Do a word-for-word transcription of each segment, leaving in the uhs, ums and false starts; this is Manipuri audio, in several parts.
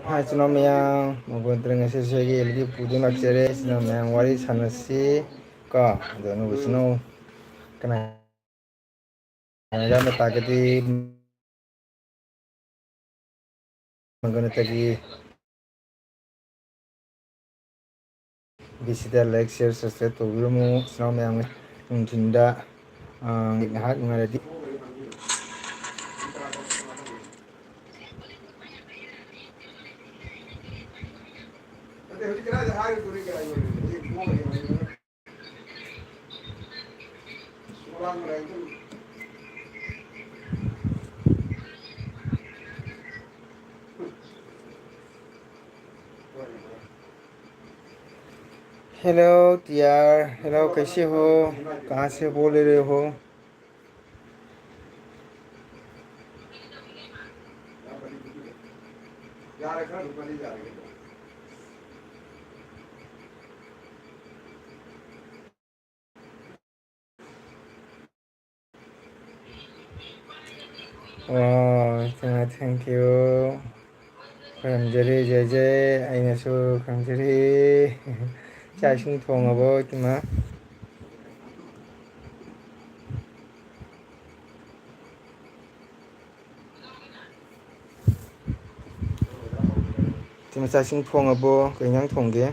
ꯍꯥꯏ ꯏꯆꯤꯟ ꯏꯅꯥꯎ ꯃꯌꯥꯝ, ꯃꯒꯣꯟꯇꯔ ꯉꯁꯤꯁꯨ ꯑꯩꯒꯤ ꯑꯦꯜ ꯏ ꯗꯤ ꯄꯨꯗꯨꯅ ꯂꯥꯛꯆꯔꯦ꯫ ꯏꯆꯤꯟ ꯏꯅꯥꯎ ꯃꯌꯥꯝ ꯋꯥꯔꯤ ꯁꯥꯟꯅꯁꯤ ꯀꯣ꯫ ꯑꯗꯣ ꯑꯅꯧꯕ ꯏꯆꯤꯟ ꯏꯅꯥꯎ ꯀꯅꯥ ꯀꯅꯥ ꯌꯥꯎꯅ ꯇꯥꯒꯗꯤ ꯃꯒꯣꯟꯇꯒꯤ ꯕꯤꯁꯤꯗ like, share, subscribe ꯇꯧꯕꯤꯔꯝꯃꯨ꯫ ꯏꯆꯤꯟ ꯏꯅꯥꯎ ꯃꯌꯥꯝ ꯅꯨꯡꯊꯤꯟꯗ, ꯑ, ꯉꯥꯏꯍꯥꯛ ꯅꯨꯡꯉꯥꯏꯔꯗꯤ꯫ Hello, T R. Hello, कैसे हो? कहाँ से बोल रहे हो? ꯑꯣ, ꯏꯇꯩꯃ, thank you꯫ ꯈꯨꯔꯨꯝꯖꯔꯤ, ꯖꯦ ꯖꯦ, ꯑꯩꯅꯁꯨ ꯈꯨꯔꯨꯝꯖꯔꯤ꯫ ꯆꯥꯛ ꯏꯁꯤꯡ ꯊꯣꯡꯉꯕꯣ, ꯏꯇꯩꯃ? ꯏꯇꯩꯃ, ꯆꯥꯛ ꯏꯁꯤꯡ ꯊꯣꯡꯉꯕꯣ? ꯀꯩ ꯏꯟꯖꯥꯡ ꯊꯣꯡꯒꯦ?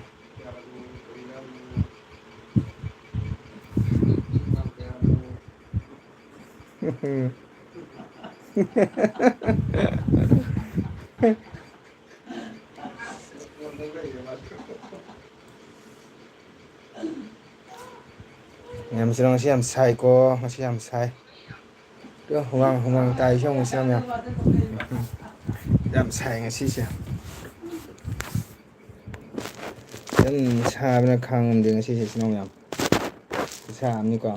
ꯃꯌꯥꯝꯁꯤꯅ ꯉꯁꯤ ꯌꯥꯝ ꯁꯥꯏꯀꯣ, ꯉꯁꯤ ꯌꯥꯝ ꯁꯥꯏ꯫ ꯇꯨ, ꯍꯨꯃꯥꯡ, ꯍꯨꯃꯥꯡ ꯇꯥꯏꯁꯦ ꯌꯦꯡꯉꯨ, ꯏꯆꯤꯟ ꯏꯅꯥꯎ ꯃꯌꯥꯝ꯫ ꯌꯥꯝ ꯁꯥꯏ ꯉꯁꯤꯁꯦ꯫ ꯑꯗꯨꯝ ꯁꯥꯕꯅ ꯈꯥꯡꯉꯝꯗꯦ ꯉꯁꯤꯁꯦ, ꯏꯆꯤꯟ ꯏꯅꯥꯎ ꯃꯌꯥꯝ꯫ ꯈꯨꯠꯁꯥ ꯑꯃꯅꯤꯀꯣ꯫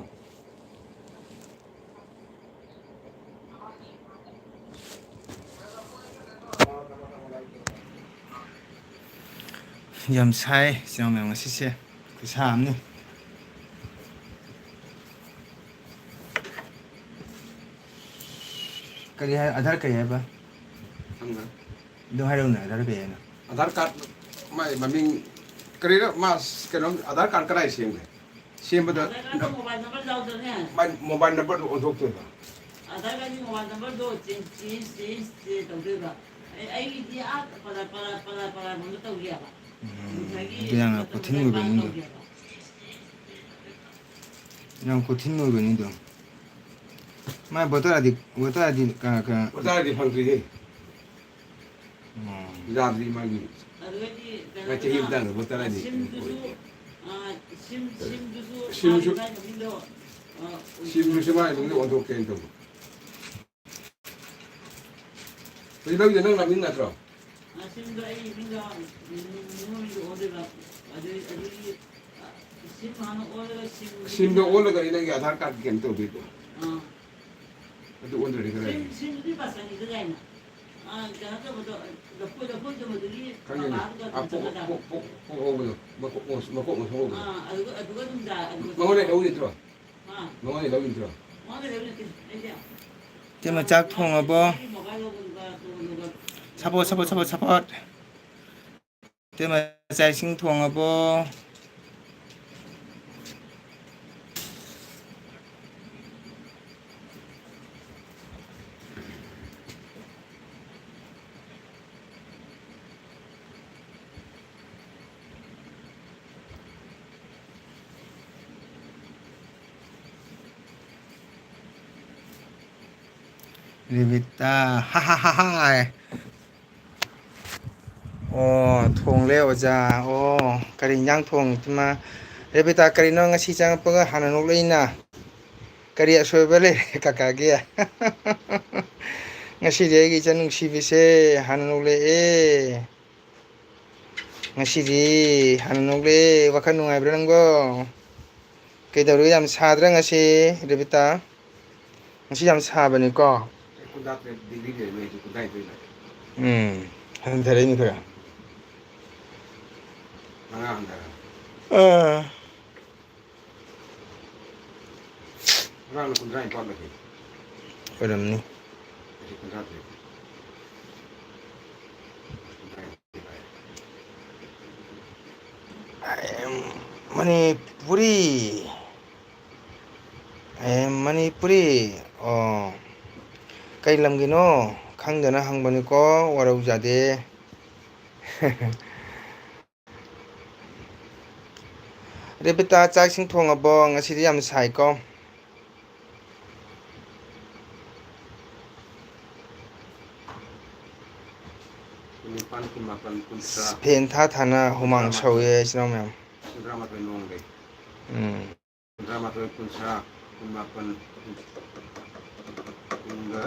ꯌꯥꯝ ꯁꯥꯏ, ꯏꯆꯤꯟ ꯏꯅꯥꯎ ꯃꯌꯥꯝ, ꯉꯁꯤꯁꯦ ꯈꯨꯠꯁꯥ ꯑꯃꯅꯤ꯫ ꯀꯔꯤ ꯍꯥꯏ, ꯑꯙꯥꯔ ꯀꯔꯤ ꯍꯥꯏꯕ? ꯈꯪꯗ꯭ꯔꯦ꯫ ꯑꯗꯨ ꯍꯥꯏꯔꯛꯎꯅꯦ, ꯑꯙꯥꯔ ꯀꯩ ꯍꯥꯏꯅꯣ? ꯑꯙꯥꯔ ꯀꯥꯔꯗ ꯃꯥꯏ ꯃꯃꯤꯡ ꯀꯔꯤꯔ, ꯃꯥ ꯀꯩꯅꯣꯝ, ꯑꯙꯥꯔ ꯀꯥꯔꯗ ꯀꯗꯥꯏ ꯁꯦꯝꯒꯦ? ꯁꯦꯝꯕꯗ ꯑꯙꯥꯔ ꯀꯥꯔꯗ ꯃꯣꯕꯥꯏꯜ ꯅꯝꯕꯔ ꯌꯥꯎꯗ꯭ꯔꯅꯦ? ꯃꯥꯏ ꯃꯣꯕꯥꯏꯜ ꯅꯝꯕꯔꯗꯣ ꯑꯣꯟꯊꯣꯛꯇꯣꯏꯕ꯫ ꯑꯙꯥꯔ ꯀꯥꯔꯗꯀꯤ ꯃꯣꯕꯥꯏꯜ ꯅꯝꯕꯔꯗꯣ ꯆꯦꯟꯖ, ꯆꯦꯟꯖ, ꯆꯦꯟꯖ, ꯆꯦꯟꯖ ꯇꯧꯗꯣꯏꯕ꯫ ꯑꯩ, ꯑꯩꯒꯤꯗꯤ ꯑꯥ ꯄꯂꯥ, ꯄꯂꯥ, ꯄꯂꯥ, ꯄꯂꯥ ꯐꯣꯟꯗ ꯇꯧꯒꯦꯕ꯫ ꯎꯝ, ꯉꯁꯥꯏꯒꯤ ꯑꯗꯨ ꯌꯥꯝꯅ ꯃꯇꯝꯗ ꯀꯣꯊꯤꯟ ꯑꯣꯏꯕ ꯀꯥꯔꯗ ꯃꯤꯗꯣ꯫ ꯇꯧꯒꯦꯕ꯫ ꯌꯥꯝ ꯀꯣꯊꯤꯟ ꯑꯣꯏꯕꯅꯤꯗꯣ꯫ ꯃꯥꯏ voter I D, voter I D ꯀ-, ꯀ-, ꯚꯣꯇꯔ ꯑꯥꯏ ꯗꯤ ꯐꯪꯗ꯭ꯔꯤꯍꯦ꯫ ꯎꯝ꯫ ꯌꯥꯗ꯭ꯔꯤ ꯃꯥꯒꯤ꯫ ꯑꯗꯨꯗꯩꯗꯤ ꯀꯩꯅꯣ ꯃꯥꯏ ꯆꯍꯤ ꯇꯧꯗꯅ, ꯃꯇꯥꯡꯗ ꯚꯣꯇꯔ ꯑꯥꯏ ꯗꯤ ꯁꯤꯝꯗꯨꯁꯨ, ꯑꯣꯏꯗ꯭ꯔꯤ꯫ ꯑ, ꯁꯤꯝ, ꯁꯤꯝꯗꯨꯁꯨ ꯁꯤꯝꯁꯨ ꯃꯥꯒꯤ, ꯃꯥꯒꯤ ꯃꯃꯤꯡꯗꯣ, ꯑ, ꯁꯤꯝꯗꯨꯁꯨ ꯃꯥꯒꯤ ꯃꯃꯤꯡꯗ ꯑꯣꯟꯊꯣꯛꯀꯦꯅ ꯇꯧꯕ꯫ ꯍꯧꯖꯤꯛ ꯂꯧꯔꯤꯗꯣ ꯅꯪ ꯅꯃꯤꯡ ꯅꯠꯇ꯭ꯔꯣ? ꯑ, ꯁꯤꯝꯗꯣ ꯑꯩ ꯃꯤꯡꯗ, ꯎꯝ, ꯃꯤꯉꯣꯟ ꯃꯤꯡꯗ ꯑꯣꯟꯗꯣꯏꯕ꯫ ꯑꯗꯨ, ꯑꯗꯨꯒꯤ, ꯑ, ꯁꯤꯝ ꯍꯥꯟꯅ ꯑꯣꯜꯂꯒ ꯁꯤꯝ ꯁꯤꯝꯗꯣ ꯑꯣꯜꯂꯒꯅꯤ ꯅꯪꯒꯤ ꯑꯥꯙꯥꯔ ꯀꯥꯔꯗꯀꯤ ꯀꯩꯅꯣ ꯇꯧꯗꯣꯏꯗꯣ꯫ ꯑꯥ꯫ ꯑꯗꯨ ꯑꯣꯟꯗ꯭ꯔꯗꯤ ꯀꯗꯥꯏꯗꯒꯤ? ꯁꯤꯝ, ꯁꯤꯝꯗꯨꯗꯤ ꯄꯥꯁꯟꯈꯤꯗꯗꯥꯏꯅꯦ? ꯑꯥ, ꯀꯩꯅꯣ ꯇꯧꯕꯗꯣ, ꯂꯐꯣꯏ, ꯂꯐꯣꯏ ꯇꯧꯕꯗꯨꯒꯤ ꯈꯪꯉꯦꯅꯦ꯫ ꯃꯄꯥꯗꯨꯒ ꯑꯥ, ꯑꯗꯨꯝ ꯄꯣꯛ, ꯆꯠꯀꯗꯕ꯫ ꯄꯣꯛ, ꯄꯣꯛ, ꯄꯣꯛ ꯍꯧꯕꯗꯣ, ꯃꯀꯣꯛ, ꯃꯀꯣꯛ ꯃꯊꯣꯡ ꯍꯧꯕꯗꯣ꯫ ꯑꯥ, ꯑꯗꯨꯒ, ꯑꯗꯨꯒ ꯑꯗꯨꯝ ꯌꯥ-, ꯑꯗꯨꯒ ꯃꯉꯣꯟꯗ ꯆꯠꯀꯗꯕ꯫ ꯂꯧꯈꯤꯗ꯭ꯔꯣ? ꯑꯥ꯫ ꯃꯉꯣꯟꯗ ꯂꯧꯈꯤꯗ꯭ꯔꯣ? ꯃꯉꯣꯟꯗ ꯂꯧꯈꯤꯗ꯭ꯔꯣ? ꯑꯩꯗꯤ ꯏꯇꯩꯃ, ꯆꯥꯛ ꯊꯣꯡꯉꯕꯣ? ꯃꯣꯕꯥꯏꯜ ꯂꯧꯕꯗꯨꯒ ꯇꯣꯡꯉꯒ ꯁꯄꯣꯠ, ꯁꯄꯣꯠ, ꯁꯄꯣꯠ, ꯁꯄꯣꯠ꯫ ꯏꯇꯩꯃ, ꯆꯥꯛ ꯏꯁꯤꯡ ꯊꯣꯡꯉꯕꯣ? ꯔꯦꯕꯤꯇꯥ, ꯍꯥ ꯍꯥ ꯍꯥ ꯍꯥ꯫ ꯑꯣ, ꯊꯣꯡꯂꯦ ꯑꯣꯖꯥ꯫ ꯑꯣ, ꯀꯔꯤ ꯏꯟꯖꯥꯡ ꯊꯣꯡꯉꯤꯕ? ꯔꯦꯕꯤꯇꯥ, ꯀꯔꯤꯅꯣ ꯉꯁꯤ ꯆꯪꯉꯛꯄꯒ ꯍꯥꯟꯅ ꯅꯣꯛꯂꯛꯏꯅ? ꯀꯔꯤ ꯑꯁꯣꯏꯕ ꯂꯩꯔꯦ ꯀꯀꯥꯒꯤ? ꯉꯁꯤꯗꯤ ꯑꯩꯒꯤ ꯏꯆꯟ ꯅꯨꯡꯁꯤꯕꯤꯁꯦ ꯍꯥꯟꯅ ꯅꯣꯛꯂꯛꯑꯦ꯫ ꯉꯁꯤꯗꯤ ꯍꯥꯟꯅ ꯅꯣꯛꯂꯛꯑꯦ꯫ ꯋꯥꯈꯜ ꯅꯨꯡꯉꯥꯏꯕ꯭ꯔꯥ ꯅꯪꯕꯣ? ꯀꯩꯗꯧꯔꯒꯦ? ꯌꯥꯝ ꯁꯥꯗ꯭ꯔꯥ ꯉꯁꯤ, ꯔꯦꯕꯤꯇꯥ? ꯉꯁꯤ ꯌꯥꯝ ꯁꯥꯕꯅꯤꯀꯣ? ꯀꯨꯟꯊ꯭ꯔꯥ ꯇꯔꯦꯠ ꯗꯤꯒ꯭ꯔꯤ ꯂꯩꯔꯝꯃꯦ, ꯍꯧꯖꯤꯛ ꯀꯨꯟꯊ꯭ꯔꯥ ꯅꯤꯊꯣꯏ ꯂꯥꯛꯑꯦ꯫ ꯎꯝ, ꯍꯟꯊꯔꯛꯏꯅꯤ ꯈꯔ꯫ ꯃꯉꯥ ꯍꯟꯊꯔꯦ꯫ ꯑꯥ꯫ ꯉꯔꯥꯡꯅ ꯀꯨꯟꯊ꯭ꯔꯥ ꯅꯤꯄꯥꯟ ꯂꯩ꯫ ꯑꯣꯏꯔꯝꯅꯤ꯫ ꯉꯁꯤ ꯀꯨꯟꯊ꯭ꯔꯥ ꯇꯔꯦꯠ꯫ ꯑꯦꯝ, ꯃꯅꯤꯄꯨꯔꯤ꯫ ꯑꯦꯝ, ꯃꯅꯤꯄꯨꯔꯤ꯫ ꯑꯣ, ꯀꯩ ꯂꯝꯒꯤꯅꯣ ꯈꯪꯗꯅ ꯍꯪꯕꯅꯤꯀꯣ, ꯋꯥꯔꯧꯖꯗꯦ꯫ ꯔꯦꯕꯤꯇꯥ, ꯆꯥꯛ ꯏꯁꯤꯡ ꯊꯣꯡꯉꯕꯣ? ꯉꯁꯤꯗꯤ ꯌꯥꯝ ꯁꯥꯏꯀꯣ꯫ ꯅꯤꯄꯥꯟ, ꯀꯨꯟꯃꯥꯄꯟ, ꯀꯨꯟꯊ꯭ꯔꯥ꯫ ꯐꯦꯟ ꯊꯥ ꯊꯥꯅ ꯍꯨꯃꯥꯡ ꯀꯨꯟꯊ꯭ꯔꯥ ꯃꯥꯊꯣꯏ꯫ ꯁꯧꯏꯌꯦ, ꯏꯆꯤꯟ ꯏꯅꯥꯎ ꯃꯌꯥꯝ꯫ ꯀꯨꯟꯊ꯭ꯔꯥ ꯃꯥꯊꯣꯏ ꯅꯣꯡꯗꯩ꯫ ꯎꯝ꯫ ꯀꯨꯟꯊ꯭ꯔꯥ ꯃꯥꯊꯣꯏ, ꯀꯨꯟꯊ꯭ꯔꯥ, ꯀꯨꯟꯃꯥꯄꯟ, ꯀꯨꯟꯒ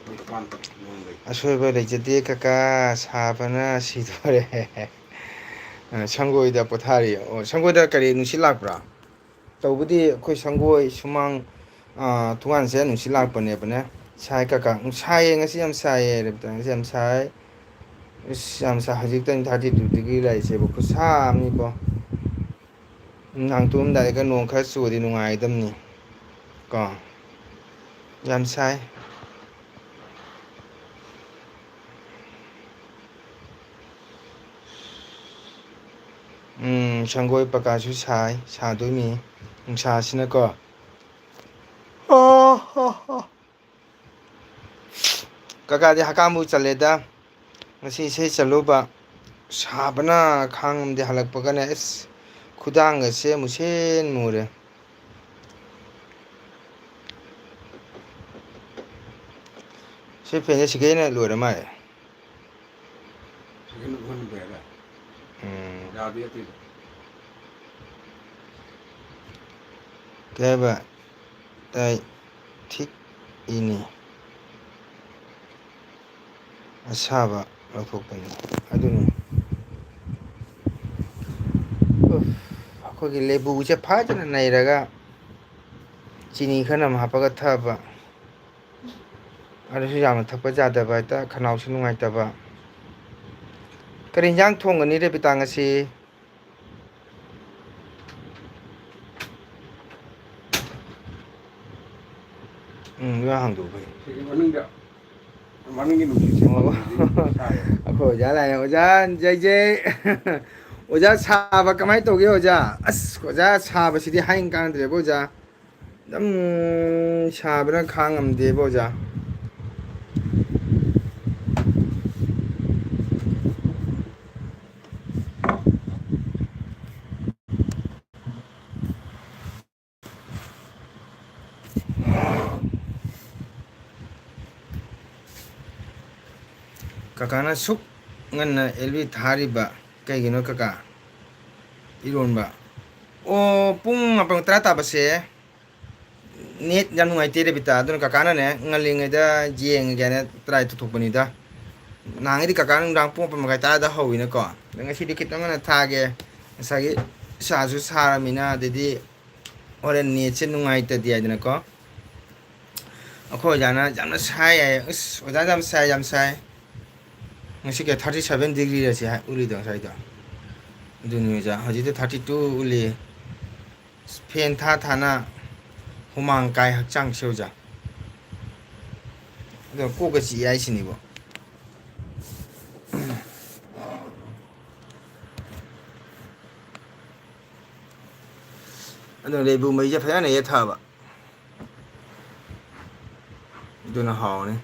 ꯅꯤꯄꯥꯟ ꯅꯣꯡꯗꯩ꯫ ꯑꯁꯣꯏꯕ ꯂꯩꯖꯗꯦ ꯀꯀꯥ, ꯁꯥꯕꯅ ꯁꯤꯗꯣꯔꯦ꯫ ꯑ, ꯁꯪꯒꯣꯏꯗ ꯄꯣꯊꯥꯔꯤ꯫ ꯑꯣ, ꯁꯪꯒꯣꯏꯗ ꯀꯔꯤ ꯅꯨꯡꯁꯤꯠ ꯂꯥꯛꯄ꯭ꯔꯥ? ꯇꯧꯕꯗꯤ ꯑꯩꯈꯣꯏ ꯁꯪꯒꯣꯏ ꯁꯨꯃꯥꯡ, ꯑ, ꯊꯣꯡꯒꯥꯟꯁꯦ ꯅꯨꯡꯁꯤꯠ ꯂꯥꯛꯄꯅꯦꯕꯅꯦ꯫ ꯁꯥꯏ ꯀꯀꯥ꯫ ꯎꯝ, ꯁꯥꯏꯌꯦ, ꯉꯁꯤ ꯌꯥꯝ ꯁꯥꯏꯌꯦ, ꯔꯦꯕꯤꯇꯥ, ꯉꯁꯤ ꯌꯥꯝ ꯁꯥꯏ꯫ ꯏꯁ, ꯌꯥꯝ ꯁꯥꯏ꯫ ꯍꯧꯖꯤꯛꯇ ꯊꯥꯔꯇꯤ ꯇꯨ ꯗꯤꯒ꯭ꯔꯤ ꯂꯩꯔꯤꯁꯦꯕ, ꯈꯨꯠꯁꯥ ꯑꯃꯅꯤꯀꯣ꯫ ꯅꯨꯡꯗꯥꯡ ꯇꯨꯝꯃꯝꯗꯥꯏꯗꯒ ꯅꯣꯡ ꯈꯔ ꯆꯨꯔꯗꯤ ꯅꯨꯡꯉꯥꯏꯒꯗꯕꯅꯤ ꯀꯣ꯫ ꯌꯥꯝ ꯁꯥꯏ꯫ ꯎꯝ, ꯁꯪꯒꯣꯏ ꯄꯀꯥꯁꯨ ꯁꯥꯏ, ꯁꯥꯗꯣꯏꯅꯤ ꯅꯨꯡꯁꯥꯁꯤꯅꯀꯣ꯫ ꯑꯣ, ꯍꯣ, ꯍꯣ꯫ ꯀꯀꯥꯗꯤ ꯍꯀꯥꯝꯕꯨ ꯆꯜꯂꯦꯗ꯫ ꯉꯁꯤ ꯏꯁꯩ ꯆꯠꯂꯨꯕ꯫ ꯁꯥꯕꯅ ꯈꯥꯡꯉꯝꯗꯦ꯫ ꯍꯜꯂꯛꯄꯒꯅꯦ, ꯑꯁ, ꯈꯨꯗꯥꯡꯒꯁꯦ ꯃꯨꯁꯤꯟ ꯃꯨꯔꯦ꯫ ꯁꯤ ꯐꯦꯟꯁꯦ ꯁꯤꯒꯩꯅ ꯂꯣꯏꯔ ꯃꯥꯜꯂꯦ꯫ ꯁꯤꯒꯩꯅ ꯂꯣꯏꯔꯦ꯫ ꯎꯝ꯫ ꯌꯥꯗꯦ ꯑꯇꯩꯗ꯫ ꯀꯩ ꯍꯥꯏꯕ? ꯇꯥꯏ꯫ ꯊꯤꯛ ꯏꯅꯤ꯫ ꯑꯁꯥꯕ ꯂꯧꯊꯣꯛꯄꯅꯤ꯫ ꯑꯗꯨꯅꯤ꯫ ꯎꯐ, ꯑꯩꯈꯣꯏꯒꯤ ꯂꯦꯕꯨꯁꯦ ꯐꯖꯅ ꯅꯩꯔꯒ ꯆꯤꯅꯤ ꯈꯔ ꯅꯝ ꯍꯥꯞꯄꯒ ꯊꯛꯑꯕ꯫ ꯑꯗꯨꯁꯨ ꯌꯥꯝꯅ ꯊꯛꯄ ꯌꯥꯗꯕ ꯍꯦꯛꯇ, ꯈꯅꯥꯎꯁꯨ ꯅꯨꯡꯉꯥꯏꯇꯕ꯫ ꯀꯔꯤ ꯏꯟꯖꯥꯡ ꯊꯣꯡꯒꯅꯤ ꯔꯦꯕꯤꯇꯥ ꯉꯁꯤ? ꯎꯝ, ꯏꯟꯖꯥꯡ ꯍꯥꯡꯗꯣꯛꯎ ꯐꯩ꯫ ꯁꯤꯒꯤ ꯃꯅꯨꯡꯗ, ꯃꯅꯨꯡꯒꯤ ꯅꯨꯡꯁꯤꯠꯁꯦ ꯑꯣ꯫ ꯐꯪꯗ꯭ꯔꯗꯤ ꯁꯥꯏꯌꯦꯕ꯫ ꯑꯩꯈꯣꯏ ꯑꯣꯖꯥ ꯂꯥꯛꯑꯦ꯫ ꯑꯣꯖꯥ ꯖꯩ ꯖꯩ꯫ ꯑꯣꯖꯥ, ꯁꯥꯕ ꯀꯃꯥꯏꯅ ꯇꯧꯒꯦ ꯑꯣꯖꯥ? ꯑꯁ, ꯑꯣꯖꯥ, ꯁꯥꯕꯁꯤꯗꯤ ꯍꯥꯏ ꯀꯥꯟꯗ꯭ꯔꯦꯕ ꯑꯣꯖꯥ꯫ ꯑꯗꯨꯝ ꯁꯥꯕꯅ ꯈꯥꯡ ꯉꯝꯗꯦꯕ ꯑꯣꯖꯥ꯫ ꯀꯀꯥꯅ ꯁꯨꯛ ꯉꯟꯅ ꯑꯦꯜ ꯕꯤ ꯊꯥꯔꯤꯕ ꯀꯩꯒꯤꯅꯣ ꯀꯀꯥ? ꯏꯔꯣꯟꯕ꯫ ꯑꯣ, ꯄꯨꯡ ꯃꯥꯄꯟ ꯇꯔꯥ ꯇꯥꯕꯁꯦ ꯅꯦꯠ ꯌꯥꯝ ꯅꯨꯡꯉꯥꯏꯇꯦ ꯔꯦꯕꯤꯇꯥ, ꯑꯗꯨꯅ ꯀꯀꯥꯅꯅꯦ ꯉꯜꯂꯤꯉꯩꯗ ꯌꯦꯡꯉꯒꯦꯅ ꯇ꯭ꯔꯥꯏ ꯇꯧꯊꯣꯛꯄꯅꯤꯗ꯫ ꯅꯍꯥꯟꯒꯩꯗꯤ ꯀꯀꯥ ꯅꯨꯡꯗꯥꯡ ꯄꯨꯡ ꯃꯥꯄꯟ ꯃꯈꯥꯏ ꯇꯔꯥꯗ ꯍꯧꯋꯤꯅꯀꯣ, ꯑꯗꯣ ꯉꯁꯤꯗꯤ ꯈꯤꯇꯪ ꯉꯟꯅ ꯊꯥꯒꯦ꯫ ꯉꯁꯥꯏꯒꯤ ꯁꯥꯁꯨ ꯁꯥꯔꯃꯤꯅ, ꯑꯗꯩꯗꯤ ꯍꯣꯔꯦꯟ ꯅꯦꯠꯁꯦ ꯅꯨꯡꯉꯥꯏꯇꯗꯤ ꯍꯥꯏꯗꯅꯀꯣ꯫ ꯑꯩꯈꯣꯏ ꯑꯣꯖꯥꯅ ꯌꯥꯝꯅ ꯁꯥꯏ ꯍꯥꯏ꯫ ꯑꯁ, ꯑꯣꯖꯥ ꯌꯥꯝ ꯁꯥꯏ, ꯌꯥꯝ ꯁꯥꯏ꯫ ꯉꯁꯤ ꯀꯌꯥ, thirty seven degree ꯔꯁꯤ ꯍꯥꯏ ꯎꯔꯤꯗꯣ ꯉꯁꯥꯏꯗꯣ꯫ ꯑꯗꯨꯅꯤ ꯑꯣꯖꯥ, ꯍꯧꯖꯤꯛꯇꯤ thirty two ꯎꯠꯂꯤ꯫ ꯐꯦꯟ ꯊꯥ ꯊꯥꯅ ꯍꯨꯃꯥꯡ ꯀꯥꯏ ꯍꯛꯆꯥꯡꯁꯦ ꯑꯣꯖꯥ꯫ ꯑꯗꯣ ꯀꯣꯛꯀ ꯆꯤꯛꯑꯦ ꯍꯥꯏꯁꯤꯅꯤꯕꯣ꯫ ꯑꯗꯣ ꯂꯩꯕꯨ ꯃꯩꯁꯦ ꯐꯖꯅ ꯌꯦꯠꯊꯕ꯫ ꯑꯗꯨꯅ ꯍꯥꯎꯅꯤ꯫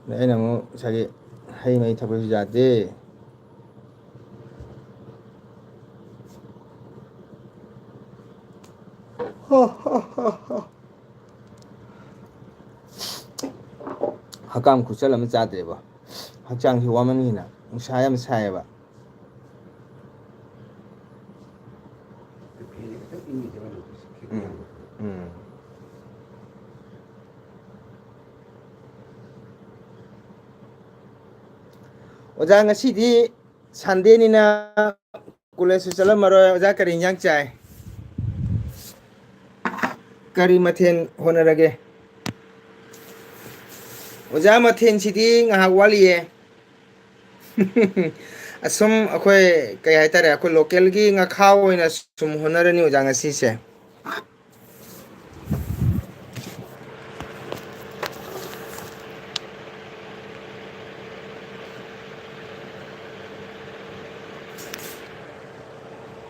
ꯑꯗ ꯑꯩꯅ ꯑꯃꯨꯛ ꯉꯁꯥꯏꯒꯤ ꯍꯩ ꯃꯍꯤ ꯊꯛꯄꯁꯨ ꯌꯥꯗꯦ꯫ ꯍꯀꯥꯝ ꯈꯨꯆꯜ ꯑꯃ ꯆꯥꯗ꯭ꯔꯦꯕ꯫ ꯍꯛꯆꯥꯡꯁꯤ ꯋꯥꯃꯟꯈꯤꯅ ꯅꯨꯡꯁꯥ ꯌꯥꯝ ꯁꯥꯏꯌꯦꯕ꯫ ꯎꯝ, ꯎꯝ꯫ ꯑꯣꯖꯥ, ꯉꯁꯤꯗꯤ ꯁꯟꯗꯦꯅꯤꯅ ꯀꯣꯂꯦꯖꯁꯨ ꯆꯠꯂꯝꯃꯔꯣꯏ꯫ ꯑꯣꯖꯥ, ꯀꯔꯤ ꯏꯟꯖꯥꯡ ꯆꯥꯏ? ꯀꯔꯤ ꯃꯊꯦꯜ ꯍꯣꯠꯅꯔꯒꯦ? ꯑꯣꯖꯥ, ꯃꯊꯦꯜꯁꯤꯗꯤ ꯉꯥꯏꯍꯥꯛ ꯋꯥꯠꯂꯤꯌꯦ꯫ ꯑꯁꯨꯝ ꯑꯩꯈꯣꯏ, ꯀꯩ ꯍꯥꯏꯇꯥꯔꯦ, ꯑꯩꯈꯣꯏ ꯂꯣꯀꯦꯜꯒꯤ ꯉꯥꯈꯥ ꯑꯣꯏꯅ ꯁꯨꯝ ꯍꯣꯠꯅꯔꯅꯤ ꯑꯣꯖꯥ ꯉꯁꯤꯁꯦ꯫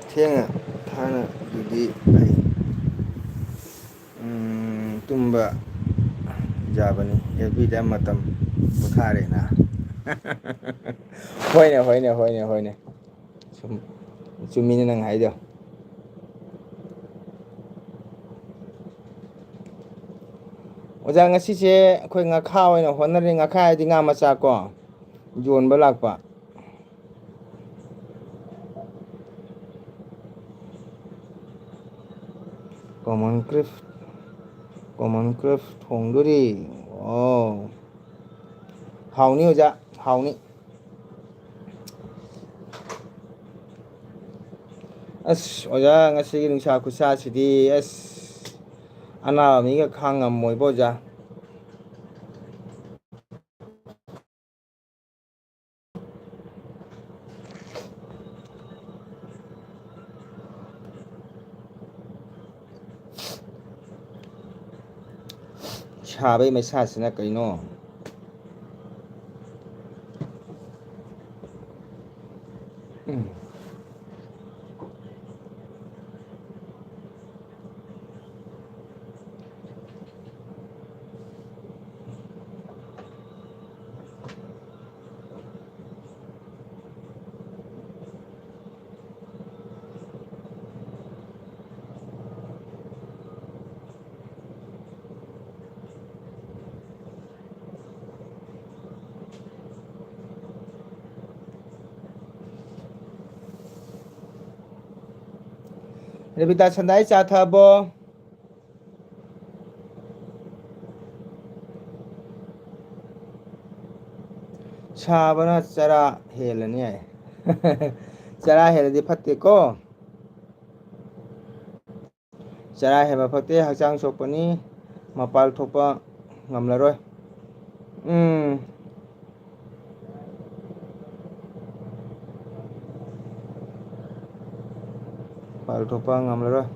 ꯊꯦꯡꯅ ꯊꯥꯅꯗꯨꯗꯤ ꯐꯩ꯫ ꯎꯝ, ꯇꯨꯝꯕ ꯌꯥꯕꯅꯤ꯫ ꯑꯦꯐ ꯕꯤꯗ ꯃꯇꯝ ꯄꯣꯊꯥꯔꯦꯅ꯫ ꯍꯣꯏꯅꯦ, ꯍꯣꯏꯅꯦ, ꯍꯣꯏꯅꯦ, ꯍꯣꯏꯅꯦ꯫ ꯁꯨꯝ ꯆꯨꯝꯃꯤꯅꯦ ꯅꯪ ꯍꯥꯏꯗꯣ꯫ ꯑꯣꯖꯥ, ꯉꯁꯤꯁꯦ ꯑꯩꯈꯣꯏ ꯉꯥꯈꯥ ꯑꯣꯏꯅ ꯍꯣꯠꯅꯔꯤ꯫ ꯉꯥꯈꯥ ꯍꯥꯏꯗꯤ ꯉꯥ ꯃꯆꯥ ꯀꯣ, ꯌꯣꯟꯕ ꯂꯥꯛꯄ꯫ ꯀꯣꯃꯟ ꯀ꯭ꯔꯦꯞ, ꯀꯣꯃꯟ ꯀ꯭ꯔꯦꯞ ꯊꯣꯡꯗꯣꯔꯤ꯫ ꯑꯣ, ꯍꯥꯎꯅꯤ ꯑꯣꯖꯥ, ꯍꯥꯎꯅꯤ꯫ ꯑꯁ, ꯑꯣꯖꯥ, ꯉꯁꯤꯒꯤ ꯅꯨꯡꯁꯥ ꯈꯨꯠꯁꯥꯁꯤꯗꯤ, ꯑꯁ, ꯑꯅꯥꯕ ꯃꯤꯒ ꯈꯥꯡ ꯉꯝꯃꯣꯏꯕꯣ, ꯑꯣꯖꯥ꯫ ꯁꯥꯕꯩ ꯃꯩꯁꯥꯁꯤꯅ ꯀꯩꯅꯣ? ꯎꯝ꯫ ꯔꯦꯕꯤꯇꯥ ꯁꯟꯗꯥꯏ ꯆꯥ ꯊꯛꯑꯕꯣ? ꯁꯥꯕꯅ ꯆꯔꯥ ꯍꯦꯜꯂꯅꯤ ꯍꯥꯏ꯫ ꯆꯔꯥ ꯍꯦꯜꯂꯗꯤ ꯐꯠꯇꯦꯀꯣ꯫ ꯆꯔꯥ ꯍꯦꯟꯕ ꯐꯠꯇꯦ, ꯍꯛꯆꯥꯡ ꯁꯣꯛꯄꯅꯤ, ꯃꯄꯥꯜ ꯊꯣꯛꯄ ꯉꯝꯂꯔꯣꯏ꯫ ꯎꯝ꯫ ꯃꯄꯥꯜ ꯊꯣꯛꯄ ꯉꯝꯂꯔꯣꯏ꯫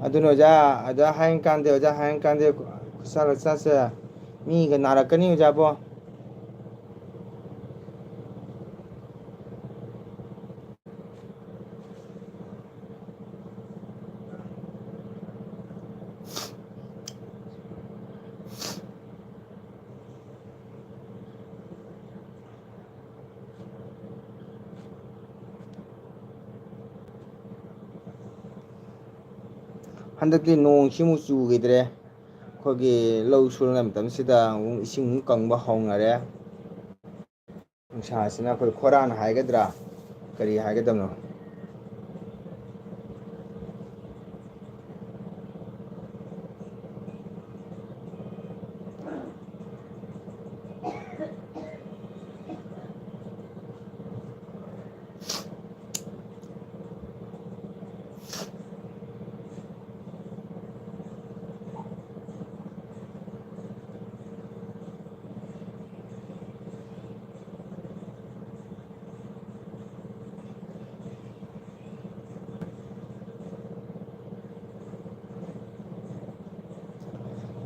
ꯑꯗꯨꯅ ꯑꯣꯖꯥ, ꯑꯣꯖꯥ ꯍꯥꯏꯔꯀꯥꯟꯗꯦ, ꯑꯣꯖꯥ ꯍꯥꯏꯔꯀꯥꯟꯗꯦ ꯈꯨꯠꯁꯥ ꯂꯛꯁꯥꯁꯦ ꯃꯤꯒ ꯅꯥꯔꯛꯀꯅꯤ ꯑꯣꯖꯥꯕꯣ꯫ ꯍꯟꯗꯛꯇꯤ ꯅꯣꯡꯁꯤꯃꯨꯛ ꯆꯨꯈꯤꯗ꯭ꯔꯦ꯫ ꯑꯩꯈꯣꯏꯒꯤ ꯂꯧ ꯁꯨꯔꯤꯉꯩ ꯃꯇꯝꯁꯤꯗ ꯑꯃꯨꯛ ꯏꯁꯤꯡ ꯑꯃꯨꯛ ꯀꯪꯕ ꯍꯧꯅꯔꯦ꯫ ꯅꯨꯡꯁꯥꯁꯤꯅ ꯑꯩꯈꯣꯏ ꯈꯣꯔꯥꯅ ꯍꯥꯏꯒꯗ꯭ꯔꯥ, ꯀꯔꯤ ꯍꯥꯏꯒꯗꯕꯅꯣ?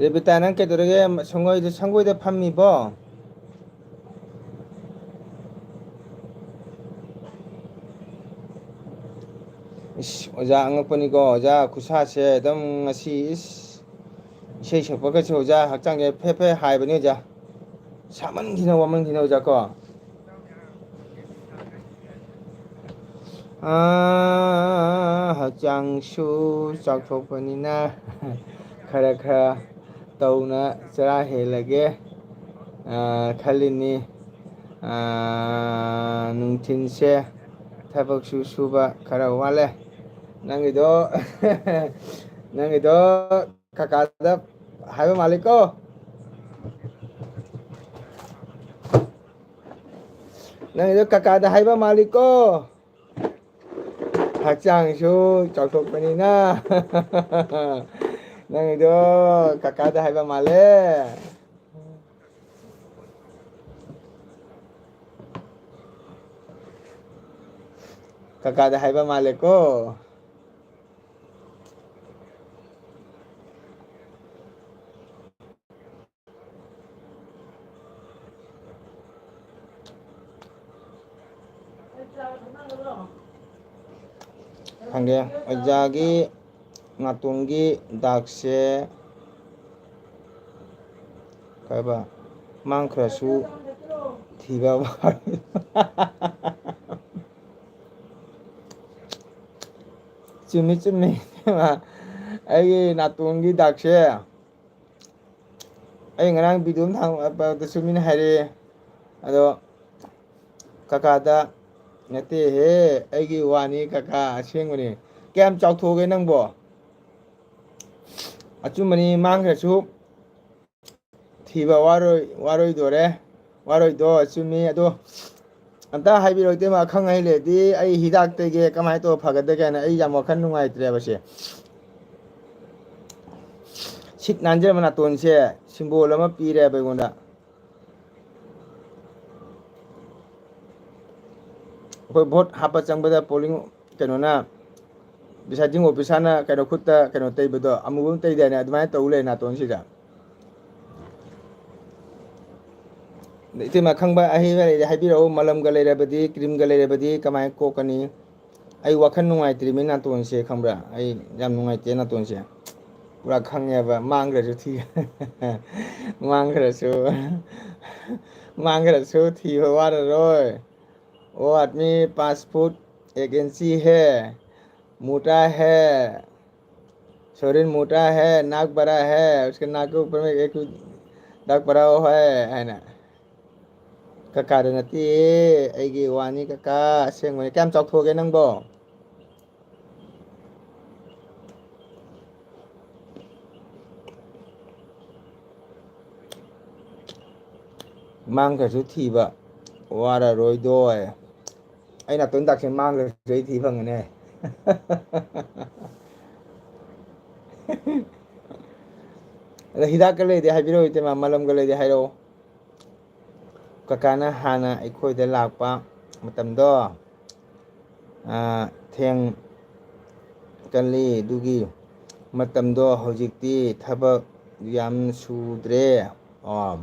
ꯔꯦꯕꯤꯇꯥ, ꯅꯪ ꯀꯩꯗꯧꯔꯒꯦ? ꯁꯪꯒꯣꯏꯗ, ꯁꯪꯒꯣꯏꯗ ꯐꯝꯃꯤꯕꯣ? ꯏꯁ, ꯑꯣꯖꯥ ꯑꯉꯛꯄꯅꯤꯀꯣ, ꯑꯣꯖꯥ ꯈꯨꯠꯁꯥꯁꯦ ꯑꯗꯨꯝ ꯉꯁꯤ, ꯏꯁ, ꯏꯁꯩ ꯁꯛꯄꯒꯁꯨ ꯑꯣꯖꯥ ꯍꯛꯆꯥꯡꯁꯦ ꯐꯦ ꯐꯦ ꯍꯥꯏꯕꯅꯤ ꯑꯣꯖꯥ꯫ ꯁꯥꯃꯟꯈꯤꯅ ꯋꯥꯃꯟꯈꯤꯅ ꯑꯣꯖꯥ ꯀꯣ꯫ ꯑꯥ, ꯍꯛꯆꯥꯡꯁꯨ ꯆꯥꯎꯊꯣꯛꯄꯅꯤꯅ ꯈꯔ ꯈꯔ ꯇꯧꯅ ꯆꯔꯥ ꯍꯦꯜꯂꯒꯦ, ꯑꯥ, ꯈꯜꯂꯤꯅꯤ꯫ ꯑꯥ, ꯅꯨꯡꯊꯤꯟꯁꯦ ꯊꯕꯛꯁꯨ ꯁꯨꯕ ꯈꯔ ꯋꯥꯠꯂꯦ꯫ ꯅꯪꯒꯤꯗꯣ, ꯅꯪꯒꯤꯗꯣ ꯀꯀꯥꯗ ꯍꯥꯏꯕ ꯃꯥꯜꯂꯤꯀꯣ꯫ ꯅꯪꯒꯤꯗꯣ ꯀꯀꯥꯗ ꯍꯥꯏꯕ ꯃꯥꯜꯂꯤꯀꯣ꯫ ꯍꯛꯆꯥꯡꯁꯨ ꯆꯥꯎꯊꯣꯛꯄꯅꯤꯅ꯫ ꯅꯪꯒꯤꯗꯣ ꯀꯀꯥꯗ ꯍꯥꯏꯕ ꯃꯥꯜꯂꯦ꯫ ꯀꯀꯥꯗ ꯍꯥꯏꯕ ꯃꯥꯜꯂꯦꯀꯣ꯫ ꯈꯪꯗꯦ, ꯑꯣꯖꯥꯒꯤ ꯅꯥꯇꯣꯟꯒꯤ ꯗꯥꯛꯁꯦ ꯀꯩꯕ, ꯃꯥꯡꯈ꯭ꯔꯁꯨ ꯊꯤꯕ ꯋꯥ-, ꯆꯨꯝꯃꯤ, ꯆꯨꯝꯃꯤ꯫ ꯑꯩꯒꯤ ꯅꯥꯇꯣꯟꯒꯤ ꯗꯥꯛꯁꯦ, ꯑꯩ ꯉꯔꯥꯡ ꯚꯤꯗꯤꯑꯣ ꯑꯃ ꯊꯥꯡꯒꯠꯄꯗꯁꯨ ꯃꯤꯅ ꯍꯥꯏꯔꯛꯑꯦ꯫ ꯑꯗꯣ ꯀꯀꯥꯗ, "ꯅꯠꯇꯦꯍꯦ, ꯑꯩꯒꯤ ꯋꯥꯅꯤ ꯀꯀꯥ, ꯑꯁꯦꯡꯕꯅꯤ꯫ ꯀꯌꯥꯝ ꯆꯥꯎꯊꯣꯛꯑꯒꯦ ꯅꯪꯕꯣ?" ꯑꯆꯨꯝꯕꯅꯤ, ꯃꯥꯡꯈ꯭ꯔꯁꯨ ꯊꯤꯕ ꯋꯥꯔꯣꯏ, ꯋꯥꯔꯣꯏꯗꯣꯔꯦ, ꯋꯥꯔꯣꯏꯗꯣ꯫ ꯑꯆꯨꯝꯃꯤ꯫ ꯑꯗꯣ ꯑꯝꯇ ꯍꯥꯏꯕꯤꯔꯛꯑꯣ ꯏꯇꯩꯃ, ꯑꯈꯪ ꯑꯍꯩ ꯂꯩꯔꯗꯤ ꯑꯩ ꯍꯤꯗꯥꯛ ꯇꯩꯒꯦ, ꯀꯃꯥꯏꯅ ꯇꯧꯔ ꯐꯒꯗꯒꯦ ꯍꯥꯏꯅ꯫ ꯑꯩ ꯌꯥꯝ ꯋꯥꯈꯜ ꯅꯨꯡꯉꯥꯏꯇ꯭ꯔꯦꯕ ꯁꯦ꯫ ꯁꯤꯠ ꯅꯥꯟꯖꯔꯕ ꯅꯥꯇꯣꯟꯁꯦ ꯁꯤꯝꯕꯣꯜ ꯑꯃ ꯄꯤꯔꯦꯕ ꯑꯩꯉꯣꯟꯗ꯫ ꯑꯩꯈꯣꯏ ꯚꯣꯠ ꯍꯥꯞꯄ ꯆꯪꯕꯗ ꯄꯣꯂꯤꯡ ꯀꯩꯅꯣꯅ, ꯄ꯭ꯔꯤꯁꯥꯏꯗꯤꯡ ꯑꯣꯐꯤꯁꯥꯔꯅ ꯀꯩꯅꯣ ꯈꯨꯠꯇ ꯀꯩꯅꯣ ꯇꯩꯕꯗꯣ, ꯑꯃꯨꯕ ꯑꯃ ꯇꯩꯗꯥꯏꯅꯦ, ꯑꯗꯨꯃꯥꯏꯅ ꯇꯧ ꯂꯩ ꯅꯥꯇꯣꯟꯁꯤꯗ꯫ ꯏꯇꯩꯃ, ꯈꯪꯕ ꯑꯍꯩꯕ ꯂꯩꯔꯗꯤ ꯍꯥꯏꯕꯤꯔꯛꯎ꯫ ꯃꯂꯝꯒ ꯂꯩꯔꯕꯗꯤ, ꯀ꯭ꯔꯤꯝꯒ ꯂꯩꯔꯕꯗꯤ ꯀꯃꯥꯏꯅ ꯀꯣꯛꯀꯅꯤ? ꯑꯩ ꯋꯥꯈꯜ ꯅꯨꯡꯉꯥꯏꯇ꯭ꯔꯤꯃꯤ ꯅꯥꯇꯣꯟꯁꯦ, ꯈꯪꯕ꯭ꯔꯥ? ꯑꯩ ꯌꯥꯝ ꯅꯨꯡꯉꯥꯏꯇꯦ ꯅꯥꯇꯣꯟꯁꯦ꯫ ꯄꯨꯔꯥ ꯈꯪꯉꯦꯕ, ꯃꯥꯡꯈ꯭ꯔꯁꯨ ꯊꯤ-, ꯃꯥꯡꯈ꯭ꯔꯁꯨ, ꯃꯥꯡꯈ꯭ꯔꯁꯨ ꯊꯤꯕ ꯋꯥꯔꯔꯣꯏ꯫ वो आदमी पाँच फुट एक इंची है, मोटा है, शरीर मोटा है, नाक बड़ा है, उसके नाक के ऊपर में एक दाग पड़ा हुआ है, है ना? ꯀꯀꯥꯗ ꯅꯠꯇꯦ, ꯑꯩꯒꯤ ꯋꯥꯅꯤ ꯀꯀꯥ, ꯑꯁꯦꯡꯕꯅꯤ꯫ ꯀꯌꯥꯝ ꯆꯥꯎꯊꯣꯛꯑꯒꯦ ꯅꯪꯕꯣ? ꯃꯥꯡꯈ꯭ꯔꯁꯨ ꯊꯤꯕ ꯋꯥꯔꯔꯣꯏꯗꯣꯏ꯫ ꯑꯩ ꯅꯥꯇꯣꯟ ꯗꯥꯛꯁꯦ ꯃꯥꯡꯈ꯭ꯔꯁꯨ ꯑꯩ ꯊꯤ ꯐꯪꯒꯅꯤ꯫ ꯑꯗꯣ ꯍꯤꯗꯥꯛꯀ ꯂꯩꯔꯗꯤ ꯍꯥꯏꯕꯤꯔꯛꯑꯣ ꯏꯇꯩꯃ, ꯃꯂꯝꯒ ꯂꯩꯔꯗꯤ ꯍꯥꯏꯔꯛꯑꯣ꯫ ꯀꯀꯥꯅ ꯍꯥꯟꯅ ꯑꯩꯈꯣꯏꯗ ꯂꯥꯛꯄ ꯃꯇꯝꯗꯣ, ꯑꯥ, ꯊꯦꯡ ꯀꯜꯂꯤ, ꯑꯗꯨꯒꯤ ꯃꯇꯝꯗꯣ꯫ ꯍꯧꯖꯤꯛꯇꯤ ꯊꯕꯛ ꯌꯥꯝ ꯁꯨꯗ꯭ꯔꯦ꯫ ꯑꯣ,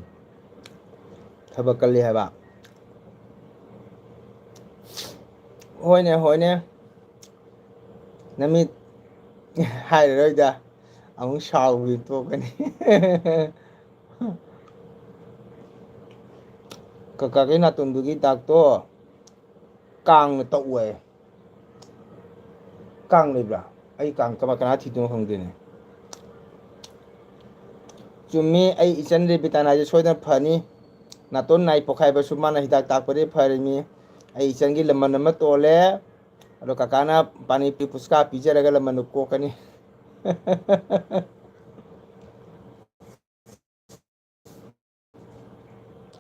ꯊꯕꯛ ꯀꯜꯂꯤ ꯍꯥꯏꯕ꯫ ꯍꯣꯏꯅꯦ, ꯍꯣꯏꯅꯦ꯫ ꯅꯃꯤꯠ ꯍꯥꯏꯔꯔꯣꯏꯗ, ꯑꯃꯨꯛ ꯁꯥꯎꯕꯤ ꯇꯣꯛꯀꯅꯤ꯫ ꯀꯀꯥꯒꯤ ꯅꯥꯇꯣꯟꯗꯨꯒꯤ ꯗꯥꯛꯇꯣ ꯀꯥꯡꯅ ꯇꯛꯎ ꯍꯥꯏ꯫ ꯀꯥꯡ ꯂꯩꯕ꯭ꯔꯥ? ꯑꯩ ꯀꯥꯡ ꯀꯃꯥꯏ, ꯀꯅꯥ ꯊꯤꯗꯣꯏꯅꯣ ꯈꯪꯗꯦꯅꯦ꯫ ꯆꯨꯝꯃꯤ, ꯑꯩ ꯏꯆꯟ ꯔꯦꯕꯤꯇꯥꯅꯥꯁꯦ ꯁꯣꯏꯗꯅ ꯐꯅꯤ꯫ ꯅꯥꯇꯣꯟ ꯅꯥꯏ ꯄꯣꯛꯈꯥꯏꯕꯁꯨ ꯃꯥꯅ ꯍꯤꯗꯥꯛ ꯇꯥꯛꯄꯗꯒꯤ ꯐꯔꯤꯃꯤ꯫ ꯑꯩ ꯏꯆꯟꯒꯤ ꯂꯃꯟ ꯑꯃ ꯇꯣꯜꯂꯦ꯫ ꯑꯗꯣ ꯀꯀꯥꯅ ꯄꯥꯅꯤ ꯄꯨꯁꯀꯥ ꯄꯤꯖꯔꯒ ꯂꯃꯟꯗꯣ ꯀꯣꯛꯀꯅꯤ꯫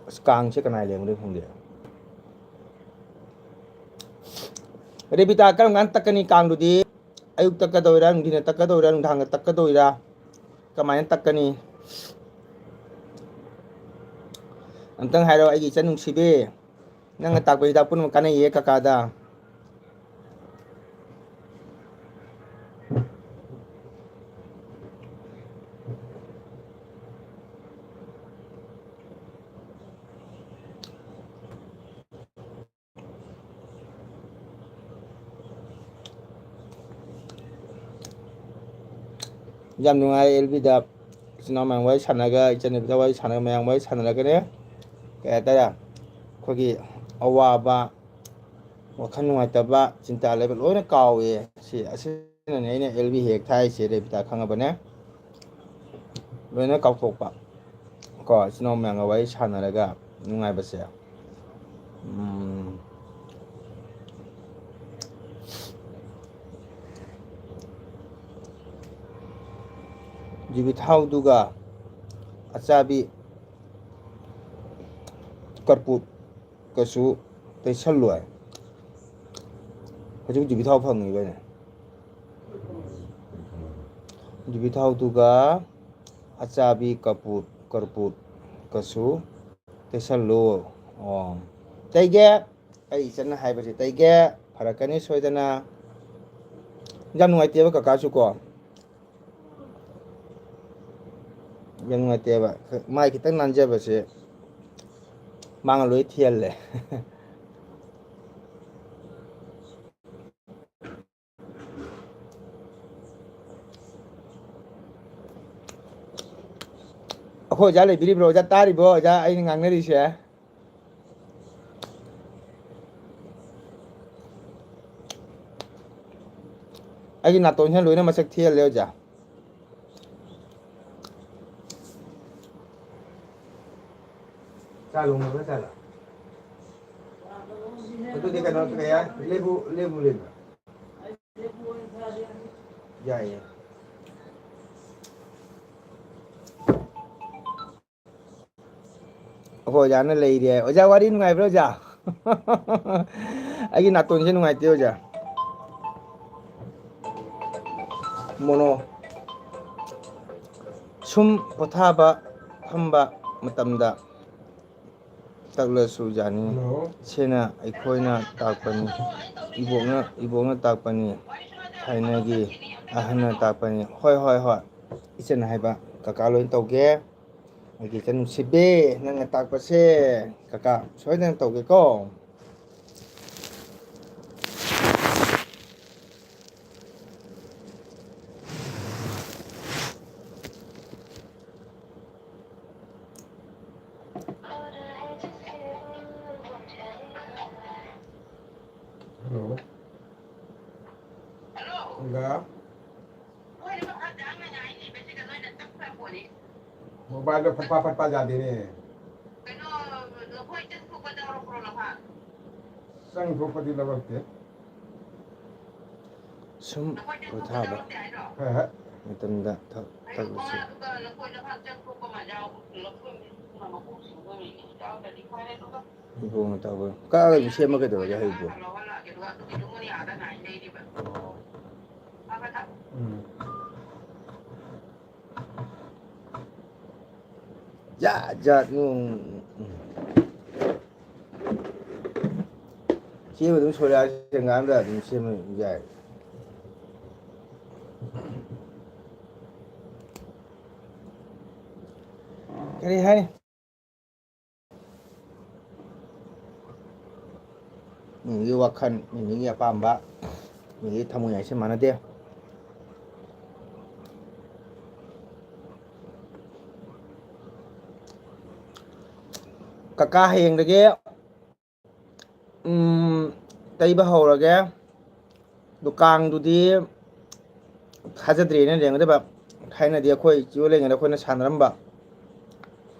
ꯑꯁ, ꯀꯥꯡꯁꯦ ꯀꯅꯥꯏ ꯂꯦꯡꯕꯅꯣ ꯈꯪꯗꯦ꯫ ꯔꯦꯕꯤꯇꯥ, ꯀꯔꯝ ꯀꯥꯟꯗ ꯇꯛꯀꯅꯤ ꯀꯥꯡꯗꯨꯗꯤ? ꯑꯌꯨꯛ ꯇꯛꯀꯗꯧꯔꯤꯔꯥ, ꯅꯨꯡꯊꯤꯜꯗ ꯇꯛꯀꯗꯧꯔꯤꯔꯥ, ꯅꯨꯡꯗꯥꯡꯗ ꯇꯛꯀꯗꯧꯔꯤꯔꯥ? ꯀꯃꯥꯏꯅ ꯇꯛꯀꯅꯤ? ꯑꯝꯇꯪ ꯍꯥꯏꯔꯛꯑꯣ, ꯑꯩꯒꯤ ꯏꯆꯟ ꯅꯨꯡꯁꯤꯕꯤ꯫ ꯅꯪꯅ ꯇꯥꯛꯄ ꯍꯤꯗꯥꯛ ꯄꯨꯝꯅꯃꯛ ꯀꯥꯟꯅꯩꯌꯦ ꯀꯀꯥꯗ꯫ ꯌꯥꯝ ꯅꯨꯡꯉꯥꯏ ꯑꯦꯜ ꯕꯤꯗ ꯏꯆꯤꯟ ꯏꯅꯥꯎ ꯃꯌꯥꯝ ꯋꯥꯔꯤ ꯁꯥꯟꯅꯔꯒ, ꯏꯆꯟꯅꯨꯄꯤꯗ ꯋꯥꯔꯤ ꯁꯥꯟꯅꯔꯒ, ꯃꯌꯥꯝ ꯋꯥꯔꯤ ꯁꯥꯟꯅꯔꯒꯅꯦ, ꯀꯩ ꯍꯥꯏꯇꯥꯔꯦ, ꯑꯩꯈꯣꯏꯒꯤ ꯑꯋꯥꯕ, ꯋꯥꯈꯜ ꯅꯨꯡꯉꯥꯏꯇꯕ, ꯆꯤꯟꯇꯥ ꯂꯩꯕ ꯂꯣꯏꯅ ꯀꯥꯎꯋꯦ꯫ ꯁꯤ ꯑꯁꯤꯅꯅꯦ ꯑꯩꯅ ꯑꯦꯜ ꯕꯤ ꯍꯦꯛ ꯊꯥꯏꯁꯦ, ꯔꯦꯕꯤꯇꯥ ꯈꯪꯉꯕꯅꯦ? ꯂꯣꯏꯅ ꯀꯥꯎꯊꯣꯛꯄ꯫ ꯀꯣ, ꯏꯆꯤꯟ ꯏꯅꯥꯎ ꯃꯌꯥꯝꯒ ꯋꯥꯔꯤ ꯁꯥꯟꯅꯔꯒ ꯅꯨꯡꯉꯥꯏꯕꯁꯦ꯫ ꯎꯝ꯫ ꯌꯨꯕꯤ ꯊꯥꯎꯗꯨꯒ ꯑꯆꯥꯕꯤ ꯀꯔꯄꯨꯔꯀꯁꯨ ꯇꯩꯁꯜꯂꯣꯏ꯫ ꯍꯧꯖꯤꯛ ꯌꯨꯕꯤ ꯊꯥꯎ ꯐꯪꯉꯤꯕꯅꯦ꯫ ꯌꯨꯕꯤ ꯊꯥꯎꯗꯨꯒ ꯑꯆꯥꯕꯤ ꯀꯄꯨꯔ, ꯀꯔꯄꯨꯔꯀꯁꯨ ꯇꯩꯁꯜꯂꯨ꯫ ꯑꯣ꯫ ꯇꯩꯒꯦ꯫ ꯑꯩ ꯏꯆꯟꯅ ꯍꯥꯏꯕꯁꯦ ꯇꯩꯒꯦ꯫ ꯐꯔꯛꯀꯅꯤ ꯁꯣꯏꯗꯅ꯫ ꯌꯥꯝ ꯅꯨꯡꯉꯥꯏꯇꯦꯕ ꯀꯀꯥꯁꯨ ꯀꯣ꯫ ꯌꯥꯝ ꯅꯨꯡꯉꯥꯏꯇꯦꯕ꯫ ꯃꯥꯏ ꯈꯤꯇꯪ ꯅꯥꯟꯖꯕꯁꯦ ꯃꯥꯅ ꯂꯣꯏ ꯊꯤꯍꯜꯂꯦ꯫ ꯑꯩꯈꯣꯏ ꯑꯣꯖꯥ ꯂꯩꯕꯤꯔꯤꯕ꯭ꯔꯣ? ꯑꯣꯖꯥ ꯇꯥꯔꯤꯕꯣ? ꯑꯣꯖꯥ ꯑꯩꯅ ꯉꯥꯡꯅꯔꯤꯁꯦ? ꯑꯩꯒꯤ ꯅꯥꯇꯣꯟꯁꯤꯅ ꯂꯣꯏꯅ ꯃꯁꯛ ꯊꯤꯍꯜꯂꯦ ꯑꯣꯖꯥ꯫ ꯆꯥ ꯂꯣꯡꯉꯒ ꯆꯥꯔ꯫ ꯑꯗꯨꯗꯤ ꯀꯩꯅꯣ ꯀꯌꯥ ꯂꯦꯕꯨ ꯂꯦꯕꯨ ꯂꯩꯕ꯭ꯔꯥ? ꯌꯥꯏꯌꯦ꯫ ꯑꯩꯈꯣꯏ ꯑꯣꯖꯥꯅ ꯂꯩꯔꯦ꯫ ꯑꯣꯖꯥ, ꯋꯥꯔꯤ ꯅꯨꯡꯉꯥꯏꯕ꯭ꯔꯥ, ꯑꯣꯖꯥ? ꯑꯩꯒꯤ ꯅꯥꯇꯣꯟꯁꯦ ꯅꯨꯡꯉꯥꯏꯇꯦ, ꯑꯣꯖꯥ꯫ ꯃꯣꯅꯣ꯫ ꯁꯨꯝ ꯄꯣꯊꯥꯕ ꯐꯝꯕ ꯃꯇꯝꯗ ꯇꯛꯂꯁꯨ ꯌꯥꯅꯤ꯫ ꯍꯜꯂꯣ꯫ ꯁꯤꯅ ꯑꯩꯈꯣꯏꯅ ꯇꯥꯛꯄꯅꯤ꯫ ꯏꯕꯣꯛꯅ, ꯏꯕꯣꯛꯅ ꯇꯥꯛꯄꯅꯤ꯫ ꯊꯥꯏꯅꯒꯤ ꯑꯍꯟꯅ ꯇꯥꯛꯄꯅꯤ꯫ ꯍꯣꯏ, ꯍꯣꯏ, ꯍꯣꯏ꯫ ꯏꯆꯟ ꯍꯥꯏꯕ ꯀꯀꯥ ꯂꯣꯏ ꯇꯧꯒꯦ꯫ ꯑꯩꯒꯤ ꯏꯆꯟ ꯅꯨꯡꯁꯤꯕꯤ, ꯅꯪꯅ ꯇꯥꯛꯄꯁꯦ ꯀꯀꯥ ꯁꯣꯏꯗꯅ ꯇꯧꯒꯦꯀꯣ꯫ ꯍꯜꯂꯣ꯫ ꯍꯜꯂꯣ꯫ ꯑꯣꯖꯥ꯫ ꯃꯣꯕꯥꯏꯜꯗꯣ ꯐꯠ ꯐꯥ ꯐꯠ ꯐꯥ ꯌꯥꯗꯦꯅꯦ꯫ ꯆꯪ ꯊꯣꯛꯄꯗꯤ ꯂꯧꯔꯛꯇꯦ꯫ ꯁꯨꯝ ꯄꯣꯊꯥꯕ ꯍꯣꯏ, ꯍꯣꯏ꯫ ꯃꯇꯝꯗ ꯊꯛ-, ꯊꯛꯂꯁꯤ꯫ ꯏꯕꯣꯡꯅ ꯇꯧꯕ꯫ ꯀꯛꯑꯒ ꯑꯗꯨꯝ ꯁꯦꯝꯃ ꯀꯩꯗꯧꯔꯒꯦ ꯍꯩꯕꯣ? ꯎꯝ꯫ ꯖꯥꯠ ꯖꯥꯠ ꯅꯣꯡ-, ꯎꯝ꯫ ꯁꯦꯝꯕ ꯑꯗꯨꯝ ꯁꯣꯏꯔꯛꯑ ꯁꯦꯡꯒꯥꯟꯗ ꯑꯗꯨꯝ ꯁꯦꯝꯕ ꯌꯥꯏ꯫ ꯀꯔꯤ ꯍꯥꯏ? ꯃꯤꯒꯤ ꯋꯥꯈꯜ, ꯃꯤꯒꯤ ꯑꯄꯥꯝꯕ, ꯃꯤꯒꯤ ꯊꯃꯣꯏ ꯍꯥꯏꯁꯦ ꯃꯥꯟꯅꯗꯦ꯫ ꯀꯀꯥ ꯍꯌꯦꯡꯗꯒꯤ, ꯎꯝ, ꯇꯩꯕ ꯍꯧꯔꯒꯦ꯫ ꯑꯗꯨ ꯀꯥꯡꯗꯨꯗꯤ ꯊꯥꯖꯗ꯭ꯔꯦꯅ ꯌꯦꯡꯒꯗꯕ꯫ ꯊꯥꯏꯅꯗꯤ ꯑꯩꯈꯣꯏ ꯏꯆꯦ ꯂꯩꯉꯩꯗ ꯑꯩꯈꯣꯏꯅ ꯁꯥꯟꯅꯔꯝꯕ꯫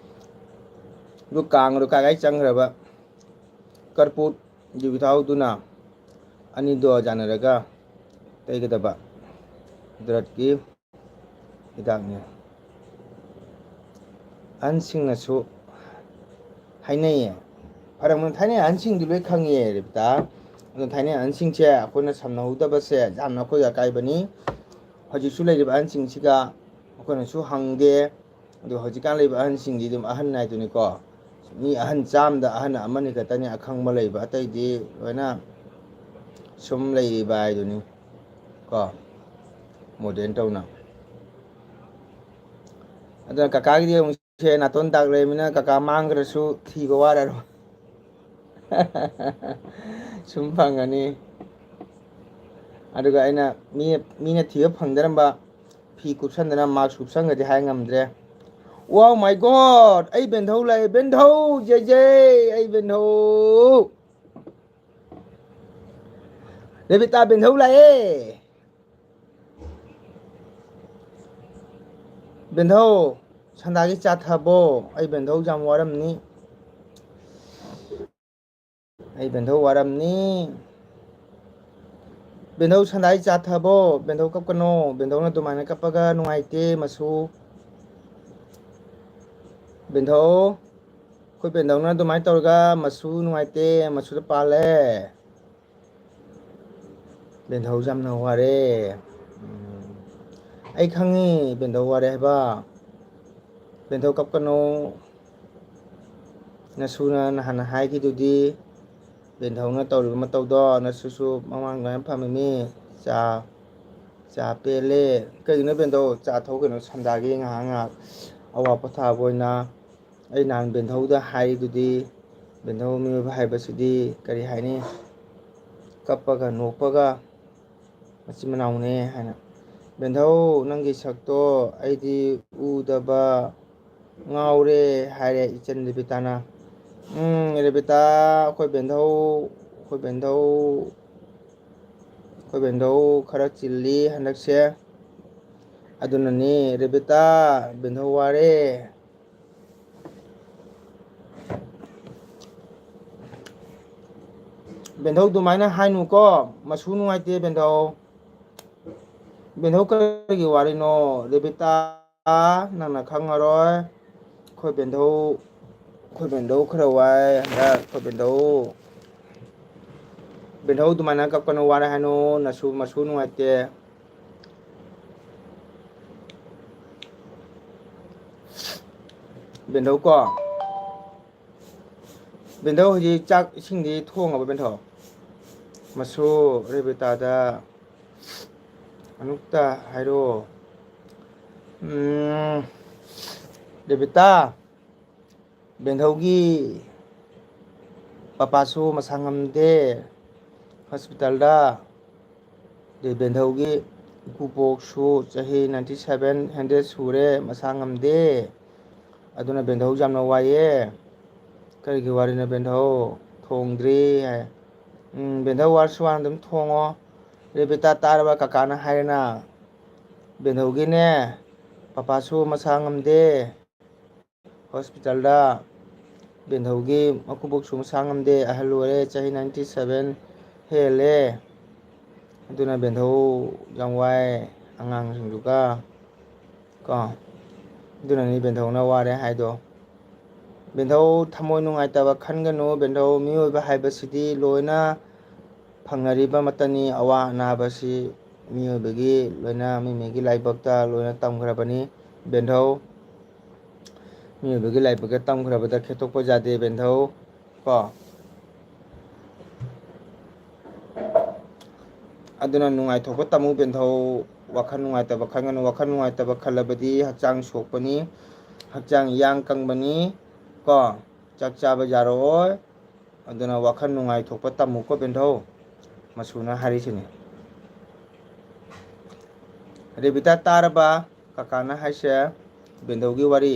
ꯑꯗꯨ ꯀꯥꯡ ꯑꯗꯨ ꯀꯥꯏ ꯀꯥꯏ ꯆꯪꯈ꯭ꯔꯕ? ꯀꯔꯄꯨꯠ, ꯌꯨꯕꯤ ꯊꯥꯎꯗꯨꯅ ꯑꯅꯤꯗꯣ ꯌꯥꯅꯔꯒ ꯇꯩꯒꯗꯕ ꯗ꯭ꯔꯠꯀꯤ ꯍꯤꯗꯥꯛꯅꯤ꯫ ꯑꯍꯟꯁꯤꯡꯅꯁꯨ ꯍꯥꯏꯅꯩꯌꯦ꯫ ꯐꯔꯝꯒꯅꯤ, ꯊꯥꯏꯅ ꯑꯍꯟꯁꯤꯡꯗꯤ ꯂꯣꯏ ꯈꯪꯉꯦ ꯔꯦꯕꯤꯇꯥ꯫ ꯑꯗꯣ ꯊꯥꯏꯅ ꯑꯍꯟꯁꯤꯡꯁꯦ ꯑꯩꯈꯣꯏꯅ ꯁꯝꯅꯍꯧꯗꯕꯁꯦ ꯌꯥꯝꯅ ꯑꯩꯈꯣꯏꯒꯤ ꯑꯀꯥꯏꯕꯅꯤ꯫ ꯍꯧꯖꯤꯛꯁꯨ ꯂꯩꯔꯤꯕ ꯑꯍꯟꯁꯤꯡꯁꯤꯒ ꯑꯩꯈꯣꯏꯅꯁꯨ ꯍꯪꯗꯦ꯫ ꯑꯗꯣ ꯍꯧꯖꯤꯛꯀꯥꯟ ꯂꯩꯕ ꯑꯍꯟꯁꯤꯡꯗꯤ ꯑꯗꯨꯝ ꯑꯍꯟ ꯍꯥꯏꯗꯨꯅꯤꯀꯣ꯫ ꯃꯤ ꯑꯍꯟ ꯆꯥꯝꯗ ꯑꯍꯟ ꯑꯃꯅꯤ ꯈꯛꯇꯅꯤ ꯑꯈꯪꯕ ꯂꯩꯕ, ꯑꯇꯩꯗꯤ ꯂꯣꯏꯅ ꯁꯨꯝ ꯂꯩꯔꯤꯕ ꯍꯥꯏꯗꯨꯅꯤ ꯀꯣ, ꯃꯣꯗꯔꯟ ꯇꯧꯅ꯫ ꯑꯗꯨꯅ ꯀꯀꯥꯒꯤꯗꯤ ꯑꯃꯨꯛꯁꯦ ꯅꯥꯇꯣꯟ ꯗꯥꯛ ꯂꯩꯔꯃꯤꯅ ꯀꯀꯥ ꯃꯥꯡꯈ꯭ꯔꯁꯨ ꯊꯤꯕ ꯋꯥꯔꯔꯣꯏ꯫ ꯁꯨꯝ ꯐꯪꯒꯅꯤ꯫ ꯑꯗꯨꯒ ꯑꯩꯅ ꯃꯤ, ꯃꯤꯅ ꯊꯤꯕ ꯐꯪꯗꯔꯝꯕ ꯐꯤ ꯀꯨꯞꯁꯟꯗꯅ ꯃꯥꯛꯁ ꯀꯨꯞꯁꯟꯒꯗꯤ ꯍꯥꯏ ꯉꯝꯗ꯭ꯔꯦ꯫ Wow, my God! ꯑꯩ ꯕꯦꯟꯙꯧ ꯂꯥꯛꯑꯦ, ꯕꯦꯟꯙꯧ! J J! ꯑꯩ ꯕꯦꯟꯙꯧ! ꯔꯦꯕꯤꯇꯥ, ꯕꯦꯟꯙꯧ ꯂꯥꯛꯑꯦ! ꯕꯦꯟꯙꯧ, ꯁꯟꯗꯥꯒꯤ ꯆꯥ ꯊꯛꯑꯕꯣ? ꯑꯩ ꯕꯦꯟꯙꯧ ꯌꯥꯝ ꯋꯥꯔꯝꯅꯤ꯫ ꯑꯩ ꯕꯦꯟꯙꯧ ꯋꯥꯔꯝꯅꯤ꯫ ꯕꯦꯟꯙꯧ ꯁꯟꯗꯥꯏ ꯆꯥ ꯊꯛꯑꯕꯣ? ꯕꯦꯟꯙꯧ ꯀꯞꯀꯅꯣ꯫ ꯕꯦꯟꯙꯧꯅ ꯑꯗꯨꯃꯥꯏꯅ ꯀꯞꯄꯒ ꯅꯨꯡꯉꯥꯏꯇꯦ ꯃꯁꯨ꯫ ꯕꯦꯟꯙꯧ, ꯑꯩꯈꯣꯏ ꯕꯦꯟꯙꯧꯅ ꯑꯗꯨꯃꯥꯏꯅ ꯇꯧꯔꯒ ꯃꯁꯨ ꯅꯨꯡꯉꯥꯏꯇꯦ, ꯃꯁꯨꯗ ꯄꯥꯜꯂꯦ꯫ ꯕꯦꯟꯙꯧ ꯌꯥꯝꯅ ꯋꯥꯔꯦ꯫ ꯎꯝ꯫ ꯑꯩ ꯈꯪꯉꯤ ꯕꯦꯟꯙꯧ ꯋꯥꯔꯦ ꯍꯥꯏꯕ꯫ ꯕꯦꯟꯙꯧ ꯀꯞꯀꯅꯨ꯫ ꯅꯁꯨꯅ ꯅꯍꯥꯟ ꯍꯥꯏꯈꯤꯗꯨꯗꯤ, ꯕꯦꯟꯙꯧꯅ ꯇꯧꯔꯤꯕ ꯃꯇꯧꯗꯣ, ꯅꯁꯨꯁꯨ ꯃꯃꯥꯡ ꯑꯗꯨꯃꯥꯏꯅ ꯐꯝꯃꯤꯅꯤ꯫ ꯆꯥ, ꯆꯥ ꯄꯦꯜꯂꯦ꯫ ꯀꯩꯒꯤꯅꯣ ꯕꯦꯟꯙꯧ? ꯆꯥ ꯊꯛꯎ ꯀꯩꯅꯣ, ꯁꯟꯗꯥꯒꯤ ꯉꯥꯏꯍꯥꯛ ꯉꯥꯏꯍꯥꯛ ꯑꯋꯥ ꯄꯣꯊꯥꯕ ꯑꯣꯏꯅ꯫ ꯑꯩ ꯅꯍꯥꯟ ꯕꯦꯟꯙꯧꯗ ꯍꯥꯏꯔꯤꯗꯨꯗꯤ, ꯕꯦꯟꯙꯧ ꯃꯤꯑꯣꯏꯕ ꯍꯥꯏꯕꯁꯤꯗꯤ ꯀꯔꯤ ꯍꯥꯏꯅꯤ? ꯀꯞꯄꯒ ꯅꯣꯛꯄꯒ ꯃꯆꯤꯟ ꯃꯅꯥꯎꯅꯦ ꯍꯥꯏꯅ꯫ ꯕꯦꯟꯙꯧ, ꯅꯪꯒꯤ ꯁꯛꯇꯣ ꯑꯩꯗꯤ ꯎꯗꯕ ꯉꯥꯎꯔꯦ ꯍꯥꯏꯔꯦ ꯏꯆꯟ ꯔꯦꯕꯤꯇꯥꯅ꯫ ꯎꯝ, ꯔꯦꯕꯤꯇꯥ, ꯑꯩꯈꯣꯏ ꯕꯦꯟꯙꯧ, ꯑꯩꯈꯣꯏ ꯕꯦꯟꯙꯧ, ꯑꯩꯈꯣꯏ ꯕꯦꯟꯙꯧ ꯈꯔ ꯆꯤꯜꯂꯤ ꯍꯟꯗꯛꯁꯦ꯫ ꯑꯗꯨꯅꯅꯤ ꯔꯦꯕꯤꯇꯥ, ꯕꯦꯟꯙꯧ ꯋꯥꯔꯦ꯫ ꯕꯦꯟꯊꯧ ꯑꯗꯨꯃꯥꯏꯅ ꯍꯥꯏꯅꯨꯀꯣ, ꯃꯁꯨ ꯅꯨꯡꯉꯥꯏꯇꯦ ꯕꯦꯟꯊꯧ꯫ ꯕꯦꯟꯊꯧ ꯀꯔꯤꯒꯤ ꯋꯥꯔꯤꯅꯣ? ꯔꯦꯕꯤꯇꯥ, ꯅꯪꯅ ꯈꯪꯉꯔꯣꯏ꯫ ꯑꯩꯈꯣꯏ ꯕꯦꯟꯊꯧ, ꯑꯩꯈꯣꯏ ꯕꯦꯟꯊꯧ ꯈꯔ ꯋꯥꯏ ꯍꯟꯗꯛ꯫ ꯑꯩꯈꯣꯏ ꯕꯦꯟꯊꯧ, ꯕꯦꯟꯊꯧ ꯑꯗꯨꯃꯥꯏꯅ ꯀꯞꯀꯅꯨ, ꯋꯥꯔꯦ ꯍꯥꯏꯅꯨ, ꯅꯁꯨ ꯃꯁꯨ ꯅꯨꯡꯉꯥꯏꯇꯦ꯫ ꯕꯦꯟꯊꯧ ꯀꯣ, ꯕꯦꯟꯊꯧ ꯍꯧꯖꯤꯛ ꯆꯥꯛ ꯏꯁꯤꯡꯗꯤ ꯊꯣꯡꯉꯕ ꯕꯦꯟꯊꯧ? ꯃꯁꯨ ꯔꯦꯕꯤꯇꯥꯗ ꯑꯃꯨꯛꯇ ꯍꯥꯏꯔꯛꯑꯣ꯫ ꯎꯝ, ꯔꯦꯕꯤꯇꯥ, ꯕꯦꯟꯊꯧꯒꯤ ꯄꯄꯥꯁꯨ ꯃꯁꯥ ꯉꯝꯗꯦ ꯍꯣꯁꯄꯤꯇꯥꯜꯗ꯫ ꯑꯗꯩ ꯕꯦꯟꯊꯧꯒꯤ ꯏꯀꯨꯕꯣꯛꯁꯨ ꯆꯍꯤ ninety seven hundred ꯁꯨꯔꯦ, ꯃꯁꯥ ꯉꯝꯗꯦ꯫ ꯑꯗꯨꯅ ꯕꯦꯟꯊꯧ ꯌꯥꯝꯅ ꯋꯥꯏꯑꯦ꯫ ꯀꯔꯤꯒꯤ ꯋꯥꯔꯤꯅꯣ ꯕꯦꯟꯊꯧ? ꯊꯣꯡꯗ꯭ꯔꯤ ꯍꯥꯏ꯫ ꯎꯝ, ꯕꯦꯟꯊꯧ ꯋꯥꯔꯁꯨ ꯋꯥꯅ ꯑꯗꯨꯝ ꯊꯣꯡꯉꯣ꯫ ꯔꯦꯕꯤꯇꯥ ꯇꯥꯔꯕ ꯀꯀꯥꯅ ꯍꯥꯏꯔꯦꯅ? ꯕꯦꯟꯊꯧꯒꯤꯅꯦ, ꯄꯄꯥꯁꯨ ꯃꯁꯥ ꯉꯝꯗꯦ꯫ ꯍꯣꯁꯄꯤꯇꯥꯜꯗ ꯕꯦꯟꯊꯧꯒꯤ ꯃꯀꯨꯕꯣꯛꯁꯨ ꯃꯁꯥ ꯉꯝꯗꯦ, ꯑꯍꯜ ꯑꯣꯏꯔꯦ, ꯆꯍꯤ ninety seven ꯍꯦꯜꯂꯦ꯫ ꯑꯗꯨꯅ ꯕꯦꯟꯊꯧ ꯌꯥꯝ ꯋꯥꯏ, ꯑꯉꯥꯡꯁꯤꯡꯗꯨꯒ ꯀꯣ꯫ ꯑꯗꯨꯅꯅꯤ ꯕꯦꯟꯊꯧꯅ ꯋꯥꯔꯦ ꯍꯥꯏꯗꯣ꯫ ꯕꯦꯟꯊꯧ ꯊꯃꯣꯏ ꯅꯨꯡꯉꯥꯏꯇꯕ ꯈꯟꯒꯅꯨ꯫ ꯕꯦꯟꯊꯧ, ꯃꯤꯑꯣꯏꯕ ꯍꯥꯏꯕꯁꯤꯗꯤ ꯂꯣꯏꯅ ꯐꯪꯅꯔꯤꯕ ꯃꯇꯅꯤ꯫ ꯑꯋꯥ ꯑꯅꯥꯕꯁꯤ ꯃꯤꯑꯣꯏꯕꯒꯤ ꯂꯣꯏꯅ, ꯃꯤ ꯃꯤꯒꯤ ꯂꯥꯏꯕꯛꯇ ꯂꯣꯏꯅ ꯇꯝꯈ꯭ꯔꯕꯅꯤ꯫ ꯕꯦꯟꯊꯧ, ꯃꯤꯑꯣꯏꯕꯒꯤ ꯂꯥꯏꯕꯛꯇ ꯇꯝꯈ꯭ꯔꯕꯗ ꯈꯦꯠꯇꯣꯛꯄ ꯌꯥꯗꯦ ꯕꯦꯟꯊꯧ ꯀꯣ꯫ ꯑꯗꯨꯅ ꯅꯨꯡꯉꯥꯏꯊꯣꯛꯄ ꯇꯝꯃꯨ ꯕꯦꯟꯊꯧ꯫ ꯋꯥꯈꯜ ꯅꯨꯡꯉꯥꯏꯇꯕ ꯈꯟꯒꯅꯨ꯫ ꯋꯥꯈꯜ ꯅꯨꯡꯉꯥꯏꯇꯕ ꯈꯜꯂꯕꯗꯤ ꯍꯛꯆꯥꯡ ꯁꯣꯛꯄꯅꯤ, ꯍꯛꯆꯥꯡ ꯏꯌꯥꯡ ꯀꯪꯕꯅꯤ ꯀꯣ꯫ ꯆꯥꯛ ꯆꯥꯕ ꯌꯥꯔꯛꯑꯣꯏ꯫ ꯑꯗꯨꯅ ꯋꯥꯈꯜ ꯅꯨꯡꯉꯥꯏꯊꯣꯛꯄ ꯇꯝꯃꯨꯀꯣ ꯕꯦꯟꯊꯧ, ꯃꯁꯨꯅ ꯍꯥꯏꯔꯤꯁꯤꯅꯤ꯫ ꯔꯦꯕꯤꯇꯥ ꯇꯥꯔꯕ ꯀꯀꯥꯅ ꯍꯥꯏꯁꯦ? ꯕꯦꯟꯊꯧꯒꯤ ꯋꯥꯔꯤ꯫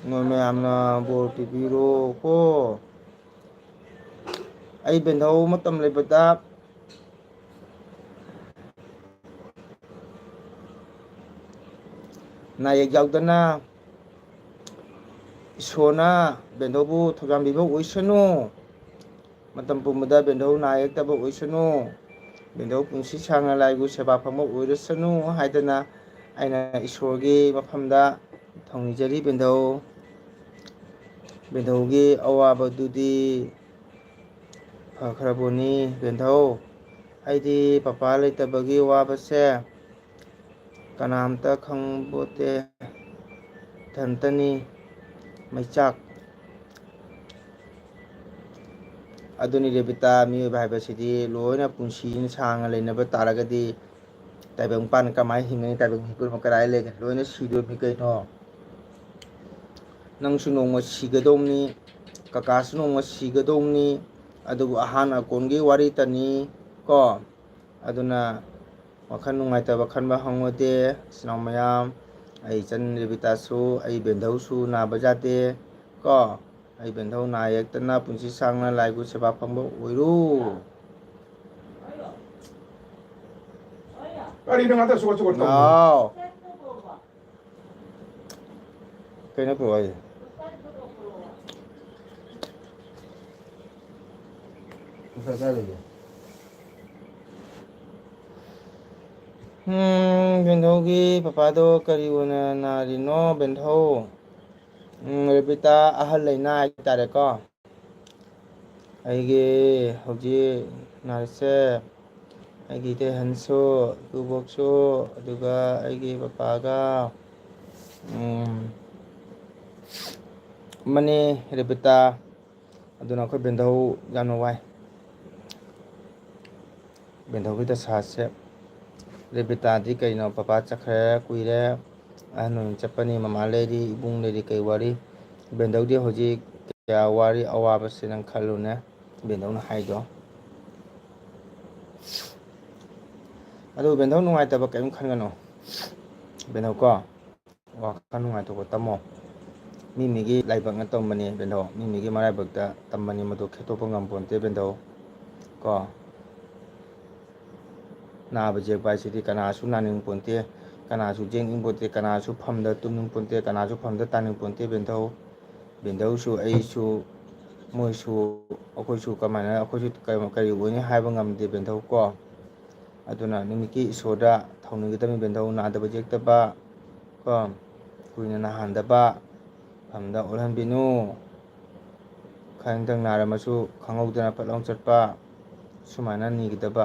ꯅꯣꯏ ꯃꯌꯥꯝꯅ ꯕꯣꯔ ꯄꯤꯕꯤꯔꯣ ꯀꯣ꯫ ꯑꯩ ꯕꯦꯟꯊꯧ ꯃꯇꯝ ꯂꯩꯕꯗ ꯑꯅꯥ ꯑꯌꯦꯛ ꯌꯥꯎꯗꯅ ꯏꯁꯣꯔꯅ ꯕꯦꯟꯗꯧꯕꯨ ꯊꯧꯖꯥꯟꯕꯤꯕ ꯑꯣꯏꯁꯅꯨ꯫ ꯃꯇꯝ ꯄꯨꯝꯕꯗ ꯕꯦꯟꯗꯧ ꯅꯥ ꯌꯦꯛꯇꯕ ꯑꯣꯏꯁꯅꯨ꯫ ꯕꯦꯟꯗꯧ ꯄꯨꯟꯁꯤ ꯁꯥꯡꯅ ꯂꯥꯏꯒꯨ ꯁꯦꯕꯥ ꯐꯪꯕ ꯑꯣꯏꯔꯁꯅꯨ ꯍꯥꯏꯗꯅ ꯑꯩꯅ ꯏꯁꯣꯔꯒꯤ ꯃꯐꯝꯗ ꯊꯧꯅꯤꯖꯔꯤ꯫ ꯕꯦꯟꯗꯧ, ꯕꯦꯟꯗꯧꯒꯤ ꯑꯋꯥꯕꯗꯨꯗꯤ ꯐꯈ꯭ꯔꯕꯣꯅꯤ ꯕꯦꯟꯗꯧ꯫ ꯑꯩꯗꯤ ꯄꯄꯥ ꯂꯩꯇꯕꯒꯤ ꯋꯥꯕꯁꯦ ꯀꯅꯥꯝꯇ ꯈꯪꯕꯣꯠꯇꯦ, ꯏꯊꯟꯇꯅꯤ ꯃꯩꯆꯥꯛ꯫ ꯑꯗꯨꯅꯤ ꯔꯦꯕꯤꯇꯥ, ꯃꯤꯑꯣꯏꯕ ꯍꯥꯏꯕꯁꯤꯗꯤ ꯂꯣꯏꯅ ꯄꯨꯟꯁꯤ ꯁꯥꯡꯅ ꯂꯩꯅꯕ ꯇꯥꯔꯒꯗꯤ ꯇꯥꯏꯕꯪꯄꯥꯟ ꯀꯃꯥꯏꯅ ꯍꯤꯡꯒꯅꯤ? ꯇꯥꯏꯕꯪ ꯃꯤꯄꯨꯝꯕ ꯀꯗꯥꯏ ꯂꯩꯒꯅꯤ? ꯂꯣꯏꯅ ꯁꯤꯗꯣꯏꯅꯤ ꯀꯩꯅꯣ꯫ ꯅꯪꯁꯨ ꯅꯣꯡꯃ ꯁꯤꯒꯗꯧꯅꯤ, ꯀꯀꯥꯁꯨ ꯅꯣꯡꯃ ꯁꯤꯒꯗꯧꯅꯤ꯫ ꯑꯗꯨꯕꯨ ꯑꯍꯥꯟ ꯑꯀꯣꯟꯒꯤ ꯋꯥꯔꯤꯇꯅꯤ ꯀꯣ꯫ ꯑꯗꯨꯅ ꯋꯥꯈꯜ ꯅꯨꯡꯉꯥꯏꯇꯕ ꯈꯟꯕ ꯍꯪꯉꯨꯗꯦ, ꯏꯆꯤꯟ ꯏꯅꯥꯎ ꯃꯌꯥꯝ꯫ ꯑꯩ ꯏꯆꯟ ꯔꯦꯕꯤꯇꯥꯁꯨ, ꯑꯩ ꯕꯦꯟꯙꯧꯁꯨ ꯅꯥꯕ ꯌꯥꯗꯦ ꯀꯣ꯫ ꯑꯩ ꯕꯦꯟꯙꯧ ꯅꯥ ꯌꯦꯛꯇꯅ ꯄꯨꯟꯁꯤ ꯁꯥꯡꯅ ꯂꯥꯏꯒꯨ ꯁꯦꯕꯥ ꯐꯪꯕ ꯑꯣꯏꯔꯨ꯫ ꯀꯔꯤꯅꯣ ꯉꯥꯛꯇ ꯁꯨꯒꯠ ꯁꯨꯒꯠ ꯇꯧꯕ? ꯍꯥꯎ꯫ ꯀꯩꯅꯣ ꯄꯨꯔꯛꯑꯣ ꯍꯥꯏꯁꯦ? ꯅꯨꯡꯁꯥ ꯀꯥꯏ ꯂꯩꯒꯦ? ꯎꯝ, ꯕꯦꯟꯙꯧꯒꯤ ꯄꯄꯥꯗꯣ ꯀꯔꯤ ꯑꯣꯏꯅ ꯅꯥꯔꯤꯅꯣ, ꯕꯦꯟꯙꯧ? ꯎꯝ, ꯔꯦꯕꯤꯇꯥ, ꯑꯍꯜ ꯂꯩꯅꯥ ꯍꯥꯏꯇꯥꯔꯦꯀꯣ꯫ ꯑꯩꯒꯤ ꯍꯧꯖꯤꯛ ꯅꯥꯔꯤꯁꯦ ꯑꯩꯒꯤ ꯏꯇꯩꯍꯟꯁꯨ, ꯏꯀꯨꯕꯣꯛꯁꯨ, ꯑꯗꯨꯒ ꯑꯩꯒꯤ ꯄꯄꯥꯒ, ꯎꯝ, ꯑꯃꯅꯤ ꯔꯦꯕꯤꯇꯥ꯫ ꯑꯗꯨꯅ ꯑꯩꯈꯣꯏ ꯕꯦꯟꯙꯧ ꯌꯥꯝꯅ ꯋꯥꯏ꯫ ꯕꯦꯟꯙꯧꯒꯤ ꯗꯁꯥꯁꯦ꯫ ꯔꯦꯕꯤꯇꯥꯗꯤ ꯀꯩꯅꯣ, ꯄꯄꯥ ꯆꯠꯈ꯭ꯔꯦ ꯀꯨꯏꯔꯦ, ꯑꯍꯟ ꯑꯣꯏꯅ ꯆꯠꯄꯅꯤ, ꯃꯃꯥ ꯂꯩꯔꯤ, ꯏꯕꯨꯡ ꯂꯩꯔꯤ, ꯀꯩ ꯋꯥꯔꯤ? ꯕꯦꯟꯙꯧꯗꯤ ꯍꯧꯖꯤꯛ ꯀꯌꯥ ꯋꯥꯔꯤ, ꯑꯋꯥꯕꯁꯦ ꯅꯪ ꯈꯜꯂꯨꯅꯦ, ꯕꯦꯟꯙꯧꯅ ꯍꯥꯏꯗꯣ꯫ ꯑꯗꯨ ꯕꯦꯟꯙꯧ ꯅꯨꯡꯉꯥꯏꯇꯕ ꯀꯔꯤꯝ ꯈꯟꯒꯅꯨ, ꯕꯦꯟꯙꯧ ꯀꯣ꯫ ꯋꯥꯈꯜ ꯅꯨꯡꯉꯥꯏꯊꯣꯛꯄ ꯇꯝꯃꯣ꯫ ꯃꯤ ꯃꯤꯒꯤ ꯂꯥꯏꯕꯛꯅ ꯇꯝꯕꯅꯦ ꯀꯩꯅꯣ, ꯃꯤ ꯃꯤꯒꯤ ꯃꯔꯥꯏꯕꯛꯇ ꯇꯝꯕꯅꯤ, ꯃꯗꯨ ꯈꯦꯠꯇꯣꯛꯄ ꯉꯝꯄꯣꯟꯇꯦ ꯕꯦꯟꯗꯧ꯫ ꯀꯣ, ꯅꯥꯕ ꯌꯦꯛꯄ ꯍꯥꯏꯁꯤꯗꯤ ꯀꯅꯥꯁꯨ ꯅꯥꯅꯤꯡ ꯄꯣꯟꯇꯦ꯫ ꯀꯅꯥꯁꯨ ꯌꯦꯡꯅꯤꯡꯄꯣꯟꯇꯦ, ꯀꯅꯥꯁꯨ ꯐꯝꯗ ꯇꯨꯝꯅꯤꯡꯄꯣꯟꯇꯦ, ꯀꯅꯥꯁꯨ ꯐꯝꯗ ꯇꯥꯅꯤꯡꯄꯣꯟꯇꯦ ꯕꯦꯟꯊꯧ꯫ ꯕꯦꯟꯊꯧꯁꯨ, ꯑꯩꯁꯨ, ꯃꯣꯏꯁꯨ, ꯑꯩꯈꯣꯏꯁꯨ ꯀꯃꯥꯏꯅ, ꯑꯩꯈꯣꯏꯁꯨ ꯀꯩ-, ꯀꯔꯤ ꯑꯣꯏꯅꯤ ꯍꯥꯏꯕ ꯉꯝꯗꯦ ꯕꯦꯟꯊꯧ ꯀꯣ꯫ ꯑꯗꯨꯅ ꯅꯨꯃꯤꯠꯀꯤ ꯏꯁꯣꯔꯗ ꯊꯧꯅꯤꯒꯗꯕꯅꯤ ꯕꯦꯟꯊꯧ, ꯅꯥꯗꯕ ꯌꯦꯛꯇꯕ ꯀꯣ, ꯀꯨꯏꯅ ꯅꯥꯍꯟꯗꯕ, ꯐꯝꯗ ꯑꯣꯜꯍꯟꯕꯤꯅꯨ꯫ ꯈꯔꯗꯪ ꯅꯥꯔꯝꯃꯁꯨ ꯈꯪꯍꯧꯗꯅ ꯐꯠ ꯂꯥꯎ ꯆꯠꯄ, ꯁꯨꯃꯥꯏꯅ ꯅꯤꯒꯗꯕ꯫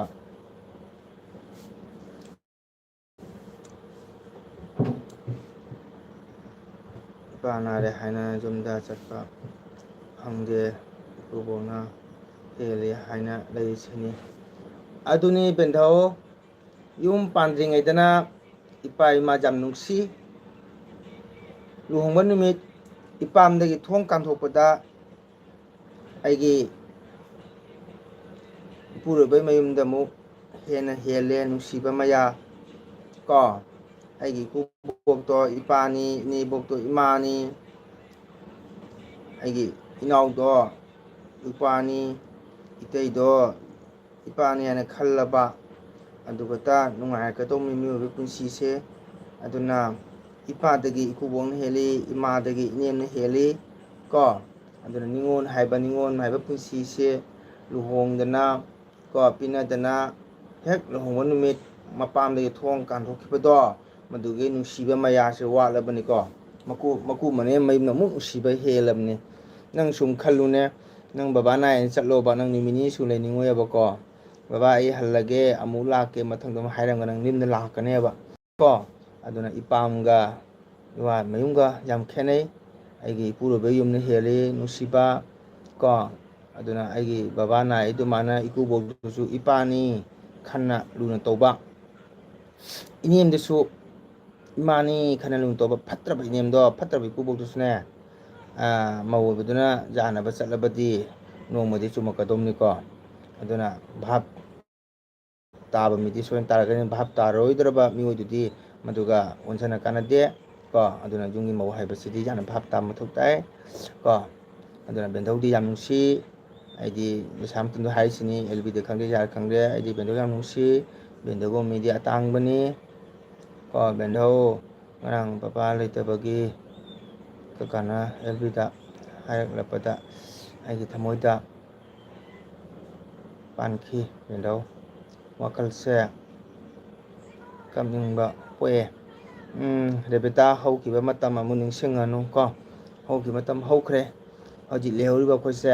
ꯏꯄꯥ ꯅꯥꯔꯦ ꯍꯥꯏꯅ ꯌꯨꯝꯗ ꯆꯠꯄ ꯐꯪꯗꯦ, ꯏꯀꯨꯕꯣꯛꯅ ꯍꯦꯜꯂꯤ ꯍꯥꯏꯅ ꯂꯩꯔꯤꯁꯤꯅꯤ꯫ ꯑꯗꯨꯅꯤ ꯕꯦꯟꯊꯧ, ꯌꯨꯝ ꯄꯥꯟꯗ꯭ꯔꯤꯉꯩꯗꯅ ꯏꯄꯥ ꯏꯃꯥ ꯌꯥꯝ ꯅꯨꯡꯁꯤ꯫ ꯂꯨꯍꯣꯡꯕ ꯅꯨꯃꯤꯠ ꯏꯄꯥꯝꯗꯒꯤ ꯊꯣꯡ ꯀꯥꯟꯊꯣꯛꯄꯗ ꯑꯩꯒꯤ ꯏꯄꯨꯔꯣꯏꯕꯩ ꯃꯌꯨꯝꯗ ꯑꯃꯨꯛ ꯍꯦꯟꯅ ꯍꯦꯜꯂꯦ ꯅꯨꯡꯁꯤꯕ ꯃꯌꯥ ꯀꯣ꯫ ꯑꯩꯒꯤ ꯏꯀꯨꯕꯣꯛꯇꯣ ꯏꯄꯥꯅꯤ, ꯏꯅꯦꯕꯣꯛꯇꯣ ꯏꯃꯥꯅꯤ, ꯑꯩꯒꯤ ꯏꯅꯥꯎꯗꯣ ꯏꯄꯥꯅꯤ, ꯏꯇꯩꯗꯣ ꯏꯄꯥꯅꯤ ꯍꯥꯏꯅ ꯈꯜꯂꯕ, ꯑꯗꯨꯒꯇ ꯅꯨꯡꯉꯥꯏꯔꯛꯀꯗꯧꯕꯅꯤ ꯃꯤꯑꯣꯏꯕꯒꯤ ꯄꯨꯟꯁꯤꯁꯦ꯫ ꯑꯗꯨꯅ ꯏꯄꯥꯗꯒꯤ ꯏꯀꯨꯕꯣꯛꯅ ꯍꯦꯜꯂꯤ, ꯏꯃꯥꯗꯒꯤ ꯏꯅꯦꯝꯅ ꯍꯦꯜꯂꯤ ꯀꯣ꯫ ꯑꯗꯨꯅ ꯅꯤꯉꯣꯜ ꯍꯥꯏꯕ, ꯅꯤꯉꯣꯜ ꯍꯥꯏꯕ ꯄꯨꯟꯁꯤꯁꯦ ꯂꯨꯍꯣꯡꯗꯅ ꯀꯣ, ꯄꯤꯅꯗꯅ ꯍꯦꯛ ꯂꯨꯍꯣꯡꯕ ꯅꯨꯃꯤꯠ ꯃꯄꯥꯝꯗꯒꯤ ꯊꯣꯡ ꯀꯥꯟꯊꯣꯛꯈꯤꯕꯗꯣ, ꯃꯗꯨꯒꯤ ꯅꯨꯡꯁꯤꯕ ꯃꯌꯥꯁꯦ ꯋꯥꯠꯂꯕꯅꯤꯀꯣ꯫ ꯃꯀꯨ, ꯃꯀꯨ ꯃꯅꯦꯝ ꯃꯌꯨꯝꯅ ꯑꯃꯨꯛ ꯅꯨꯡꯁꯤꯕ ꯍꯦꯜꯂꯕꯅꯤ꯫ ꯅꯪ ꯁꯨꯝ ꯈꯜꯂꯨꯅꯦ, ꯅꯪ ꯕꯕꯥ ꯅꯥꯏꯅ ꯆꯠꯂꯣꯕ, ꯅꯪ ꯅꯨꯃꯤꯠ ꯅꯤꯅꯤ ꯁꯨ ꯂꯩꯅꯤꯡꯉꯣꯏꯕꯀꯣ꯫ "ꯕꯕꯥ, ꯑꯩ ꯍꯜꯂꯒꯦ, ꯑꯃꯨꯛ ꯂꯥꯛꯀꯦ, ꯃꯊꯪꯗ ꯑꯃꯨꯛ" ꯍꯥꯏꯔꯝꯒ ꯅꯪ ꯌꯨꯝꯗ ꯂꯥꯛꯀꯅꯦꯕ ꯀꯣ꯫ ꯑꯗꯨꯅ ꯏꯄꯥꯝꯒ ꯏꯋꯥ ꯃꯌꯨꯝꯒ ꯌꯥꯝ ꯈꯦꯠꯅꯩ꯫ ꯑꯩꯒꯤ ꯏꯄꯨꯔꯣꯏꯕꯒꯤ ꯌꯨꯝꯅ ꯍꯦꯜꯂꯤ ꯅꯨꯡꯁꯤꯕ ꯀꯣ꯫ ꯑꯗꯨꯅ ꯑꯩꯒꯤ ꯕꯕꯥ ꯅꯥꯏ ꯑꯗꯨꯃꯥꯏꯅ ꯏꯀꯨꯕꯣꯛꯇꯨꯁꯨ ꯏꯄꯥꯅꯤ ꯈꯟꯅ ꯂꯨꯅ ꯇꯧꯕ꯫ ꯏꯅꯦꯝꯗꯨꯁꯨ ꯏꯃꯥꯅꯤ ꯈꯟꯅ ꯂꯨꯅ ꯇꯧꯕ꯫ ꯐꯠꯇ꯭ꯔꯕ ꯏꯅꯦꯝꯗꯣ, ꯐꯠꯇ꯭ꯔꯕ ꯏꯀꯨꯕꯣꯛꯇꯨꯁꯨꯅꯦ, ꯑꯥ, ꯃꯧ ꯑꯣꯏꯕꯗꯨꯅ ꯌꯥꯅꯕ ꯆꯠꯂꯕꯗꯤ ꯅꯣꯡꯃꯗꯤ ꯆꯨꯝꯃꯛꯀꯗꯧꯅꯤꯀꯣ꯫ ꯑꯗꯨꯅ ꯚꯥꯞ ꯇꯥꯕ ꯃꯤꯗꯤ ꯁꯣꯏꯅ ꯇꯥꯔꯛꯀꯅꯤ, ꯚꯥꯞ ꯇꯥꯔꯣꯏꯗ꯭ꯔꯕ ꯃꯤꯑꯣꯏꯗꯨꯗꯤ ꯃꯗꯨꯒ ꯑꯣꯟꯁꯤꯟꯅ ꯀꯥꯟꯅꯗꯦ ꯀꯣ꯫ ꯑꯗꯨꯅ ꯌꯨꯝꯒꯤ ꯃꯧ ꯍꯥꯏꯕꯁꯤꯗꯤ ꯌꯥꯝꯅ ꯚꯥꯞ ꯇꯥꯕ ꯃꯊꯧ ꯇꯥꯏ ꯀꯣ꯫ ꯑꯗꯨꯅ ꯕꯦꯟꯗꯧꯗꯤ ꯌꯥꯝ ꯅꯨꯡꯁꯤ꯫ ꯑꯩꯗꯤ ꯃꯁꯥ ꯃꯇꯝꯗ ꯍꯥꯏꯔꯤꯁꯤꯅꯤ, ꯑꯦꯜ ꯕꯤꯗ ꯈꯪꯗꯦ, ꯌꯥꯔ ꯈꯪꯗꯦ, ꯑꯩꯗꯤ ꯕꯦꯟꯗꯧ ꯌꯥꯝ ꯅꯨꯡꯁꯤ꯫ ꯕꯦꯟꯗꯧꯒꯨꯝꯕ ꯃꯤꯗꯤ ꯑꯇꯥꯡꯕꯅꯤ꯫ ꯀꯣ ꯕꯦꯟꯗꯧ, ꯉꯔꯥꯡ ꯄꯄꯥ ꯂꯩꯇꯕꯒꯤ ꯀꯀꯥꯅ ꯑꯦꯐ ꯕꯤꯗ ꯍꯥꯏꯔꯛꯂꯛꯄꯗ ꯑꯩꯒꯤ ꯊꯃꯣꯏꯗ ꯄꯥꯟꯈꯤ ꯕꯦꯟꯗꯧ꯫ ꯋꯥꯈꯜꯁꯦ ꯀꯞꯅꯤꯡꯕ ꯄꯣꯛꯑꯦ꯫ ꯎꯝ, ꯔꯦꯕꯤꯇꯥ, ꯍꯧꯈꯤꯕ ꯃꯇꯝ ꯑꯃꯨꯛ ꯅꯤꯡꯁꯤꯡꯉꯅꯨ ꯀꯣ꯫ ꯍꯧꯈꯤꯕ ꯃꯇꯝ ꯍꯧꯈ꯭ꯔꯦ꯫ ꯍꯧꯖꯤꯛ ꯂꯩꯍꯧꯔꯤꯕ ꯑꯩꯈꯣꯏꯁꯦ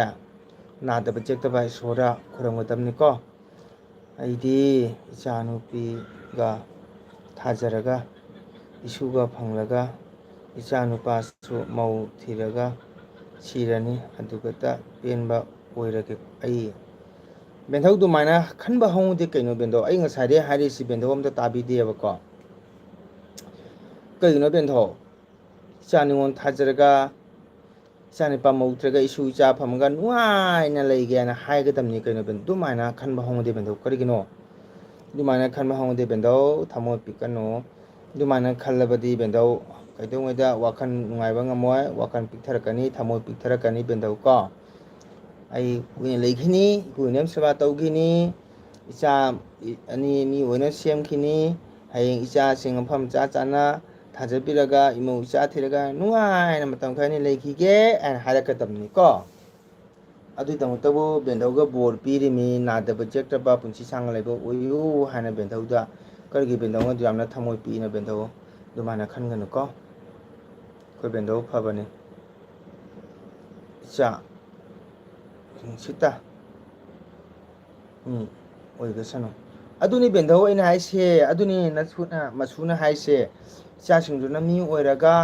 ꯅꯥꯗꯕ ꯌꯦꯛꯇꯕ ꯏꯁꯣꯔꯗ ꯈꯨꯔꯨꯝꯒꯗꯕꯅꯤꯀꯣ꯫ ꯑꯩꯗꯤ ꯏꯆꯥꯅꯨꯄꯤꯒ ꯊꯥꯖꯔꯒ, ꯏꯁꯨꯒ ꯐꯪꯂꯒ, ꯏꯆꯥꯅꯨꯄꯥꯁꯨ ꯃꯧ ꯊꯤꯔꯒ ꯁꯤꯔꯅꯤ, ꯑꯗꯨꯒꯇ ꯄꯦꯟꯕ ꯑꯣꯏꯔꯒꯦ ꯑꯩ꯫ ꯕꯦꯟꯊꯧ, ꯑꯗꯨꯃꯥꯏꯅ ꯈꯟꯕ ꯍꯧꯅꯗꯦ ꯀꯩꯅꯣ ꯕꯦꯟꯊꯧ? ꯑꯩ ꯉꯁꯥꯏꯗꯩ ꯍꯥꯏꯔꯤꯁꯤ ꯕꯦꯟꯊꯧ ꯑꯝꯇ ꯇꯥꯕꯤꯗꯦꯕꯀꯣ꯫ ꯀꯩꯒꯤꯅꯣ ꯕꯦꯟꯊꯧ? ꯏꯆꯥ ꯅꯤꯉꯣꯜ ꯊꯥꯖꯔꯒ, ꯏꯆꯥ ꯅꯨꯄꯥ ꯃꯧ ꯊꯤꯔꯒ ꯏꯁꯨ ꯏꯆꯥ ꯐꯪꯉꯒ ꯅꯨꯡꯉꯥꯏꯅ ꯂꯩꯒꯦꯅ ꯍꯥꯏꯒꯗꯕꯅꯤ ꯀꯩꯅꯣ ꯕꯦꯟ-, ꯑꯗꯨꯃꯥꯏꯅ ꯈꯟꯕ ꯍꯧꯅꯗꯦ ꯕꯦꯟꯊꯧ꯫ ꯀꯔꯤꯒꯤꯅꯣ? ꯑꯗꯨꯃꯥꯏꯅ ꯈꯟꯕ ꯍꯧꯅꯗꯦ ꯕꯦꯟꯊꯧ, ꯊꯃꯣꯏ ꯄꯤꯛꯀꯅꯨ꯫ ꯑꯗꯨꯃꯥꯏꯅ ꯈꯜꯂꯕꯗꯤ ꯕꯦꯟꯊꯧ ꯀꯩꯗꯧꯉꯩꯗ ꯋꯥꯈꯜ ꯅꯨꯡꯉꯥꯏꯕ ꯉꯝꯃꯣꯏ, ꯋꯥꯈꯜ ꯄꯤꯛꯊꯔꯛꯀꯅꯤ, ꯊꯃꯣꯏ ꯄꯤꯛꯊꯔꯛꯀꯅꯤ ꯕꯦꯟꯊꯧ ꯀꯣ꯫ ꯑꯩ ꯀꯨꯏꯅ ꯂꯩꯈꯤꯅꯤ, ꯏꯄꯨ ꯏꯅꯦꯝ ꯁꯦꯕꯥ ꯇꯧꯈꯤꯅꯤ, ꯏꯆꯥ ꯑꯅꯤ ꯃꯤ ꯑꯣꯏꯅ ꯁꯦꯝꯈꯤꯅꯤ꯫ ꯍꯌꯦꯡ ꯏꯆꯥꯁꯤꯡ ꯃꯐꯝ ꯆꯥ ꯆꯥꯅ ꯊꯥꯖꯕꯤꯔꯒ, ꯏꯃꯧ ꯏꯆꯥ ꯊꯤꯔꯒ ꯅꯨꯡꯉꯥꯏꯅ ꯃꯇꯝ ꯈꯔꯅꯤ ꯂꯩꯈꯤꯒꯦ ꯍꯥꯏꯅ ꯍꯥꯏꯔꯛꯀꯗꯕꯅꯤꯀꯣ꯫ ꯑꯗꯨꯒꯤꯗꯃꯛꯇꯕꯨ ꯕꯦꯟꯗꯧꯒ ꯕꯣꯔ ꯄꯤꯔꯤꯃꯤ, ꯅꯥꯗꯕ ꯌꯦꯛꯇꯕ ꯄꯨꯟꯁꯤ ꯁꯥꯡꯅ ꯂꯩꯕ ꯑꯣꯏꯌꯨ ꯍꯥꯏꯅ ꯕꯦꯟꯗꯧꯗ꯫ ꯀꯔꯤꯒꯤ ꯕꯦꯟꯗꯧꯅ ꯑꯗꯨ ꯌꯥꯝꯅ ꯊꯃꯣꯏ ꯄꯤꯛꯏꯅ ꯕꯦꯟꯗꯧ? ꯑꯗꯨꯃꯥꯏꯅ ꯈꯟꯒꯅꯨꯀꯣ꯫ ꯑꯩꯈꯣꯏ ꯕꯦꯟꯗꯧ ꯐꯕꯅꯤ꯫ ꯏꯆꯥ, ꯅꯨꯡꯁꯤꯠꯇ꯫ ꯎꯝ, ꯑꯣꯏꯒꯁꯅꯨ꯫ ꯑꯗꯨꯅꯤ ꯕꯦꯟꯗꯧ ꯑꯩꯅ ꯍꯥꯏꯁꯦ, ꯑꯗꯨꯅꯤ ꯅꯁꯨꯅ, ꯃꯁꯨꯅ ꯍꯥꯏꯁꯦ꯫ ꯏꯆꯥꯁꯤꯡꯗꯨꯅ ꯃꯤ ꯑꯣꯏꯔꯒ,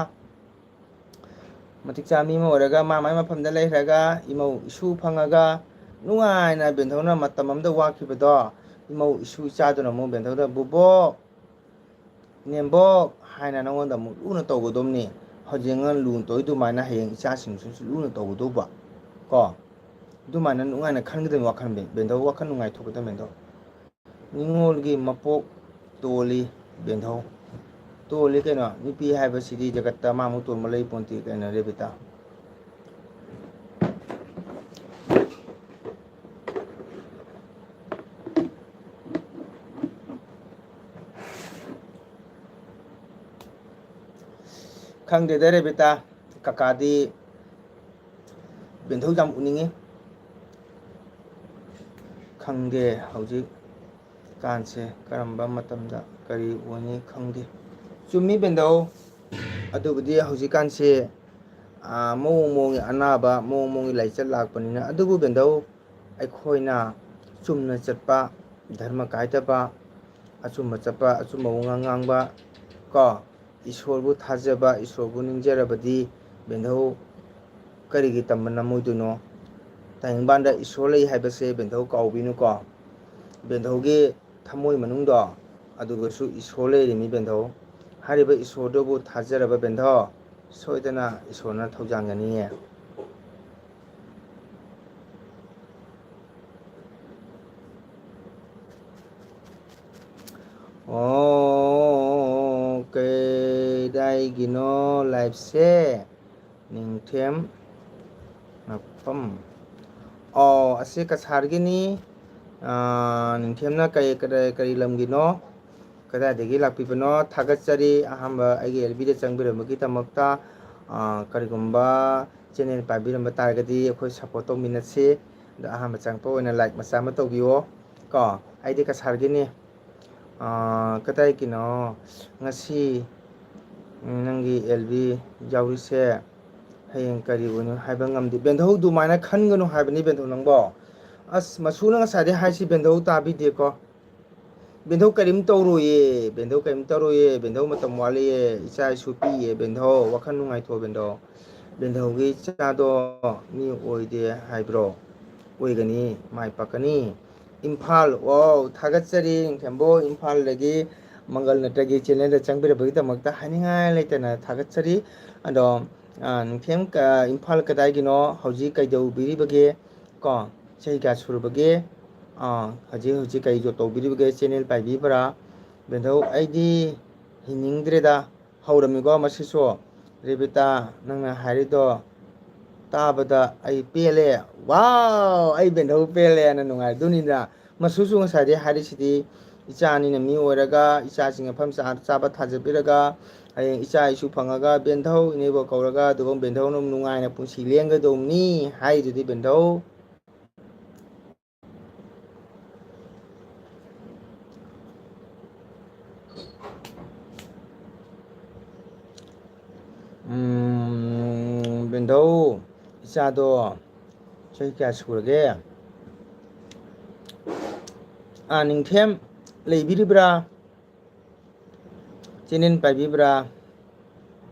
ꯃꯇꯤꯛ ꯆꯥꯕ ꯃꯤ ꯑꯃ ꯑꯣꯏꯔꯒ, ꯃꯥ ꯃꯥꯏ ꯃꯐꯝꯗ ꯂꯩꯈ꯭ꯔꯒ, ꯏꯃꯧ ꯏꯁꯨ ꯐꯪꯉꯒ, ꯅꯨꯡꯉꯥꯏꯅ ꯕꯦꯟꯗꯧꯅ ꯃꯇꯝ ꯑꯃꯗ ꯋꯥꯈꯤꯕꯗꯣ, ꯏꯃꯧ ꯏꯁꯨ ꯏꯆꯥꯗꯨꯅ ꯑꯃꯨꯛ ꯕꯦꯟꯗꯧꯗ, "ꯕꯣꯕꯣꯛ, ꯏꯅꯦꯝꯕꯣꯛ" ꯍꯥꯏꯅ ꯅꯉꯣꯟꯗ ꯑꯃꯨꯛ ꯂꯨꯅ ꯇꯧꯒꯗꯧꯕꯅꯤ꯫ ꯍꯧꯖꯤꯛ ꯑꯉꯥꯡ ꯂꯨꯅ ꯇꯧꯔꯤ ꯑꯗꯨꯃꯥꯏꯅ ꯍꯌꯦꯡ ꯏꯆꯥꯁꯤꯡꯁꯨ ꯂꯨꯅ ꯇꯧꯒꯗꯧꯕ ꯀꯣ꯫ ꯑꯗꯨꯃꯥꯏꯅ ꯅꯨꯡꯉꯥꯏꯅ ꯈꯟꯒꯗꯕꯅꯤ ꯋꯥꯈꯜ, ꯕꯦ-, ꯕꯦꯟꯗꯧ ꯋꯥꯈꯜ ꯅꯨꯡꯉꯥꯏꯊꯣꯛꯀꯗꯕꯅꯤ ꯕꯦꯟꯗꯧ꯫ ꯅꯤꯉꯣꯜꯒꯤ ꯃꯄꯣꯛ ꯇꯣꯜꯂꯤ ꯕꯦꯟꯗꯧ꯫ ꯇꯣꯜꯂꯤ ꯀꯩꯅꯣ? ꯅꯨꯄꯤ ꯍꯥꯏꯕꯁꯤꯗꯤ ꯖꯒꯠꯇ ꯃꯥꯃꯨꯛ ꯇꯣꯟꯕ ꯂꯩ ꯄꯣꯟꯇꯦ ꯀꯩꯅꯣ ꯔꯦꯕꯤꯇꯥ꯫ ꯈꯪꯗꯦꯗ ꯔꯦꯕꯤꯇꯥ, ꯀꯀꯥꯗꯤ ꯕꯦꯟꯊꯧ ꯌꯥꯝ ꯎꯅꯤꯡꯉꯤ꯫ ꯈꯪꯗꯦ ꯍꯧꯖꯤꯛ ꯀꯥꯟꯁꯦ ꯀꯔꯝꯕ ꯃꯇꯝꯗ ꯀꯔꯤ ꯑꯣꯏꯅꯤ ꯈꯪꯗꯦ꯫ ꯆꯨꯝꯃꯤ ꯕꯦꯟꯗꯧ, ꯑꯗꯨꯕꯨꯗꯤ ꯍꯧꯖꯤꯛꯀꯥꯟꯁꯦ, ꯑꯥ, ꯃꯑꯣꯡ ꯃꯑꯣꯡꯒꯤ ꯑꯅꯥꯕ, ꯃꯑꯣꯡ ꯃꯑꯣꯡꯒꯤ ꯂꯥꯏꯆꯠ ꯂꯥꯛꯄꯅꯤꯅ꯫ ꯑꯗꯨꯕꯨ ꯕꯦꯟꯗꯧ, ꯑꯩꯈꯣꯏꯅ ꯆꯨꯝꯅ ꯆꯠꯄ, ꯙꯔꯃ ꯀꯥꯏꯗꯕ, ꯑꯆꯨꯝꯕ ꯆꯠꯄ, ꯑꯆꯨꯝꯕ ꯋꯥꯉꯥꯡ ꯉꯥꯡꯕ, ꯀꯣ, ꯏꯁꯣꯔꯕꯨ ꯊꯥꯖꯕ, ꯏꯁꯣꯔꯕꯨ ꯅꯤꯡꯖꯔꯕꯗꯤ ꯕꯦꯟꯗꯧ ꯀꯔꯤꯒꯤ ꯇꯝꯕ ꯅꯝꯃꯣꯏꯗꯣꯏꯅꯣ? ꯇꯥꯏꯕꯪꯄꯥꯟꯗ ꯏꯁꯣꯔ ꯂꯩ ꯍꯥꯏꯕꯁꯦ ꯕꯦꯟꯗꯧ ꯀꯥꯎꯕꯤꯅꯨꯀꯣ꯫ ꯕꯦꯟꯗꯧꯒꯤ ꯊꯃꯣꯏ ꯃꯅꯨꯡꯗꯣ, ꯑꯗꯨꯒꯁꯨ ꯏꯁꯣꯔ ꯂꯩꯔꯤꯃꯤ ꯕꯦꯟꯗꯧ꯫ ꯍꯥꯏꯔꯤꯕ ꯏꯁꯣꯔꯗꯨꯕꯨ ꯊꯥꯖꯔꯕ ꯕꯦꯟꯗꯧ, ꯁꯣꯏꯗꯅ ꯏꯁꯣꯔꯅ ꯊꯧꯖꯥꯟꯒꯅꯤꯌꯦ꯫ ꯑꯣ, ꯀꯗꯥꯏꯒꯤꯅꯣ liveꯁꯦ? ꯅꯤꯡꯊꯦꯝ ꯉꯛꯄꯝ꯫ ꯑꯣ, ꯑꯁꯤ ꯀꯁꯥꯔꯒꯤꯅꯤ꯫ ꯑꯥ, ꯅꯤꯡꯊꯦꯝꯅ ꯀꯔꯤ, ꯀꯔꯤ, ꯀꯔꯤ ꯂꯝꯒꯤꯅꯣ? ꯀꯗꯥꯏꯗꯒꯤ ꯂꯥꯛꯄꯤꯕꯅꯣ? ꯊꯥꯒꯠꯆꯔꯤ꯫ ꯑꯍꯥꯟꯕ ꯑꯩꯒꯤ L Bꯗ ꯆꯪꯕꯤꯔꯝꯕꯒꯤꯗꯃꯛꯇ, ꯑꯥ, ꯀꯔꯤꯒꯨꯝꯕ channel ꯄꯥꯏꯕꯤꯔꯝꯕ ꯇꯥꯔꯒꯗꯤ ꯑꯩꯈꯣꯏ support ꯇꯧꯃꯤꯟꯅꯁꯤ꯫ ꯑꯗꯣ ꯑꯍꯥꯟꯕ ꯆꯪꯉꯛꯄ ꯑꯣꯏꯅ like ꯃꯆꯥ ꯑꯃ ꯇꯧꯕꯤꯌꯣ꯫ ꯀꯣ, ꯑꯩꯗꯤ ꯀꯁꯥꯔꯒꯤꯅꯤ꯫ ꯑꯥ, ꯀꯗꯥꯏꯒꯤꯅꯣ? ꯉꯁꯤ ꯅꯪꯒꯤ L B ꯌꯥꯎꯔꯤꯁꯦ ꯍꯌꯦꯡ ꯀꯔꯤ ꯑꯣꯏꯅꯣ ꯍꯥꯏꯕ ꯉꯝꯗꯦ꯫ ꯕꯦꯟꯙꯧ ꯑꯗꯨꯃꯥꯏꯅ ꯈꯟꯒꯅꯨ ꯍꯥꯏꯕꯅꯤ ꯕꯦꯟꯙꯧ ꯅꯪꯕꯣ꯫ ꯑꯁ, ꯃꯁꯨꯅ ꯉꯁꯥꯏꯗꯩ ꯍꯥꯏꯁꯤ ꯕꯦꯟꯙꯧ ꯇꯥꯕꯤꯗꯦꯀꯣ꯫ ꯕꯦꯟꯙꯧ ꯀꯔꯤꯝ ꯇꯧꯔꯣꯏꯌꯦ, ꯕꯦꯟꯙꯧ ꯀꯔꯤꯝ ꯇꯧꯔꯣꯏꯌꯦ, ꯕꯦꯟꯙꯧ ꯃꯇꯝ ꯋꯥꯠꯂꯤꯌꯦ, ꯏꯆꯥ ꯏꯁꯨ ꯄꯤꯛꯏꯌꯦ ꯕꯦꯟꯙꯧ, ꯋꯥꯈꯜ ꯅꯨꯡꯉꯥꯏꯊꯣꯛꯑꯣ ꯕꯦꯟꯙꯧ꯫ ꯕꯦꯟꯙꯧꯒꯤ ꯏꯆꯥꯗꯣ ꯃꯤ ꯑꯣꯏꯗꯦ ꯍꯥꯏꯕ꯭ꯔꯣ? ꯑꯣꯏꯒꯅꯤ, ꯃꯥꯏ ꯄꯥꯛꯀꯅꯤ꯫ ꯏꯝꯐꯥꯜ, wow, ꯊꯥꯒꯠꯆꯔꯤ ꯅꯤꯡꯊꯦꯝꯕꯣ, ꯏꯝꯐꯥꯜꯗꯒꯤ ꯃꯪꯒꯜ ꯅꯠꯇ꯭ꯔꯒꯤ channelꯗ ꯆꯪꯕꯤꯔꯛꯄꯒꯤꯗꯃꯛꯇ ꯍꯥꯏꯅꯤꯡꯉꯥꯏ ꯂꯩꯇꯅ ꯊꯥꯒꯠꯆꯔꯤ꯫ ꯑꯗꯣ, ꯑ, ꯅꯤꯡꯊꯦꯝ, ꯀ-, ꯏꯝꯐꯥꯜ ꯀꯗꯥꯏꯒꯤꯅꯣ? ꯍꯧꯖꯤꯛ ꯀꯩꯗꯧꯕꯤꯔꯤꯕꯒꯦ? ꯀꯣ, ꯆꯍꯤ ꯀꯌꯥ ꯁꯨꯔꯕꯒꯦ? ꯑ, ꯍꯧꯖꯤꯛ, ꯍꯧꯖꯤꯛ ꯀꯔꯤ job ꯇꯧꯕꯤꯔꯤꯕꯒꯦ? Channel ꯄꯥꯏꯕꯤꯕ꯭ꯔꯥ? ꯕꯦꯟꯙꯧ, ꯑꯩꯗꯤ ꯍꯤꯡꯅꯤꯡꯗ꯭ꯔꯦꯗ꯫ ꯍꯧꯔꯝꯃꯤꯀꯣ ꯃꯁꯤꯁꯨ꯫ ꯔꯦꯕꯤꯇꯥ, ꯅꯪꯅ ꯍꯥꯏꯔꯤꯗꯣ ꯇꯥꯕꯗ ꯑꯩ ꯄꯦꯜꯂꯦ꯫ Wow! ꯑꯩ ꯕꯦꯟꯙꯧ ꯄꯦꯜꯂꯦꯅ ꯅꯨꯡꯉꯥꯏꯗꯨꯅꯤꯗ꯫ ꯃꯁꯨꯁꯨ ꯉꯁꯥꯏꯗꯩ ꯍꯥꯏꯔꯤꯁꯤꯗꯤ, ꯏꯆꯥ ꯑꯅꯤꯅ ꯃꯤ ꯑꯣꯏꯔꯒ, ꯏꯆꯥꯁꯤꯡ ꯃꯐꯝ ꯆꯥ-, ꯆꯥꯕ ꯊꯥꯖꯕꯤꯔꯒ, ꯍꯌꯦꯡ ꯏꯆꯥ ꯏꯁꯨ ꯐꯪꯉꯒ ꯕꯦꯟꯙꯧ ꯏꯅꯦꯕꯣꯛ ꯀꯧꯔꯒ ꯑꯗꯨꯒ ꯕꯦꯟꯙꯧꯅ ꯅꯨꯡꯉꯥꯏꯅ ꯄꯨꯟꯁꯤ ꯂꯦꯟꯒꯗꯧꯕꯅꯤ ꯍꯥꯏꯗꯨꯗꯤ ꯕꯦꯟꯙꯧ꯫ ꯎꯝ, ꯕꯦꯟꯙꯧ, ꯏꯆꯥꯗꯣ ꯆꯍꯤ ꯀꯌꯥ ꯁꯨꯔꯒꯦ? ꯑꯥ, ꯅꯤꯡꯊꯦꯝ ꯂꯩꯕꯤꯔꯤꯕ꯭ꯔꯥ? ꯆꯦꯅꯦꯜ ꯄꯥꯏꯕꯤꯕ꯭ꯔꯥ?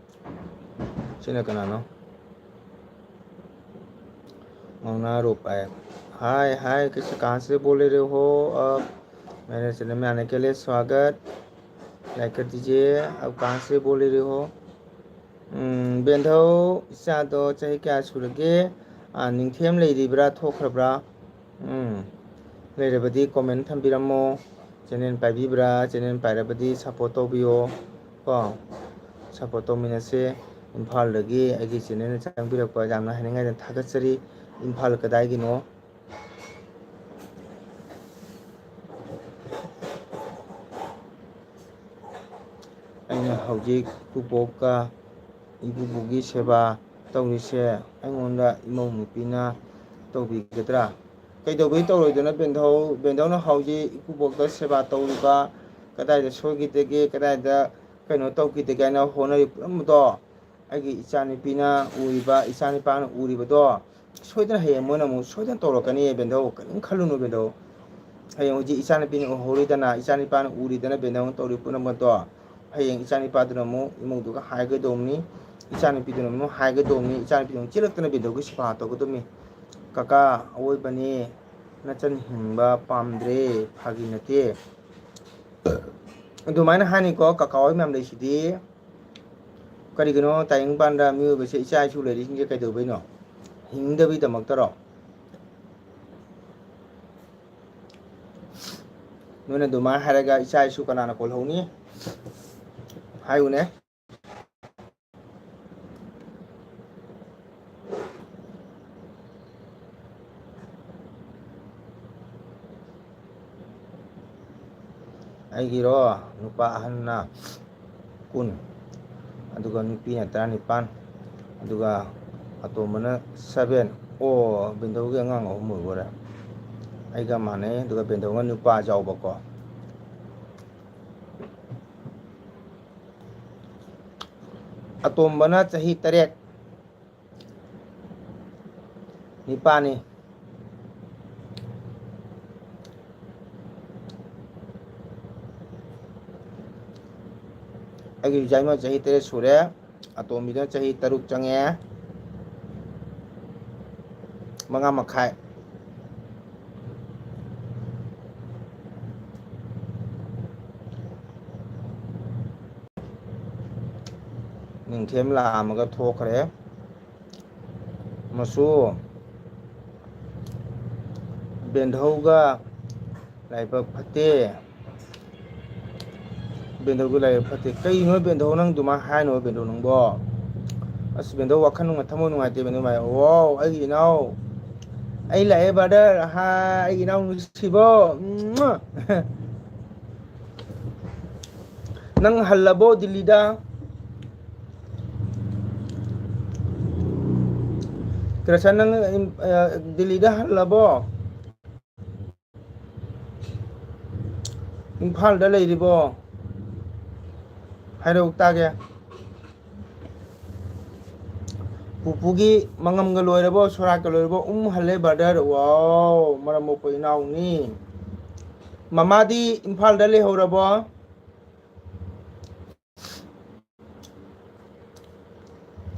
ꯁꯤꯅ ꯀꯅꯥꯅꯣ? ꯃꯧꯅꯥ ꯔꯨꯞ ꯍꯥꯏ꯫ हाय, हाय, कैसे, कहाँ से बोल रहे हो आप? मेरे चैनल में आने के लिए स्वागत। लाइक कर दीजिए। आप कहाँ से बोल रहे हो? ꯎꯝ, ꯕꯦꯟꯙꯧ, ꯏꯆꯥꯗꯣ ꯆꯍꯤ ꯀꯌꯥ ꯁꯨꯔꯒꯦ? ꯑꯥ, ꯅꯤꯡꯊꯦꯝ ꯂꯩꯔꯤꯕ꯭ꯔꯥ, ꯊꯣꯛꯈ꯭ꯔꯕ꯭ꯔꯥ? ꯎꯝ, ꯂꯩꯔꯕꯗꯤ ꯀꯣꯃꯦꯟ ꯊꯝꯕꯤꯔꯝꯃꯣ꯫ ꯆꯦꯅꯦꯜ ꯄꯥꯏꯕꯤꯕ꯭ꯔꯥ? ꯆꯦꯅꯦꯜ ꯄꯥꯏꯔꯕꯗꯤ ꯁꯞꯄꯣꯔꯠ ꯇꯧꯕꯤꯌꯣ ꯀꯣ꯫ ꯁꯞꯄꯣꯔꯠ ꯇꯧꯃꯤꯟꯅꯁꯦ꯫ ꯏꯝꯐꯥꯜꯗꯒꯤ ꯑꯩꯒꯤ ꯆꯦꯅꯦꯜꯗ ꯆꯪꯕꯤꯔꯛꯄ ꯌꯥꯝꯅ ꯍꯥꯏꯅꯤꯡꯉꯥꯏꯗ ꯊꯥꯒꯠꯆꯔꯤ꯫ ꯏꯝꯐꯥꯜ ꯀꯗꯥꯏꯒꯤꯅꯣ? ꯑꯩꯅ ꯍꯧꯖꯤꯛ ꯏꯀꯨꯕꯣꯛꯀ ꯏꯀꯨꯕꯣꯛꯀꯤ ꯁꯦꯕꯥ ꯇꯧꯔꯤꯁꯦ ꯑꯩꯉꯣꯟꯗ ꯏꯃꯧ ꯅꯨꯄꯤꯅ ꯇꯧꯕꯤꯒꯗ꯭ꯔꯥ? ꯀꯩꯗꯧꯕꯩ ꯇꯧꯔꯣꯏꯗꯣꯏꯅꯣ? ꯕꯦꯟꯙꯧ, ꯕꯦꯟꯙꯧꯅ ꯍꯧꯖꯤꯛ ꯏꯀꯨꯕꯣꯛꯇ ꯁꯦꯕꯥ ꯇꯧꯔꯤꯕ, ꯀꯗꯥꯏꯗ ꯁꯣꯏꯈꯤꯗꯒꯦ, ꯀꯗꯥꯏꯗ ꯀꯩꯅꯣ ꯇꯧꯈꯤꯗꯒꯦ ꯍꯥꯏꯅ ꯍꯣꯠꯅꯔꯤ ꯄꯨꯝꯅꯃꯛꯇꯣ ꯑꯩꯒꯤ ꯏꯆꯥꯅꯨꯄꯤꯅ ꯎꯔꯤꯕ, ꯏꯆꯥꯅꯨꯄꯥꯅ ꯎꯔꯤꯕꯗꯣ ꯁꯣꯏꯗꯅ ꯍꯌꯦꯡ ꯃꯣꯏꯅ ꯑꯃꯨꯛ ꯁꯣꯏꯗꯅ ꯇꯧꯔꯛꯀꯅꯤ ꯕꯦꯟꯙꯧ, ꯀꯔꯤꯝ ꯈꯜꯂꯨꯅꯨ ꯕꯦꯟꯙꯧ꯫ ꯍꯌꯦꯡ ꯍꯧꯖꯤꯛ ꯏꯆꯥꯅꯨꯄꯤꯅ ꯎꯍꯧꯔꯤꯗꯅ, ꯏꯆꯥꯅꯨꯄꯥꯅ ꯎꯔꯤꯗꯅ ꯕꯦꯟꯙꯧꯅ ꯇꯧꯔꯤ ꯄꯨꯝꯅꯃꯛꯇꯣ ꯍꯌꯦꯡ ꯏꯆꯥꯅꯨꯄꯥꯗꯨꯅ ꯑꯃꯨꯛ ꯏꯃꯧꯗꯨꯒ ꯍꯥꯏꯒꯗꯧꯕꯅꯤ, ꯏꯆꯥꯅꯨꯄꯤꯗꯨꯅ ꯑꯃꯨꯛ ꯍꯥꯏꯒꯗꯧꯕꯅꯤ, ꯏꯆꯥꯅꯨꯄꯤꯗꯨꯅ ꯑꯃꯨꯛ ꯆꯦꯜꯂꯛꯇꯅ ꯕꯦꯟꯙꯧꯒꯤ ꯁꯦꯕꯥ ꯇꯧꯒꯗꯧꯕꯅꯤ꯫ ꯀꯀꯥ, ꯑꯋꯣꯏꯕꯅꯤ, ꯅꯆꯟ ꯍꯤꯡꯕ ꯄꯥꯝꯗ꯭ꯔꯦ, ꯐꯥꯒꯤ ꯅꯠꯇꯦ꯫ ꯑꯗꯨꯃꯥꯏꯅ ꯍꯥꯏꯅꯤꯀꯣ, ꯀꯀꯥ ꯍꯣꯏ ꯃꯌꯥꯝ ꯂꯩꯁꯤꯗꯤ꯫ ꯀꯔꯤꯒꯤꯅꯣ ꯇꯥꯏꯕꯪꯄꯥꯟꯗ ꯃꯤꯑꯣꯏꯕꯁꯦ ꯏꯆꯥ ꯏꯁꯨ ꯂꯩꯔꯤꯁꯤꯡꯁꯦ ꯀꯩꯗꯧꯕꯩꯅꯣ? ꯍꯤꯡꯗꯕꯩꯗꯃꯛꯇꯔꯣ? ꯅꯣꯏꯅ ꯑꯗꯨꯃꯥꯏꯅ ꯍꯥꯏꯔꯒ ꯏꯆꯥ ꯏꯁꯨ ꯀꯅꯥꯅ ꯀꯣꯜꯍꯧꯅꯤ? ꯍꯥꯏꯌꯨꯅꯦ꯫ ꯑꯩꯒꯤꯔꯣ? ꯅꯨꯄꯥ ꯑꯍꯟꯅ ꯀꯨꯟ꯫ ꯑꯗꯨꯒ ꯅꯨꯄꯤꯅ ꯇꯔꯥꯅꯤꯄꯥꯟ, ꯑꯗꯨꯒ ꯑꯇꯣꯝꯕꯅ ꯁꯚꯦꯟ꯫ ꯑꯣ, ꯕꯦꯟꯗꯧꯒꯤ ꯑꯉꯥꯡ ꯑꯍꯨꯝ ꯑꯣꯏꯕ ꯑꯣꯏꯔꯦ꯫ ꯑꯩꯒ ꯃꯥꯟꯅꯩ꯫ ꯑꯗꯨꯒ ꯕꯦꯟꯗꯧꯅ ꯅꯨꯄꯥ ꯆꯥꯎꯕꯀꯣ꯫ ꯑꯇꯣꯝꯕꯅ ꯆꯍꯤ ꯇꯔꯦꯠ꯫ ꯅꯤꯄꯥꯅꯤ꯫ ꯑꯩꯒꯤ ꯌꯥꯏꯃ ꯆꯍꯤ ꯇꯔꯦꯠ ꯁꯨꯔꯦ꯫ ꯑꯇꯣꯝꯕꯤꯗꯨꯅ ꯆꯍꯤ ꯇꯔꯨꯛ ꯆꯪꯉꯦ꯫ ꯃꯉꯥ ꯃꯈꯥꯏ꯫ ꯅꯤꯡꯊꯦꯝ ꯂꯥꯛꯑꯝꯃꯒ ꯊꯣꯛꯈ꯭ꯔꯦ꯫ ꯃꯁꯨ, ꯕꯦꯟꯙꯧꯒ ꯂꯥꯏꯕꯛ ꯐꯠꯇꯦ꯫ ꯕꯦꯟꯙꯧꯒ ꯂꯥꯏꯕꯛ ꯐꯠꯇꯦ꯫ ꯀꯩꯅꯣ ꯕꯦꯟꯙꯧ, ꯅꯪ ꯑꯗꯨꯃꯥꯏꯅ ꯍꯥꯏꯅꯣ ꯕꯦꯟꯙꯧ ꯅꯪꯕꯣ? ꯑꯁ, ꯕꯦꯟꯙꯧ ꯋꯥꯈꯜ ꯅꯨꯡꯉꯥꯏ-, ꯊꯃꯣꯏ ꯅꯨꯡꯉꯥꯏꯇꯦ ꯕꯦꯟꯙꯧ ꯃꯥꯏ꯫ ꯋꯥꯎ, ꯑꯩꯒꯤ ꯏꯅꯥꯎ, ꯑꯩ ꯂꯥꯛꯑꯦ brother꯫ ꯍꯥꯏ, ꯑꯩꯒꯤ ꯏꯅꯥꯎ ꯅꯨꯡꯁꯤꯕꯣ꯫ ꯎꯝ꯫ ꯅꯪ ꯍꯜꯂꯕꯣ ꯗꯤꯜꯂꯤꯗ? ꯀ꯭ꯔꯁꯟ, ꯅꯪ, ꯑ, ꯗꯤꯜꯂꯤꯗ ꯍꯜꯂꯕꯣ? ꯏꯝꯐꯥꯜꯗ ꯂꯩꯔꯤꯕꯣ? ꯍꯥꯏꯔꯛꯎ ꯇꯥꯒꯦ꯫ ꯄꯨꯄꯨꯒꯤ ꯃꯉꯝꯒ ꯂꯣꯏꯔꯕꯣ? ꯁꯣꯔꯥꯠꯀ ꯂꯣꯏꯔꯕꯣ? ꯎꯝ ꯍꯜꯂꯦ brother꯫ ꯋꯥꯎ, ꯃꯔꯝ ꯃꯣꯛꯄ ꯏꯅꯥꯎꯅꯤ꯫ ꯃꯃꯥꯗꯤ ꯏꯝꯐꯥꯜꯗ ꯂꯩꯍꯧꯔꯕꯣ?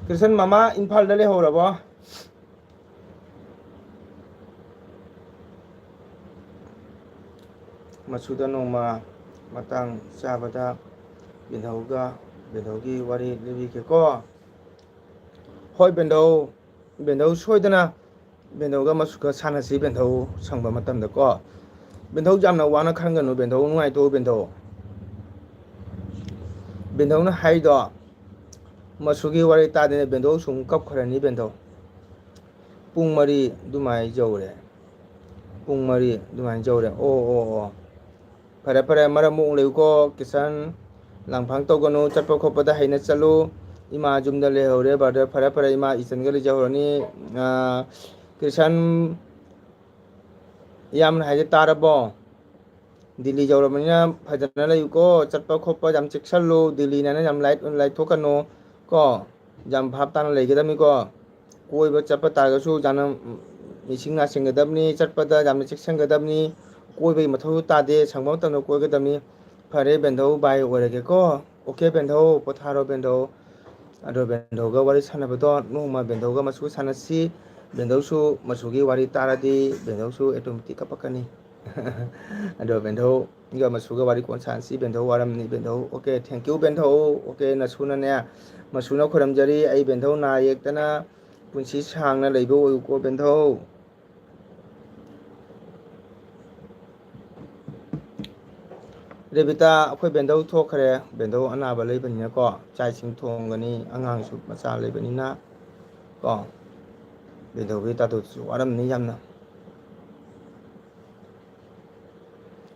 ꯀ꯭ꯔꯤꯁꯟ, ꯃꯃꯥ ꯏꯝꯐꯥꯜꯗ ꯂꯩꯍꯧꯔꯕꯣ? ꯃꯁꯨꯗ ꯅꯣꯡꯃ ꯃꯇꯥꯡ ꯆꯥꯕꯗ ꯕꯦꯟꯙꯧꯒ, ꯕꯦꯟꯙꯧꯒꯤ ꯋꯥꯔꯤ ꯂꯤꯕꯤꯒꯦꯀꯣ꯫ ꯍꯣꯏ ꯕꯦꯟꯙꯧ, ꯕꯦꯟꯙꯧ ꯁꯣꯏꯗꯅ ꯕꯦꯟꯙꯧꯒ ꯃꯁꯨꯒ ꯁꯥꯟꯅꯁꯤ ꯕꯦꯟꯙꯧ, ꯁꯪꯕ ꯃꯇꯝꯗꯀꯣ꯫ ꯕꯦꯟꯙꯧ ꯌꯥꯝꯅ ꯋꯥꯅ ꯈꯟꯒꯅꯨ ꯕꯦꯟꯙꯧ, ꯅꯨꯡꯉꯥꯏꯇꯣꯛꯎ ꯕꯦꯟꯙꯧ꯫ ꯕꯦꯟꯙꯧꯅ ꯍꯥꯏꯗꯣ ꯃꯁꯨꯒꯤ ꯋꯥꯔꯤ ꯇꯥꯗꯦꯅꯦ ꯕꯦꯟꯙꯧ, ꯁꯨꯝ ꯀꯞꯈ꯭ꯔꯅꯤ ꯕꯦꯟꯙꯧ꯫ ꯄꯨꯡ ꯃꯔꯤ ꯑꯗꯨꯃꯥꯏꯅ ꯌꯧꯔꯦ꯫ ꯄꯨꯡ ꯃꯔꯤ ꯑꯗꯨꯃꯥꯏꯅ ꯌꯧꯔꯦ꯫ ꯑꯣ, ꯑꯣ, ꯑꯣ꯫ ꯐꯔꯦ, ꯐꯔꯦ, ꯃꯔꯝ ꯃꯣꯛꯅ ꯂꯩꯌꯨꯀꯣ, ꯀꯤꯁꯟ꯫ ꯂꯥꯡꯐꯥꯡ ꯇꯧꯒꯅꯨ, ꯆꯠꯄ ꯈꯣꯠꯄꯗ ꯍꯩꯅ ꯆꯠꯂꯨ꯫ ꯏꯃꯥ ꯌꯨꯝꯗ ꯂꯩꯍꯧꯔꯦ, brother, ꯐꯔꯦ ꯐꯔꯦ, ꯏꯃꯥ ꯏꯆꯟꯒ ꯂꯩꯖꯍꯧꯔꯅꯤ꯫ ꯑꯥ, ꯀ꯭ꯔꯤꯁꯟ, ꯏꯌꯥꯝꯕꯅ ꯍꯥꯏꯁꯦ ꯇꯥꯔꯕꯣ? ꯗꯤꯜꯂꯤ ꯌꯧꯔꯕꯅꯤꯅ ꯐꯖꯅ ꯂꯩꯌꯨꯀꯣ, ꯆꯠꯄ ꯈꯣꯠꯄ ꯌꯥꯝ ꯆꯦꯛꯁꯜꯂꯨ, ꯗꯤꯜꯂꯤꯅ ꯌꯥꯝ ꯂꯥꯏꯠ ꯂꯥꯏꯊꯣꯛꯀꯅꯨ ꯀꯣ, ꯌꯥꯝ ꯚꯥꯞ ꯇꯥꯅ ꯂꯩꯒꯗꯕꯅꯤꯀꯣ꯫ ꯀꯣꯏꯕ ꯆꯠꯄ ꯇꯥꯔꯒꯁꯨ ꯌꯥꯝꯅ ꯃꯤꯁꯤꯡ ꯅꯥꯁꯤꯡꯒꯗꯕꯅꯤ, ꯆꯠꯄꯗ ꯌꯥꯝꯅ ꯆꯦꯛꯁꯤꯟꯒꯗꯕꯅꯤ, ꯀꯣꯏꯕꯒꯤ ꯃꯊꯧꯁꯨ ꯇꯥꯗꯦ, ꯁꯪꯕ ꯃꯇꯝꯗ ꯀꯣꯏꯒꯗꯕꯅꯤ꯫ ꯐꯔꯦ ꯕꯦꯟꯙꯧ, ꯕꯥꯏ ꯑꯣꯏꯔꯒꯦꯀꯣ꯫ ꯑꯣꯀꯦ ꯕꯦꯟꯙꯧ, ꯄꯣꯊꯥꯔꯣ ꯕꯦꯟꯙꯧ꯫ ꯑꯗꯣ ꯕꯦꯟꯙꯧꯒ ꯋꯥꯔꯤ ꯁꯥꯟꯅꯕꯗꯣ ꯅꯣꯡꯃ ꯕꯦꯟꯙꯧꯒ ꯃꯆꯨ ꯁꯥꯟꯅꯁꯤ꯫ ꯕꯦꯟꯙꯧꯁꯨ ꯃꯆꯨꯒꯤ ꯋꯥꯔꯤ ꯇꯥꯔꯗꯤ ꯕꯦꯟꯙꯧꯁꯨ automatic ꯀꯞꯄꯛꯀꯅꯤ꯫ ꯑꯗꯣ ꯕꯦꯟꯙꯧꯒ ꯃꯆꯨꯒ ꯋꯥꯔꯤ ꯀꯣꯟ ꯁꯥꯟꯅꯁꯤ꯫ ꯕꯦꯟꯙꯧ ꯋꯥꯔꯝꯅꯤ ꯕꯦꯟꯙꯧ꯫ ꯑꯣꯀꯦ, thank you ꯕꯦꯟꯙꯧ꯫ ꯑꯣꯀꯦ, ꯅꯁꯨꯅꯅꯦ, ꯃꯆꯨꯅ ꯈꯣꯏꯔꯝꯖꯔꯤ꯫ ꯑꯩ ꯕꯦꯟꯙꯧ ꯅꯥ ꯌꯦꯛꯇꯅ ꯄꯨꯟꯁꯤ ꯁꯥꯡꯅ ꯂꯩꯕ ꯑꯣꯏꯌꯨꯀꯣ ꯕꯦꯟꯙꯧ꯫ ꯔꯦꯕꯤꯇꯥ, ꯑꯩꯈꯣꯏ ꯕꯦꯟꯗꯧ ꯊꯣꯛꯈ꯭ꯔꯦ, ꯕꯦꯟꯗꯧ ꯑꯅꯥꯕ ꯂꯩꯕꯅꯤꯅꯀꯣ, ꯆꯥꯛ ꯏꯁꯤꯡ ꯊꯣꯡꯒꯅꯤ, ꯑꯉꯥꯡꯁꯨ ꯃꯆꯥ ꯂꯩꯕꯅꯤꯅ ꯀꯣ, ꯕꯦꯟꯗꯧꯒꯤ ꯇꯥꯇꯣꯗꯨꯁꯨ ꯋꯥꯔꯝꯅꯤ ꯌꯥꯝꯅ꯫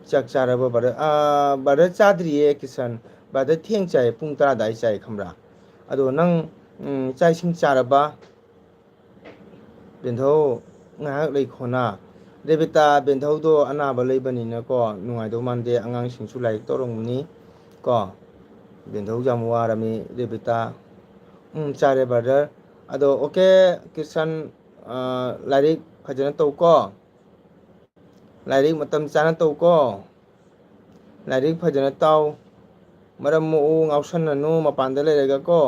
ꯆꯥꯛ ꯆꯥꯔꯕ brother? ꯑꯥ, brother ꯆꯥꯗ꯭ꯔꯤꯌꯦ ꯀꯤꯁꯟ, brother ꯊꯦꯡ ꯆꯥꯏ, ꯄꯨꯡ ꯇꯔꯥ ꯑꯗꯥꯏ ꯆꯥꯏ ꯈꯪꯕ꯭ꯔꯥ? ꯑꯗꯣ ꯅꯪ, ꯎꯝ, ꯆꯥꯛ ꯏꯁꯤꯡ ꯆꯥꯔꯕ? ꯕꯦꯟꯙꯧ, ꯉꯥꯏꯍꯥꯛ ꯂꯩꯈꯣꯅ꯫ ꯔꯦꯕꯤꯇꯥ, ꯕꯦꯟꯙꯧꯗꯣ ꯑꯅꯥꯕ ꯂꯩꯕꯅꯤꯅꯀꯣ, ꯅꯨꯡꯉꯥꯏꯗꯧ ꯃꯥꯟꯗꯦ꯫ ꯑꯉꯥꯡꯁꯤꯡꯁꯨ ꯂꯥꯏꯔꯤꯛ ꯇꯧꯔꯝꯒꯅꯤ ꯀꯣ꯫ ꯕꯦꯟꯙꯧ ꯌꯥꯝ ꯋꯥꯔꯝꯃꯤ, ꯔꯦꯕꯤꯇꯥ꯫ ꯎꯝ, ꯆꯥꯔꯦ brother꯫ ꯑꯗꯣ okay, ꯀꯤꯁꯟ, ꯑ, ꯂꯥꯏꯔꯤꯛ ꯐꯖꯅ ꯇꯧꯀꯣ꯫ ꯂꯥꯏꯔꯤꯛ ꯃꯇꯝ ꯆꯥꯅ ꯇꯧꯀꯣ꯫ ꯂꯥꯏꯔꯤꯛ ꯐꯖꯅ ꯇꯥꯎ꯫ ꯃꯔꯝ ꯃꯣꯛꯎ, ꯉꯥꯎꯁꯟꯅꯅꯨ ꯃꯄꯥꯟꯗ ꯂꯩꯔꯒ ꯀꯣ꯫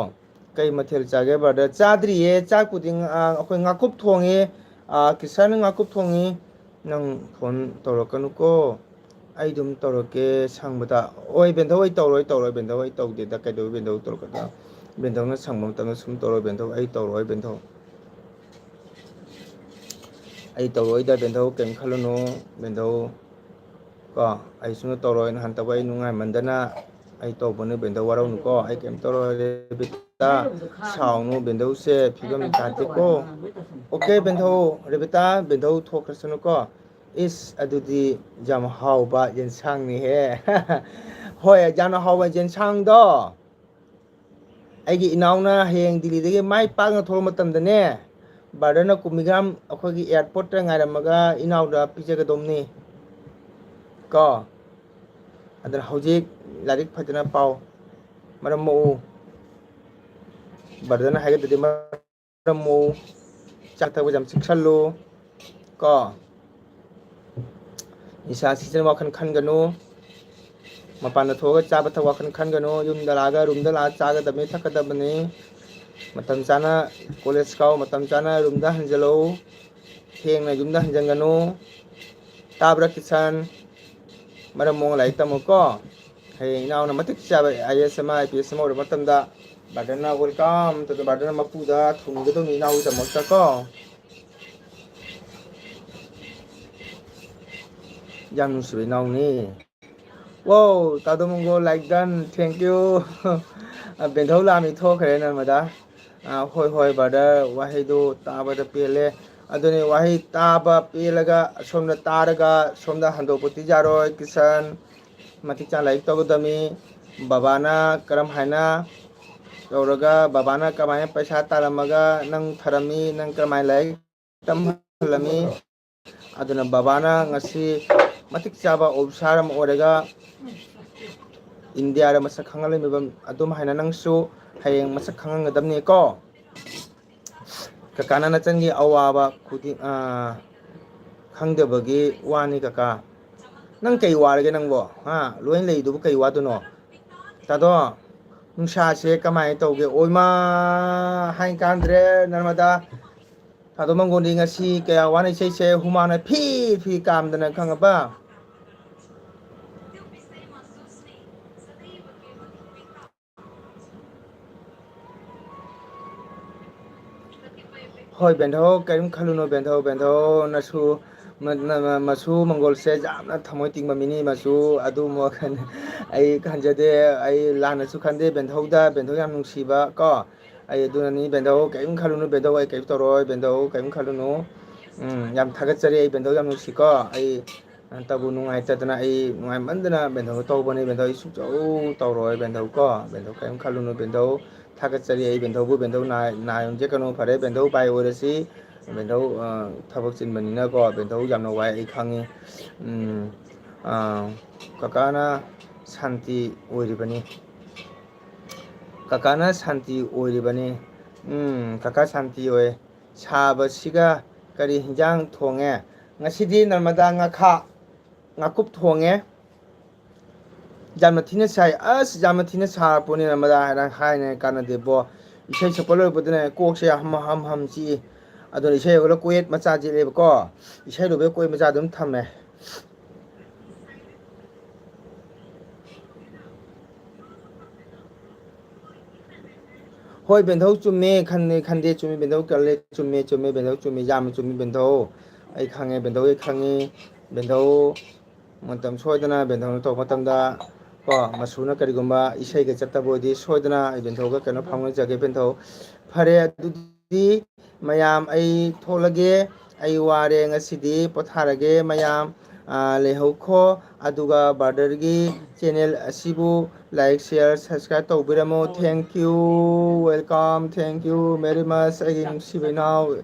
ꯀꯩ ꯃꯊꯦꯜ ꯆꯥꯒꯦ brother? ꯆꯥꯗ꯭ꯔꯤꯌꯦ, ꯆꯥꯛꯄꯨꯗꯤ ꯉ-, ꯑ, ꯑꯩꯈꯣꯏ ꯉꯥꯀꯨꯞ ꯊꯣꯡꯉꯦ꯫ ꯑ, ꯀꯤꯁꯟ ꯉꯥꯀꯨꯞ ꯊꯣꯡꯉꯤ꯫ ꯅꯪ phone ꯇꯧꯔꯛꯀꯅꯨꯀꯣ꯫ ꯑꯩ ꯑꯗꯨꯝ ꯇꯧꯔꯛꯀꯦ ꯁꯪꯕꯗ꯫ ꯍꯣꯏ ꯕꯦꯟꯙꯧ, ꯑꯩ ꯇꯧꯔꯣꯏ, ꯇꯧꯔꯣꯏ ꯕꯦꯟꯙꯧ, ꯑꯩ ꯇꯧꯗꯦꯗ꯫ ꯀꯩꯗꯧꯕ ꯕꯦꯟꯙꯧ ꯇꯧꯔꯛꯀꯗ꯭ꯔꯥ? ꯕꯦꯟꯙꯧꯅ ꯁꯪꯕ ꯃꯇꯝꯗ ꯁꯨꯝ ꯇꯧꯔꯣꯏ ꯕꯦꯟꯙꯧ, ꯑꯩ ꯇꯧꯔꯣꯏ ꯕꯦꯟꯙꯧ꯫ ꯑꯩ ꯇꯧꯔꯣꯏꯗ ꯕꯦꯟꯙꯧ, ꯀꯩꯝ ꯈꯜꯂꯨꯅꯨ ꯕꯦꯟꯙꯧ꯫ ꯀꯣ, ꯑꯩ ꯁꯨꯝ ꯇꯧꯔꯣꯏ, ꯅꯍꯥꯟ ꯇꯧꯕ ꯑꯩ ꯅꯨꯡꯉꯥꯏꯃꯟꯗꯅ ꯑꯩ ꯇꯧꯕꯅꯤ ꯕꯦꯟꯙꯧ, ꯋꯥꯔꯧꯅꯨꯀꯣ, ꯑꯩ ꯀꯩꯝ ꯇꯧꯔꯣꯏ꯫ ꯔꯦꯕꯤꯇꯥ, ꯁꯥꯎꯅꯨ ꯕꯦꯟꯙꯧꯁꯦ ꯐꯤꯕꯝ ꯇꯥꯗꯦꯀꯣ꯫ Okay ꯕꯦꯟꯙꯧ, ꯔꯦꯕꯤꯇꯥ, ꯕꯦꯟꯙꯧ ꯊꯣꯛꯈ꯭ꯔꯁꯅꯨꯀꯣ꯫ ꯏꯁ, ꯑꯗꯨꯗꯤ ꯌꯥꯝ ꯍꯥꯎꯕ ꯌꯦꯟꯁꯥꯡꯅꯤꯍꯦ꯫ ꯍꯣꯏ, ꯌꯥꯝꯅ ꯍꯥꯎꯕ ꯌꯦꯟꯁꯥꯡꯗꯣ꯫ ꯑꯩꯒꯤ ꯏꯅꯥꯎꯅ ꯍꯌꯦꯡ ꯗꯤꯜꯂꯤꯗꯒꯤ ꯃꯥꯏ ꯄꯥꯛꯅ ꯊꯣꯛꯂꯛꯄ ꯃꯇꯝꯗꯅꯦ, ꯕ꯭ꯔꯗꯔꯅ ꯀꯨꯝꯃꯤꯒ꯭ꯔꯥꯝ ꯑꯩꯈꯣꯏꯒꯤ ꯑꯦꯌꯥꯔꯄꯣꯔꯠꯇ ꯉꯥꯏꯔꯝꯃꯒ ꯏꯅꯥꯎꯗ ꯄꯤꯖꯒꯗꯧꯅꯤ꯫ ꯀꯣ꯫ ꯑꯗꯨꯅ ꯍꯧꯖꯤꯛ ꯂꯥꯏꯔꯤꯛ ꯐꯖꯅ ꯄꯥꯎ꯫ ꯃꯔꯝ ꯃꯣꯛꯎ꯫ ꯕ꯭ꯔꯗꯔꯅ ꯍꯥꯏꯒꯗ꯭ꯔꯗꯤ ꯃꯔꯝ ꯃꯣꯛꯎ꯫ ꯆꯥꯛ ꯊꯛꯄꯁꯦ ꯌꯥꯝ ꯆꯦꯛꯁꯤꯜꯂꯨ꯫ ꯀꯣ꯫ ꯅꯤꯁꯥ ꯁꯤꯖꯤꯟꯅ ꯋꯥꯈꯜ ꯈꯟꯒꯅꯨ꯫ ꯃꯄꯥꯟꯗ ꯊꯣꯛꯑꯒ ꯆꯥꯕ ꯊꯛꯄ ꯋꯥꯈꯜ ꯈꯟꯒꯅꯨ꯫ ꯌꯨꯝꯗ ꯂꯥꯛꯑꯒ ꯔꯨꯝꯗ ꯂꯥꯛꯑꯒ ꯆꯥꯒꯗꯕꯅꯤ, ꯊꯛꯀꯗꯕꯅꯤ꯫ ꯃꯇꯝ ꯆꯥꯅ ꯀꯣꯂꯦꯖ ꯀꯥꯎ, ꯃꯇꯝ ꯆꯥꯅ ꯔꯨꯝꯗ ꯍꯟꯖꯤꯜꯂꯛꯎ꯫ ꯊꯦꯡꯅ ꯌꯨꯝꯗ ꯍꯟꯖꯤꯟꯒꯅꯨ꯫ ꯇꯥꯕ꯭ꯔꯥ ꯀꯤꯁꯟ? ꯃꯔꯝ ꯃꯣꯛꯑꯒ ꯂꯥꯏꯔꯤꯛ ꯇꯝꯃꯨꯀꯣ꯫ ꯍꯌꯦꯡ ꯏꯅꯥꯎꯅ ꯃꯇꯤꯛ ꯆꯥꯕ ꯑꯥꯏ ꯑꯦ ꯑꯦꯁ ꯑꯃ, ꯑꯥꯏ ꯄꯤ ꯑꯦꯁ ꯑꯃ ꯑꯣꯏꯔꯕ ꯃꯇꯝꯗ ꯕ꯭ꯔꯗꯔꯅ ꯋꯦꯜꯀꯝ ꯇꯧꯗꯅ ꯕ꯭ꯔꯗꯔꯅ ꯃꯄꯨꯗ ꯊꯣꯡꯒꯗꯧꯅꯤ ꯏꯅꯥꯎꯒꯤꯗꯃꯛꯇ ꯀꯣ꯫ ꯌꯥꯝ ꯅꯨꯡꯁꯤꯕ ꯏꯅꯥꯎꯅꯤ꯫ ꯋꯥꯎ, ꯇꯥꯗꯣ ꯃꯪꯒꯣꯜ, like done, thank you꯫ ꯑ, ꯕꯦꯟꯊꯧ ꯂꯥꯛꯑꯝꯃꯤ, ꯊꯣꯛꯈ꯭ꯔꯦ ꯅꯔꯃꯗꯥ꯫ ꯑ, ꯍꯣꯏ, ꯍꯣꯏ, ꯕ꯭ꯔꯗꯔ, ꯋꯥꯍꯩꯗꯣ ꯇꯥꯕꯗ ꯄꯦꯜꯂꯦ꯫ ꯑꯗꯨꯅꯤ, ꯋꯥꯍꯩ ꯇꯥꯕ ꯄꯦꯜꯂꯒ ꯁꯣꯝꯗ ꯇꯥꯔꯒ ꯁꯣꯝꯗ ꯍꯟꯗꯣꯛꯄꯗꯤ ꯌꯥꯔꯣꯏ, ꯀꯤꯁꯟ꯫ ꯃꯇꯤꯛ ꯆꯥꯅ ꯂꯥꯏꯔꯤꯛ ꯇꯧꯒꯗꯕꯅꯤ꯫ ꯕꯕꯥꯅ ꯀꯔꯝ ꯍꯥꯏꯅ ꯇꯧꯔꯒ, ꯕꯕꯥꯅ ꯀꯃꯥꯏꯅ ꯄꯩꯁꯥ ꯇꯥꯜꯂꯝꯃꯒ ꯅꯪ ꯐꯔꯝꯃꯤ, ꯅꯪ ꯀꯔꯝꯍꯥꯏꯅ ꯂꯥꯏꯔꯤꯛ ꯇꯝꯍꯜꯂꯝꯃꯤ? ꯑꯗꯨꯅ ꯕꯕꯥꯅ ꯉꯁꯤ ꯃꯇꯤꯛ ꯆꯥꯕ ꯑꯣꯐꯤꯁꯥꯔ ꯑꯃ ꯑꯣꯏꯔꯒ ꯏꯟꯗꯤꯌꯥꯗ ꯃꯁꯛ ꯈꯪꯍꯜꯂꯝꯃꯤꯕ ꯑꯗꯨꯝ ꯍꯥꯏꯅ ꯅꯪꯁꯨ ꯍꯌꯦꯡ ꯃꯁꯛ ꯈꯪꯍꯟꯒꯗꯕꯅꯤꯀꯣ꯫ ꯀꯀꯥꯅ ꯅꯆꯟꯒꯤ ꯑꯋꯥꯕ ꯈꯨꯗꯤꯡ, ꯑꯥ, ꯈꯪꯗꯕꯒꯤ ꯋꯥꯅꯤ ꯀꯀꯥ꯫ ꯅꯪ ꯀꯩ ꯋꯥꯔꯒꯦ ꯅꯪꯕꯣ? ꯍꯥ? ꯂꯣꯏ ꯂꯩꯗꯨꯕꯨ ꯀꯩ ꯋꯥꯗꯣꯏꯅꯣ? ꯇꯥꯗꯣ, ꯅꯨꯡꯁꯥꯁꯦ ꯀꯃꯥꯏꯅ ꯇꯧꯒꯦ? ꯑꯣꯏꯃꯥ, ꯍꯥꯏ ꯀꯥꯟꯗ꯭ꯔꯦ, ꯅꯔꯃꯗꯥ꯫ ꯇꯥꯗꯣ ꯃꯪꯒꯣꯜꯗꯤ ꯉꯁꯤ ꯀꯌꯥ ꯋꯥꯅ ꯏꯁꯩꯁꯦ ꯍꯨꯃꯥꯡꯅ ꯐꯤ ꯐꯤ ꯀꯥꯝꯗꯅ, ꯈꯪꯉꯕ? ꯍꯣꯏ, ꯕꯦꯟꯙꯧ, ꯀꯔꯤꯝ ꯈꯜꯂꯨꯅꯨ, ꯕꯦꯟꯙꯧ, ꯕꯦꯟꯙꯧ, ꯅꯁꯨ, ꯃ-, ꯅ-, ꯃ-, ꯃꯁꯨ ꯃꯪꯒꯣꯜꯁꯦ ꯌꯥꯝꯅ ꯊꯃꯣꯏ ꯇꯤꯡꯕ ꯃꯤꯅꯤ, ꯃꯁꯨ ꯑꯗꯨꯃꯛ ꯑꯩ ꯈꯟꯖꯗꯦ, ꯑꯩ ꯂꯥꯟꯅꯁꯨ ꯈꯟꯗꯦ, ꯕꯦꯟꯙꯧꯗ, ꯕꯦꯟꯙꯧ ꯌꯥꯝ ꯅꯨꯡꯁꯤꯕ ꯀꯣ, ꯑꯩ ꯑꯗꯨꯅꯅꯤ, ꯕꯦꯟꯙꯧ, ꯀꯔꯤꯝ ꯈꯜꯂꯨꯅꯨ, ꯕꯦꯟꯙꯧ, ꯑꯩ ꯀꯔꯤꯝ ꯇꯧꯔꯣꯏ, ꯕꯦꯟꯙꯧ, ꯀꯔꯤꯝ ꯈꯜꯂꯨꯅꯨ꯫ ꯎꯝ, ꯌꯥꯝ ꯊꯥꯒꯠꯆꯔꯤ, ꯑꯩ ꯕꯦꯟꯙꯧ ꯌꯥꯝ ꯅꯨꯡꯁꯤꯀꯣ, ꯑꯩ ꯍꯟꯇꯕꯨ ꯅꯨꯡꯉꯥꯏꯇꯗꯅ ꯑꯩ ꯅꯨꯡꯉꯥꯏꯃꯟꯗꯅ ꯕꯦꯟꯊꯧ ꯇꯧꯕꯅꯤ꯫ ꯕꯦꯟꯊꯧ ꯑꯩ ꯁꯨꯡꯇꯧ ꯇꯧꯔꯣꯏ꯫ ꯕꯦꯟꯊꯧ ꯀꯣ, ꯕꯦꯟꯊꯧ ꯀꯔꯤꯝ ꯈꯜꯂꯨꯅꯨ꯫ ꯕꯦꯟꯊꯧ ꯊꯥꯒꯠꯆꯔꯤ꯫ ꯑꯩ ꯕꯦꯟꯊꯧꯕꯨ, ꯕꯦꯟꯊꯧ ꯅꯥ-, ꯅꯥ ꯌꯣꯟꯖꯦ ꯀꯩꯅꯣ ꯐꯔꯦ꯫ ꯕꯦꯟꯊꯧ ꯕꯥꯏ ꯑꯣꯏꯔꯁꯤ꯫ ꯕꯦꯟꯊꯧ, ꯑ, ꯊꯕꯛ ꯆꯤꯟꯕꯅꯤꯅꯀꯣ, ꯕꯦꯟꯊꯧ ꯌꯥꯝꯅ ꯋꯥꯏ ꯑꯩ ꯈꯪꯉꯤ꯫ ꯎꯝ, ꯑ, ꯀꯀꯥꯅ ꯁꯥꯟꯇꯤ ꯑꯣꯏꯔꯤꯕꯅꯤ꯫ ꯀꯀꯥꯅ ꯁꯥꯟꯇꯤ ꯑꯣꯏꯔꯤꯕꯅꯤ꯫ ꯎꯝ, ꯀꯀꯥ ꯁꯥꯟꯇꯤ ꯑꯣꯏ꯫ ꯁꯥꯕꯁꯤꯒ ꯀꯔꯤ ꯍꯤꯟꯖꯥꯡ ꯊꯣꯡꯉꯦ? ꯉꯁꯤꯗꯤ ꯅꯔꯃꯗꯥ ꯉꯥꯈꯥ, ꯉꯥꯀꯨꯞ ꯊꯣꯡꯉꯦ꯫ ꯌꯥꯝꯅ ꯊꯤꯅ ꯁꯥꯏ꯫ ꯑꯁ, ꯌꯥꯝꯅ ꯊꯤꯅ ꯁꯥꯔꯄꯣꯠꯅꯤ ꯅꯔꯃꯗꯥ ꯍꯥꯏꯅ ꯍꯥꯏꯅ ꯀꯥꯟꯅꯗꯦꯕꯣ꯫ ꯏꯁꯩ ꯁꯛꯄ ꯂꯣꯏꯔꯛꯄꯗꯅꯦ ꯀꯣꯛꯁꯦ ꯍꯝ ꯍꯝ ꯍꯝ ꯆꯤꯛꯏ꯫ ꯑꯗꯨꯅ ꯏꯁꯩ ꯍꯧꯔꯒ ꯀꯣꯌꯦꯠ ꯃꯆꯥ ꯆꯤꯛꯂꯦꯕꯀꯣ꯫ ꯏꯁꯩ ꯂꯣꯏꯕꯗ ꯀꯣꯌꯦꯠ ꯃꯆꯥ ꯑꯗꯨꯝ ꯊꯝꯃꯦ꯫ ꯍꯣꯏ, ꯕꯦꯟꯙꯧ ꯆꯨꯝꯃꯦ, ꯈꯟꯗꯦ, ꯈꯟꯗꯦ, ꯆꯨꯝꯃꯦ, ꯕꯦꯟꯙꯧ ꯀꯜꯂꯦ, ꯆꯨꯝꯃꯦ, ꯆꯨꯝꯃꯦ, ꯕꯦꯟꯙꯧ ꯆꯨꯝꯃꯦ, ꯌꯥꯝꯅ ꯆꯨꯝꯃꯤ ꯕꯦꯟꯙꯧ꯫ ꯑꯩ ꯈꯪꯉꯦ, ꯕꯦꯟꯙꯧ ꯑꯩ ꯈꯪꯉꯤ, ꯕꯦꯟꯙꯧ ꯃꯇꯝ ꯁꯣꯏꯗꯅ ꯕꯦꯟꯙꯧꯅ ꯇꯧꯔꯛꯄ ꯃꯇꯝꯗ ꯀꯣ, ꯃꯁꯨꯅ ꯀꯔꯤꯒꯨꯝꯕ ꯏꯁꯩꯒ ꯆꯠꯇꯕ ꯑꯣꯏꯗꯤ ꯁꯣꯏꯗꯅ ꯑꯩ ꯕꯦꯟꯙꯧꯒ ꯀꯩꯅꯣ ꯐꯥꯎꯅꯖꯒꯦ ꯕꯦꯟꯙꯧ꯫ ꯐꯔꯦ, ꯑꯗꯨꯗꯤ ꯃꯌꯥꯝ ꯑꯩ ꯊꯣꯛꯂꯒꯦ, ꯑꯩ ꯋꯥꯔꯦ ꯉꯁꯤꯗꯤ ꯄꯣꯊꯥꯔꯒꯦ ꯃꯌꯥꯝ꯫ ꯑꯥ, ꯂꯩꯍꯧꯈꯣ꯫ ꯑꯗꯨꯒ brotherꯒꯤ channel ꯑꯁꯤꯕꯨ like, share, subscribe ꯇꯧꯕꯤꯔꯝꯃꯣ꯫ Thank you, welcome, thank you very much꯫ ꯑꯩꯒꯤ ꯅꯨꯡꯁꯤꯕ ꯏꯅꯥꯎ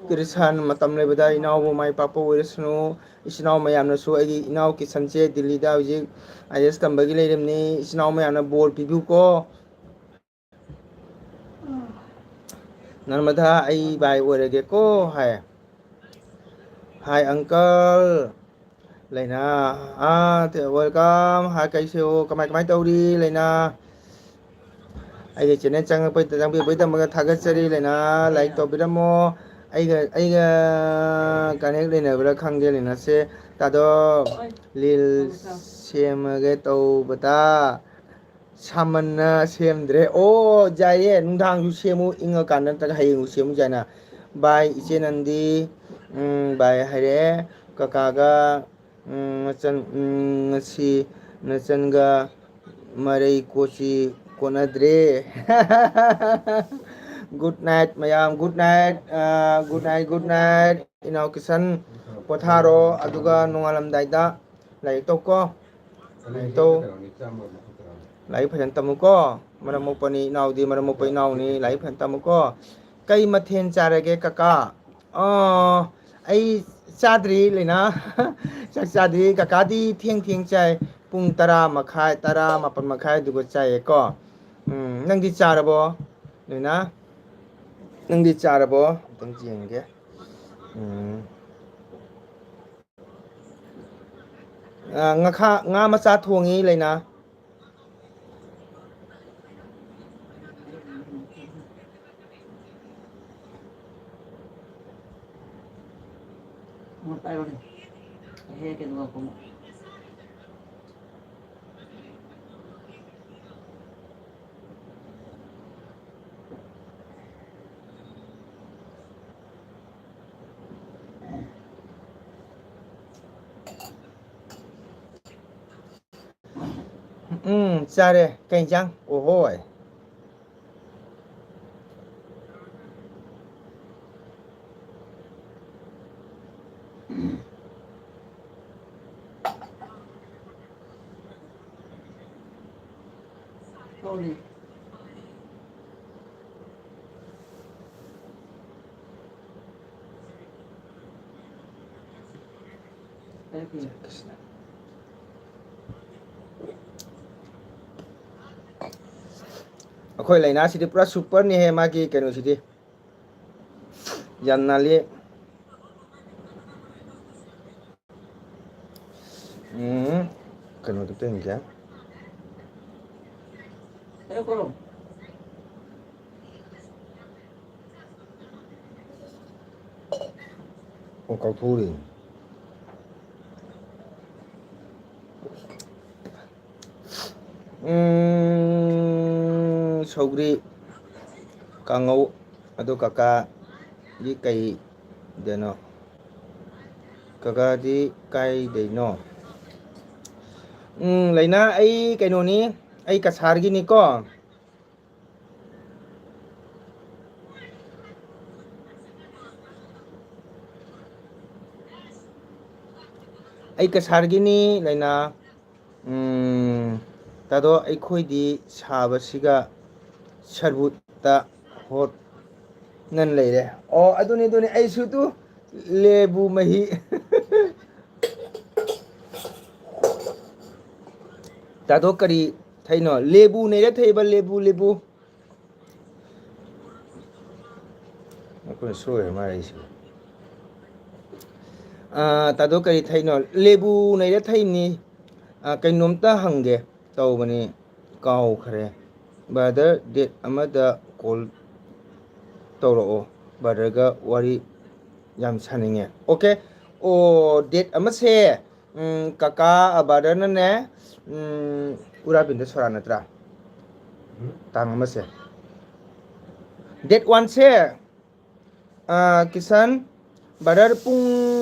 ꯀ꯭ꯔꯤꯁꯟ, ꯃꯇꯝ ꯂꯩꯕꯗ ꯏꯅꯥꯎꯕꯨ ꯃꯥꯏ ꯄꯥꯛꯄ ꯑꯣꯏꯔꯁꯅꯨ꯫ ꯏꯆꯤꯟ ꯏꯅꯥꯎ ꯃꯌꯥꯝꯅꯁꯨ, ꯑꯩꯒꯤ ꯏꯅꯥꯎ ꯀꯤꯁꯟꯁꯦ ꯗꯤꯜꯂꯤꯗ ꯍꯧꯖꯤꯛ IAS ꯇꯝꯕꯒꯤ ꯂꯩꯔꯤꯕꯅꯤ꯫ ꯏꯆꯤꯟ ꯏꯅꯥꯎ ꯃꯌꯥꯝꯅ ꯕꯣꯔ ꯄꯤꯕꯤꯌꯨꯀꯣ꯫ ꯅꯔꯃꯗꯥ, ꯑꯩ ꯚꯥꯏ ꯑꯣꯏꯔꯒꯦꯀꯣ ꯍꯥꯏ꯫ Hi uncle꯫ ꯂꯩꯅꯥ, ꯑꯥ, welcome꯫ Hi ꯀꯩꯁꯦ, ꯑꯣ, ꯀꯃꯥꯏ, ꯀꯃꯥꯏ ꯇꯧꯔꯤ ꯂꯩꯅꯥ? ꯑꯩꯒꯤ channel ꯆꯪꯉꯛꯄꯩ, ꯆꯪꯕꯤꯕꯩꯗꯃꯛꯇ ꯊꯥꯒꯠꯆꯔꯤ ꯂꯩꯅꯥ꯫ Like ꯇꯧꯕꯤꯔꯝꯃꯣ꯫ ꯑꯩꯒ, ꯑꯩꯒ connect ꯂꯩꯅꯕ꯭ꯔꯥ ꯈꯪꯗꯦ ꯂꯩꯅꯥꯁꯦ꯫ ꯇꯥꯗꯣ, reel ꯁꯦꯝꯃꯒꯦ ꯇꯧꯕꯗ ꯁꯥꯃꯟꯅ ꯁꯦꯝꯗ꯭ꯔꯦ꯫ ꯑꯣ, ꯌꯥꯏꯌꯦ, ꯅꯨꯡꯗꯥꯡꯁꯨ ꯁꯦꯝꯃꯨ, ꯏꯪꯉꯀꯥꯟꯗ ꯅꯠꯇ꯭ꯔꯒ ꯍꯌꯦꯡꯁꯨ ꯁꯦꯝꯃꯨ ꯌꯥꯏꯅ꯫ ꯚꯥꯏ, ꯏꯆꯦ ꯅꯟꯗꯤ, ꯎꯝ, ꯚꯥꯏ ꯍꯥꯏꯔꯛꯑꯦ꯫ ꯀꯀꯥꯒ, ꯎꯝ, ꯅꯆꯟ, ꯎꯝ, ꯉꯁꯤ ꯅꯆꯟꯒ ꯃꯔꯩ ꯀꯣꯆꯤ ꯀꯣꯟꯅꯗ꯭ꯔꯦ꯫ Good night ꯃꯌꯥꯝ, good night, ꯑ, good night, good night꯫ ꯏꯅꯥꯎ ꯀꯤꯁꯟ, ꯄꯣꯊꯥꯔꯣ, ꯑꯗꯨꯒ ꯅꯣꯡꯉꯥꯜꯂꯝꯗꯥꯏꯗ ꯂꯥꯏꯔꯤꯛ ꯇꯧꯀꯣ꯫ ꯂꯥꯏꯔꯤꯛ ꯇꯧ꯫ ꯂꯥꯏꯔꯤꯛ ꯐꯖꯅ ꯇꯝꯃꯨꯀꯣ꯫ ꯃꯔꯝ ꯃꯣꯛꯄꯅꯤ ꯏꯅꯥꯎꯗꯤ, ꯃꯔꯝ ꯃꯣꯛꯄ ꯏꯅꯥꯎꯅꯤ꯫ ꯂꯥꯏꯔꯤꯛ ꯐꯖꯅ ꯇꯝꯃꯨꯀꯣ꯫ ꯀꯩ ꯃꯊꯦꯜ ꯆꯥꯔꯒꯦ ꯀꯀꯥ? ꯑꯥ, ꯑꯩ ꯆꯥꯗ꯭ꯔꯤ ꯂꯩꯅꯥ꯫ ꯆꯥꯛ ꯆꯥꯗ꯭ꯔꯤ꯫ ꯀꯀꯥꯗꯤ ꯊꯦꯡ ꯊꯦꯡ ꯆꯥꯏ꯫ ꯄꯨꯡ ꯇꯔꯥ ꯃꯈꯥꯏ, ꯇꯔꯥ, ꯃꯥꯄꯟ ꯃꯈꯥꯏ ꯑꯗꯨꯒ ꯆꯥꯏꯌꯦꯀꯣ꯫ ꯎꯝ, ꯅꯪꯗꯤ ꯆꯥꯔꯕꯣ ꯂꯩꯅꯥ? ꯅꯪꯗꯤ ꯆꯥꯔꯕꯣ? ꯑꯝꯇꯪ ꯌꯦꯡꯒꯦ꯫ ꯎꯝ꯫ ꯑ, ꯉꯥꯈꯥ, ꯉꯥ ꯃꯆꯥ ꯊꯣꯡꯉꯤ ꯂꯩꯅꯥ꯫ ꯎꯝ, ꯆꯥꯔꯦ꯫ ꯀꯩ ꯏꯟꯖꯥꯡ? ꯑꯣꯍꯣꯏ꯫ ꯑꯩꯈꯣꯏ ꯂꯩꯅꯥꯁꯤꯗꯤ ꯄꯨꯔꯥ ꯁꯨꯄꯔꯅꯤꯍꯦ, ꯃꯥꯒꯤ ꯀꯩꯅꯣꯁꯤꯗꯤ꯫ ꯌꯥꯝ ꯅꯥꯜꯂꯤ꯫ ꯎꯝ, ꯀꯩꯅꯣꯗ ꯇꯧꯍꯟꯒꯦ꯫ ꯑꯣ, ꯀꯥꯎꯊꯣꯛꯎꯔꯦ꯫ ꯎꯝ, ꯁꯧꯒ꯭ꯔꯤ ꯀꯥꯡꯉꯧ꯫ ꯑꯗꯨ ꯀꯀꯥꯗꯤ ꯀꯩꯗꯅꯣ? ꯀꯀꯥꯗꯤ ꯀꯥꯏꯗꯩꯅꯣ? ꯎꯝ, ꯂꯩꯅꯥ, ꯑꯩ ꯀꯩꯅꯣꯅꯤ, ꯑꯩ ꯀꯁꯥꯔꯒꯤꯅꯤꯀꯣ꯫ ꯀꯁꯥꯔꯒꯤꯅꯤ ꯂꯩꯅꯥ꯫ ꯎꯝ, ꯇꯥꯗꯣ, ꯑꯩꯈꯣꯏꯗꯤ ꯁꯥꯕꯁꯤꯒ ꯁꯔꯕꯨꯠꯇ ꯍꯣꯠꯅ ꯂꯩꯔꯦ꯫ ꯑꯣ, ꯑꯗꯨꯅꯤ, ꯑꯗꯨꯅꯤ, ꯑꯩꯁꯨ ꯇꯨ ꯂꯦꯕꯨ ꯃꯍꯤ꯫ ꯇꯥꯗꯣ, ꯀꯔꯤ ꯊꯩꯅꯣ? ꯂꯦꯕꯨ ꯅꯩꯔ ꯊꯩꯕ, ꯂꯦꯕꯨ, ꯂꯦꯕꯨ꯫ ꯑꯩꯈꯣꯏꯅ ꯁꯣꯏꯔ ꯃꯥꯜꯂꯦ ꯑꯩꯁꯦ꯫ ꯑꯥ, ꯇꯥꯗꯣ, ꯀꯔꯤ ꯊꯩꯅꯣ? ꯂꯦꯕꯨ ꯅꯩꯔ ꯊꯩꯅꯤ꯫ ꯑꯥ, ꯀꯩꯅꯣꯝꯇ ꯍꯪꯒꯦ ꯇꯧꯕꯅꯤ, ꯀꯥꯎꯈ꯭ꯔꯦ꯫ ꯕ꯭ꯔꯗꯔ, ꯗꯦꯠ ꯑꯃꯗ ꯀꯣꯜ ꯇꯧꯔꯛꯑꯣ, ꯕ꯭ꯔꯗꯔꯒ ꯋꯥꯔꯤ ꯌꯥꯝ ꯁꯥꯅꯤꯡꯉꯦ꯫ ꯑꯣꯀꯦ꯫ ꯑꯣ, ꯗꯦꯠ ꯑꯃꯁꯦ, ꯎꯝ, ꯀꯀꯥ, ꯑ, ꯕ꯭ꯔꯗꯔꯅꯅꯦ, ꯎꯝ, ꯎꯔꯥꯕꯤꯟꯗ ꯁꯣꯔꯥ ꯅꯠꯇ꯭ꯔꯥ? ꯇꯥꯡ ꯑꯃꯁꯦ꯫ ꯗꯦꯠ ꯋꯥꯟꯁꯦ, ꯑ, ꯀꯤꯁꯟ, ꯕ꯭ꯔꯗꯔ, ꯄꯨꯡ,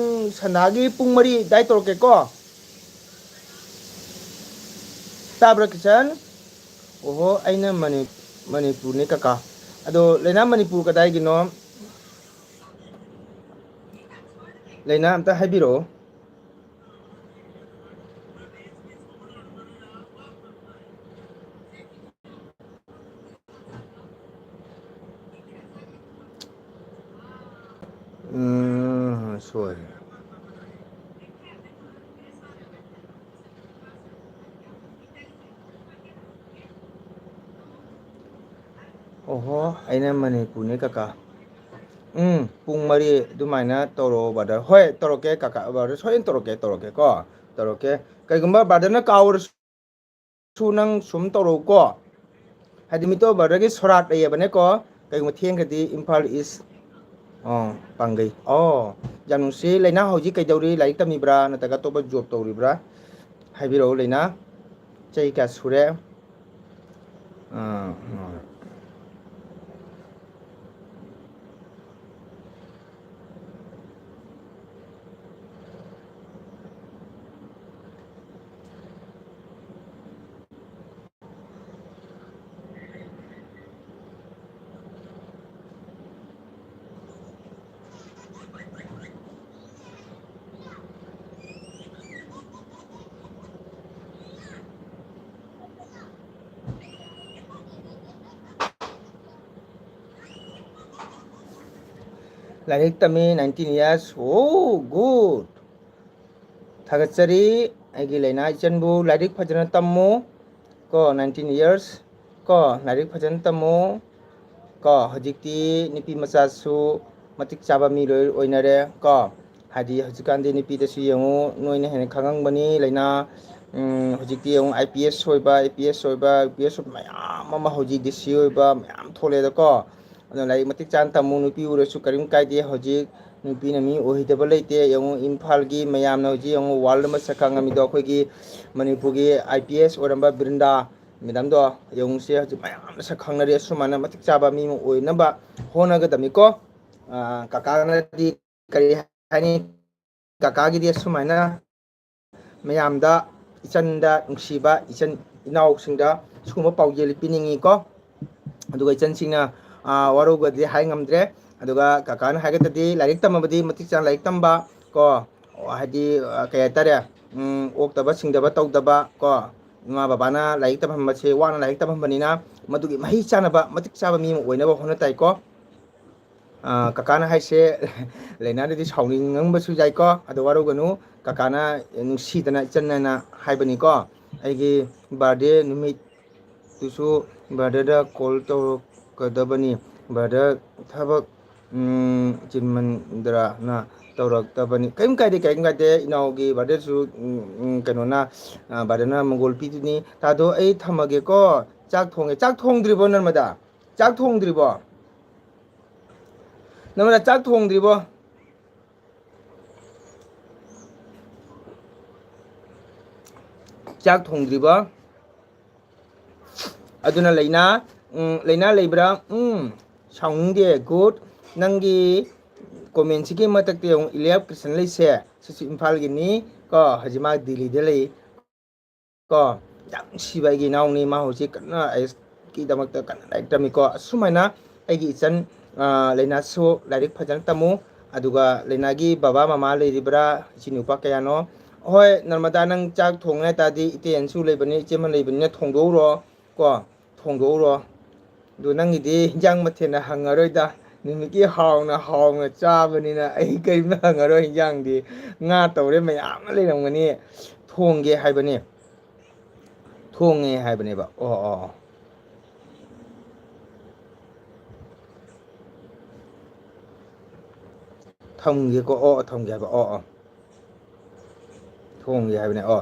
ꯁꯟꯗꯥꯒꯤ ꯄꯨꯡ ꯃꯔꯤ ꯑꯗꯥꯏ ꯇꯧꯔꯛꯀꯦꯀꯣ꯫ ꯇꯥꯕ꯭ꯔꯥ, ꯀꯤꯁꯟ? ꯑꯣꯍꯣ, ꯑꯩꯅ ꯃꯅꯤ-, ꯃꯅꯤꯄꯨꯔꯅꯦ, ꯀꯀꯥ꯫ ꯑꯗꯣ, ꯂꯩꯅꯥ, ꯃꯅꯤꯄꯨꯔ ꯀꯗꯥꯏꯒꯤꯅꯣ? ꯂꯩꯅꯥ, ꯑꯝꯇ ꯍꯥꯏꯕꯤꯔꯛꯑꯣ꯫ ꯎꯝ, ꯁꯣꯏꯔꯦ꯫ ꯑꯣꯍꯣ, ꯑꯩꯅ ꯃꯅꯤꯄꯨꯔꯅꯦ, ꯀꯀꯥ꯫ ꯎꯝ, ꯄꯨꯡ ꯃꯔꯤ ꯑꯗꯨꯃꯥꯏꯅ ꯇꯧꯔꯛꯑꯣ, ꯕ꯭ꯔꯗꯔ꯫ ꯍꯣꯏ, ꯇꯧꯔꯛꯀꯦ, ꯀꯀꯥ, ꯕ꯭ꯔꯗꯔ, ꯁꯣꯏꯗꯅ ꯇꯧꯔꯛꯀꯦ, ꯇꯧꯔꯛꯀꯦꯀꯣ, ꯇꯧꯔꯛꯀꯦ꯫ ꯀꯩꯒꯨꯝꯕ ꯕ꯭ꯔꯗꯔꯅ ꯀꯥꯎꯔꯁꯨ, ꯅꯪ ꯁꯨꯝ ꯇꯧꯔꯛꯎꯀꯣ꯫ ꯍꯥꯏꯗꯤ, ꯃꯤꯇꯣ ꯕ꯭ꯔꯗꯔꯒꯤ ꯁꯣꯔꯥꯠ ꯂꯩꯌꯦꯕꯅꯦꯀꯣ, ꯀꯩꯒꯨꯝꯕ ꯊꯦꯡꯈ꯭ꯔꯗꯤ ꯏꯝꯐꯥꯜ ꯏꯁ꯫ ꯑꯣ, ꯄꯥꯡꯒꯩ꯫ ꯑꯣ, ꯌꯥꯝ ꯅꯨꯡꯁꯤ꯫ ꯂꯩꯅꯥ ꯍꯧꯖꯤꯛ ꯀꯩꯗꯧꯔꯤ? ꯂꯥꯏꯔꯤꯛ ꯇꯝꯃꯤꯕ꯭ꯔꯥ, ꯅꯠꯇ꯭ꯔꯒ ꯑꯇꯣꯞꯄ ꯖꯣꯕ ꯇꯧꯔꯤꯕ꯭ꯔꯥ? ꯍꯥꯏꯕꯤꯔꯛꯑꯣ, ꯂꯩꯅꯥ꯫ ꯆꯍꯤ ꯀꯌꯥ ꯁꯨꯔꯦ? ꯑꯥ, ꯑꯥ꯫ ꯂꯥꯏꯔꯤꯛ ꯇꯝꯃꯤ, nineteen years. Oh, good. ꯊꯥꯒꯠꯆꯔꯤ ꯑꯩꯒꯤ ꯂꯩꯅꯥ ꯏꯆꯟꯕꯨ꯫ ꯂꯥꯏꯔꯤꯛ ꯐꯖꯅ ꯇꯝꯃꯨ ꯀꯣ, nineteen years ꯀꯣ, ꯂꯥꯏꯔꯤꯛ ꯐꯖꯅ ꯇꯝꯃꯨ ꯀꯣ꯫ ꯍꯧꯖꯤꯛꯇꯤ ꯅꯨꯄꯤ ꯃꯆꯥꯁꯨ ꯃꯇꯤꯛ ꯆꯥꯕ ꯃꯤ ꯂꯣꯏ ꯑꯣꯏꯅꯔꯦ ꯀꯣ꯫ ꯍꯥꯏꯗꯤ ꯍꯧꯖꯤꯛꯀꯥꯟꯗꯤ ꯅꯨꯄꯤꯗꯁꯨ ꯌꯦꯡꯉꯨ, ꯅꯣꯏꯅ ꯍꯦꯟꯅ ꯈꯪꯉꯝꯒꯅꯤ ꯂꯩꯅꯥ꯫ ꯎꯝ, ꯍꯧꯖꯤꯛꯇꯤ ꯌꯦꯡꯉꯨ, I P S ꯑꯣꯏꯕ, A P S ꯑꯣꯏꯕ, U P S ꯑꯣꯏꯕ ꯃꯌꯥꯝ ꯑꯃ, ꯍꯧꯖꯤꯛ D C ꯑꯣꯏꯕ ꯃꯌꯥꯝ ꯊꯣꯛꯂꯛꯑꯦꯗꯀꯣ꯫ ꯑꯗꯨꯅ ꯂꯥꯏꯔꯤꯛ ꯃꯇꯤꯛ ꯆꯥꯅ ꯇꯝꯃꯨ, ꯅꯨꯄꯤ ꯑꯣꯏꯔꯁꯨ ꯀꯔꯤꯝ ꯀꯥꯏꯗꯦ꯫ ꯍꯧꯖꯤꯛ ꯅꯨꯄꯤꯅ ꯃꯤ ꯑꯣꯏꯍꯩꯗꯕ ꯂꯩꯇꯦ꯫ ꯌꯦꯡꯉꯨ, ꯏꯝꯐꯥꯜꯒꯤ ꯃꯌꯥꯝꯅ ꯍꯧꯖꯤꯛ ꯌꯦꯡꯉꯨ, world ꯑꯃ ꯁꯛ ꯈꯪꯉꯝꯃꯤꯗꯣ, ꯑꯩꯈꯣꯏꯒꯤ ꯃꯅꯤꯄꯨꯔꯒꯤ I P S ꯑꯣꯏꯔꯝꯕ ꯕ꯭ꯔꯤꯟꯗꯥ ꯃꯦꯗꯥꯝꯗꯣ ꯌꯦꯡꯉꯨꯁꯦ, ꯍꯧꯖꯤꯛ ꯃꯌꯥꯝꯅ ꯁꯛ ꯈꯪꯅꯔꯦ꯫ ꯑꯁꯨꯃꯥꯏꯅ ꯃꯇꯤꯛ ꯆꯥꯕ ꯃꯤ ꯑꯃ ꯑꯣꯏꯅꯕ ꯍꯣꯠꯅꯒꯗꯕꯅꯤꯀꯣ꯫ ꯑꯥ, ꯀꯀꯥꯅꯗꯤ ꯀꯔꯤ ꯍꯥꯏꯅꯤ? ꯀꯀꯥꯒꯤꯗꯤ ꯑꯁꯨꯃꯥꯏꯅ ꯃꯌꯥꯝꯗ, ꯏꯆꯟꯗ ꯅꯨꯡꯁꯤꯕ ꯏꯆꯟ ꯏꯅꯥꯎꯁꯤꯡꯗ ꯁꯤꯒꯨꯝꯕ ꯄꯥꯎꯖꯦꯜ ꯄꯤꯅꯤꯡꯉꯤꯀꯣ꯫ ꯑꯗꯨꯒ ꯏꯆꯟꯁꯤꯡꯅ, ꯑꯥ, ꯋꯥꯔꯧꯒꯗꯤ ꯍꯥꯏ ꯉꯝꯗ꯭ꯔꯦ꯫ ꯑꯗꯨꯒ ꯀꯀꯥꯅ ꯍꯥꯏꯒꯗꯗꯤ ꯂꯥꯏꯔꯤꯛ ꯇꯝꯃꯕꯗꯤ ꯃꯇꯤꯛ ꯆꯥꯅ ꯂꯥꯏꯔꯤꯛ ꯇꯝꯕ ꯀꯣ, ꯍꯥꯏꯗꯤ, ꯑ, ꯀꯩ ꯍꯥꯏꯇꯥꯔꯦ, ꯎꯝ, ꯑꯣꯛꯇꯕ ꯁꯤꯡꯗꯕ ꯇꯧꯗꯕ ꯀꯣ꯫ ꯏꯃꯥ ꯕꯕꯥꯅ ꯂꯥꯏꯔꯤꯛ ꯇꯝꯍꯟꯕꯁꯦ, ꯋꯥꯅ ꯂꯥꯏꯔꯤꯛ ꯇꯝꯍꯟꯕꯅꯤꯅ ꯃꯗꯨꯒꯤ ꯃꯍꯩ ꯆꯥꯅꯕ ꯃꯇꯤꯛ ꯆꯥꯕ ꯃꯤ ꯑꯃ ꯑꯣꯏꯅꯕ ꯍꯣꯠꯅ ꯇꯥꯏꯀꯣ꯫ ꯑ, ꯀꯀꯥꯅ ꯍꯥꯏꯁꯦ ꯂꯩꯅꯥꯗꯗꯤ ꯁꯥꯎꯅꯤꯡꯉꯝꯕꯁꯨ ꯌꯥꯏꯀꯣ, ꯑꯗꯣ ꯋꯥꯔꯧꯒꯅꯨ꯫ ꯀꯀꯥꯅ ꯅꯨꯡꯁꯤꯗꯅ ꯏꯆꯟ ꯍꯥꯏꯅ ꯍꯥꯏꯕꯅꯤꯀꯣ꯫ ꯑꯩꯒꯤ birthday ꯅꯨꯃꯤꯠꯇꯨꯁꯨ brotherꯗ call ꯇꯧꯔꯛꯀꯗꯕꯅꯤ꯫ Brother ꯊꯕꯛ, ꯎꯝ, ꯆꯤꯟꯃꯟꯗ꯭ꯔꯥꯅ ꯇꯧꯔꯛꯇꯕꯅꯤ꯫ ꯀꯔꯤꯝ ꯀꯥꯏꯗꯦ, ꯀꯔꯤꯝ ꯀꯥꯏꯗꯦ꯫ ꯏꯅꯥꯎꯒꯤ birthdayꯁꯨ, ꯎꯝ, ꯎꯝ, ꯀꯩꯅꯣꯅ, ꯑ, brotherꯅ ꯃꯪꯒꯣꯜ ꯄꯤꯗꯨꯅꯤ꯫ ꯇꯥꯗꯣ, ꯑꯩ ꯊꯝꯃꯒꯦꯀꯣ꯫ ꯆꯥꯛ ꯊꯣꯡꯉꯦ꯫ ꯆꯥꯛ ꯊꯣꯡꯗ꯭ꯔꯤꯕꯣ, ꯅꯔꯃꯗꯥ? ꯆꯥꯛ ꯊꯣꯡꯗ꯭ꯔꯤꯕꯣ? ꯅꯔꯃꯗꯥ, ꯆꯥꯛ ꯊꯣꯡꯗ꯭ꯔꯤꯕꯣ? ꯆꯥꯛ ꯊꯣꯡꯗ꯭ꯔꯤꯕꯣ? ꯑꯗꯨꯅ ꯂꯩꯅꯥ, ꯎꯝ, ꯂꯩꯅꯥ ꯂꯩꯕ꯭ꯔꯥ? ꯎꯝ, ꯁꯥꯎꯅꯤꯡꯗꯦ꯫ Good. ꯅꯪꯒꯤ commentꯁꯤꯒꯤ ꯃꯊꯛꯇ ꯌꯦꯡꯉꯨ, ꯏꯂꯤꯌꯥꯞ ꯀ꯭ꯔꯤꯁꯟ ꯂꯩꯁꯦ꯫ ꯁꯤꯁꯨ ꯏꯝꯐꯥꯜꯒꯤꯅꯤ ꯀꯣ, ꯍꯧꯖꯤꯛ ꯃꯥ ꯗꯤꯜꯂꯤꯗ ꯂꯩ ꯀꯣ꯫ ꯌꯥꯝ ꯅꯨꯡꯁꯤꯕ ꯑꯩꯒꯤ ꯏꯅꯥꯎꯅꯤ꯫ ꯃꯥ ꯍꯧꯖꯤꯛ ꯀꯟꯅ IASꯀꯤꯗꯃꯛꯇ ꯀꯟꯅ ꯂꯥꯏꯔꯤꯛ ꯇꯝꯃꯤꯀꯣ꯫ ꯑꯁꯨꯃꯥꯏꯅ ꯑꯩꯒꯤ ꯏꯆꯟ, ꯑ, ꯂꯩꯅꯥꯁꯨ ꯂꯥꯏꯔꯤꯛ ꯐꯖꯅ ꯇꯝꯃꯨ꯫ ꯑꯗꯨꯒ ꯂꯩꯅꯥꯒꯤ ꯕꯕꯥ ꯃꯃꯥ ꯂꯩꯔꯤꯕ꯭ꯔꯥ? ꯏꯆꯤꯟ ꯅꯨꯄꯥ ꯀꯌꯥꯅꯣ? ꯍꯣꯏ, ꯅꯔꯃꯗꯥ, ꯅꯪ ꯆꯥꯛ ꯊꯣꯡꯉꯦ ꯍꯥꯏ ꯇꯥꯔꯗꯤ ꯏꯇꯦꯟꯁꯨ ꯂꯩꯕꯅꯤ, ꯏꯆꯦꯃ ꯂꯩꯕꯅꯤꯅ ꯊꯣꯡꯗꯣꯛꯎꯔꯣ ꯀꯣ, ꯊꯣꯡꯗꯣꯛꯎꯔꯣ꯫ ꯑꯗꯨ ꯅꯪꯒꯤꯗꯤ ꯍꯤꯟꯖꯥꯡ ꯃꯊꯦꯜꯅ ꯍꯪꯉꯔꯣꯏꯗ꯫ ꯅꯨꯃꯤꯠꯀꯤ ꯍꯥꯎꯅ ꯍꯥꯎꯅ ꯆꯥꯕꯅꯤꯅ ꯑꯩ ꯀꯔꯤꯝꯇ ꯍꯪꯉꯔꯣꯏ꯫ ꯏꯟꯖꯥꯡꯗꯤ ꯉꯥ ꯇꯧꯔꯦ, ꯃꯌꯥꯝ ꯑꯃ ꯂꯩꯔꯝꯒꯅꯤ꯫ ꯊꯣꯡꯒꯦ ꯍꯥꯏꯕꯅꯦ, ꯊꯣꯡꯉꯦ ꯍꯥꯏꯕꯅꯦꯕ꯫ ꯑꯣ ꯑꯣ ꯑꯣ꯫ ꯊꯝꯒꯦꯀꯣ꯫ ꯑꯣ ꯑꯣ, ꯊꯝꯒꯦ ꯍꯥꯏꯕ꯫ ꯑꯣ ꯑꯣ꯫ ꯊꯣꯡꯒꯦ ꯍꯥꯏꯕꯅꯦ꯫ ꯑꯣ꯫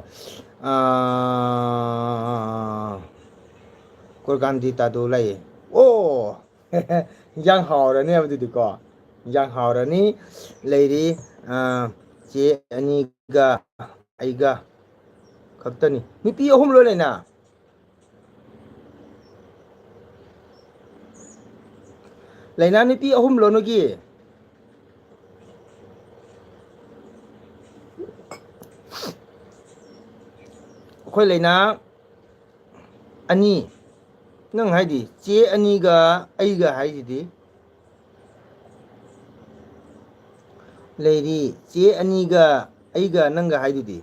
ꯑꯥ, ꯀꯣꯔꯒꯥꯟꯗꯤ ꯇꯥꯗꯣ ꯂꯩꯌꯦ꯫ ꯑꯣ꯫ ꯏꯟꯖꯥꯡ ꯍꯥꯎꯔꯅꯦꯕ ꯑꯗꯨꯗꯤꯀꯣ꯫ ꯏꯟꯖꯥꯡ ꯍꯥꯎꯔꯅꯤ꯫ ꯂꯩꯔꯤ, ꯑꯥ, ꯆꯦ ꯑꯅꯤꯒ ꯑꯩꯒ ꯈꯛꯇꯅꯤ꯫ ꯅꯨꯄꯤ ꯑꯍꯨꯝ ꯂꯣꯏ ꯂꯩꯅ? ꯂꯩꯅꯥ, ꯅꯨꯄꯤ ꯑꯍꯨꯝꯂꯣ ꯅꯣꯏꯒꯤ? ꯑꯩꯈꯣꯏ ꯂꯩꯅꯥ ꯑꯅꯤ꯫ ꯅꯪ ꯍꯥꯏꯗꯤ ꯆꯦ ꯑꯅꯤꯒ ꯑꯩꯒ ꯍꯥꯏꯁꯤꯗꯤ꯫ ꯂꯩꯔꯤ, ꯆꯦ ꯑꯅꯤꯒ ꯑꯩꯒ ꯅꯪꯒ ꯍꯥꯏꯗꯨꯗꯤ꯫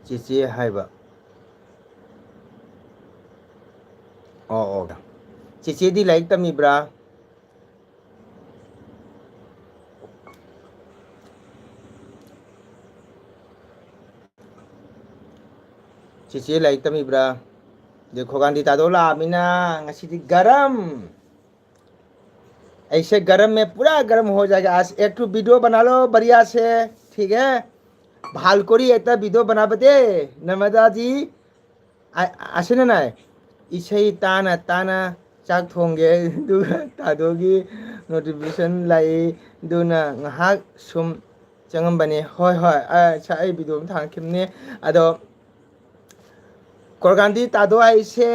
ꯆꯦꯆꯦ ꯍꯥꯏꯕ꯫ ꯑꯣ, ꯑꯣ꯫ ꯆꯦꯆꯦꯗꯤ ꯂꯥꯏꯔꯤꯛ ꯇꯝꯃꯤꯕ꯭ꯔꯥ? ꯆꯦꯆꯦ ꯂꯥꯏꯔꯤꯛ ꯇꯝꯃꯤꯕ꯭ꯔꯥ? ꯑꯗꯩ ꯈꯣꯒꯥꯟꯗꯤ ꯇꯥꯗꯧ ꯂꯥꯛꯑꯃꯤꯅ ꯉꯁꯤꯗꯤ ꯒꯔꯝ꯫ ऐसे गरम में पूरा गरम हो जाएगा। आज एक ठो वीडियो बना लो बढ़िया से, ठीक है? भालकोरी एक वीडियो बनाबे दे, नर्मदा जी। ꯑꯁꯤꯅꯅꯦ, ꯏꯁꯩ ꯇꯥꯅ ꯇꯥꯅ ꯆꯥꯛ ꯊꯣꯡꯒꯦ, ꯑꯗꯨꯒ ꯇꯥꯗꯣꯒꯤ notification ꯂꯥꯛꯏ, ꯑꯗꯨꯅ ꯉꯥꯏꯍꯥꯛ ꯁꯨꯝ ꯆꯪꯉꯝꯕꯅꯤ꯫ ꯍꯣꯏ, ꯍꯣꯏ, ꯑ, ꯁ-, ꯑꯩ ꯚꯤꯗꯤꯑꯣ ꯑꯃ ꯊꯥꯒꯠꯈꯤꯕꯅꯤ꯫ ꯑꯗꯣ ꯀꯣꯔꯒꯥꯟꯗꯤ ꯇꯥꯗꯣ ꯍꯥꯏꯁꯦ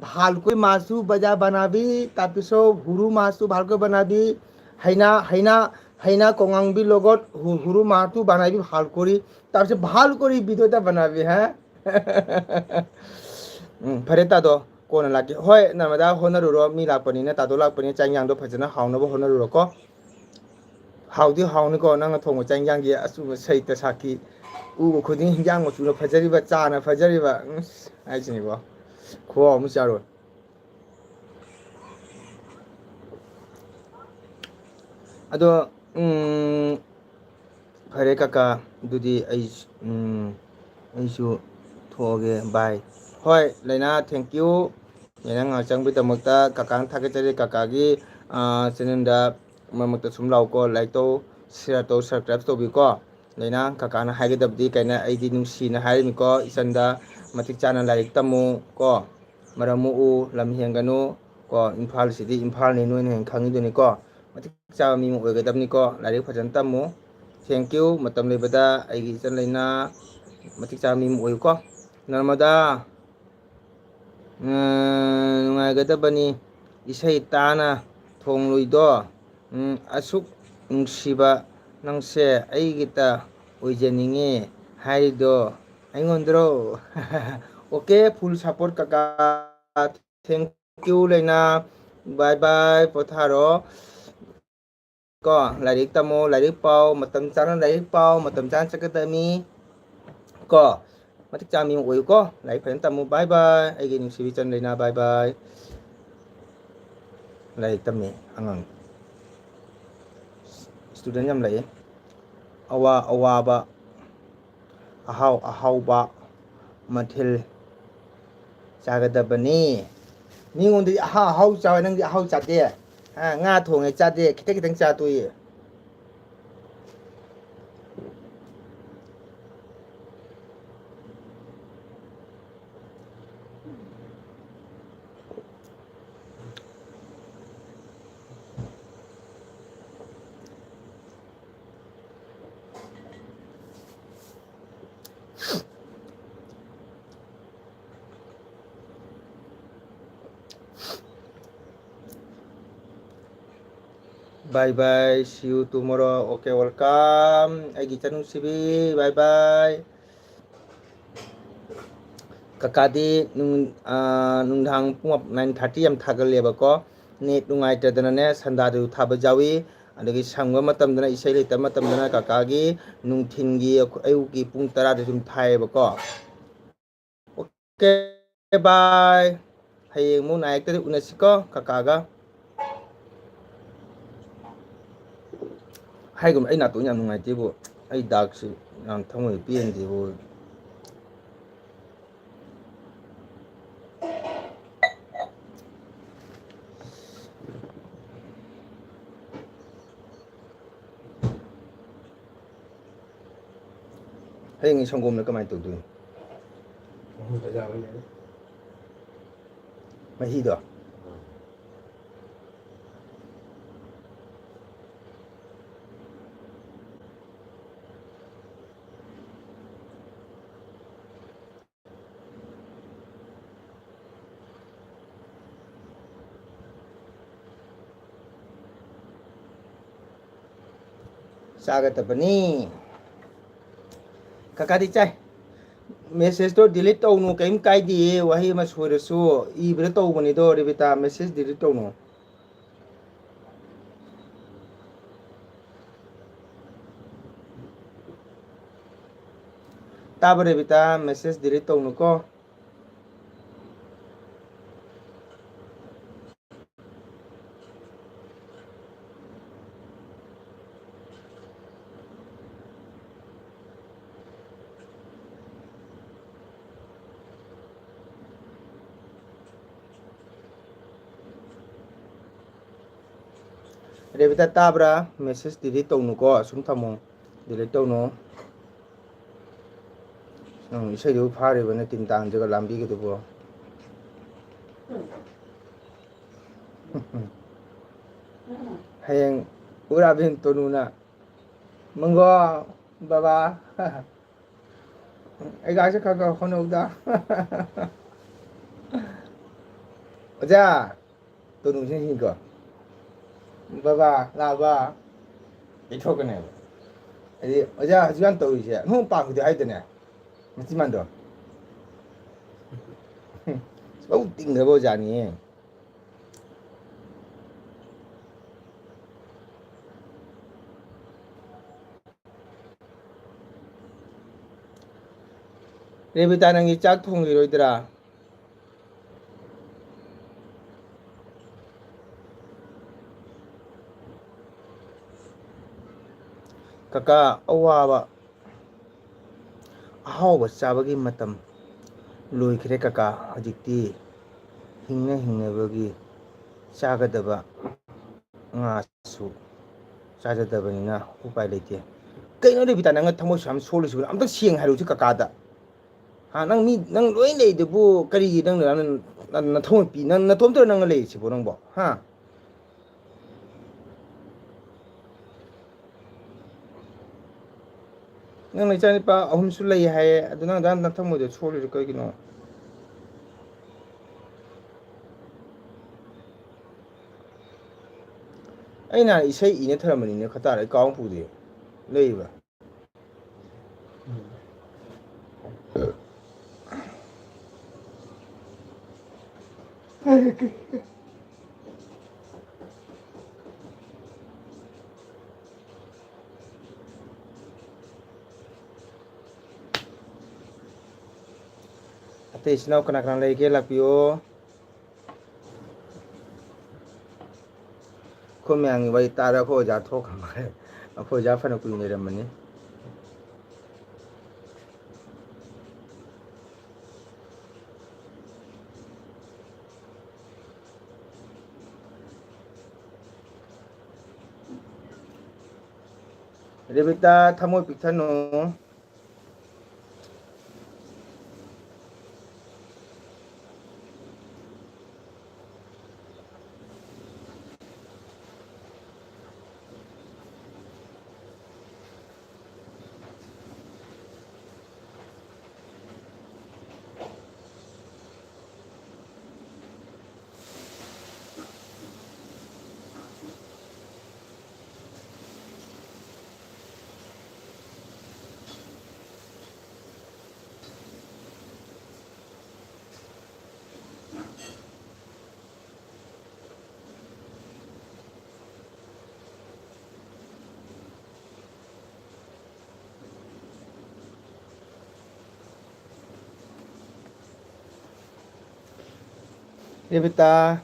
ꯚꯥꯜꯀꯣꯏ ꯃꯥꯁꯨ ꯕꯖꯥ ꯕꯅꯥꯕꯤ, ꯇꯥꯄꯤꯁꯣ ꯍꯨꯔꯨ ꯃꯥꯁꯨ ꯚꯥꯜꯀꯣꯏ ꯕꯅꯥꯕꯤ, ꯍꯩꯅꯥ, ꯍꯩꯅꯥ, ꯍꯩꯅꯥ ꯀꯣꯉꯥꯡꯕꯤ ꯂꯣꯒꯣꯠ ꯍꯨ-, ꯍꯨꯔꯨ ꯃꯥꯁꯨ ꯕꯅꯥꯕꯤ ꯚꯥꯜꯀꯣꯔꯤ, ꯇꯥꯄꯤꯁꯣ ꯚꯥꯜꯀꯣꯔꯤ ꯚꯤꯗꯤꯑꯣ ꯇ ꯕꯅꯥꯕꯤ, ꯍꯥ? ꯎꯝ, ꯐꯔꯦ ꯇꯥꯗꯣ, ꯀꯣꯟꯅ ꯂꯥꯛꯀꯦ꯫ ꯍꯣꯏ, ꯅꯔꯃꯗꯥ, ꯍꯣꯠꯅꯔꯨꯔꯣ, ꯃꯤ ꯂꯥꯛꯄꯅꯤꯅ, ꯇꯥꯗꯣ ꯂꯥꯛꯄꯅꯤꯅ, ꯆꯥꯛ ꯏꯟꯖꯥꯡꯗꯣ ꯐꯖꯅ ꯍꯥꯎꯅꯕ ꯍꯣꯠꯅꯔꯨꯔꯣꯀꯣ꯫ ꯍꯥꯎꯗꯤ ꯍꯥꯎꯅꯤꯀꯣ, ꯅꯪꯅ ꯊꯣꯡꯕ ꯆꯥꯛ ꯏꯟꯖꯥꯡꯗꯤ꯫ ꯑꯆꯨꯝꯕ ꯁꯍꯤꯇ ꯁꯥꯈꯤ꯫ ꯎꯕ ꯈꯨꯗꯤꯡ ꯏꯟꯖꯥꯡ ꯃꯆꯨꯅ ꯐꯖꯔꯤꯕ, ꯆꯥꯅ ꯐꯖꯔꯤꯕ, ꯎꯝ, ꯍꯥꯏꯁꯤꯅꯤꯀꯣ꯫ ꯈꯨꯍꯥꯎ ꯑꯃ ꯆꯥꯔꯣꯏ꯫ ꯑꯗꯣ, ꯎꯝ, ꯐꯔꯦ ꯀꯀꯥ, ꯑꯗꯨꯗꯤ ꯑꯩ, ꯎꯝ, ꯑꯩꯁꯨ ꯊꯣꯛꯑꯒꯦ, bye꯫ ꯍꯣꯏ, ꯂꯩꯅꯥ, thank you꯫ ꯂꯩꯅꯥ ꯉꯥꯏꯍꯥꯛ ꯆꯪꯕꯒꯤꯗꯃꯛꯇ ꯀꯀꯥꯅ ꯊꯥꯒꯠꯆꯔꯤ꯫ ꯀꯀꯥꯒꯤ, ꯑꯥ, channelꯗ ꯃꯔꯛ ꯃꯔꯛꯇ ꯁꯨꯝ ꯂꯥꯛꯎꯀꯣ, like ꯇꯧ, share ꯇꯧ, subscribe ꯇꯧꯕꯤꯌꯨꯀꯣ꯫ ꯂꯩꯅꯥ, ꯀꯀꯥꯅ ꯍꯥꯏꯒꯗꯕꯗꯤ ꯀꯩꯅꯣ, ꯑꯩꯗꯤ ꯅꯨꯡꯁꯤꯅ ꯍꯥꯏꯔꯤꯅꯤꯀꯣ, ꯏꯆꯟꯗ ꯃꯇꯤꯛ ꯆꯥꯅ ꯂꯥꯏꯔꯤꯛ ꯇꯝꯃꯨ ꯀꯣ, ꯃꯔꯝ ꯃꯣꯛꯎ, ꯂꯝ ꯍꯦꯟꯒꯅꯨ ꯀꯣ꯫ ꯏꯝꯐꯥꯜꯁꯤꯗꯤ ꯏꯝꯐꯥꯜꯅꯤ, ꯅꯣꯏꯅ ꯍꯦꯟꯅ ꯈꯪꯉꯤꯗꯨꯅꯤꯀꯣ꯫ ꯃꯇꯤꯛ ꯆꯥꯕ ꯃꯤ ꯑꯃ ꯑꯣꯏꯒꯗꯕꯅꯤꯀꯣ, ꯂꯥꯏꯔꯤꯛ ꯐꯖꯅ ꯇꯝꯃꯨ꯫ Thank you꯫ ꯃꯇꯝ ꯂꯩꯕꯗ ꯑꯩꯒꯤ ꯏꯆꯟ ꯂꯩꯅꯥ ꯃꯇꯤꯛ ꯆꯥꯕ ꯃꯤ ꯑꯃ ꯑꯣꯏꯌꯨꯀꯣ꯫ ꯅꯔꯃꯗꯥ, ꯎꯝ, ꯅꯨꯡꯉꯥꯏꯒꯗꯕꯅꯤ ꯏꯁꯩ ꯇꯥꯅ ꯊꯣꯡꯂꯨꯏꯗꯣ꯫ ꯎꯝ, ꯑꯁꯨꯛ ꯅꯨꯡꯁꯤꯕ ꯅꯪꯁꯦ ꯑꯩꯒꯤꯇ ꯑꯣꯏꯖꯅꯤꯡꯉꯦ ꯍꯥꯏꯔꯤꯗꯣ ꯑꯩꯉꯣꯟꯗꯔꯣ? Okay, full support ꯀꯀꯥ꯫ Thank you ꯂꯩꯅꯥ꯫ Bye bye, ꯄꯣꯊꯥꯔꯣ꯫ ꯀꯣ, ꯂꯥꯏꯔꯤꯛ ꯇꯝꯃꯣ, ꯂꯥꯏꯔꯤꯛ ꯄꯥꯎ, ꯃꯇꯝ ꯆꯥꯅ ꯂꯥꯏꯔꯤꯛ ꯄꯥꯎ, ꯃꯇꯝ ꯆꯥꯅ ꯆꯠꯀꯗꯕꯅꯤ꯫ ꯀꯣ, ꯃꯇꯤꯛ ꯆꯥꯕ ꯃꯤ ꯑꯃ ꯑꯣꯏꯌꯨꯀꯣ꯫ ꯂꯥꯏꯔꯤꯛ ꯐꯖꯅ ꯇꯝꯃꯨ꯫ Bye bye, ꯑꯩꯒꯤ ꯅꯨꯡꯁꯤꯕꯤ ꯏꯆꯟ ꯂꯩꯅꯥ, bye bye꯫ ꯂꯥꯏꯔꯤꯛ ꯇꯝꯃꯤ ꯑꯉꯥꯡ꯫ Student ꯌꯥꯝ ꯂꯩꯌꯦ꯫ ꯑꯋꯥ ꯑꯋꯥꯕ, ꯑꯍꯥꯎ ꯑꯍꯥꯎꯕ ꯃꯊꯦꯜ ꯆꯥꯒꯗꯕꯅꯤ꯫ ꯃꯤꯉꯣꯟꯗꯗꯤ ꯑꯍꯥꯎ ꯑꯍꯥꯎ ꯆꯥꯎ, ꯅꯪꯗꯤ ꯑꯍꯥꯎ ꯆꯥꯗꯦ꯫ ꯍꯥ, ꯉꯥ ꯊꯣꯡꯉꯦ ꯆꯥꯗꯦ, ꯈꯤꯇꯪ ꯈꯤꯇꯪ ꯆꯥ ꯇꯣꯛꯏ꯫ Bye bye, see you tomorrow. Okay, welcome ꯑꯩꯒꯤ ꯏꯆꯟ ꯅꯨꯡꯁꯤꯕꯤ, bye bye꯫ ꯀꯀꯥꯗꯤ ꯅꯨꯡ-, ꯑꯥ, ꯅꯨꯡꯗꯥꯡ ꯄꯨꯡ nine thirty ꯌꯥꯝ ꯊꯥꯒꯜꯂꯦꯕꯀꯣ꯫ Net ꯅꯨꯡꯉꯥꯏꯇꯗꯅꯅꯦ, ꯁꯟꯗꯥꯗꯁꯨ ꯊꯥꯕ ꯌꯥꯎꯏ꯫ ꯑꯗꯒꯤ ꯁꯪꯕ ꯃꯇꯝꯗꯅ, ꯏꯁꯩ ꯂꯩꯇꯕ ꯃꯇꯝꯗꯅ ꯀꯀꯥꯒꯤ ꯅꯨꯡꯊꯤꯟꯒꯤ, ꯑꯌꯨꯛꯀꯤ ꯄꯨꯡ ꯇꯔꯥꯗ ꯑꯗꯨꯝ ꯊꯥꯏꯌꯦꯕꯀꯣ꯫ Okay, bye. ꯍꯌꯦꯡ ꯑꯃꯨꯛ ꯅꯥꯏꯔꯛꯇꯗꯤ ꯎꯅꯁꯤꯀꯣ, ꯀꯀꯥꯒ꯫ ꯍꯥꯏꯒꯨꯝ, ꯑꯩ ꯅꯥꯇꯣꯟ ꯌꯥꯝ ꯅꯨꯡꯉꯥꯏꯇꯦꯕꯨ, ꯑꯩ ꯗꯥꯛꯁꯤ ꯌꯥꯝ ꯊꯃꯣꯏ ꯄꯦꯟꯗꯦꯕꯨ꯫ ꯍꯌꯦꯡ ꯁꯪꯒꯣꯝꯅ ꯀꯃꯥꯏꯅ ꯇꯧꯗꯣꯏꯅꯣ? ꯃꯍꯤꯗꯣ? ꯆꯥꯒꯗꯕꯅꯤ꯫ ꯀꯀꯥꯗꯤ ꯆꯥꯏ꯫ Message ꯇꯣ delete ꯇꯧꯅꯨ, ꯀꯔꯤꯝ ꯀꯥꯏꯗꯦꯌꯦ, ꯋꯥꯍꯩ ꯑꯃ ꯁꯣꯏꯔꯁꯨ ꯏꯕꯗ ꯇꯧꯕꯅꯤꯗꯣ, ꯔꯦꯕꯤꯇꯥ, message delete ꯇꯧꯅꯨ꯫ ꯇꯥꯕ ꯔꯦꯕꯤꯇꯥ, message delete ꯇꯧꯅꯨꯀꯣ꯫ ꯔꯦꯕꯤꯇꯥ, ꯇꯥꯕ꯭ꯔꯥ? Message delete ꯇꯧꯅꯨꯀꯣ, ꯑꯁꯨꯝ ꯊꯝꯃꯣ, delete ꯇꯧꯅꯨ꯫ ꯅꯪ ꯏꯁꯩꯗꯨꯕꯨ ꯐꯥꯔꯤꯕ ꯅꯠꯇꯤꯟ ꯇꯥꯡꯁꯤꯒ ꯂꯥꯝꯕꯤꯒꯗꯨꯕꯨ꯫ ꯍꯌꯦꯡ ꯎꯔꯥꯕꯤꯟ ꯇꯣꯅꯨꯅ, "ꯃꯪꯒꯣ, ꯕꯕꯥ, ꯑꯩꯒꯥꯁꯦ ꯈꯔ ꯈꯔ ꯍꯣꯠꯅꯧꯗ꯫" ꯑꯣꯖꯥ, ꯇꯣꯅꯨꯁꯤꯡꯁꯤꯀꯣ, "ꯕꯕꯥ, ꯂꯥꯕ," ꯌꯩꯊꯣꯛꯀꯅꯦꯕ꯫ ꯍꯥꯏꯗꯤ, "ꯑꯣꯖꯥ, ꯍꯧꯖꯤꯛꯀꯥꯟ ꯇꯧꯔꯤꯁꯦ ꯑꯅꯧꯕ ꯄꯥꯝꯈꯤꯗꯦ ꯍꯥꯏꯗꯅꯦ, ꯃꯆꯤꯟ ꯃꯥꯟꯗꯣ꯫" ꯂꯧ ꯇꯤꯡꯈ꯭ꯔꯕ ꯑꯣꯖꯥꯅꯤꯍꯦ꯫ ꯔꯦꯕꯤꯇꯥ, ꯅꯪꯒꯤ ꯆꯥꯛ ꯊꯣꯡꯈꯤꯔꯣꯏꯗ꯭ꯔꯥ? ꯀꯀꯥ, ꯑꯋꯥꯕ ꯑꯍꯥꯎꯕ ꯆꯥꯕꯒꯤ ꯃꯇꯝ ꯂꯣꯏꯈ꯭ꯔꯦ ꯀꯀꯥ꯫ ꯍꯧꯖꯤꯛꯇꯤ ꯍꯤꯡꯅ ꯍꯤꯡꯅꯕꯒꯤ ꯆꯥꯒꯗꯕ ꯉꯥꯁꯨ ꯆꯥꯖꯗꯕꯅꯤꯅ ꯎꯄꯥꯏ ꯂꯩꯇꯦ꯫ ꯀꯩꯅꯣ ꯔꯦꯕꯤꯇꯥ, ꯅꯪꯅ ꯊꯃꯣꯏ ꯁꯨꯛꯌꯥꯝ ꯁꯣꯜꯂꯤꯁꯤꯕꯨ? ꯑꯝꯇ ꯁꯦꯡꯅ ꯍꯥꯏꯔꯨꯁꯤ ꯀꯀꯥꯗ꯫ ꯍꯥ, ꯅꯪ ꯃꯤ, ꯅꯪ ꯂꯣꯏ ꯂꯩꯗꯨꯕꯨ ꯀꯔꯤꯒꯤ ꯅꯪꯅ, ꯅꯪ ꯅꯊꯧ ꯄꯤ-, ꯅꯪ ꯅꯊꯣꯝꯇꯔ ꯅꯪꯅ ꯂꯩꯔꯤꯁꯤꯕꯨ ꯅꯪꯕꯣ? ꯍꯥ? ꯅꯪ ꯅꯆꯥꯅꯨꯄꯥ ꯑꯍꯨꯝꯁꯨ ꯂꯩ ꯍꯥꯏꯌꯦ, ꯑꯗꯨ ꯅꯪ ꯑꯗꯨꯌꯥꯝ ꯅꯊꯃꯣꯏꯗꯣ ꯁꯣꯜꯂꯤꯗꯣ ꯀꯩꯒꯤꯅꯣ? ꯑꯩ ꯅꯍꯥꯟ ꯏꯁꯩ ꯏꯅ ꯊꯔꯝꯕꯅꯤꯅꯦ, ꯈꯇꯥꯔ ꯑꯩ ꯀꯥꯎ ꯄꯨꯗꯦ꯫ ꯂꯩꯕ꯭ꯔꯥ? ꯑꯇꯩ ꯏꯆꯤꯟ ꯏꯅꯥꯎ ꯀꯅꯥ ꯀꯅꯥ ꯂꯩꯒꯦ? ꯂꯥꯛꯄꯤꯌꯣ꯫ ꯑꯩꯈꯣꯏ ꯃꯌꯥꯝꯒꯤ ꯋꯥꯔꯤ ꯇꯥꯔ ꯑꯩꯈꯣꯏ ꯑꯣꯖꯥ ꯊꯣꯛꯈ꯭ꯔ ꯃꯥꯜꯂꯦ꯫ ꯑꯩꯈꯣꯏ ꯑꯣꯖꯥ ꯐꯅ ꯀꯨꯏꯅ ꯂꯩꯔꯝꯕꯅꯤ꯫ ꯔꯦꯕꯤꯇꯥ, ꯊꯃꯣꯏ ꯄꯤꯛꯊꯟꯅꯨ꯫ ꯔꯦꯕꯤꯇꯥ꯫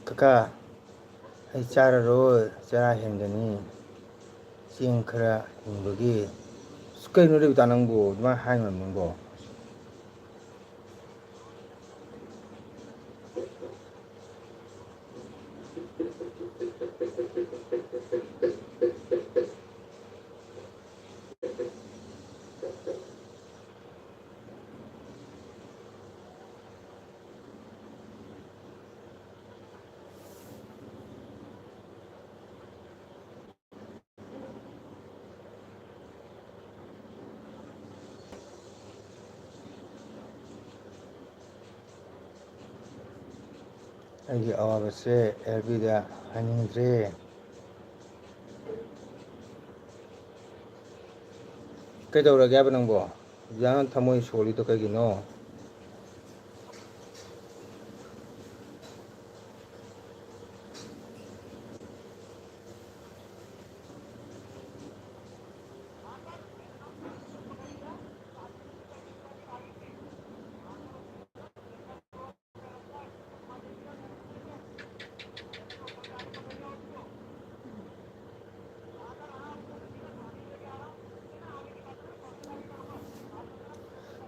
ꯀꯀꯥ, ꯑꯩ ꯆꯥꯔꯔꯣꯏ, ꯆꯔꯥ ꯍꯦꯟꯒꯅꯤ꯫ ꯆꯦꯡ ꯈꯔ ꯍꯤꯡꯕꯒꯤ꯫ ꯑꯁ, ꯀꯩꯅꯣ ꯔꯦꯕꯤꯇꯥ ꯅꯪꯕꯨ ꯑꯗꯨꯃꯥꯏꯅ ꯍꯥꯏꯅꯣ ꯅꯪꯕꯣ? ꯑꯩꯒꯤ ꯑꯋꯥꯕꯁꯦ ꯑꯦꯜꯕꯤꯗ ꯍꯥꯏꯅꯤꯡꯗ꯭ꯔꯦ꯫ ꯀꯩꯗꯧꯔꯒꯦ ꯍꯥꯏꯕ ꯅꯪꯕꯣ? ꯌꯥꯝ ꯊꯃꯣꯏ ꯁꯣꯜꯂꯤꯗꯣ ꯀꯩꯒꯤꯅꯣ?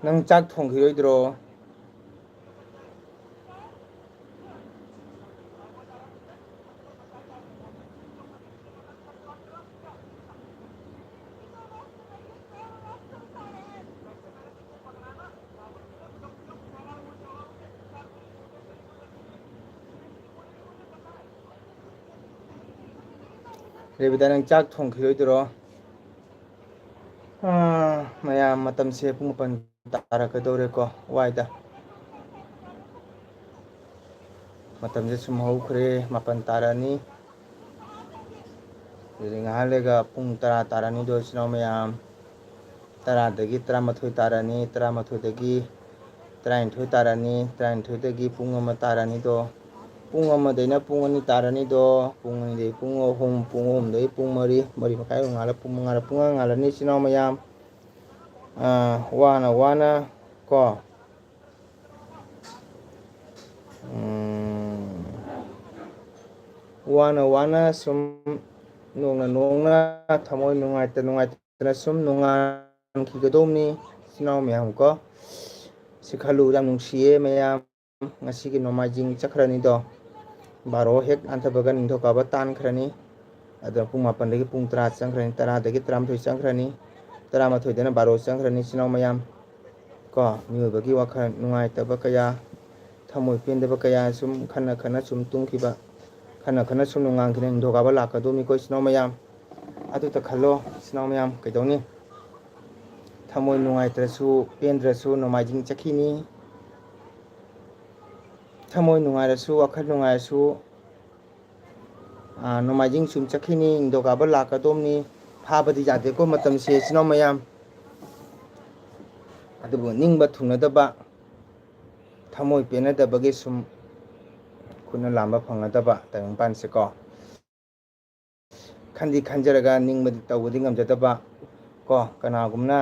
ꯅꯪ ꯆꯥꯛ ꯊꯣꯡꯈꯤꯔꯣꯏꯗ꯭ꯔꯣ? ꯔꯦꯕꯤꯇꯥ, ꯅꯪ ꯆꯥꯛ ꯊꯣꯡꯈꯤꯔꯣꯏꯗ꯭ꯔꯣ? ꯑꯥ, ꯃꯌꯥꯝ, ꯃꯇꯝꯁꯦ ꯄꯨꯡ ꯃꯥꯄꯟ ꯇꯥꯔꯛꯀꯗꯧꯔꯦꯀꯣ, ꯋꯥꯏꯗ꯫ ꯃꯇꯝꯁꯦ ꯁꯨꯝ ꯍꯧꯈ꯭ꯔꯦ, ꯃꯥꯄꯟ ꯇꯥꯔꯛꯑꯅꯤ꯫ ꯑꯗꯨꯗꯤ ꯉꯥꯏꯍꯥꯛ ꯂꯩꯔꯒ ꯄꯨꯡ ꯇꯔꯥ ꯇꯥꯔꯛꯑꯅꯤꯗꯣ, ꯏꯆꯤꯟ ꯏꯅꯥꯎ ꯃꯌꯥꯝ꯫ ꯇꯔꯥꯗꯒꯤ ꯇꯔꯥꯃꯥꯊꯣꯏ ꯇꯥꯔꯛꯑꯅꯤ, ꯇꯔꯥꯃꯥꯊꯣꯏꯗꯒꯤ ꯇꯔꯥꯅꯤꯊꯣꯏ ꯇꯥꯔꯛꯑꯅꯤ, ꯇꯔꯥꯅꯤꯊꯣꯏꯗꯒꯤ ꯄꯨꯡ ꯑꯃ ꯇꯥꯔꯛꯑꯅꯤꯗꯣ꯫ ꯄꯨꯡ ꯑꯃꯗꯩꯅ ꯄꯨꯡ ꯑꯅꯤ ꯇꯥꯔꯅꯤꯗꯣ, ꯄꯨꯡ ꯑꯅꯤꯗꯩ ꯄꯨꯡ ꯑꯍꯨꯝ, ꯄꯨꯡ ꯑꯍꯨꯝꯗꯩ ꯄꯨꯡ ꯃꯔꯤ, ꯃꯔꯤ ꯃꯈꯥꯏ ꯉꯥꯜꯂ, ꯄꯨꯡ ꯃꯉꯥꯗ, ꯄꯨꯡ ꯃꯉꯥ ꯉꯥꯜꯂꯅꯤ, ꯏꯆꯤꯟ ꯏꯅꯥꯎ ꯃꯌꯥꯝ꯫ ꯑꯥ, ꯋꯥꯅ ꯋꯥꯅ ꯀꯣ, ꯎꯝ, ꯋꯥꯅ ꯋꯥꯅ ꯁꯨꯝ, ꯅꯣꯡꯅ ꯅꯣꯡꯅ ꯊꯃꯣꯏ ꯅꯨꯡꯉꯥꯏꯇ ꯅꯨꯡꯉꯥꯏꯇꯅ ꯁꯨꯝ ꯅꯨꯡꯉꯥꯏꯈꯤꯒꯗꯧꯕꯅꯤ, ꯏꯆꯤꯟ ꯏꯅꯥꯎ ꯃꯌꯥꯝ ꯀꯣ꯫ ꯁꯤ ꯈꯜꯂꯨ, ꯌꯥꯝ ꯅꯨꯡꯁꯤꯌꯦ ꯃꯌꯥꯝ꯫ ꯉꯁꯤꯒꯤ ꯅꯣꯡꯃꯥꯏꯖꯤꯡ ꯆꯠꯈ꯭ꯔꯅꯤꯗꯣ, ꯕꯥꯔꯣ ꯍꯦꯛ ꯂꯥꯟꯊꯕꯒ ꯅꯤꯡꯊꯧꯀꯥꯕ ꯇꯥꯟꯈ꯭ꯔꯅꯤ꯫ ꯑꯗꯨꯅ ꯄꯨꯡ ꯃꯥꯄꯟꯗꯒꯤ ꯄꯨꯡ ꯇꯔꯥ ꯆꯪꯈ꯭ꯔꯅꯤ, ꯇꯔꯥꯗꯒꯤ ꯇꯔꯥꯃꯥꯊꯣꯏ ꯆꯪꯈ꯭ꯔꯅꯤ, ꯇꯔꯥꯃꯥꯊꯣꯏꯗꯅ ꯕꯥꯔꯣ ꯆꯪꯈ꯭ꯔꯅꯤ, ꯏꯆꯤꯟ ꯏꯅꯥꯎ ꯃꯌꯥꯝ ꯀꯣ꯫ ꯃꯤꯑꯣꯏꯕꯒꯤ ꯋꯥꯈꯜ ꯅꯨꯡꯉꯥꯏꯇꯕ ꯀꯌꯥ, ꯊꯃꯣꯏ ꯄꯦꯟꯗꯕ ꯀꯌꯥ ꯁꯨꯝ ꯈꯟꯅ ꯈꯟꯅ ꯁꯨꯝ ꯇꯨꯝꯈꯤꯕ, ꯈꯟꯅ ꯈꯟꯅ ꯁꯨꯝ ꯅꯣꯡꯉꯥꯟꯈꯤꯅ ꯅꯤꯡꯊꯧꯀꯥꯕ ꯂꯥꯛꯀꯗꯧꯅꯤꯀꯣ, ꯏꯆꯤꯟ ꯏꯅꯥꯎ ꯃꯌꯥꯝ꯫ ꯑꯗꯨꯇ ꯈꯜꯂꯣ, ꯏꯆꯤꯟ ꯏꯅꯥꯎ ꯃꯌꯥꯝ, ꯀꯩꯗꯧꯅꯤ? ꯊꯃꯣꯏ ꯅꯨꯡꯉꯥꯏꯇ꯭ꯔꯁꯨ ꯄꯦꯟꯗ꯭ꯔꯁꯨ ꯅꯣꯡꯃꯥꯏꯖꯤꯡ ꯆꯠꯈꯤꯅꯤ꯫ ꯊꯃꯣꯏ ꯅꯨꯡꯉꯥꯏꯔꯁꯨ, ꯋꯥꯈꯜ ꯅꯨꯡꯉꯥꯏꯔꯁꯨ, ꯑꯥ, ꯅꯣꯡꯃꯥꯏꯖꯤꯡ ꯁꯨꯝ ꯆꯠꯈꯤꯅꯤ, ꯅꯤꯡꯊꯧꯀꯥꯕ ꯂꯥꯛꯀꯗꯧꯕꯅꯤ꯫ ꯐꯥꯕꯗꯤ ꯌꯥꯗꯦꯀꯣ ꯃꯇꯝꯁꯦ, ꯏꯆꯤꯟ ꯏꯅꯥꯎ ꯃꯌꯥꯝ꯫ ꯑꯗꯨꯕꯨ ꯅꯤꯡꯕ ꯊꯨꯡꯅꯗꯕ, ꯊꯃꯣꯏ ꯄꯦꯟꯅꯗꯕꯒꯤ ꯁꯨꯝ ꯈꯨꯠꯅ ꯂꯥꯝꯕ ꯐꯪꯅꯗꯕ ꯇꯥꯏꯕꯪꯄꯥꯟꯁꯦꯀꯣ꯫ ꯈꯟꯗꯤ ꯈꯟꯖꯔꯒ ꯅꯤꯡꯕꯗꯤ ꯇꯧꯕꯗꯤ ꯉꯝꯖꯗꯕ ꯀꯣ꯫ ꯀꯅꯥꯒꯨꯝꯅ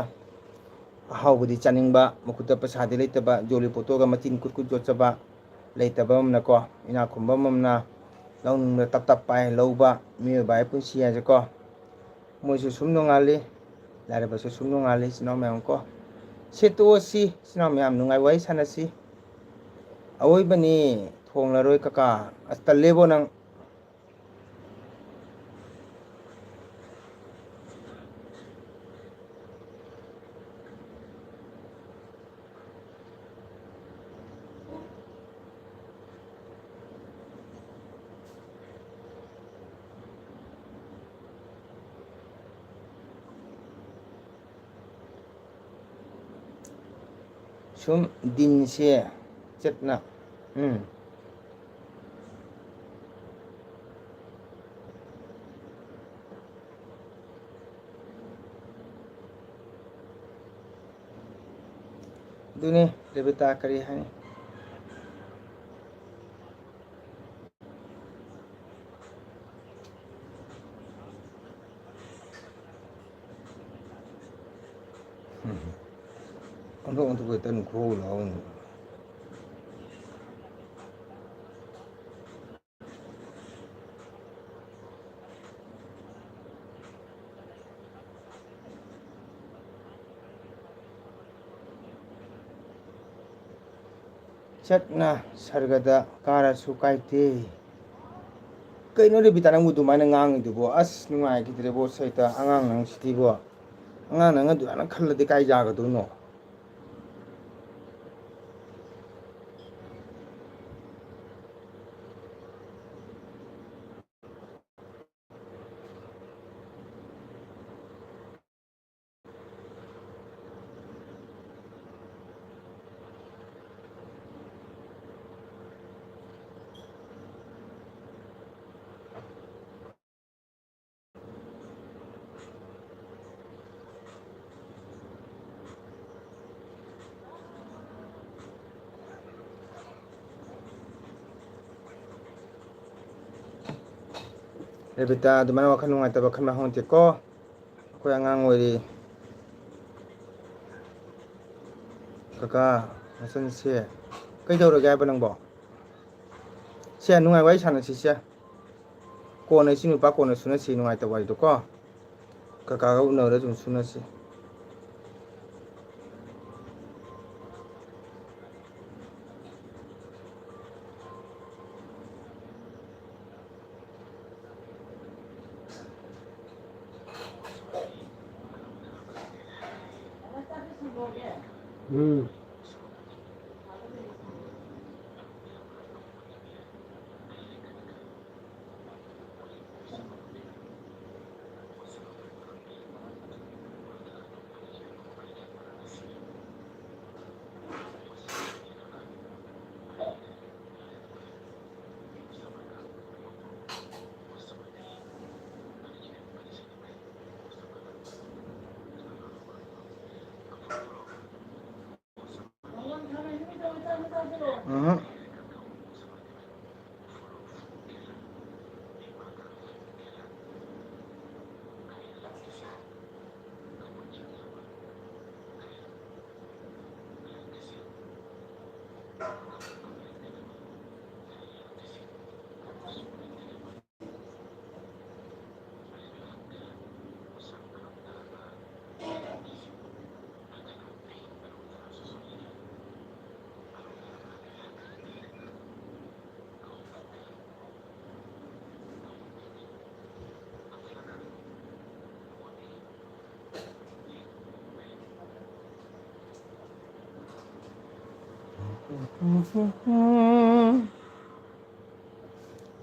ꯑꯍꯥꯎꯕꯗꯤ ꯆꯥꯅꯤꯡꯕ, ꯃꯈꯨꯠꯇ ꯄꯩꯁꯥꯗꯤ ꯂꯩꯇꯕ, ꯌꯣꯜꯂꯤ ꯄꯣꯠꯇꯣꯛꯑꯒ ꯃꯆꯤꯟ ꯀꯨꯠ ꯀꯨꯠ ꯌꯣꯠꯆꯕ, ꯂꯩꯇꯕ ꯑꯃꯅꯀꯣ, ꯏꯅꯥꯛ ꯈꯨꯟꯕ ꯑꯃꯅ ꯂꯧꯅꯤꯡꯕ ꯇꯞ ꯇꯞ ꯄꯥꯏ ꯂꯧꯕ ꯃꯤꯑꯣꯏꯕ ꯍꯥꯏ ꯄꯨꯟꯁꯤ ꯍꯥꯏꯁꯦꯀꯣ꯫ ꯃꯣꯏꯁꯨ ꯁꯨꯝ ꯅꯣꯡꯉꯥꯜꯂꯤ, ꯂꯥꯏꯔꯕꯁꯨ ꯁꯨꯝ ꯅꯣꯡꯉꯥꯜꯂꯤ, ꯏꯆꯤꯟ ꯏꯅꯥꯎ ꯃꯌꯥꯝ ꯀꯣ꯫ ꯁꯤ ꯇꯣꯛꯑꯁꯤ, ꯏꯆꯤꯟ ꯏꯅꯥꯎ ꯃꯌꯥꯝ ꯅꯨꯡꯉꯥꯏ ꯋꯥꯔꯤ ꯁꯥꯟꯅꯁꯤ꯫ ꯑꯋꯣꯏꯕꯅꯤ ꯊꯣꯡꯂꯔꯣꯏ ꯀꯀꯥ, ꯑꯁ ꯇꯜꯂꯦꯕꯣ ꯅꯪ꯫ ꯁꯨꯝ ꯗꯤꯟꯁꯦ ꯆꯠꯅ, ꯎꯝ꯫ ꯑꯗꯨꯅꯤ, ꯔꯦꯕꯤꯇꯥ, ꯀꯔꯤ ꯍꯥꯏꯅꯤ? ꯑꯣꯟꯊꯣꯛ ꯑꯣꯟꯊꯣꯛꯄ ꯍꯦꯛꯇ ꯑꯗꯨꯝ ꯈꯨꯍꯧ ꯂꯧꯍꯧꯅꯤ꯫ ꯆꯠꯅ ꯁꯔꯒꯗ ꯀꯥꯔꯁꯨ ꯀꯥꯏꯗꯦ꯫ ꯀꯩꯅꯣ ꯔꯦꯕꯤꯇꯥ, ꯅꯪꯕꯨ ꯑꯗꯨꯃꯥꯏꯅ ꯉꯥꯡꯉꯤꯗꯨꯕꯣ? ꯑꯁ, ꯅꯨꯡꯉꯥꯏꯈꯤꯗ꯭ꯔꯦꯕꯣ ꯁꯩꯇ꯫ ꯑꯉꯥꯡ ꯅꯪ ꯁꯤꯗꯤꯕꯣ꯫ ꯑꯉꯥꯡ ꯅꯪ ꯑꯗꯨꯃꯥꯏꯅ ꯈꯜꯂꯗꯤ ꯀꯥꯏ ꯌꯥꯒꯗꯣꯏꯅꯣ? ꯔꯦꯕꯤꯇꯥ, ꯑꯗꯨꯃꯥꯏꯅ ꯋꯥꯈꯜ ꯅꯨꯡꯉꯥꯏꯇꯕ ꯈꯟꯕ ꯍꯧꯅꯗꯦꯀꯣ꯫ ꯑꯩꯈꯣꯏ ꯑꯉꯥꯡ ꯑꯣꯏꯔꯤ꯫ ꯀꯀꯥ, ꯃꯆꯟꯁꯦ ꯀꯩꯗꯧꯔꯒꯦ ꯍꯥꯏꯕ ꯅꯪꯕꯣ? ꯁꯦ, ꯅꯨꯡꯉꯥꯏ ꯋꯥꯔꯤ ꯁꯥꯟꯅꯁꯤ ꯁꯦ꯫ ꯀꯣꯟꯅ ꯏꯆꯤꯟ ꯅꯨꯄꯥ ꯀꯣꯟꯅ ꯁꯨꯅꯁꯤ, ꯅꯨꯡꯉꯥꯏꯇꯕ ꯋꯥꯔꯤꯗꯣ ꯀꯣ꯫ ꯀꯀꯥꯒ ꯎꯅꯔ ꯑꯗꯨꯝ ꯁꯨꯅꯁꯤ꯫ ꯎꯝ꯫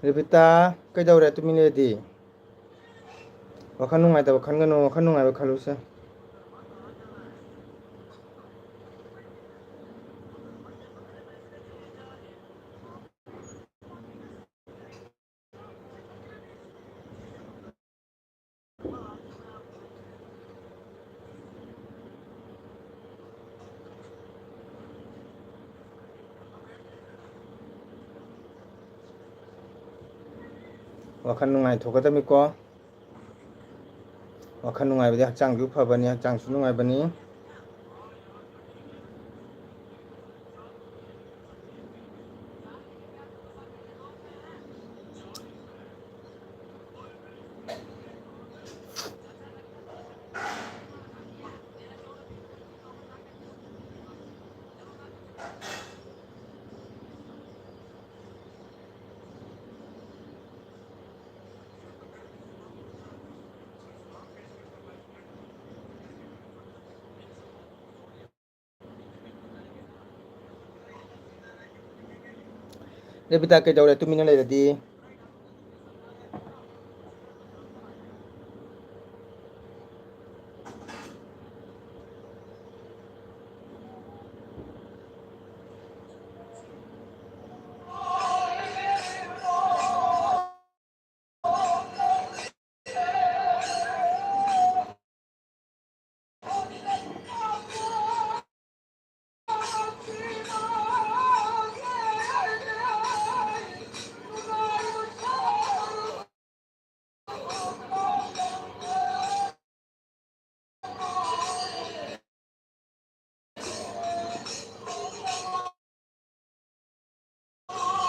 ꯔꯦꯕꯤꯇꯥ, ꯀꯩꯗꯧꯔꯦ ꯇꯨꯃꯤꯟ ꯂꯩꯔꯗꯤ? ꯋꯥꯈꯜ ꯅꯨꯡꯉꯥꯏꯇꯕ ꯈꯟꯒꯅꯨ, ꯋꯥꯈꯜ ꯅꯨꯡꯉꯥꯏꯕ ꯈꯜꯂꯨꯁꯦ꯫ ꯋꯥꯈꯜ ꯅꯨꯡꯉꯥꯏꯊꯣꯛꯀꯗꯕꯅꯤꯀꯣ꯫ ꯋꯥꯈꯜ ꯅꯨꯡꯉꯥꯏꯕꯗꯤ ꯍꯛꯆꯥꯡꯁꯨ ꯐꯕꯅꯤ, ꯍꯛꯆꯥꯡꯁꯨ ꯅꯨꯡꯉꯥꯏꯕꯅꯤ꯫ ꯔꯦꯕꯤꯇꯥ, ꯀꯩꯗꯧꯔꯦ ꯇꯨꯃꯤꯟꯅ ꯂꯩꯔꯗꯤ?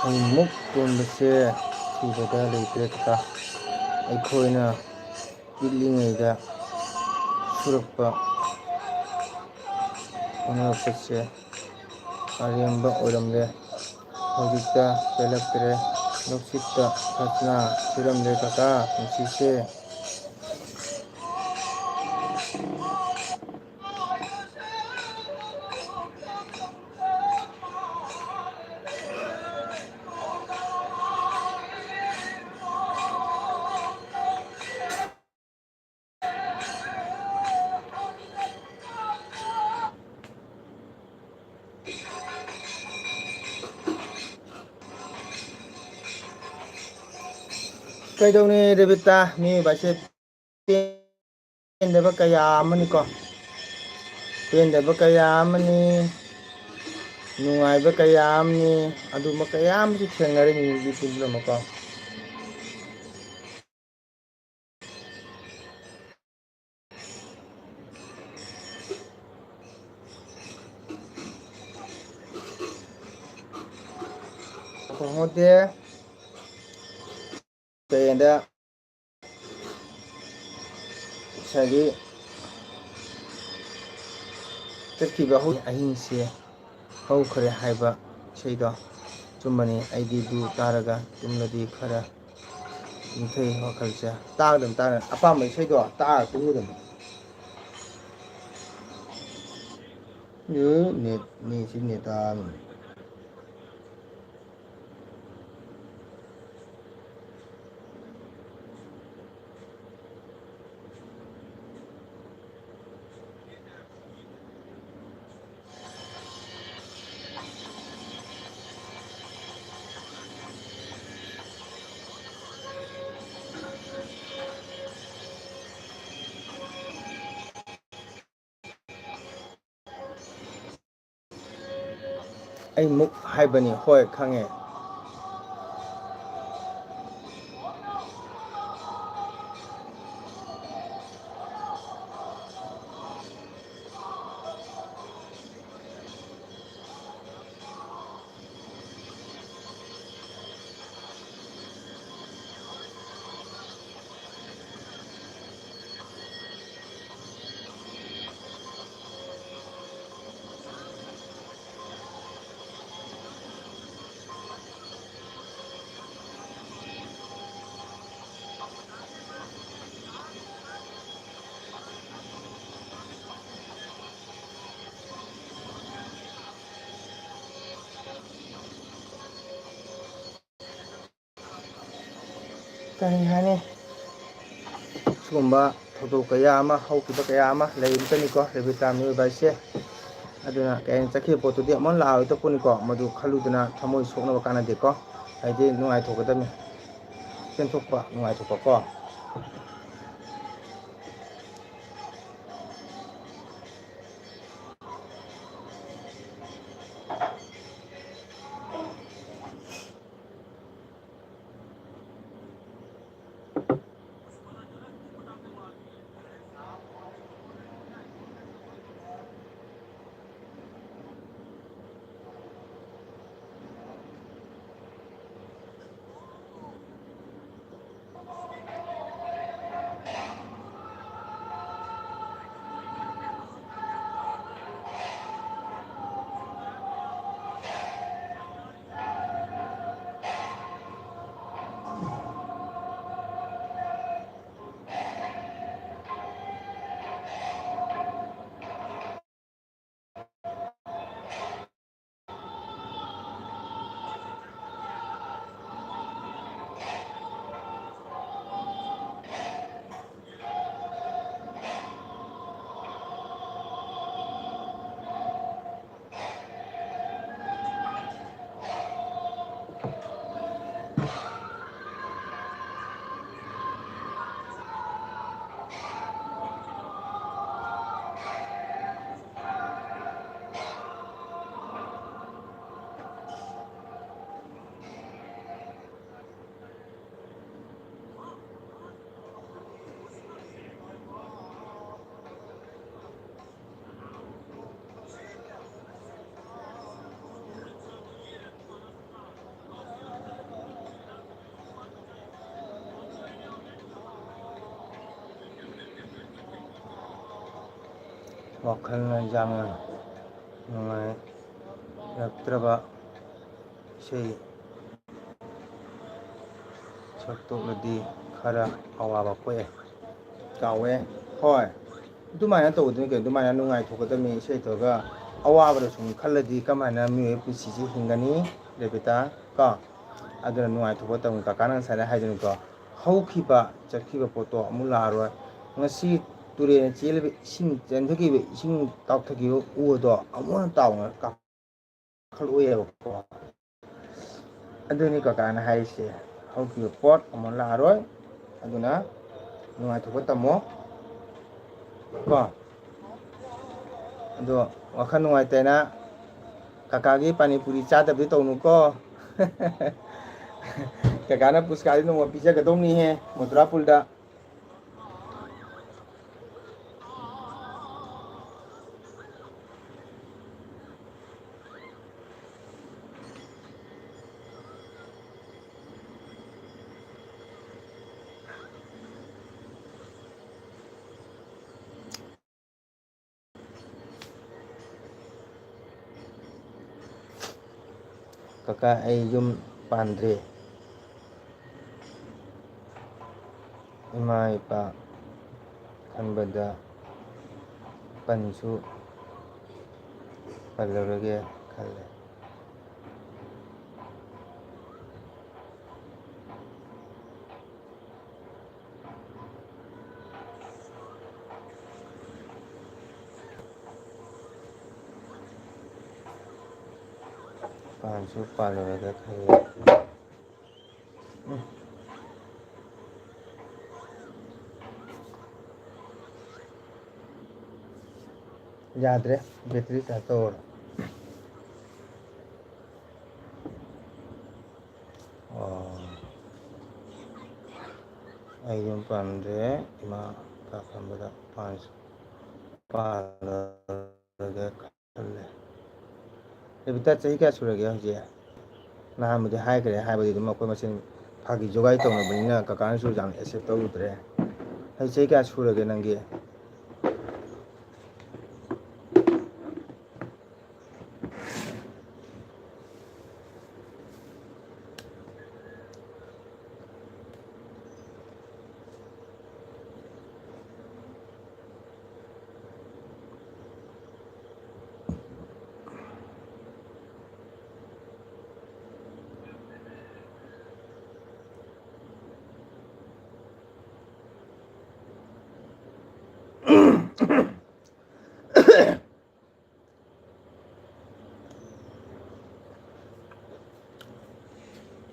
ꯑꯩꯃꯨꯛ ꯇꯣꯟꯕꯁꯦ ꯊꯤꯕꯗ ꯂꯩꯇ꯭ꯔꯦ ꯀꯀꯥ꯫ ꯑꯩꯈꯣꯏꯅ ꯄꯤꯛꯂꯤꯉꯩꯗ ꯁꯨꯔꯛꯄ ꯍꯣꯠꯅꯔꯛꯄꯁꯦ ꯑꯔꯦꯝꯕ ꯑꯣꯏꯔꯝꯂꯦ꯫ ꯍꯧꯖꯤꯛꯇ ꯄꯦꯜꯂꯛꯇ꯭ꯔꯦ꯫ ꯅꯨꯡꯁꯤꯠꯇ ꯈꯖꯅꯥ ꯊꯤꯔꯝꯂꯦ ꯀꯀꯥ ꯄꯨꯟꯁꯤꯁꯦ꯫ ꯀꯩꯗꯧꯅꯤ ꯔꯦꯕꯤꯇꯥ, ꯃꯤꯑꯣꯏꯕ ꯍꯥꯏꯁꯦ ꯄꯦꯟꯗꯕ ꯀꯌꯥ ꯑꯃꯅꯤꯀꯣ, ꯄꯦꯟꯗꯕ ꯀꯌꯥ ꯑꯃꯅꯤ, ꯅꯨꯡꯉꯥꯏꯕ ꯀꯌꯥ ꯑꯃꯅꯤ, ꯑꯗꯨꯝꯕ ꯀꯌꯥ ꯑꯃꯁꯨ ꯊꯦꯡꯅꯔꯤꯅꯤ ꯃꯤꯄꯨꯝ ꯄꯨꯝꯅꯃꯛꯀꯣ꯫ ꯈꯣꯡꯉꯨꯗꯦ꯫ ꯀꯩꯗ ꯉꯁꯥꯏꯒꯤ ꯆꯠꯈꯤꯕ ꯍꯧ-, ꯑꯍꯤꯡꯁꯦ ꯍꯧꯈ꯭ꯔꯦ ꯍꯥꯏꯕ ꯏꯁꯩꯗꯣ ꯆꯨꯝꯕꯅꯤ꯫ ꯑꯩꯗꯤ ꯑꯗꯨ ꯇꯥꯔꯒ ꯇꯨꯝꯂꯗꯤ ꯈꯔ ꯏꯪꯊꯩ ꯋꯥꯈꯜꯁꯦ꯫ ꯇꯥꯒꯗꯕ ꯇꯥꯔ-, ꯑꯄꯥꯝꯕ ꯏꯁꯩꯗꯣ ꯇꯥꯔ ꯇꯨꯝꯒꯗꯕꯅꯤ꯫ ꯎꯝ, ꯅꯦꯠ, ꯅꯦꯠꯁꯤ ꯅꯦꯇꯥ ꯑꯃꯅꯤ꯫ ꯑꯩ ꯃꯨꯛ ꯍꯥꯏꯕꯅꯤ꯫ ꯍꯣꯏ, ꯈꯪꯉꯦ꯫ ꯀꯔꯤ ꯍꯥꯏꯅꯤ, ꯁꯤꯒꯨꯝꯕ ꯊꯧꯗꯣꯛ ꯀꯌꯥ ꯑꯃ, ꯍꯧꯈꯤꯕ ꯀꯌꯥ ꯑꯃ ꯂꯩꯔꯤꯕꯇꯅꯤꯀꯣ ꯔꯦꯕꯤꯇꯥ ꯃꯤꯑꯣꯏꯕ ꯍꯥꯏꯁꯦ꯫ ꯑꯗꯨꯅ ꯀꯩ ꯍꯥꯏꯅꯤ, ꯆꯠꯈꯤꯕ ꯄꯣꯠꯇꯨꯗꯤ ꯑꯃꯨꯛ ꯂꯥꯛꯑꯣꯏꯗ ꯄꯣꯠꯅꯤꯀꯣ꯫ ꯃꯗꯨ ꯈꯜꯂꯨꯗꯅ ꯊꯃꯣꯏ ꯁꯣꯛꯅꯕ ꯀꯥꯟꯅꯗꯦꯀꯣ꯫ ꯍꯥꯏꯗꯤ ꯅꯨꯡꯉꯥꯏꯊꯣꯛꯀꯗꯕꯅꯤ, ꯄꯦꯟꯊꯣꯛꯄ, ꯅꯨꯡꯉꯥꯏꯊꯣꯛꯄꯀꯣ꯫ ꯋꯥꯈꯜꯅ ꯌꯥꯝꯅ ꯅꯨꯡꯉꯥꯏꯔꯛꯇ꯭ꯔꯕ ꯏꯁꯩ ꯁꯛꯇꯣꯛꯂꯗꯤ ꯈꯔ ꯑꯋꯥꯕ ꯄꯣꯛꯑꯦ꯫ ꯆꯥꯎꯋꯦ꯫ ꯍꯣꯏ꯫ ꯑꯗꯨꯃꯥꯏꯅ ꯇꯧꯒꯗꯕꯅꯤ ꯀꯩꯅꯣ, ꯑꯗꯨꯃꯥꯏꯅ ꯅꯨꯡꯉꯥꯏꯊꯣꯛꯀꯗꯕꯅꯤ꯫ ꯏꯁꯩ ꯇꯧꯔꯒ ꯑꯋꯥꯕꯗ ꯁꯨꯝ ꯈꯜꯂꯗꯤ ꯀꯃꯥꯏꯅ ꯃꯤꯑꯣꯏꯕ ꯄꯨꯟꯁꯤꯁꯦ ꯍꯤꯡꯒꯅꯤ, ꯔꯦꯕꯤꯇꯥ? ꯀꯣ? ꯑꯗꯨꯅ ꯅꯨꯡꯉꯥꯏꯊꯣꯛꯄ ꯇꯧꯅꯤ꯫ ꯀꯀꯥꯅ ꯉꯁꯥꯏꯅ ꯍꯥꯏꯗꯨꯅꯤꯀꯣ, ꯍꯧꯈꯤꯕ, ꯆꯠꯈꯤꯕ ꯄꯣꯠꯇꯣ ꯑꯃꯨꯛ ꯂꯥꯛꯑꯔꯣꯏ꯫ ꯉꯁꯤ ꯇꯨꯔꯦꯜꯅ ꯆꯦꯜꯂꯤꯕ ꯏꯁꯤꯡ ꯆꯦꯟꯊꯈꯤꯕ, ꯏꯁꯤꯡ ꯇꯥꯎꯊꯈꯤꯕ ꯎ ꯑꯗꯣ ꯑꯃꯨꯛ ꯍꯟꯅ ꯇꯥꯎꯅ ꯀꯥꯈꯠꯂꯛꯑꯣꯏꯕꯀꯣ꯫ ꯑꯗꯨꯅꯤ ꯀꯀꯥꯅ ꯍꯥꯏꯔꯤꯁꯦ, ꯍꯧꯈꯤꯕ ꯄꯣꯠ ꯑꯃꯨꯛ ꯂꯥꯛꯑꯔꯣꯏ꯫ ꯑꯗꯨꯅ ꯅꯨꯡꯉꯥꯏꯊꯣꯛꯄ ꯇꯝꯃꯣ ꯀꯣ꯫ ꯑꯗꯣ ꯋꯥꯈꯜ ꯅꯨꯡꯉꯥꯏꯇꯅ ꯀꯀꯥꯒꯤ ꯄꯥꯅꯤꯄꯨꯔꯤ ꯆꯥꯗꯕꯗꯤ ꯇꯧꯅꯨꯀꯣ꯫ ꯀꯀꯥꯅ ꯄꯨꯁꯀꯥꯗꯤ ꯅꯣꯡꯃ ꯄꯤꯖꯒꯗꯧꯅꯤꯍꯦ, ꯃꯊꯨꯔꯥ ꯄꯨꯜꯗ꯫ ꯀꯀꯥ, ꯑꯩ ꯌꯨꯝ ꯄꯥꯟꯗ꯭ꯔꯤ꯫ ꯏꯃꯥ ꯏꯄꯥ ꯈꯟꯕꯗ ꯄꯟꯁꯨ ꯄꯜꯂꯔꯣꯏꯒꯦ ꯈꯜꯂꯦ꯫ ꯄꯥꯟꯁꯨ ꯄꯥꯜꯂꯔꯣꯏꯒꯦ ꯈꯜꯂꯦ꯫ ꯎꯝ꯫ ꯌꯥꯗ꯭ꯔꯦ, battery charge ꯇꯧꯔꯣ꯫ ꯑꯣ꯫ ꯑꯩ ꯌꯨꯝ ꯄꯥꯟꯗ꯭ꯔꯦ, ꯏꯃꯥ ꯏꯄꯥ ꯈꯟꯕꯗ ꯄꯥꯟꯁꯨ ꯄꯥꯜꯂꯔꯣꯏꯒꯦ ꯈꯜꯂꯦ꯫ ꯔꯦꯕꯤꯇꯥ, ꯆꯍꯤ ꯀꯌꯥ ꯁꯨꯔꯒꯦ ꯍꯧꯖꯤꯛ? ꯅꯍꯥꯟꯕꯨꯗꯤ ꯍꯥꯏꯈ꯭ꯔꯦ, ꯍꯥꯏꯕꯗꯤ ꯑꯗꯨꯝ ꯑꯩꯈꯣꯏ ꯃꯁꯦꯟ ꯐꯥꯒꯤ ꯖꯣꯒꯥꯏ ꯇꯧꯅꯕꯅꯤꯅ ꯀꯀꯥꯅꯁꯨ ꯌꯥꯝ accept ꯇꯧꯔꯨꯗ꯭ꯔꯦ꯫ ꯍꯧꯖꯤꯛ ꯆꯍꯤ ꯀꯌꯥ ꯁꯨꯔꯒꯦ ꯅꯪꯒꯤ?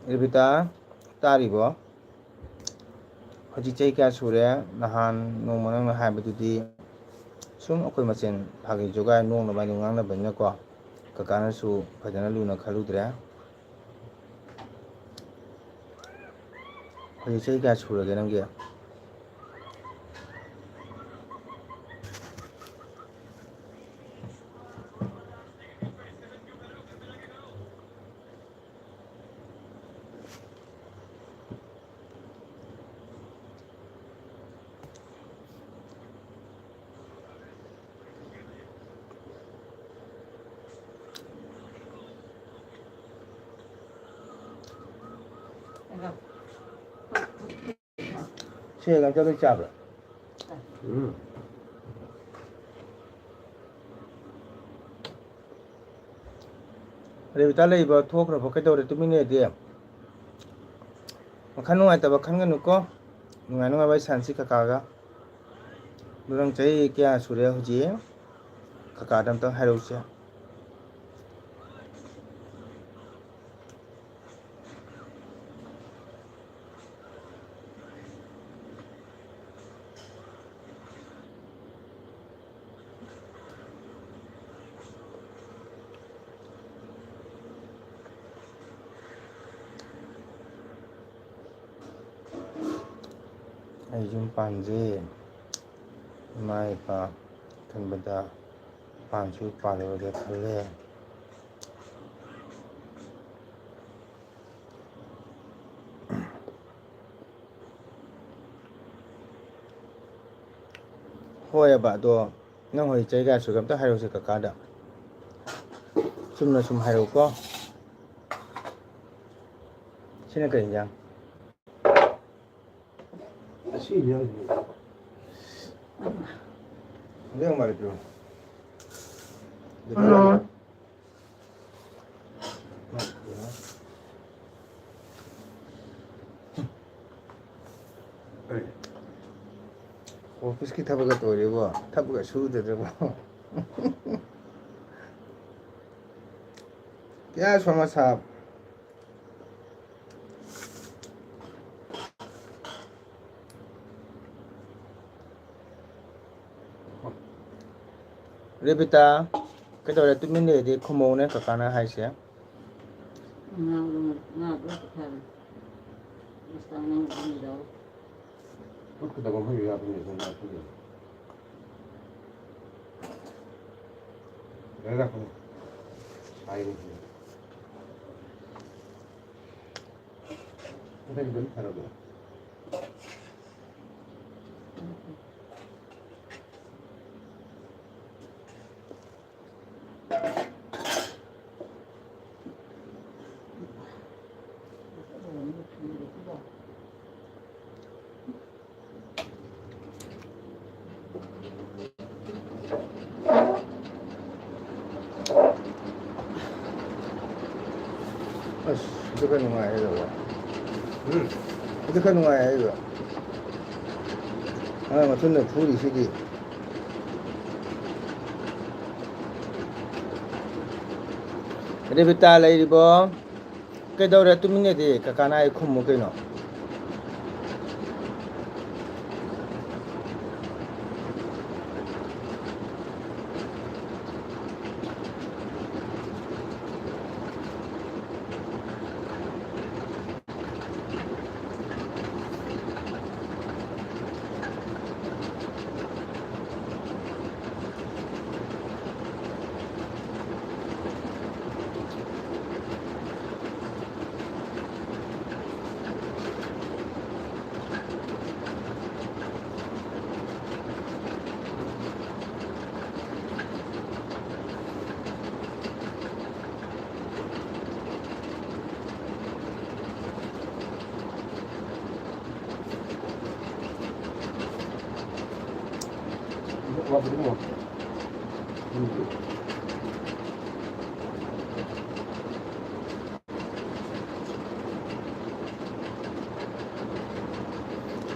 ꯔꯦꯕꯤꯇꯥ, ꯇꯥꯔꯤꯕꯣ? ꯍꯧꯖꯤꯛ ꯆꯍꯤ ꯀꯌꯥ ꯁꯨꯔꯦ? ꯅꯍꯥꯟ ꯅꯣꯡꯃ ꯅꯪꯅ ꯍꯥꯏꯕꯗꯨꯗꯤ ꯁꯨꯝ ꯑꯩꯈꯣꯏ ꯃꯁꯦꯟ ꯐꯥꯒꯤ ꯖꯣꯒꯥꯏ ꯅꯣꯛꯅꯕ ꯍꯥꯏꯅ ꯉꯥꯡꯅꯕꯅꯤꯅꯀꯣ, ꯀꯀꯥꯅꯁꯨ ꯐꯖꯅ ꯂꯨꯅ ꯈꯜꯂꯨꯗ꯭ꯔꯦ꯫ ꯍꯧꯖꯤꯛ ꯆꯍꯤ ꯀꯌꯥ ꯁꯨꯔꯒꯦ ꯅꯪꯒꯤ? ꯁꯤ ꯂꯝꯆꯠ ꯂꯣꯏ ꯆꯥꯕ꯭ꯔꯥ? ꯎꯝ꯫ ꯔꯦꯕꯤꯇꯥ ꯂꯩꯕ ꯊꯣꯛꯈ꯭ꯔꯕ? ꯀꯩꯗꯧꯔꯦ ꯇꯨꯃꯤꯟ ꯂꯩꯔꯗꯤ? ꯋꯥꯈꯜ ꯅꯨꯡꯉꯥꯏꯇꯕ ꯈꯟꯒꯅꯨꯀꯣ꯫ ꯅꯨꯡꯉꯥꯏ ꯅꯨꯡꯉꯥꯏꯕ ꯋꯥꯔꯤ ꯁꯥꯟꯅꯁꯤ ꯀꯀꯥꯒ꯫ ꯑꯗꯨ ꯅꯪ ꯆꯍꯤ ꯀꯌꯥ ꯁꯨꯔꯦ ꯍꯧꯖꯤꯛ? ꯀꯀꯥꯗ ꯑꯝꯇꯪ ꯍꯥꯏꯔꯛꯎꯁꯦ꯫ ꯑꯩ ꯌꯨꯝ ꯄꯥꯟꯖꯦ꯫ ꯏꯃꯥ ꯏꯄꯥ ꯈꯟꯕꯗ ꯄꯥꯟꯁꯨ ꯄꯥꯜꯂꯨꯔꯒꯦ ꯈꯜꯂꯦ꯫ ꯍꯣꯏ ꯑꯕ, ꯑꯗꯣ ꯅꯪ ꯍꯧꯖꯤꯛ ꯆꯍꯤ ꯀꯌꯥ ꯁꯨꯔꯒꯦ? ꯑꯝꯇ ꯍꯥꯏꯔꯛꯎꯁꯦ ꯀꯀꯥꯗ꯫ ꯆꯨꯝꯅ ꯁꯨꯝ ꯍꯥꯏꯔꯛꯎꯀꯣ꯫ ꯁꯤꯅ ꯀꯔꯤ ꯏꯟꯖꯥꯡ? ꯑꯁꯤ ꯏꯟꯖꯥꯡꯁꯤ ꯏꯟꯖꯥꯡ ꯃꯥꯜꯂꯦ ꯄꯤꯔꯛꯑꯣ꯫ ꯑꯣꯐꯤꯁꯀꯤ ꯊꯕꯛꯀ ꯇꯧꯔꯤꯕꯣ? ꯊꯕꯛꯀ ꯁꯨꯗꯗ꯭ꯔꯕꯣ? क्या हुआ साहब? ꯔꯦꯕꯤꯇꯥ, ꯀꯩꯗꯧꯔꯦ? ꯇꯨꯃꯤꯟ ꯂꯩꯔꯗꯤ ꯈꯨꯝꯃꯧꯅꯦ ꯀꯀꯥꯅ ꯍꯥꯏꯁꯦ꯫ ꯉꯥꯗꯣ, ꯉꯥꯗꯣ ꯄꯨꯊꯔꯣ꯫ ꯃꯁꯥ ꯅꯪ ꯉꯝꯗ꯭ꯔꯣ? ꯐꯨꯠꯀꯗꯕ ꯑꯃ ꯌꯥꯎꯕꯅꯦ, ꯑꯗꯨꯝ ꯉꯥ ꯐꯨꯠꯂꯤ꯫ ꯂꯣꯏ ꯂꯥꯛꯄꯅꯦ꯫ ꯍꯥꯏꯔꯤꯁꯤꯅꯦ꯫ ꯃꯊꯪꯒꯤꯗ ꯑꯗꯨꯝ ꯊꯥꯔꯛꯑꯣ꯫ ꯑꯁ, ꯑꯗꯨ ꯈꯔ ꯅꯨꯡꯉꯥꯏ ꯍꯥꯏꯗꯧꯕ꯫ ꯎꯝ꯫ ꯑꯗꯨ ꯈꯔ ꯅꯨꯡꯉꯥꯏ ꯍꯥꯏꯗꯧꯕ꯫ ꯑꯉꯥꯡ ꯃꯊꯨꯟꯗ ꯐꯨꯔꯤꯁꯤꯗꯤ꯫ ꯔꯦꯕꯤꯇꯥ ꯂꯩꯔꯤꯕꯣ? ꯀꯩꯗꯧꯔꯦ? ꯇꯨꯃꯤꯟꯅꯗꯤ ꯀꯀꯥꯅ ꯑꯩ ꯈꯨꯝꯃꯨ ꯀꯩꯅꯣ꯫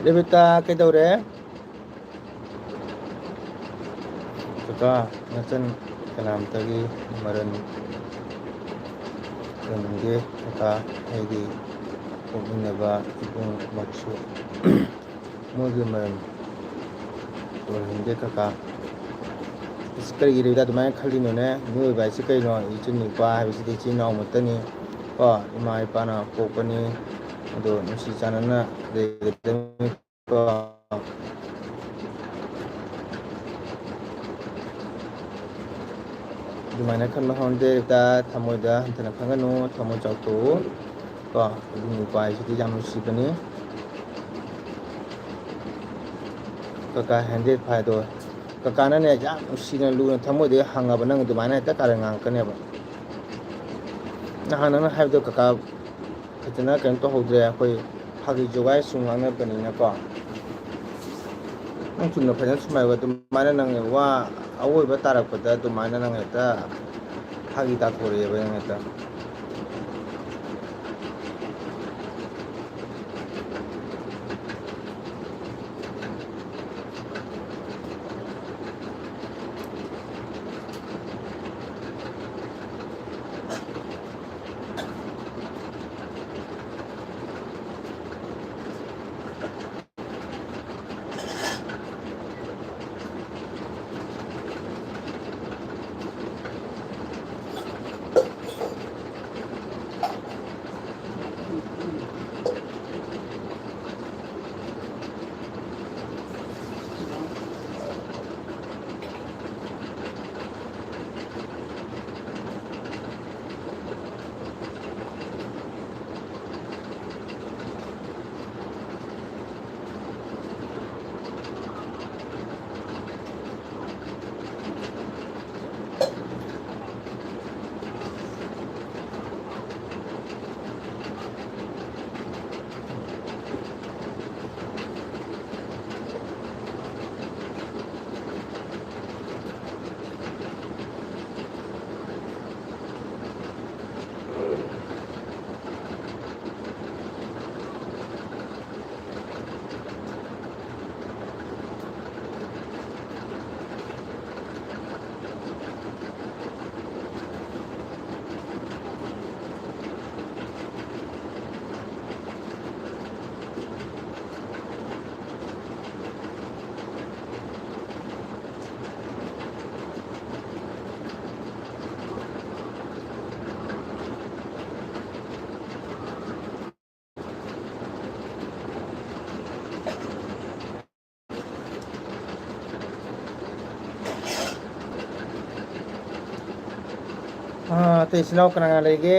ꯔꯦꯕꯤꯇꯥ, ꯀꯩꯗꯧꯔꯦ? ꯀꯀꯥ, ꯅꯆꯟ ꯀꯅꯥꯝꯇꯒꯤ ꯃꯔꯟ ꯑꯣꯏꯍꯟꯗꯦ ꯀꯀꯥ, ꯑꯩꯒꯤ ꯄꯣꯛꯃꯤꯟꯅꯕ ꯏꯕꯨꯡꯃꯛꯁꯨ ꯃꯣꯏꯒꯤ ꯃꯔꯟ ꯑꯣꯏꯍꯟꯗꯦ ꯀꯀꯥ꯫ ꯑꯁ, ꯀꯔꯤꯒꯤꯅꯣꯗ ꯑꯗꯨꯃꯥꯏꯅ ꯈꯜꯂꯤꯅꯣꯅꯦ? ꯃꯤꯑꯣꯏꯕ ꯍꯥꯏꯁꯤ ꯀꯩꯅꯣ? ꯏꯆꯤꯟ ꯅꯨꯄꯥ ꯍꯥꯏꯕꯁꯤꯗꯤ ꯏꯆꯤꯟ ꯏꯅꯥꯎ ꯑꯃꯠꯇꯅꯤ ꯀꯣ, ꯏꯃꯥ ꯏꯄꯥꯅ ꯄꯣꯛꯄꯅꯤ꯫ ꯑꯗꯣ ꯅꯨꯡꯁꯤ ꯆꯥꯟꯅꯅ ꯂꯩꯒꯗꯕꯅꯤ ꯀꯣ꯫ ꯑꯗꯨꯃꯥꯏꯅ ꯈꯟꯕ ꯍꯧꯅꯗꯦ꯫ ꯊꯃꯣꯏꯗ ꯍꯟꯊꯅ ꯈꯟꯒꯅꯨ, ꯊꯃꯣꯏ ꯆꯥꯎꯊꯣꯛꯎ ꯀꯣ꯫ ꯏꯕꯨꯡ ꯏꯄ꯭ꯋꯥ ꯍꯥꯏꯁꯤꯗꯤ ꯌꯥꯝ ꯅꯨꯡꯁꯤꯕꯅꯤ꯫ ꯀꯀꯥ ꯍꯦꯟꯗꯦꯠ ꯐꯥꯏꯗꯣ, ꯀꯀꯥꯅꯅꯦ ꯌꯥꯝ ꯅꯨꯡꯁꯤꯅ ꯂꯨꯅ ꯊꯃꯣꯏꯗꯒꯤ ꯍꯪꯉꯕ ꯅꯪ ꯑꯗꯨꯃꯥꯏꯅ ꯍꯦꯛꯇ ꯀꯥꯔꯟ ꯉꯥꯡꯉꯛꯀꯅꯦꯕ꯫ ꯅꯍꯥꯟ ꯅꯪꯅ ꯍꯥꯏꯕꯗꯣ ꯀꯀꯥ ꯐꯖꯅ ꯀꯩꯅꯣ ꯇꯧꯍꯧꯗ꯭ꯔꯦ, ꯑꯩꯈꯣꯏ ꯐꯥꯒꯤ ꯖꯣꯒꯥꯏ ꯁꯨꯝ ꯉꯥꯡꯅꯕꯅꯤꯅꯀꯣ꯫ ꯅꯪ ꯆꯨꯝꯅ ꯐꯖꯅ ꯁꯨꯝ ꯍꯥꯏꯌꯣ, ꯑꯗꯨꯃꯥꯏꯅ ꯅꯪ ꯋꯥ ꯑꯋꯣꯏꯕ ꯇꯥꯔꯛꯄꯗ ꯑꯗꯨꯃꯥꯏꯅ ꯅꯪ ꯍꯦꯛꯇ ꯐꯥꯒꯤ ꯇꯥꯊꯣꯔꯛꯑꯦꯕ ꯅꯪ ꯍꯦꯛꯇ꯫ ꯑꯥ, ꯑꯇꯩ ꯏꯆꯤꯟ ꯏꯅꯥꯎ ꯀꯅꯥ ꯀꯅꯥ ꯂꯩꯒꯦ?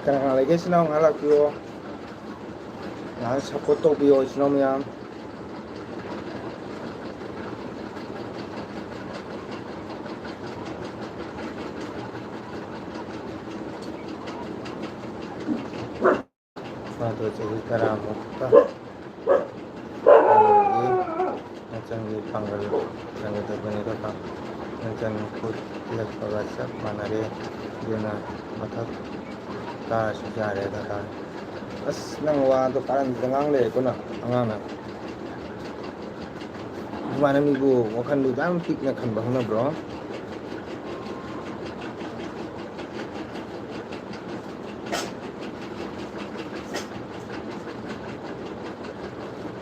ꯀꯅꯥ ꯀꯅꯥ ꯂꯩꯒꯦ? ꯏꯆꯤꯟ ꯏꯅꯥꯎ ꯉꯥꯏꯍꯥꯛ ꯂꯥꯛꯄꯤꯌꯣ꯫ ꯉꯥꯏꯍꯥꯛ support ꯇꯧꯕꯤꯌꯣ, ꯏꯆꯤꯟ ꯏꯅꯥꯎ ꯃꯌꯥꯝ꯫ ꯃꯥꯗꯣ ꯆꯍꯤ ꯇꯔꯥꯃꯨꯛꯇ ꯑꯣꯏꯔꯗꯤ ꯅꯆꯟꯒꯤ ꯄꯥꯡꯒꯜ ꯆꯪꯒꯗꯕꯅꯤ꯫ ꯅꯆꯟ ꯈꯨꯠ ꯄꯤꯔꯛꯄꯒ ꯆꯞ ꯃꯥꯟꯅꯔꯦ꯫ ꯑꯗꯨꯅ ꯃꯊꯛ ꯀꯥꯔꯁꯨ ꯌꯥꯔꯦ ꯗꯔꯀꯥꯔ꯫ ꯑꯁ, ꯅꯪ ꯋꯥꯗꯣ ꯀꯥꯔꯟꯗ ꯉꯥꯡ ꯂꯩꯔꯦꯀꯣ ꯅꯪ, ꯑꯉꯥꯡꯅ꯫ ꯑꯗꯨꯃꯥꯏꯅ ꯃꯤꯕꯨ ꯋꯥꯈꯜꯗꯨ ꯌꯥꯝ ꯄꯤꯛꯅ ꯈꯟꯕ ꯍꯧꯅꯕ꯭ꯔꯣ?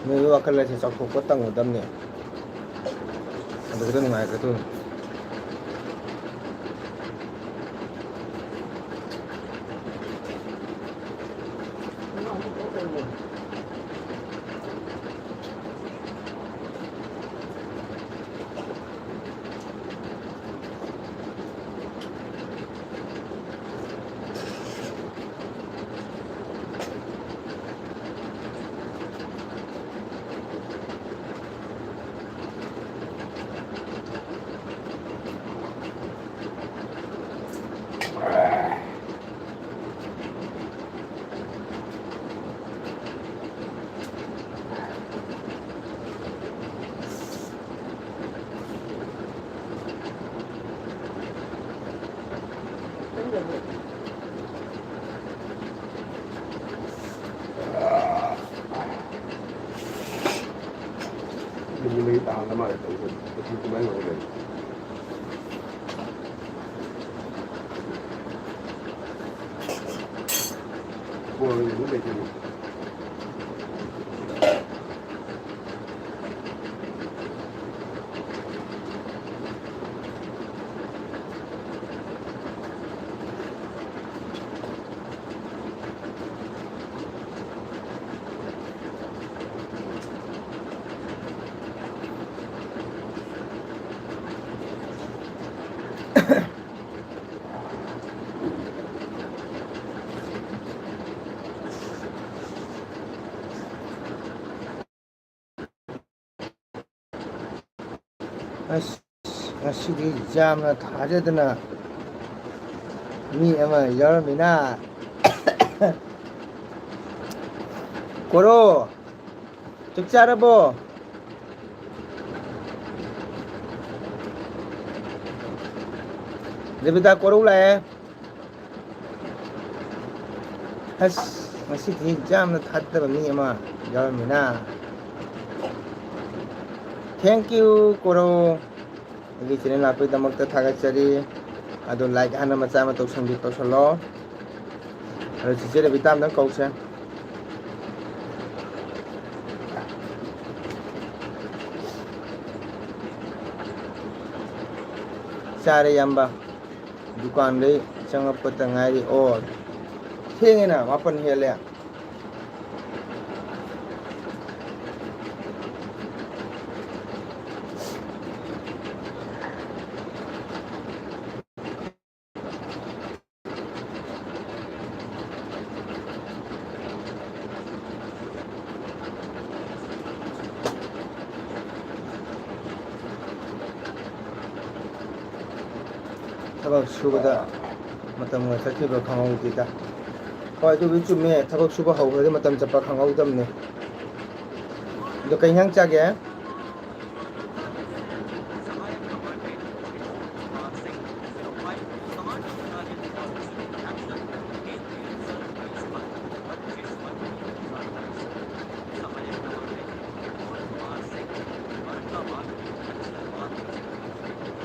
ꯃꯤꯑꯣꯏꯕ ꯋꯥꯈꯜ ꯍꯥꯏꯁꯦ ꯆꯥꯎꯊꯣꯛꯄ ꯇꯝꯒꯗꯕꯅꯦ꯫ ꯑꯗꯨꯗ ꯅꯨꯡꯉꯥꯏꯔꯛꯀꯗꯣꯏꯅꯤ꯫ ꯃꯤ ꯃꯩ ꯇꯥꯍꯟꯗ ꯃꯥꯜꯂꯦ ꯇꯧꯕ꯫ ꯃꯆꯨ ꯀꯨꯝꯍꯩ ꯑꯣꯏꯔꯦ꯫ ꯕꯣꯜ ꯌꯦꯡꯕ ꯂꯩꯇꯦ꯫ ꯉꯁꯤꯗꯤ ꯌꯥꯝꯅ ꯊꯥꯖꯗꯅ ꯃꯤ ꯑꯃ ꯌꯥꯎꯔꯝꯃꯤꯅ꯫ ꯀꯣꯔꯣ, ꯆꯥꯛ ꯆꯥꯔꯕꯣ? ꯔꯦꯕꯤꯇꯥ, ꯀꯣꯔꯧ ꯂꯥꯛꯑꯦ꯫ ꯑꯁ, ꯉꯁꯤꯗꯤ ꯌꯥꯝꯅ ꯊꯥꯖꯗꯕ ꯃꯤ ꯑꯃ ꯌꯥꯎꯔꯝꯃꯤꯅ꯫ Thank you, ꯀꯣꯔꯧ꯫ ꯑꯩꯒꯤ channel ꯂꯥꯛꯄꯒꯤꯗꯃꯛꯇ ꯊꯥꯒꯠꯆꯔꯤ꯫ ꯑꯗꯣ like ꯍꯥꯟꯅ ꯃꯆꯥ ꯑꯃ ꯇꯧꯁꯟꯕꯤ-, ꯇꯧꯁꯜꯂꯣ꯫ ꯑꯗꯣ ꯆꯤꯆꯦ ꯔꯦꯕꯤꯇꯥ ꯑꯝꯇꯪ ꯀꯧꯁꯦ꯫ ꯆꯥꯔꯦ, ꯏꯌꯥꯝꯕ꯫ ꯗꯨꯀꯥꯟꯗꯩ ꯆꯪꯉꯛꯄꯇ ꯉꯥꯏꯔꯤ꯫ ꯑꯣ, ꯊꯦꯡꯉꯦꯅ, ꯃꯥꯄꯟ ꯍꯦꯜꯂꯦ꯫ ꯊꯕꯛ ꯁꯨꯕꯗ ꯃꯇꯝꯒ ꯆꯠꯈꯤꯕ ꯈꯪꯍꯧꯗꯦꯗ꯫ ꯍꯣꯏ, ꯑꯗꯨꯕꯨꯗꯤ ꯆꯨꯝꯃꯦ, ꯊꯕꯛ ꯁꯨꯕ ꯍꯧꯈ꯭ꯔꯗꯤ ꯃꯇꯝ ꯆꯠꯄ ꯈꯪꯍꯧꯗꯕꯅꯦ꯫ ꯑꯗꯣ ꯀꯩ ꯏꯟꯖꯥꯡ ꯆꯥꯒꯦ?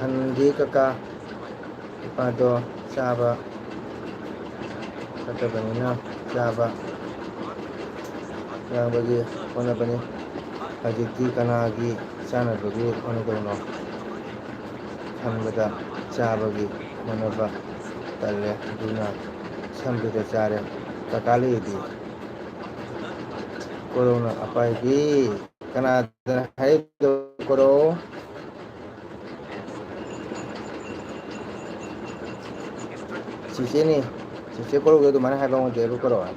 ꯍꯟꯗꯤ ꯀꯀꯥ, ꯏꯄꯥꯗꯣ ꯆꯥꯕ ꯐꯠꯇꯕꯅꯤꯅ ꯆꯥꯕ ꯌꯥꯕꯒꯤ ꯍꯣꯠꯅꯕꯅꯤ꯫ ꯍꯧꯖꯤꯛꯇꯤ ꯀꯅꯥꯒꯤ ꯆꯥꯅꯕꯒꯤ ꯍꯣꯠꯅꯗꯧꯅꯣ ꯈꯟꯕꯗ ꯆꯥꯕꯒꯤ ꯍꯣꯠꯅꯕ ꯇꯜꯂꯦ꯫ ꯑꯗꯨꯅ ꯁꯝꯕꯤꯗ ꯆꯥꯔꯦ꯫ ꯀꯀꯥ ꯂꯩꯗꯤ? ꯀꯣꯔꯧꯅ ꯑꯄꯥꯏꯕꯤ꯫ ꯀꯅꯥꯗꯅ ꯍꯥꯏꯔꯤꯕ ꯀꯣꯔꯧ? ꯆꯤꯆꯦꯅꯤ꯫ ꯆꯤꯆꯦ ꯀꯣꯔꯧꯗꯣ ꯑꯗꯨꯃꯥꯏꯅ ꯍꯥꯏꯕ ꯉꯝꯗꯦ, ꯑꯗꯨ ꯀꯣꯔꯧ ꯍꯥꯏ꯫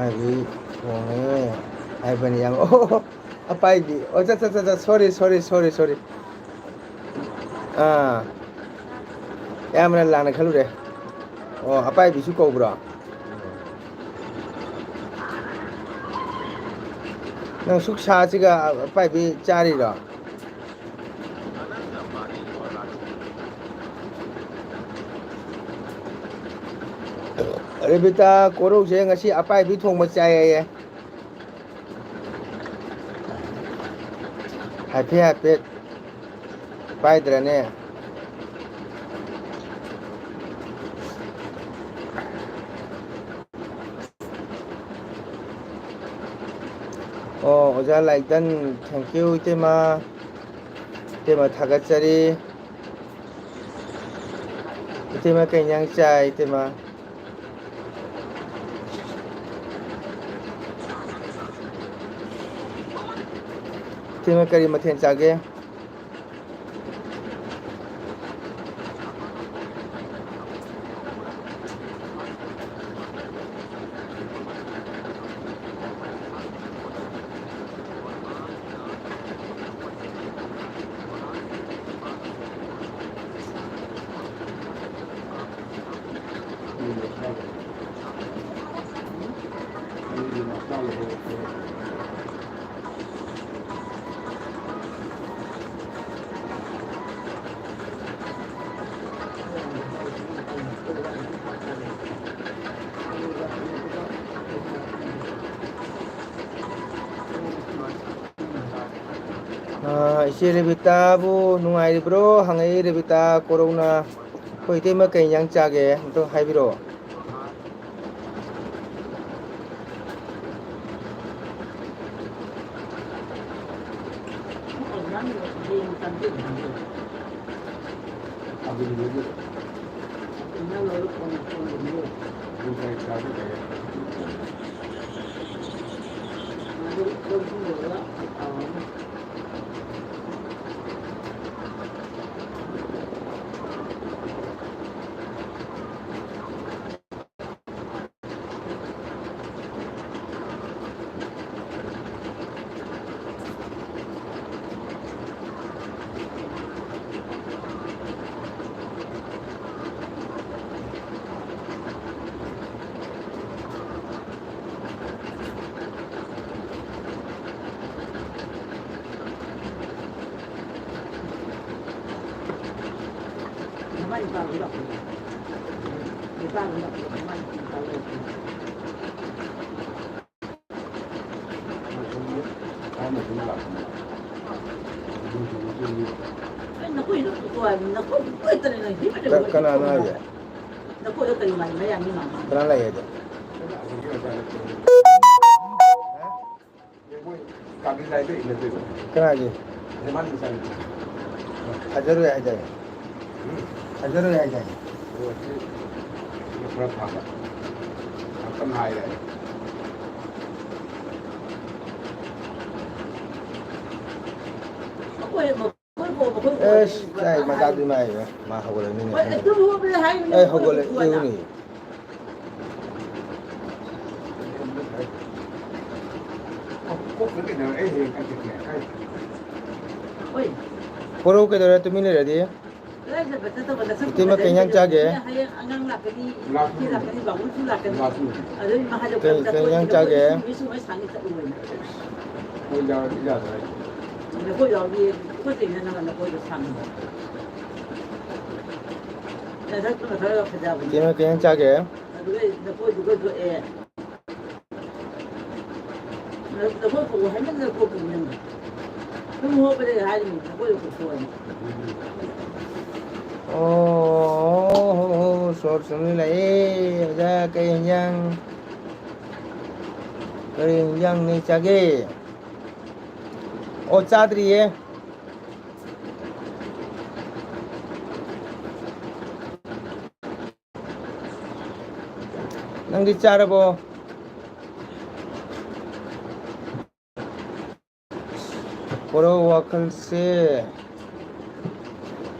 ꯍꯥꯏꯕꯤ ꯊꯣꯡꯉꯦ ꯍꯥꯏꯕꯅꯤ ꯌꯥꯝ꯫ ꯑꯣ, ꯑꯄꯥꯏꯕꯤ꯫ ꯑꯣ, ꯆꯠ, ꯆꯠ, ꯆꯠ, ꯆꯠ꯫ Sorry, sorry, sorry, sorry꯫ ꯑꯥ꯫ ꯌꯥꯝꯅ ꯂꯥꯟꯅ ꯈꯜꯂꯨꯔꯦ꯫ ꯑꯣ, ꯑꯄꯥꯏꯕꯤꯁꯨ ꯀꯧꯕ꯭ꯔꯣ? ꯅꯪ ꯁꯨꯛ ꯁꯥꯁꯤꯒ ꯑꯄꯥꯏꯕꯤ ꯆꯥꯔꯤꯔꯣ? ꯔꯦꯕꯤꯇꯥ ꯀꯣꯔꯧꯁꯦ ꯉꯁꯤ ꯑꯄꯥꯏꯕꯤ ꯊꯣꯡꯕ ꯆꯥꯏꯌꯦ꯫ ꯍꯥꯏꯐꯦꯠ ꯍꯥꯏꯐꯦꯠ ꯄꯥꯏꯗ꯭ꯔꯅꯦ? ꯑꯣ, ꯑꯣꯖꯥ ꯂꯥꯏꯗꯟ, thank you ꯏꯇꯩꯃ꯫ ꯏꯇꯩꯃ ꯊꯥꯒꯠꯆꯔꯤ꯫ ꯏꯇꯩꯃ ꯀꯩ ꯏꯟꯖꯥꯡ ꯆꯥꯏ ꯏꯇꯩꯃ? ꯏꯇꯩꯃ ꯀꯔꯤ ꯃꯊꯦꯜ ꯆꯥꯒꯦ? ꯑꯥ, ꯏꯆꯦ ꯔꯦꯕꯤꯇꯥꯕꯨ ꯅꯨꯡꯉꯥꯏꯔꯤꯕ꯭ꯔꯣ? ꯍꯪꯉꯛꯏ ꯔꯦꯕꯤꯇꯥ ꯀꯣꯔꯧꯅ꯫ ꯑꯩꯈꯣꯏ ꯏꯇꯩꯃ ꯀꯩ ꯏꯟꯖꯥꯡ ꯆꯥꯒꯦ? ꯑꯝꯇ ꯍꯥꯏꯕꯤꯔꯛꯑꯣ꯫ ꯃꯥꯏ ꯅꯨꯄꯥꯗꯨ ꯂꯥꯛꯄꯅꯦ꯫ ꯅꯨꯄꯥꯗꯨ ꯂꯥꯛꯄꯅꯦ, ꯃꯥꯏ ꯅꯨꯄꯥꯗꯨ ꯂꯥꯛꯄꯅꯦ꯫ ꯑꯩ ꯅꯈꯣꯏꯗꯣ ꯎꯠꯂꯣ ꯍꯥꯏꯕꯅꯤ, ꯅꯈꯣꯏꯗꯣ ꯂꯣꯏ ꯇꯔꯦ ꯅꯪ ꯍꯤꯞꯄ ꯂꯩꯕ ꯀ-, ꯀꯅꯥꯅꯣ ꯍꯥꯏꯁꯦ? ꯅꯈꯣꯏꯗꯣ ꯀꯔꯤ ꯃꯥꯏ ꯃꯌꯥꯝ ꯃꯤ ꯃꯥꯡꯍꯟꯕ? ꯀꯅꯥ ꯂꯩ ꯍꯥꯏꯗꯤ? ꯀꯅꯥꯒꯤ? ꯊꯥꯖꯔꯣꯏ ꯍꯥꯏꯗꯥꯏꯅꯦ? ꯊꯥꯖꯔꯣꯏ ꯍꯥꯏꯗꯥꯏꯅꯦ? ꯑꯩꯈꯣꯏ ꯑꯃ ꯑꯦꯁ, ꯆꯥꯏ ꯃꯆꯥꯗꯤ ꯃꯥꯏ, ꯃꯥ ꯍꯧꯒꯠꯂꯛꯃꯤꯅꯦ꯫ ꯍꯣꯏ, ꯑꯗꯨ ꯍꯧꯒꯠꯂꯦ ꯍꯥꯏꯔꯤꯅꯦ, ꯑꯩ ꯍꯧꯒꯠꯂꯦ, ꯍꯧꯒꯠꯂꯦ꯫ ꯏꯎꯅꯤ꯫ ꯍꯣꯏ꯫ ꯄꯣꯔꯧ ꯀꯩꯗꯧꯔꯦ ꯇꯨꯃꯤꯟ ꯂꯩꯔꯗꯤ? ꯏꯇꯩꯃ ꯀꯩ ꯏꯟꯖꯥꯡ ꯆꯥꯒꯦ? ꯍꯌꯦꯡ ꯑꯉꯥꯡ ꯂꯥꯛꯀꯅꯤ, ꯏꯆꯦ ꯂꯥꯛꯀꯅꯤ, ꯕꯥꯕꯨꯁꯨ ꯂꯥꯛꯀꯅꯤ꯫ ꯑꯗꯨ ꯏꯃꯥ ꯍꯥꯏꯗꯣ ꯀꯩ, ꯀꯩ ꯏꯟꯖꯥꯡ ꯆꯥꯒꯦ? ꯃꯣꯏ ꯁꯨꯝ ꯃꯣꯏ ꯁꯥꯡꯅ ꯆꯠꯂꯨ ꯍꯥꯏꯅ꯫ ꯃꯣꯏ ꯌꯥꯎꯔꯗꯤ ꯌꯥꯗ꯭ꯔꯦ꯫ ꯅꯈꯣꯏ ꯌꯥꯎꯔꯗꯤ ꯑꯩꯈꯣꯏ ꯆꯦꯅ ꯅꯪ ꯅꯈꯣꯏꯗꯣ ꯁꯥꯡꯅ꯫ ꯅꯊꯛꯇꯨꯅ ꯈꯔ ꯐꯖꯕꯅꯤ꯫ ꯏꯇꯩꯃ ꯀꯩ ꯏꯟꯖꯥꯡ ꯆꯥꯒꯦ? ꯑꯗꯨꯒ ꯅꯈꯣꯏꯗꯨꯒ ꯊꯣꯛꯑꯦ꯫ ꯅꯈꯣꯏ ꯀꯧ ꯍꯥꯏꯃꯟꯗꯅ ꯀꯣꯛ ꯇꯨꯝꯅꯤꯡꯉꯦ꯫ ꯁꯨꯝ ꯍꯣꯠꯄꯗꯒꯤ ꯍꯥꯏꯔꯤꯅꯤ, ꯅꯈꯣꯏꯗꯣ ꯀꯣꯛꯊꯣꯛꯑꯅꯤ꯫ ꯑꯣ, ꯍꯣ, ꯍꯣ, ꯁꯣꯔ ꯁꯨꯝ ꯂꯥꯛꯑꯦ꯫ ꯑꯣꯖꯥ, ꯀꯩ ꯏꯟꯖꯥꯡ, ꯀꯔꯤ ꯏꯟꯖꯥꯡ ꯅꯣꯏ ꯆꯥꯒꯦ? ꯑꯣ, ꯆꯥꯗ꯭ꯔꯤꯌꯦ꯫ ꯅꯪꯗꯤ ꯆꯥꯔꯕꯣ? ꯄꯣꯔꯧ ꯋꯥꯈꯜꯁꯦ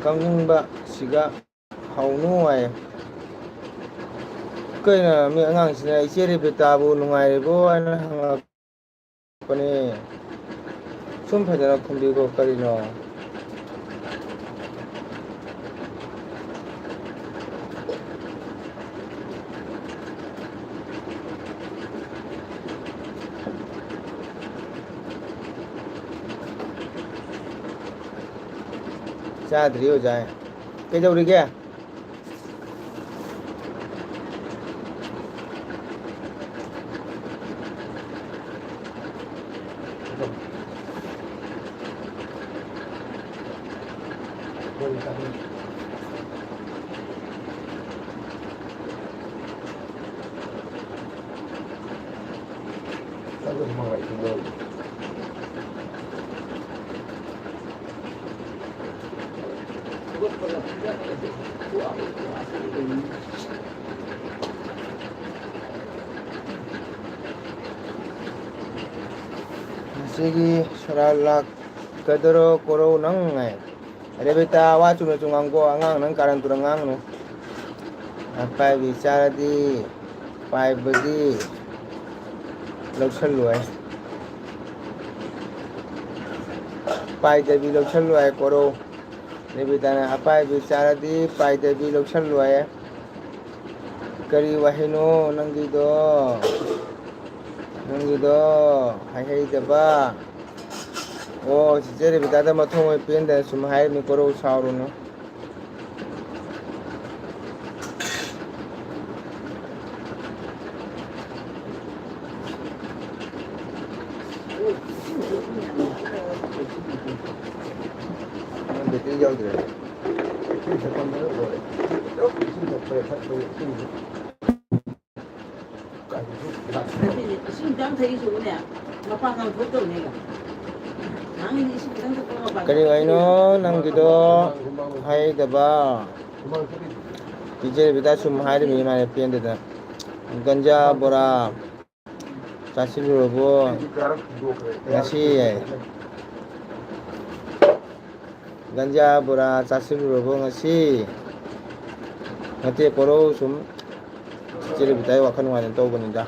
ꯀꯞꯅꯤꯡꯕ ꯁꯤꯒ ꯍꯥꯎꯅꯨ ꯍꯥꯏ꯫ ꯀꯩꯅꯣ ꯃꯤ ꯑꯉꯥꯡꯁꯤꯅ "ꯏꯆꯦ ꯔꯦꯕꯤꯇꯥꯕꯨ ꯅꯨꯡꯉꯥꯏꯔꯤꯕꯣ?" ꯍꯥꯏꯅ ꯍꯪꯉꯛꯄꯅꯦ꯫ ꯁꯨꯝ ꯐꯖꯅ ꯈꯨꯝꯕꯤꯈꯣ ꯀꯔꯤꯅꯣ? ꯆꯥꯗ꯭ꯔꯤ ꯑꯣꯖꯥ꯫ ꯀꯩꯗꯧꯔꯤꯒꯦ? ꯉꯁꯤꯒꯤ ꯁꯣꯔꯥꯠ ꯂꯥꯛꯀꯗ꯭ꯔꯣ ꯀꯣꯔꯧ ꯅꯪ ꯍꯥꯏ꯫ ꯔꯦꯕꯤꯇꯥ, ꯋꯥ ꯆꯨꯝꯅ ꯆꯨꯝ ꯉꯥꯡꯉꯨꯀꯣ, ꯑꯉꯥꯡ ꯅꯪ ꯀꯥꯔꯟ ꯇꯨꯔꯟ ꯉꯥꯡꯒꯅꯨ꯫ ꯑꯄꯥꯏꯕꯤ ꯆꯥꯔꯗꯤ ꯄꯥꯏꯕꯗꯤ ꯂꯧꯁꯜꯂꯣꯏ꯫ ꯄꯥꯏꯗꯕꯤ ꯂꯧꯁꯜꯂꯣꯏ ꯀꯣꯔꯧ꯫ ꯔꯦꯕꯤꯇꯥꯅ ꯑꯄꯥꯏꯕꯤ ꯆꯥꯔꯗꯤ ꯄꯥꯏꯗꯕꯤ ꯂꯧꯁꯜꯂꯣꯏ꯫ ꯀꯔꯤ ꯋꯥꯍꯩꯅꯣ ꯅꯪꯒꯤꯗꯣ? ꯅꯪꯒꯤꯗꯣ ꯍꯥꯏꯍꯩꯗꯕ꯫ ꯑꯣ, ꯆꯤꯆꯦ ꯔꯦꯕꯤꯇꯥꯗ ꯃꯊꯣꯡ ꯑꯣꯏ ꯄꯦꯟꯗꯅ ꯁꯨꯝ ꯍꯥꯏꯔꯤꯕꯅꯤ, ꯀꯣꯔꯧ ꯁꯥꯎꯔꯨꯅꯨ꯫ ꯕꯦꯇ꯭ꯔꯤ ꯌꯥꯎꯗ꯭ꯔꯦ꯫ ꯏꯁꯤꯡ ꯊꯛꯄ ꯃꯔꯨꯞ ꯑꯣꯏꯔꯦ꯫ ꯏꯁꯤꯡ ꯊꯛꯄꯗ ꯊꯛꯄꯗ ꯏꯁꯤꯡꯁꯦ ꯀꯔꯤꯁꯨ ꯂꯥꯛꯇꯦ꯫ ꯅꯠꯇꯦꯅꯦ, ꯏꯁꯤꯡ ꯈꯤꯇꯪ ꯊꯛꯏꯁꯤꯕꯨꯅꯦ, ꯃꯄꯥꯡꯒꯜ ꯊꯣꯛꯇꯕꯅꯦꯕ꯫ ꯅꯍꯥꯟꯒꯩꯗꯤ ꯏꯁꯤꯡ ꯈꯤꯇꯪ ꯊꯛꯄ ꯃꯄꯥꯡꯒꯜ ꯀꯔꯤ ꯋꯥꯔꯤꯅꯣ ꯊꯣꯛꯇꯦꯕ꯫ ꯅꯪꯒꯤꯗꯣ? ꯍꯥꯏꯗꯕ꯫ ꯍꯨꯃꯥꯡ ꯊꯣꯛꯏꯁꯦ꯫ ꯇꯤꯆꯔ ꯕꯤꯗꯥ ꯁꯨꯝ ꯍꯥꯏꯔꯤꯕꯅꯤ ꯃꯥꯅ ꯄꯦꯟꯗꯗꯅ꯫ ꯒꯟꯖꯥ ꯕꯣꯔꯥ ꯆꯥꯁꯤꯜꯂꯨꯔꯕꯣ ꯉꯁꯤ? ꯒꯟꯖꯥ ꯕꯣꯔꯥ ꯆꯥꯁꯤꯜꯂꯨꯔꯕꯣ ꯉꯁꯤ? ꯅꯠꯇꯦ, ꯀꯣꯔꯧ ꯁꯨꯝ ꯆꯦ ꯔꯦꯕꯤꯇꯥꯒꯤ ꯋꯥꯈꯜ ꯅꯨꯡꯉꯥꯏꯅ ꯇꯧꯕꯅꯤꯗ꯫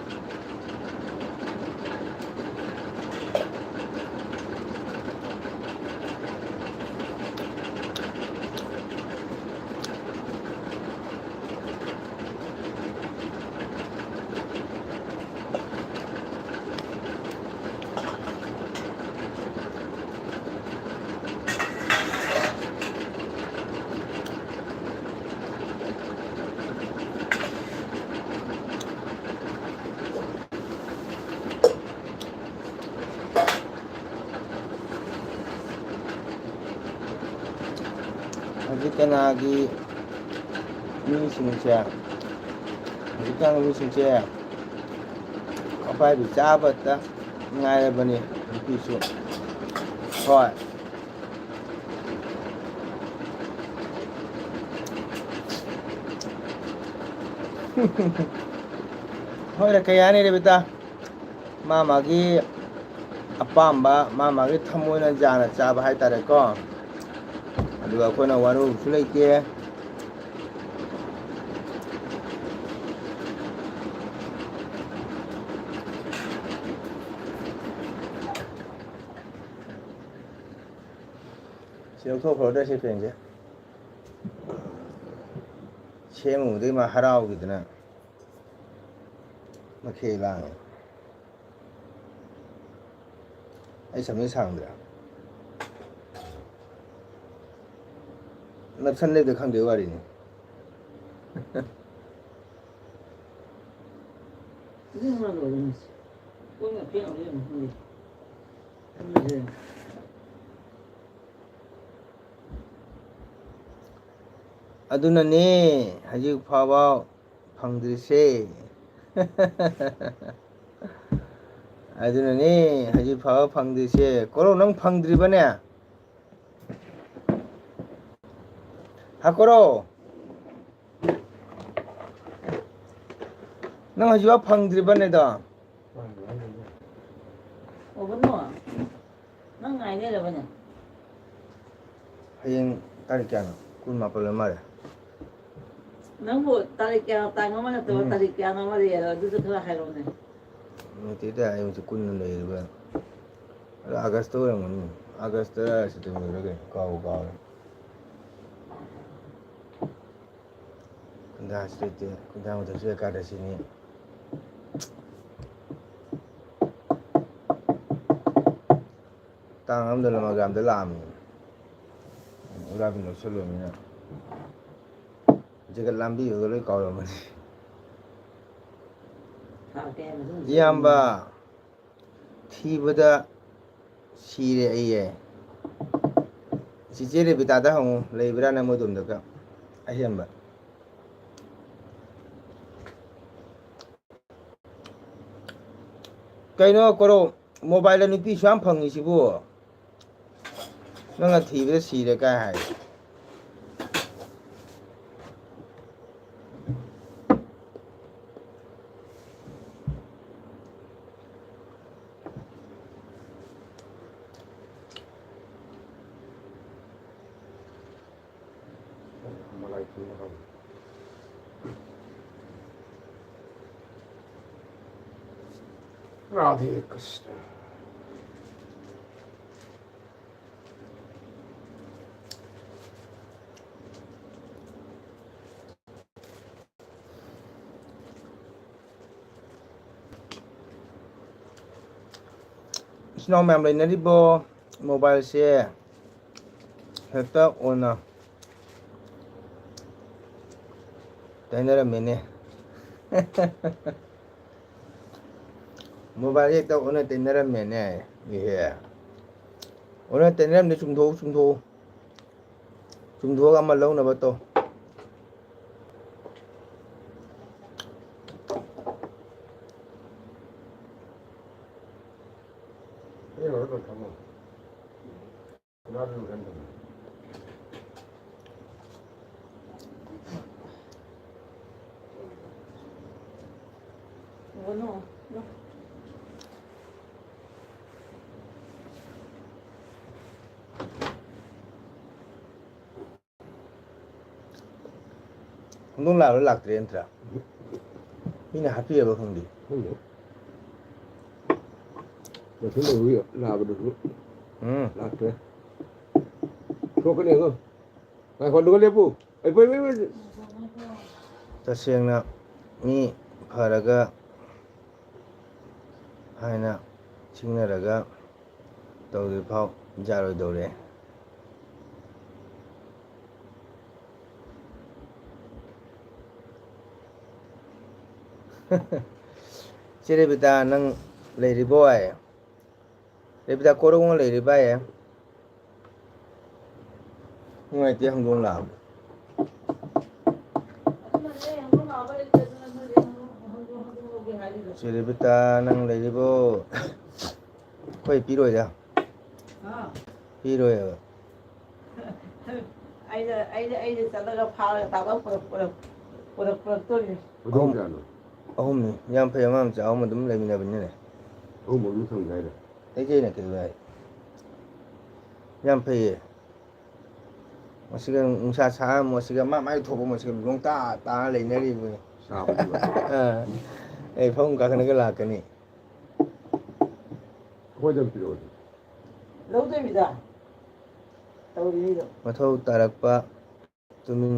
ꯍꯧꯖꯤꯛ ꯀꯅꯥꯒꯤ ꯃꯤꯁꯤꯡꯁꯦ, ꯍꯧꯖꯤꯛꯀꯥꯟꯒꯤ ꯃꯤꯁꯤꯡꯁꯦ ꯑꯄꯥꯏꯕꯤ ꯆꯥꯕꯇ ꯉꯥꯏꯔꯕꯅꯤ, ꯅꯨꯄꯤꯁꯨ꯫ ꯍꯣꯏ꯫ ꯍꯣꯏꯔꯦ, ꯀꯩ ꯍꯥꯏꯅꯤ ꯔꯦꯕꯤꯇꯥ? ꯃꯥ ꯃꯥꯒꯤ ꯑꯄꯥꯝꯕ, ꯃꯥ ꯃꯥꯒꯤ ꯊꯃꯣꯏꯅ ꯌꯥꯅ ꯆꯥꯕ ꯍꯥꯏꯇꯥꯔꯦꯀꯣ꯫ ꯑꯗꯨꯒ ꯑꯩꯈꯣꯏꯅ ꯋꯥꯔꯧꯕꯁꯨ ꯂꯩꯇꯦ꯫ ꯁꯤ ꯂꯧꯊꯣꯛꯈ꯭ꯔꯣꯗ ꯁꯤ ꯐꯦꯟꯁꯦ꯫ ꯁꯦꯝꯃꯨꯕꯗꯒꯤ ꯃꯥ ꯍꯔꯥꯎꯈꯤꯗꯅ ꯃꯈꯦ ꯂꯥꯡꯉꯦ꯫ ꯑꯩ ꯁꯝꯁꯦ ꯁꯥꯡꯗ꯭ꯔꯥ? ꯅꯞꯁꯟ ꯂꯩꯕꯗ ꯈꯪꯗꯦ ꯋꯥꯔꯤꯅꯤ꯫ ꯑꯗꯨꯅꯅꯦ ꯍꯧꯖꯤꯛ ꯐꯥꯎꯕ ꯐꯪꯗ꯭ꯔꯤꯁꯦ꯫ ꯑꯗꯨꯅꯅꯦ ꯍꯧꯖꯤꯛ ꯐꯥꯎꯕ ꯐꯪꯗ꯭ꯔꯤꯁꯦ꯫ ꯀꯣꯔꯧ, ꯅꯪ ꯐꯪꯗ꯭ꯔꯤꯕꯅꯦ? ꯍꯥ ꯀꯣꯔꯧ, ꯅꯪ ꯍꯧꯖꯤꯛꯐꯥꯎ ꯐꯪꯗ꯭ꯔꯤꯕꯅꯦꯗꯣ? ꯑꯣꯕꯅꯣ, ꯅꯪ ꯉꯥꯏ ꯂꯩꯔꯕꯅꯦ? ꯍꯌꯦꯡ ꯇꯥꯔꯤꯛ ꯀꯌꯥꯅꯣ? ꯀꯨꯟ ꯃꯥꯄꯜ ꯑꯣꯏ ꯃꯥꯜꯂꯦ꯫ ꯅꯪꯕꯨ ꯇꯥꯔꯤꯛ ꯀꯌꯥꯅꯣ? ꯇꯥꯡ ꯑꯃ ꯅꯠꯇꯕ ꯎꯝ꯫ ꯇꯥꯔꯤꯛ ꯀꯌꯥꯅꯣ ꯑꯃ ꯂꯩꯌꯦ, ꯑꯗꯨꯁꯨ ꯈꯔ ꯍꯥꯏꯔꯛꯎꯅꯦ꯫ ꯅꯠꯇꯦꯗ, ꯑꯩ ꯍꯧꯖꯤꯛ ꯀꯨꯟꯅ ꯂꯩꯔꯤꯕ꯫ ꯑꯗꯣ ꯑꯥꯒꯁꯇ ꯑꯣꯏꯔꯝꯒꯅꯤ꯫ ꯑꯥꯒꯁꯇꯔ ꯁꯦꯞꯇꯦꯝꯕꯔꯗ ꯀꯩꯅꯣ? ꯀꯥꯎꯕꯨ ꯀꯥꯎꯔꯦ꯫ ꯈꯨꯟꯗꯥꯁꯨ ꯂꯩꯇꯦ꯫ ꯈꯨꯟꯗꯥ ꯃꯊꯛꯁꯨ ꯑꯦꯀꯥꯗꯁꯤꯅꯤ꯫ ꯇꯥꯡ ꯑꯃꯗ ꯂꯃꯒ꯭ꯔꯥꯝꯗ ꯂꯥꯛꯑꯝꯃꯤ꯫ ꯎꯔꯥꯕꯤꯟ ꯂꯧꯁꯜꯂꯨꯔꯃꯤꯅ꯫ ꯖꯒꯠ ꯂꯥꯝꯕꯤꯕꯒ ꯂꯣꯏ ꯀꯥꯎꯔꯝꯃꯅꯤ꯫ ꯊꯥ ꯀꯌꯥ ꯃꯇꯨꯡꯗ ꯏꯌꯥꯝꯕ, ꯊꯤꯕꯗ ꯁꯤꯔꯦ ꯑꯩꯌꯦ꯫ ꯆꯤꯆꯦ ꯔꯦꯕꯤꯇꯥꯗ ꯍꯪꯉꯨ, ꯂꯩꯕ꯭ꯔꯥꯅ ꯃꯣꯏꯗꯣꯝꯗꯒ ꯑꯍꯦꯟꯕ꯫ ꯀꯩꯅꯣ ꯀꯣꯔꯧ, ꯃꯣꯕꯥꯏꯜꯗ ꯅꯨꯄꯤꯁꯨ ꯌꯥꯝ ꯐꯪꯉꯤꯁꯤꯕꯨ? ꯅꯪꯅ ꯊꯤꯕꯗ ꯁꯤꯔꯦ ꯀꯥꯏ ꯍꯥꯏ꯫ राधे कृष्ण। ꯏꯆꯤꯟ ꯏꯅꯥꯎ ꯃꯌꯥꯝ ꯂꯩꯅꯔꯤꯕꯣ? ꯃꯣꯕꯥꯏꯜꯁꯦ ꯍꯦꯛꯇ ꯑꯣꯟꯅ ꯇꯩꯅꯔꯝꯃꯦꯅꯦ꯫ ꯃꯣꯕꯥꯏꯜꯁꯦ ꯍꯦꯛꯇ ꯑꯣꯟꯅ ꯇꯩꯅꯔꯝꯃꯦꯅꯦ꯫ ꯏꯍꯦ꯫ ꯑꯣꯟꯅ ꯇꯩꯅꯔꯝꯗꯦ, ꯆꯨꯝꯊꯣꯛꯎ, ꯆꯨꯝꯊꯣꯛꯎ꯫ ꯆꯨꯝꯊꯣꯛꯑꯒ ꯑꯃ ꯂꯧꯅꯕ ꯇꯧ꯫ ꯍꯧꯗꯣꯡ ꯂꯥꯛꯑꯕ ꯂꯥꯛꯇ꯭ꯔꯦ ꯅꯠꯇ꯭ꯔꯥ? ꯃꯤꯅ ꯍꯥꯠꯄꯤꯔꯕ ꯈꯪꯗꯦ꯫ ꯈꯪꯗꯦ꯫ ꯃꯊꯟꯗ ꯍꯧꯖꯤꯛ ꯂꯥꯛꯑꯕꯗꯨꯁꯨ ꯎꯝ꯫ ꯂꯥꯛꯇ꯭ꯔꯦ꯫ ꯊꯣꯛꯀꯅꯤ ꯑꯉꯥꯡ꯫ ꯉꯥꯏꯈꯣ, ꯑꯗꯨꯒ ꯂꯦꯞꯄꯨ꯫ ꯑꯩ ꯄꯣꯏ, ꯄꯣꯏ, ꯄꯣꯏ꯫ ꯇꯁꯦꯡꯅ ꯃꯤ ꯐꯔꯒ ꯍꯥꯏꯅ ꯆꯤꯡꯅꯔꯒ ꯇꯧꯗ꯭ꯔꯤꯐꯥꯎ ꯌꯥꯔꯣꯏꯗꯧꯔꯦ꯫ ꯆꯦ ꯔꯦꯕꯤꯇꯥ, ꯅꯪ ꯂꯩꯔꯤꯕꯣ ꯑꯥꯏ? ꯔꯦꯕꯤꯇꯥ, ꯀꯣꯔꯧꯉ ꯂꯩꯔꯤꯕ ꯑꯥꯏ? ꯅꯨꯡꯉꯥꯏꯇꯦ ꯍꯧꯗꯣꯡ ꯂꯥꯛꯑꯕ꯫ ꯆꯦ ꯔꯦꯕꯤꯀꯥ, ꯅꯪ ꯂꯩꯔꯤꯕꯣ? ꯑꯩꯈꯣꯏ ꯄꯤꯔꯣꯏꯗ꯫ ꯄꯤꯔꯣꯏꯕ꯫ ꯑꯩꯅ ꯑꯩꯅ ꯑꯩꯅ ꯆꯠꯂꯒ ꯐꯥꯔꯒ ꯇꯥꯕ ꯄꯨꯔꯛ ꯄꯨꯔꯛ ꯄꯨꯔꯛ ꯄꯨꯔꯛꯇꯣꯔꯤꯅꯤ꯫ ꯍꯧꯗꯣꯡ ꯀꯌꯥꯅꯣ? ꯑꯍꯨꯝꯅꯤ꯫ ꯌꯥꯝ ꯐꯩ, ꯑꯉꯥꯡ ꯃꯆꯥ ꯑꯍꯨꯝ ꯑꯗꯨꯝ ꯂꯩꯃꯤꯟꯅꯕꯅꯤꯅꯦ꯫ ꯑꯍꯨꯝ ꯑꯗꯨꯝ ꯊꯝꯒꯦ ꯍꯥꯏꯔꯣ? ꯑꯩ ꯀꯩꯅ ꯀꯩ ꯍꯥꯏ? ꯌꯥꯝ ꯐꯩꯌꯦ꯫ ꯃꯁꯤꯒ ꯅꯨꯡꯁꯥ ꯁꯥ ꯃꯣꯠꯁꯤꯒ ꯃꯥ ꯃꯥꯏ ꯊꯣꯛꯄ ꯃꯣꯠꯁꯤꯒ ꯂꯣꯡꯇꯥ ꯇꯥ ꯂꯩꯅꯔꯤꯕꯅꯤ꯫ ꯁꯥꯕꯗꯨꯒ꯫ ꯑꯥ꯫ ꯑꯩ ꯐꯃꯨꯡ ꯀꯥꯈꯠꯂꯒ ꯂꯥꯛꯀꯅꯤ꯫ ꯑꯩꯈꯣꯏꯗ ꯑꯗꯨꯝ ꯄꯤꯔꯛꯑꯣ ꯑꯗꯨꯗꯤ꯫ ꯂꯧꯗꯣꯏꯃꯤꯗ꯫ ꯇꯧꯔꯤꯅꯤꯗꯣ꯫ ꯃꯊꯧ ꯇꯥꯔꯛꯄ ꯇꯨꯃꯤꯟ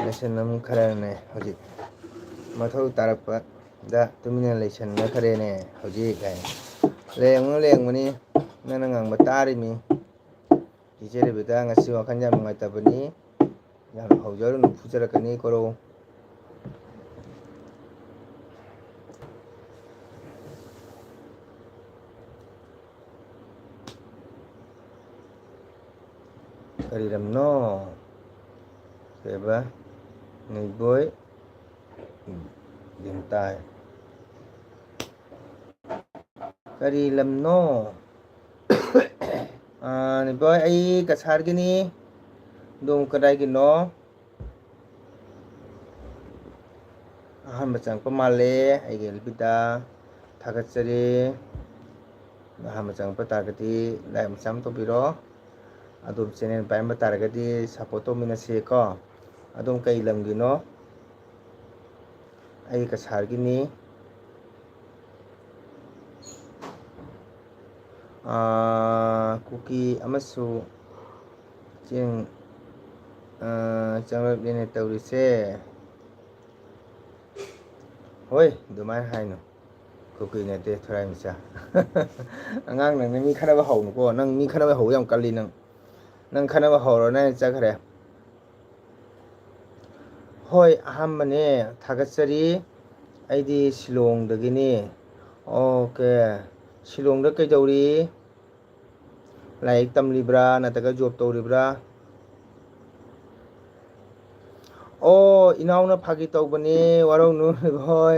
ꯂꯩꯁꯟꯅꯝ ꯈꯔꯅꯦ ꯍꯧꯖꯤꯛ꯫ ꯃꯊꯧ ꯇꯥꯔꯛꯄꯗ ꯇꯨꯃꯤꯟꯅ ꯂꯩꯁꯟꯅꯈ꯭ꯔꯦꯅꯦ ꯍꯧꯖꯤꯛ ꯍꯥꯏ꯫ ꯂꯩꯔꯝꯒꯅꯨ, ꯂꯩꯔꯝꯒꯅꯤ꯫ ꯅꯪꯅ ꯉꯥꯡꯕ ꯇꯥꯔꯤꯃꯤ꯫ ꯆꯤꯆꯦ ꯔꯦꯕꯤꯀꯥ, ꯉꯁꯤ ꯋꯥꯈꯜ ꯌꯥꯝ ꯅꯨꯡꯉꯥꯏꯇꯕꯅꯤ꯫ ꯌꯥꯝ ꯍꯧꯖꯔꯨꯅꯨ, ꯐꯨꯖꯔꯛꯀꯅꯤ ꯀꯣꯔꯧ꯫ ꯀꯔꯤ ꯂꯝꯅꯣ? ꯀꯩꯕ? ꯅꯤꯕꯣꯏ꯫ ꯒ꯭ꯌꯥꯟ ꯇꯥꯏ꯫ ꯀꯔꯤ ꯂꯝꯅꯣ? ꯑꯥ, ꯅꯤꯕꯣꯏ, ꯑꯩ ꯀꯁꯥꯔꯒꯤꯅꯤ꯫ ꯑꯗꯣꯝ ꯀꯗꯥꯏꯒꯤꯅꯣ? ꯑꯍꯥꯟꯕ ꯆꯪꯉꯛꯄ ꯃꯥꯜꯂꯦ ꯑꯩꯒꯤ ꯑꯦꯜ ꯄꯤꯗ꯫ ꯊꯥꯒꯠꯆꯔꯤ꯫ ꯑꯍꯥꯟꯕ ꯆꯪꯉꯛꯄ ꯇꯥꯔꯒꯗꯤ like ꯃꯆꯥ ꯑꯃ ꯇꯧꯕꯤꯔꯣ꯫ ꯑꯗꯣꯝ ꯆꯦꯅꯦꯜ ꯄꯥꯏꯔꯝꯕ ꯇꯥꯔꯒꯗꯤ ꯁꯞꯄꯣꯔꯠ ꯇꯧꯃꯤꯟꯅꯁꯤꯀꯣ꯫ ꯑꯗꯣꯝ ꯀꯩ ꯂꯝꯒꯤꯅꯣ? ꯑꯩ ꯀꯁꯥꯔꯒꯤꯅꯤ꯫ ꯑꯥ, ꯀꯨꯀꯤ ꯑꯃꯁꯨ ꯆꯦꯡ, ꯑꯥ, ꯆꯪꯂꯛꯂꯦꯅꯦ ꯇꯧꯔꯤꯁꯦ꯫ ꯍꯣꯏ, ꯑꯗꯨꯃꯥꯏꯅ ꯍꯥꯏꯅꯨ꯫ ꯀꯨꯀꯤ ꯅꯠꯇꯦ, ꯊꯣꯔꯥꯏ ꯃꯆꯥ꯫ ꯑꯉꯥꯡ ꯅꯪꯅ ꯃꯤ ꯈꯠꯅꯕ ꯍꯧꯅꯨꯀꯣ꯫ ꯅꯪ ꯃꯤ ꯈꯠꯅꯕ ꯍꯧꯕ ꯌꯥꯝ ꯀꯜꯂꯤ ꯅꯪ꯫ ꯅꯪ ꯈꯠꯅꯕ ꯍꯧꯔꯣꯅꯦ, ꯆꯠꯈ꯭ꯔꯦ꯫ ꯍꯣꯏ, ꯑꯍꯥꯟꯕꯅꯦ, ꯊꯥꯒꯠꯆꯔꯤ꯫ ꯑꯩꯗꯤ ꯁꯤꯂꯣꯡꯗꯒꯤꯅꯤ꯫ ꯑꯣꯀꯦ, ꯁꯤꯂꯣꯡꯗ ꯀꯩꯗꯧꯔꯤ? ꯂꯥꯏꯔꯤꯛ ꯇꯝꯂꯤꯕ꯭ꯔꯥ ꯅꯠꯇ꯭ꯔꯒ ꯖꯣꯕ ꯇꯧꯔꯤꯕ꯭ꯔꯥ? ꯑꯣ, ꯏꯅꯥꯎꯅ ꯐꯥꯒꯤ ꯇꯧꯕꯅꯦ, ꯋꯥꯔꯧꯅꯨ꯫ ꯍꯣꯏ,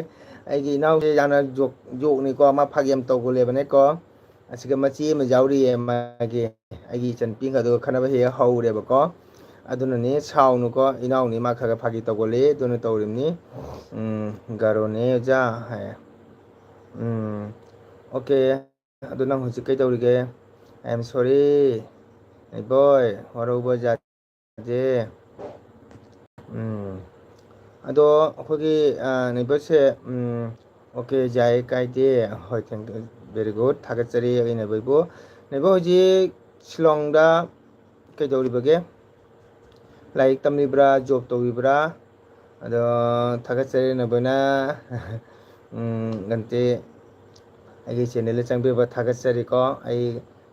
ꯑꯩꯒꯤ ꯏꯅꯥꯎꯁꯦ ꯌꯥꯝꯅ ꯖꯣꯛ ꯖꯣꯛꯅꯤꯀꯣ, ꯃꯥ ꯐꯥꯒꯤ ꯌꯥꯝ ꯇꯧꯒꯜꯂꯦꯕꯅꯦꯀꯣ꯫ ꯑꯁꯤꯒ ꯃꯆꯦ ꯑꯃ ꯌꯥꯎꯔꯤꯌꯦ ꯃꯥꯒꯤ, ꯑꯩꯒꯤ ꯏꯆꯟꯅꯨꯄꯤꯒ ꯑꯗꯨꯒ ꯈꯠꯅꯕ ꯍꯦꯛ ꯍꯧꯔꯦꯕꯀꯣ꯫ ꯑꯗꯨꯅꯅꯦ, ꯁꯥꯎꯅꯨꯀꯣ, ꯏꯅꯥꯎꯅꯤ ꯃꯥ ꯈꯔ ꯈꯔ ꯐꯥꯒꯤ ꯇꯧꯒꯜꯂꯦ, ꯑꯗꯨꯅ ꯇꯧꯔꯤꯕꯅꯤ꯫ ꯎꯝ, ꯒꯥꯔꯣꯅꯦ ꯑꯣꯖꯥ ꯍꯥꯏ꯫ ꯎꯝ, ꯑꯣꯀꯦ꯫ ꯑꯗꯨ ꯅꯪ ꯍꯧꯖꯤꯛ ꯀꯩꯗꯧꯔꯤꯒꯦ? I am sorry, ꯅꯦꯕꯣꯏ, ꯋꯥꯔꯧꯕ ꯌꯥꯗꯦ꯫ ꯎꯝ, ꯑꯗꯣ ꯑꯩꯈꯣꯏꯒꯤ, ꯑ, ꯅꯦꯕꯣꯏꯁꯦ, ꯎꯝ, ꯑꯣꯀꯦ, ꯌꯥꯏ, ꯀꯥꯏꯗꯦ꯫ ꯍꯣꯏ, thank you, very good, ꯊꯥꯒꯠꯆꯔꯤ ꯑꯩ ꯅꯦꯕꯣꯏꯕꯨ꯫ ꯅꯦꯕꯣꯏ ꯍꯧꯖꯤꯛ ꯁꯤꯂꯣꯡꯗ ꯀꯩꯗꯧꯔꯤꯕꯒꯦ? ꯂꯥꯏꯔꯤꯛ ꯇꯝꯂꯤꯕ꯭ꯔꯥ, ꯖꯣꯕ ꯇꯧꯔꯤꯕ꯭ꯔꯥ? ꯑꯗꯣ ꯊꯥꯒꯠꯆꯔꯤ ꯅꯦꯕꯣꯏꯅ, ꯎꯝ, ꯀꯟꯇꯦ ꯑꯩꯒꯤ ꯆꯦꯅꯦꯜꯗ ꯆꯪꯕꯤꯕ ꯊꯥꯒꯠꯆꯔꯤꯀꯣ꯫ ꯑꯩ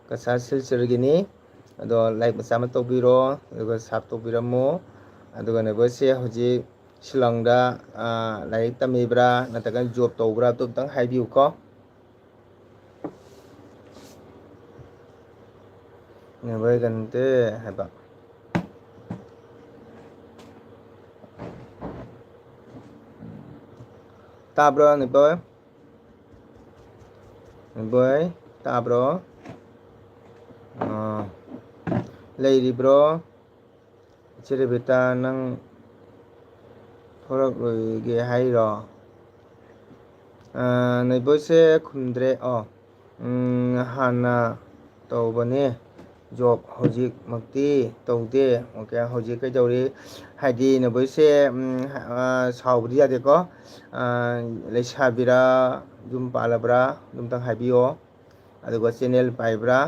ꯀꯁꯥꯔ ꯁꯤꯜꯆꯔꯒꯤꯅꯤ꯫ ꯑꯗꯣ ꯂꯥꯏꯛ ꯃꯆꯥ ꯑꯃ ꯇꯧꯕꯤꯔꯣ, ꯑꯗꯨꯒ ꯁꯞ ꯇꯧꯕꯤꯔꯝꯃꯣ꯫ ꯑꯗꯨꯒ ꯅꯦꯕꯣꯏꯁꯦ ꯍꯧꯖꯤꯛ ꯁꯤꯂꯣꯡꯗ, ꯑ, ꯂꯥꯏꯔꯤꯛ ꯇꯝꯃꯤꯕ꯭ꯔꯥ ꯅꯠꯇ꯭ꯔꯒ ꯖꯣꯕ ꯇꯧꯕ꯭ꯔꯥ? ꯑꯗꯨ ꯑꯝꯇꯪ ꯍꯥꯏꯕꯤꯌꯨꯀꯣ꯫ ꯅꯦꯕꯣꯏ ꯀꯟꯇꯦ ꯍꯥꯏꯕ꯫ ꯇꯥꯕ꯭ꯔꯣ, ꯅꯦꯕꯣꯏ? ꯅꯦꯕꯣꯏ, ꯇꯥꯕ꯭ꯔꯣ? ꯑꯥ, ꯂꯩꯔꯤꯕ꯭ꯔꯣ? ꯏꯆꯦ ꯔꯦꯕꯤꯇꯥ, ꯅꯪ ꯊꯣꯔꯛꯂꯣꯏꯒꯦ ꯍꯥꯏꯔꯣ? ꯑꯥ, ꯅꯦꯕꯣꯏꯁꯦ ꯈꯨꯝꯗ꯭ꯔꯦ꯫ ꯑꯣ, ꯎꯝ, ꯍꯥꯟꯅ ꯇꯧꯕꯅꯦ ꯖꯣꯕ, ꯍꯧꯖꯤꯛꯃꯛꯇꯤ ꯇꯧꯗꯦ꯫ ꯑꯣꯀꯦ, ꯍꯧꯖꯤꯛ ꯀꯩꯗꯧꯔꯤ? ꯍꯥꯏꯗꯤ ꯅꯦꯕꯣꯏꯁꯦ, ꯎꯝ, ꯑꯥ, ꯁꯥꯎꯕꯗꯤ ꯌꯥꯗꯦꯀꯣ꯫ ꯑꯥ, ꯂꯩꯁꯥꯕꯤꯔꯥ, ꯌꯨꯝ ꯄꯥꯜꯂꯕ꯭ꯔꯥ? ꯑꯗꯨꯝꯇꯪ ꯍꯥꯏꯕꯤꯌꯣ꯫ ꯑꯗꯨꯒ ꯆꯦꯅꯦꯜ ꯄꯥꯏꯕ꯭ꯔꯥ?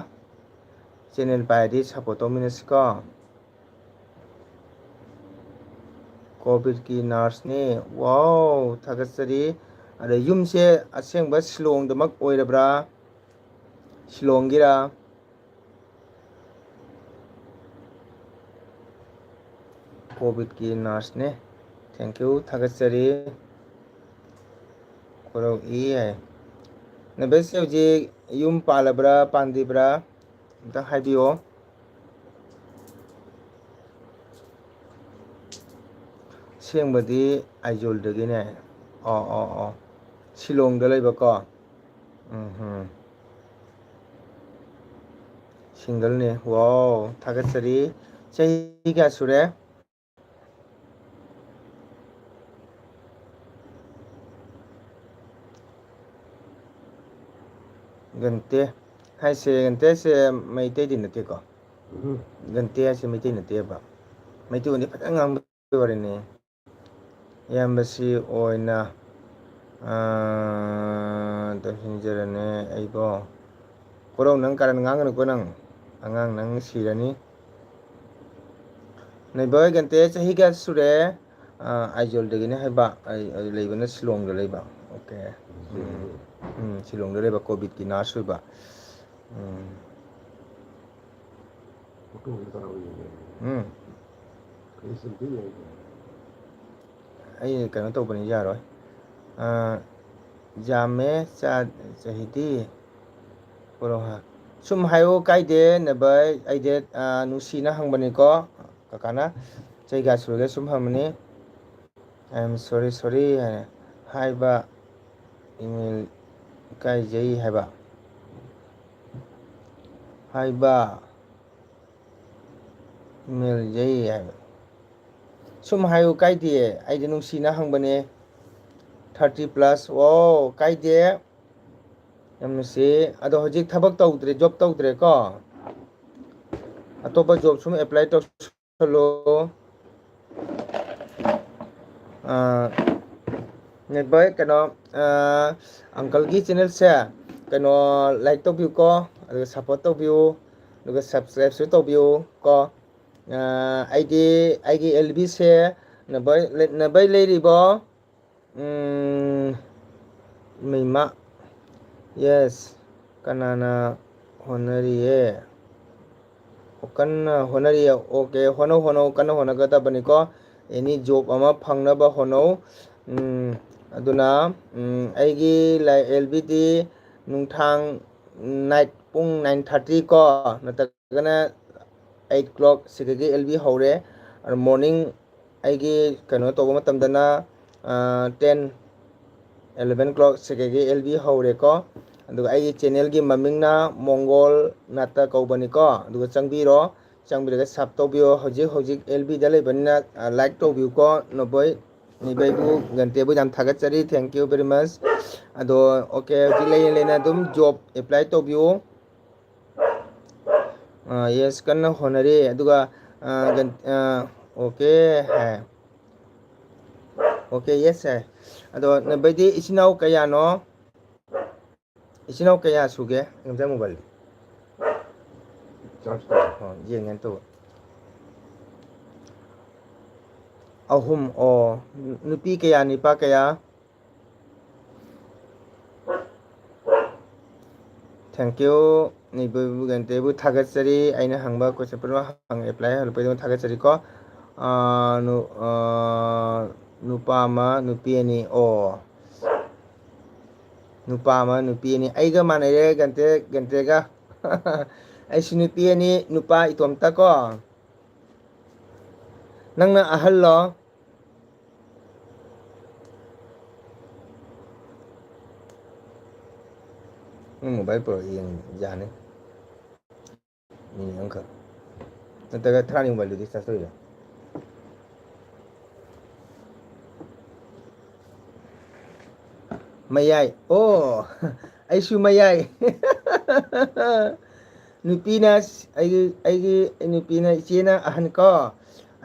ꯆꯦꯅꯦꯜ ꯄꯥꯏꯔꯗꯤ ꯁꯞꯄꯣꯔꯠ ꯇꯧꯃꯤꯟꯅꯁꯤꯀꯣ꯫ ꯀꯣꯚꯤꯗꯀꯤ ꯅꯔꯁꯅꯤ꯫ ꯋꯥꯎ, ꯊꯥꯒꯠꯆꯔꯤ꯫ ꯑꯗ ꯌꯨꯝꯁꯦ ꯑꯁꯦꯡꯕ ꯁꯤꯂꯣꯡꯗꯃꯛ ꯑꯣꯏꯔꯕ꯭ꯔꯥ? ꯁꯤꯂꯣꯡꯒꯤꯔꯥ? ꯀꯣꯚꯤꯗꯀꯤ ꯅꯔꯁꯅꯦ꯫ Thank you, ꯊꯥꯒꯠꯆꯔꯤ꯫ ꯀꯣꯔꯧ ꯏ ꯍꯥꯏ꯫ ꯅꯦꯕꯣꯏꯁꯦ ꯍꯧꯖꯤꯛ ꯌꯨꯝ ꯄꯥꯜꯂꯕ꯭ꯔꯥ, ꯄꯥꯟꯗ꯭ꯔꯤꯕ꯭ꯔꯥ? ꯑꯝꯇ ꯍꯥꯏꯕꯤꯌꯣ꯫ ꯑꯁꯦꯡꯕꯗꯤ ꯑꯥꯏꯖꯣꯜꯗꯒꯤꯅꯦ꯫ ꯑꯣ, ꯑꯣ, ꯑꯣ꯫ ꯁꯤꯂꯣꯡꯗ ꯂꯩꯕꯀꯣ꯫ ꯎꯝ ꯍꯨꯝ꯫ ꯁꯤꯡꯒꯜꯅꯦ꯫ ꯋꯥꯎ, ꯊꯥꯒꯠꯆꯔꯤ꯫ ꯆꯍꯤ ꯀꯌꯥ ꯁꯨꯔꯦ? ꯒꯟꯇꯦ ꯍꯥꯏꯁꯦ, ꯒꯟꯇꯦ ꯍꯥꯏꯁꯦ ꯃꯩꯇꯩꯗꯤ ꯅꯠꯇꯦꯀꯣ? ꯎꯝ꯫ ꯒꯟꯇꯦ ꯍꯥꯏꯁꯦ ꯃꯩꯇꯩ ꯅꯠꯇꯦꯕ꯫ ꯃꯩꯇꯩꯂꯣꯟꯗꯤ ꯐꯖꯅ ꯉꯥꯡꯕꯒꯤ ꯋꯥꯔꯤꯅꯤ꯫ ꯏꯌꯥꯝꯕꯁꯤ ꯑꯣꯏꯅ, ꯑꯥ, ꯇꯧꯁꯤꯟꯖꯔꯅꯦ ꯑꯩꯕꯣ꯫ ꯀꯣꯔꯧ, ꯅꯪ ꯀꯥꯔꯟ ꯉꯥꯡꯒꯅꯨꯀꯣ ꯅꯪ꯫ ꯑꯉꯥꯡ ꯅꯪ ꯁꯤꯔꯅꯤ꯫ ꯅꯩꯕ ꯍꯣꯏ ꯒꯟꯇꯦ ꯆꯍꯤ ꯀꯌꯥ ꯁꯨꯔꯦ? ꯑꯥ, ꯑꯥꯏꯖꯣꯜꯗꯒꯤꯅꯦ ꯍꯥꯏꯕ꯫ ꯑꯩ, ꯑꯩ ꯂꯩꯕꯅ ꯁꯤꯂꯣꯡꯗ ꯂꯩꯕ꯫ ꯑꯣꯀꯦ꯫ ꯎꯝ꯫ ꯎꯝ, ꯁꯤꯂꯣꯡꯗ ꯂꯩꯕ, ꯀꯣꯚꯤꯗꯀꯤ ꯅꯔꯁ ꯑꯣꯏꯕ꯫ ꯎꯝ꯫ ꯎꯝ꯫ ꯑꯩ ꯀꯩꯅꯣ ꯇꯧꯕꯅꯤ, ꯌꯥꯔꯣꯏ꯫ ꯑꯥ, ꯌꯥꯝꯃꯦ, ꯆꯥ-, ꯆꯍꯤꯗꯤ꯫ ꯀꯣꯔꯧ ꯍꯥ-, ꯁꯨꯝ ꯍꯥꯏꯌꯨ, ꯀꯥꯏꯗꯦ, ꯅꯕ-, ꯑꯩꯗꯤ, ꯑꯥ, ꯅꯨꯡꯁꯤꯅ ꯍꯪꯕꯅꯤꯀꯣ꯫ ꯀꯀꯥꯅ ꯆꯍꯤ ꯀꯌꯥ ꯁꯨꯔꯒꯦ ꯁꯨꯝ ꯍꯪꯕꯅꯤ꯫ "I am sorry, sorry" ꯍꯥꯏꯅ ꯍꯥꯏꯕ, ꯏꯃꯦꯜ ꯏꯀꯥꯏꯖꯩ ꯍꯥꯏꯕ꯫ ꯍꯥꯏꯕ꯫ ꯏꯃꯦꯜ ꯌꯩ ꯍꯥꯏꯕ꯫ ꯁꯨꯝ ꯍꯥꯏꯌꯨ, ꯀꯥꯏꯗꯦ꯫ ꯑꯩꯗꯤ ꯅꯨꯡꯁꯤꯅ ꯍꯪꯕꯅꯦ꯫ Thirty plus꯫ ꯑꯣ, ꯀꯥꯏꯗꯦ꯫ ꯌꯥꯝ ꯅꯨꯡꯁꯤ꯫ ꯑꯗꯣ ꯍꯧꯖꯤꯛ ꯊꯕꯛ ꯇꯧꯗ꯭ꯔꯦ, ꯖꯣꯕ ꯇꯧꯗ꯭ꯔꯦꯀꯣ? ꯑꯇꯣꯞꯄ ꯖꯣꯕ ꯁꯨꯝ ꯑꯦꯄ꯭ꯂꯥꯏ ꯇꯧꯁꯜꯂꯣ꯫ ꯑꯥ, ꯅꯦꯕꯣꯏ, ꯀꯩꯅꯣ, ꯑꯥ, ꯑꯪꯀꯜꯒꯤ ꯆꯦꯅꯦꯜꯁꯦ, ꯀꯩꯅꯣ, ꯂꯥꯏꯛ ꯇꯧꯕꯤꯌꯨꯀꯣ, ꯑꯗꯨꯒ ꯁꯞꯄꯣꯔꯠ ꯇꯧꯕꯤꯌꯨ, ꯑꯗꯨꯒ ꯁꯕꯁꯀ꯭ꯔꯥꯏꯕꯁꯨ ꯇꯧꯕꯤꯌꯨ ꯀꯣ꯫ ꯑꯥ, ꯑꯩꯗꯤ, ꯑꯩꯒꯤ ꯑꯦꯜ ꯕꯤꯁꯦ ꯅꯦꯕꯣꯏ, ꯅꯦꯕꯣꯏ ꯂꯩꯔꯤꯕꯣ? ꯎꯝ, ꯃꯩꯃ꯫ Yes, ꯀꯅꯥꯅ ꯍꯣꯠꯅꯔꯤꯌꯦ? ꯑꯣ, ꯀꯟꯅ ꯍꯣꯠꯅꯔꯤꯌꯦ꯫ ꯑꯣꯀꯦ, ꯍꯣꯠꯅꯧ, ꯍꯣꯠꯅꯧ, ꯀꯟꯅ ꯍꯣꯠꯅꯒꯗꯕꯅꯤꯀꯣ꯫ Any ꯖꯣꯕ ꯑꯃ ꯐꯪꯅꯕ ꯍꯣꯠꯅꯧ꯫ ꯎꯝ, ꯑꯗꯨꯅ, ꯎꯝ, ꯑꯩꯒꯤ ꯂꯥꯏ-, ꯑꯦꯜ ꯕꯤꯗꯤ ꯅꯨꯡꯊꯥꯡ night ꯄꯨꯡ nine thirty ꯀꯣ, ꯅꯠꯇ꯭ꯔꯒꯅ eight o'clock ꯁꯤꯗꯒꯤ L B ꯍꯧꯔꯦ꯫ ꯑꯗꯣ morning ꯑꯩꯒꯤ ꯀꯩꯅꯣ ꯇꯧꯕ ꯃꯇꯝꯗꯅ ten eleven o'clock ꯁꯤꯗꯒꯤ L B ꯍꯧꯔꯦꯀꯣ꯫ ꯑꯗꯨꯒ ꯑꯩꯒꯤ channelꯒꯤ ꯃꯃꯤꯡꯅ ꯃꯣꯡꯒꯣꯜ ꯅꯥꯇ ꯀꯧꯕꯅꯤꯀꯣ꯫ ꯑꯗꯨꯒ ꯆꯪꯕꯤꯔꯣ, ꯆꯪꯕꯤꯔꯒ sub ꯇꯧꯕꯤꯌꯣ꯫ ꯍꯧꯖꯤꯛ ꯍꯧꯖꯤꯛ L Bꯗ ꯂꯩꯕꯅꯤꯅ like ꯇꯧꯕꯤꯌꯨꯀꯣ꯫ ꯅꯕꯣꯏ ꯅꯤꯕꯩꯕꯨ ꯒꯟꯇꯦꯕꯨ ꯌꯥꯝ ꯊꯥꯒꯠꯆꯔꯤ, thank you very much꯫ ꯑꯗꯣ okay, ꯍꯧꯖꯤꯛ ꯂꯩꯅ ꯂꯩꯅ ꯑꯗꯨꯝ job apply ꯇꯧꯕꯤꯌꯨ꯫ ꯑꯥ, yes, ꯀꯟꯅ ꯍꯣꯠꯅꯔꯤ꯫ ꯑꯗꯨꯒ ꯑꯥ, ꯒꯟ- ꯑꯥ, okay ꯍꯥꯏ꯫ Okay, yes ꯍꯥꯏ꯫ ꯑꯗꯣ ꯅꯕꯩꯗꯤ ꯏꯆꯤꯟ ꯏꯅꯥꯎ ꯀꯌꯥꯅꯣ? ꯏꯆꯤꯟ ꯏꯅꯥꯎ ꯀꯌꯥ ꯁꯨꯒꯦ? ꯏꯝꯖꯥ ꯃꯣꯕꯥꯏꯜꯗꯤ? ꯆꯥꯔꯖ ꯇꯧ꯫ ꯑꯣ, ꯌꯦꯡꯒꯦꯅ ꯇꯧꯕ꯫ ꯑꯍꯨꯝ꯫ ꯑꯣ, ꯅꯨꯄꯤ ꯀꯌꯥ, ꯅꯨꯄꯥ ꯀꯌꯥ? Thank you꯫ ꯅꯤꯕꯨ ꯒꯟꯇꯦꯕꯨ ꯊꯥꯒꯠꯆꯔꯤ꯫ ꯑꯩꯅ ꯍꯪꯕ question ꯄꯨꯝꯅꯃꯛ ꯍꯪ reply ꯍꯜꯂꯛꯄꯩꯗꯃꯛ ꯊꯥꯒꯠꯆꯔꯤꯀꯣ꯫ ꯑꯥ, ꯅꯨ-, ꯑꯥ, ꯅꯨꯄꯥ ꯑꯃ, ꯅꯨꯄꯤ ꯑꯅꯤ꯫ ꯑꯣ꯫ ꯅꯨꯄꯥ ꯑꯃ, ꯅꯨꯄꯤ ꯑꯅꯤ꯫ ꯑꯩꯒ ꯃꯥꯟꯅꯩꯔꯦ, ꯒꯟꯇꯦ-, ꯒꯟꯇꯦꯒ꯫ ꯑꯩꯁꯨ ꯅꯨꯄꯤ ꯑꯅꯤ, ꯅꯨꯄꯥ ꯏꯇꯣꯝꯇ ꯀꯣ꯫ ꯅꯪꯅ ꯑꯍꯜꯂꯣ? ꯅꯪ mobile ꯄꯨꯔꯛꯑ ꯌꯦꯡ ꯌꯥꯅꯤ꯫ ꯃꯤꯅꯤꯠ ꯑꯃꯈꯛ꯫ ꯅꯠꯇ꯭ꯔꯒ ꯊꯥꯔꯅꯤ mobileꯗꯨꯗꯤ charge ꯇꯧꯔꯤꯔꯣ? ꯃꯌꯥꯏ꯫ ꯑꯣ, ꯑꯩꯁꯨ ꯃꯌꯥꯏ꯫ ꯅꯨꯄꯤꯅ ꯑꯩꯒꯤ, ꯑꯩꯒꯤ ꯅꯨꯄꯤꯅ, ꯏꯆꯦꯅ ꯑꯍꯟ ꯀꯣ꯫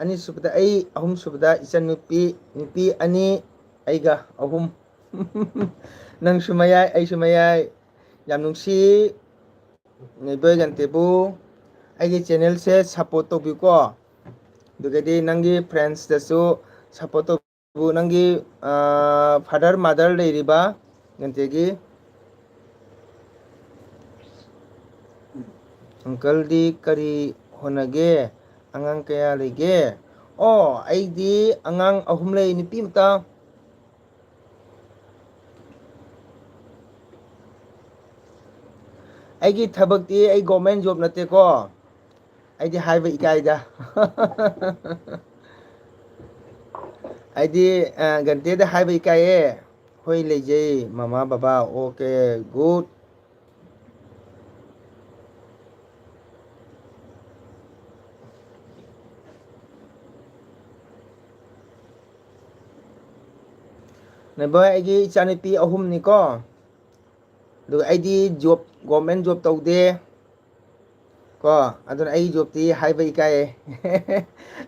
ꯑꯅꯤꯁꯨꯕꯗ ꯑꯩ, ꯑꯍꯨꯝꯁꯨꯕꯗ ꯏꯆꯟꯅꯨꯄꯤ, ꯅꯨꯄꯤ ꯑꯅꯤ, ꯑꯩꯒ ꯑꯍꯨꯝ꯫ ꯅꯪꯁꯨ ꯃꯌꯥꯏ, ꯑꯩꯁꯨ ꯃꯌꯥꯏ꯫ ꯌꯥꯝ ꯅꯨꯡꯁꯤ꯫ ꯅꯦꯕꯣꯏ ꯒꯟꯇꯦꯕꯨ, ꯑꯩꯒꯤ channelꯁꯦ support ꯇꯧꯕꯤꯌꯨꯀꯣ꯫ ꯑꯗꯨꯒꯗꯤ ꯅꯪꯒꯤ friendsꯇꯁꯨ support ꯇꯧꯕꯤꯌꯨ꯫ ꯅꯪꯒꯤ, ꯑꯥ, father, mother ꯂꯩꯔꯤꯕ ꯒꯟꯇꯦꯒꯤ? Uncleꯗꯤ ꯀꯔꯤ ꯍꯣꯠꯅꯒꯦ? ꯑꯉꯥꯡ ꯀꯌꯥ ꯂꯩꯒꯦ? ꯑꯣ, ꯑꯩꯗꯤ ꯑꯉꯥꯡ ꯑꯍꯨꯝ ꯂꯩ, ꯅꯨꯄꯤ ꯃꯆꯥ꯫ ꯑꯩꯒꯤ ꯊꯕꯛꯇꯤ ꯑꯩ ꯒꯣꯔꯃꯦꯟ ꯖꯣꯕ ꯅꯠꯇꯦꯀꯣ꯫ ꯑꯩꯗꯤ ꯍꯥꯏꯕ ꯏꯀꯥꯏꯗ꯫ ꯑꯩꯗꯤ, ꯑ, ꯒꯟꯇꯦꯗ ꯍꯥꯏꯕ ꯏꯀꯥꯏꯌꯦ꯫ ꯍꯣꯏ, ꯂꯩꯖꯩ, ꯃꯃꯥ, ꯕꯕꯥ꯫ Okay, good. ꯅꯦꯕꯣꯏ, ꯑꯩꯒꯤ ꯏꯆꯥꯅꯨꯄꯤ ꯑꯍꯨꯝꯅꯤꯀꯣ꯫ ꯑꯗꯨꯒ ꯑꯩꯗꯤ ꯖꯣꯕ, ꯒꯣꯔꯃꯦꯟ ꯖꯣꯕ ꯇꯧꯗꯦ ꯀꯣ꯫ ꯑꯗꯨꯅ ꯑꯩ ꯖꯣꯕꯇꯤ ꯍꯥꯏꯕ ꯏꯀꯥꯏꯌꯦ꯫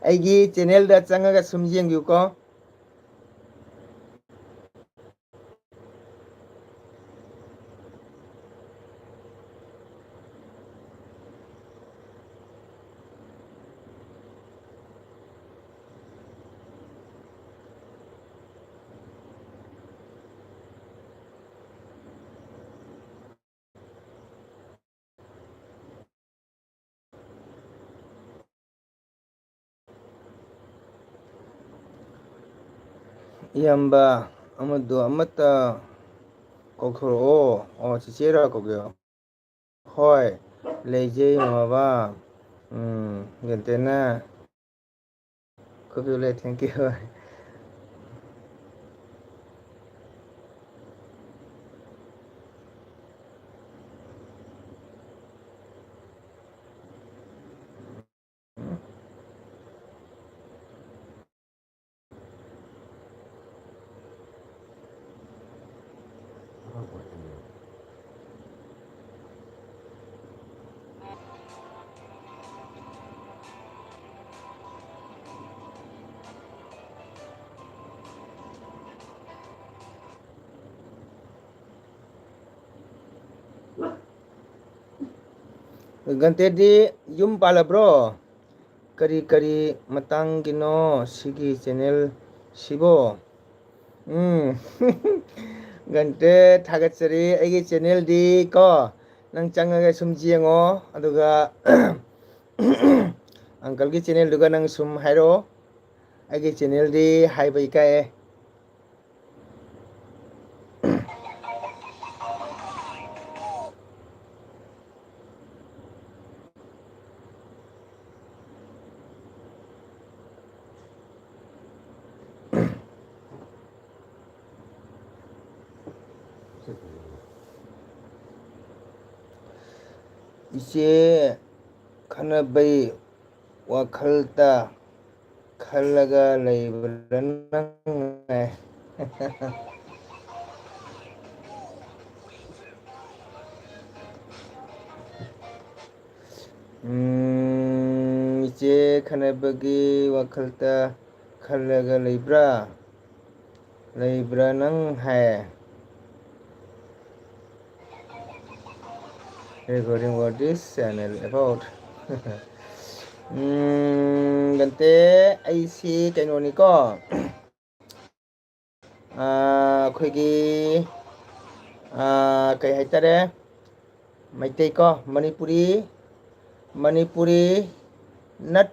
ꯑꯩꯒꯤ ꯆꯦꯅꯦꯜꯗ ꯆꯪꯉꯒ ꯁꯨꯝ ꯌꯦꯡꯕꯤꯌꯨꯀꯣ꯫ ꯏꯌꯥꯝꯕ, ꯑꯃꯗꯣ ꯑꯃꯠꯇ ꯀꯧꯊꯣꯔꯛꯑꯣ꯫ ꯑꯣ, ꯆꯤꯆꯦꯔꯥ ꯀꯧꯒꯦ? ꯍꯣꯏ, ꯂꯩꯖꯩ, ꯃꯃꯥ ꯕꯕꯥ꯫ ꯎꯝ, ꯒꯦꯟꯇꯦꯅ ꯀꯧꯕꯤꯌꯨ ꯂꯩ, thank you꯫ ꯒꯟꯇꯦꯗꯤ ꯌꯨꯝ ꯄꯥꯜꯂꯕ꯭ꯔꯣ? ꯀꯔꯤ ꯀꯔꯤ ꯃꯇꯥꯡꯒꯤꯅꯣ ꯁꯤꯒꯤ ꯆꯦꯅꯦꯜ ꯁꯤꯕꯣ? ꯎꯝ꯫ ꯒꯟꯇꯦ, ꯊꯥꯒꯠꯆꯔꯤ꯫ ꯑꯩꯒꯤ ꯆꯦꯅꯦꯜꯗꯤ ꯀꯣ, ꯅꯪ ꯆꯪꯉꯒ ꯁꯨꯝ ꯌꯦꯡꯉꯣ, ꯑꯗꯨꯒ ꯑꯪꯀꯜꯒꯤ ꯆꯦꯅꯦꯜꯗꯨꯒ ꯅꯪ ꯁꯨꯝ ꯍꯥꯏꯔꯛꯑꯣ꯫ ꯑꯩꯒꯤ ꯆꯦꯅꯦꯜꯗꯤ ꯍꯥꯏꯕ ꯏꯀꯥꯏꯌꯦ꯫ ꯏꯆꯦ ꯈꯟꯅꯕꯩ ꯋꯥꯈꯜꯗ ꯈꯜꯂꯒ ꯂꯩꯕ꯭ꯔꯥ ꯅꯪ? ꯎꯝ, ꯏꯆꯦ ꯈꯟꯅꯕꯒꯤ ꯋꯥꯈꯜꯗ ꯈꯜꯂꯒ ꯂꯩꯕ꯭ꯔꯥ? ꯂꯩꯕ꯭ꯔꯥ ꯅꯪ ꯍꯥꯏ? Recording what this channel about? ꯎꯝ, ꯅꯠꯇꯦ, ꯑꯩꯁꯤ ꯀꯩꯅꯣꯅꯤꯀꯣ꯫ ꯑꯥ, ꯑꯩꯈꯣꯏꯒꯤ, ꯑꯥ, ꯀꯩ ꯍꯥꯏꯇꯥꯔꯦ? ꯃꯩꯇꯩ ꯀꯣ, ꯃꯅꯤꯄꯨꯔꯤ, ꯃꯅꯤꯄꯨꯔꯤ ꯅꯠ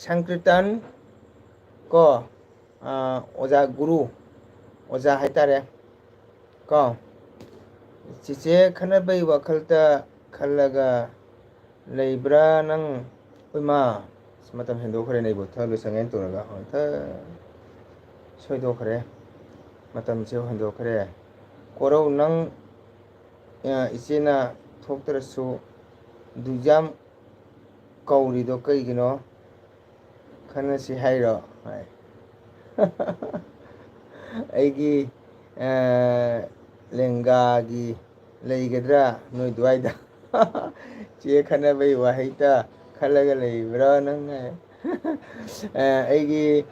ꯁꯪꯀ꯭ꯔꯤꯇꯟ ꯀꯣ, ꯑꯥ, ꯑꯣꯖꯥ ꯒꯨꯔꯨ, ꯑꯣꯖꯥ ꯍꯥꯏꯇꯥꯔꯦ ꯀꯣ꯫ ꯆꯤꯆꯦ ꯈꯟꯅꯕꯩ ꯋꯥꯈꯜꯗ ꯈꯜꯂꯒ ꯂꯩꯕ꯭ꯔꯥ ꯅꯪ? ꯏꯃꯥ, ꯑꯁ, ꯃꯇꯝ ꯍꯦꯟꯗꯣꯛꯈ꯭ꯔꯦꯅꯦ, ꯑꯩꯕꯨ ꯊꯕꯛ ꯂꯣꯏꯁꯪꯉꯦꯅ ꯇꯧꯔꯒ ꯍꯣꯏ, ꯊ-, ꯁꯣꯏꯗꯣꯛꯈ꯭ꯔꯦ, ꯃꯇꯝꯁꯦ ꯍꯦꯟꯗꯣꯛꯈ꯭ꯔꯦ꯫ ꯀꯣꯔꯧ, ꯅꯪ, ꯑ, ꯏꯆꯦꯅ ꯊꯣꯛꯇ꯭ꯔꯁꯨ ꯗꯨꯖꯥꯝ ꯀꯧꯔꯤꯗꯣ ꯀꯩꯒꯤꯅꯣ? ꯈꯟꯅꯁꯤ ꯍꯥꯏꯔꯣ? ꯍꯥꯏ꯫ ꯑꯩꯒꯤ, ꯑ, ꯂꯦꯡꯒꯥꯒꯤ ꯂꯩꯒꯗ꯭ꯔꯥ ꯅꯣꯏ ꯑꯗꯨꯋꯥꯏꯗ? ꯆꯦ ꯈꯟꯅꯕꯩ ꯋꯥꯍꯩꯇ ꯈꯜꯂꯒ ꯂꯩꯕ꯭ꯔꯥ ꯅꯪ? ꯑ, ꯑꯩꯒꯤ,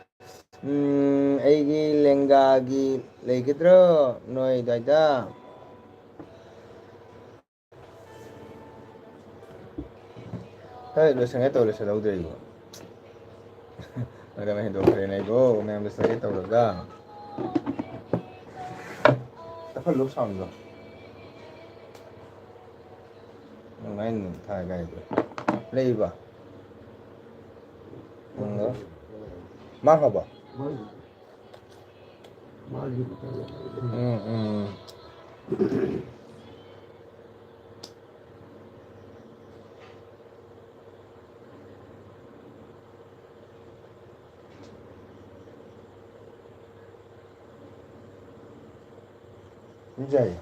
ꯎꯝ, ꯑꯩꯒꯤ ꯂꯦꯡꯒꯥꯒꯤ ꯂꯩꯒꯗ꯭ꯔꯣ ꯅꯣꯏ ꯑꯗꯨꯋꯥꯏꯗ? ꯍꯣꯏ, ꯂꯣꯏꯁꯟꯒꯦ ꯇꯧ, ꯂꯣꯏꯁꯜꯍꯧꯗ꯭ꯔꯦ ꯑꯩꯕꯨ꯫ ꯃꯇꯝ ꯍꯦꯟꯗꯣꯛꯈ꯭ꯔꯦꯅꯦ ꯑꯩꯕꯨ, ꯃꯌꯥꯝ ꯂꯣꯏꯁꯜꯒꯦ ꯇꯧꯔꯒ꯫ ꯇꯞꯍꯜꯂꯨ soundꯗꯣ꯫ ꯅꯨꯡꯉꯥꯏ ꯅꯨꯡ ꯊꯥ ꯀꯥꯏꯗꯣ꯫ ꯂꯩꯕ? ꯅꯪꯗꯣ? ꯃꯥꯡꯈ꯭ꯔꯕꯣ? ꯎꯝ, ꯎꯝ꯫ ꯌꯥꯏꯌꯦ꯫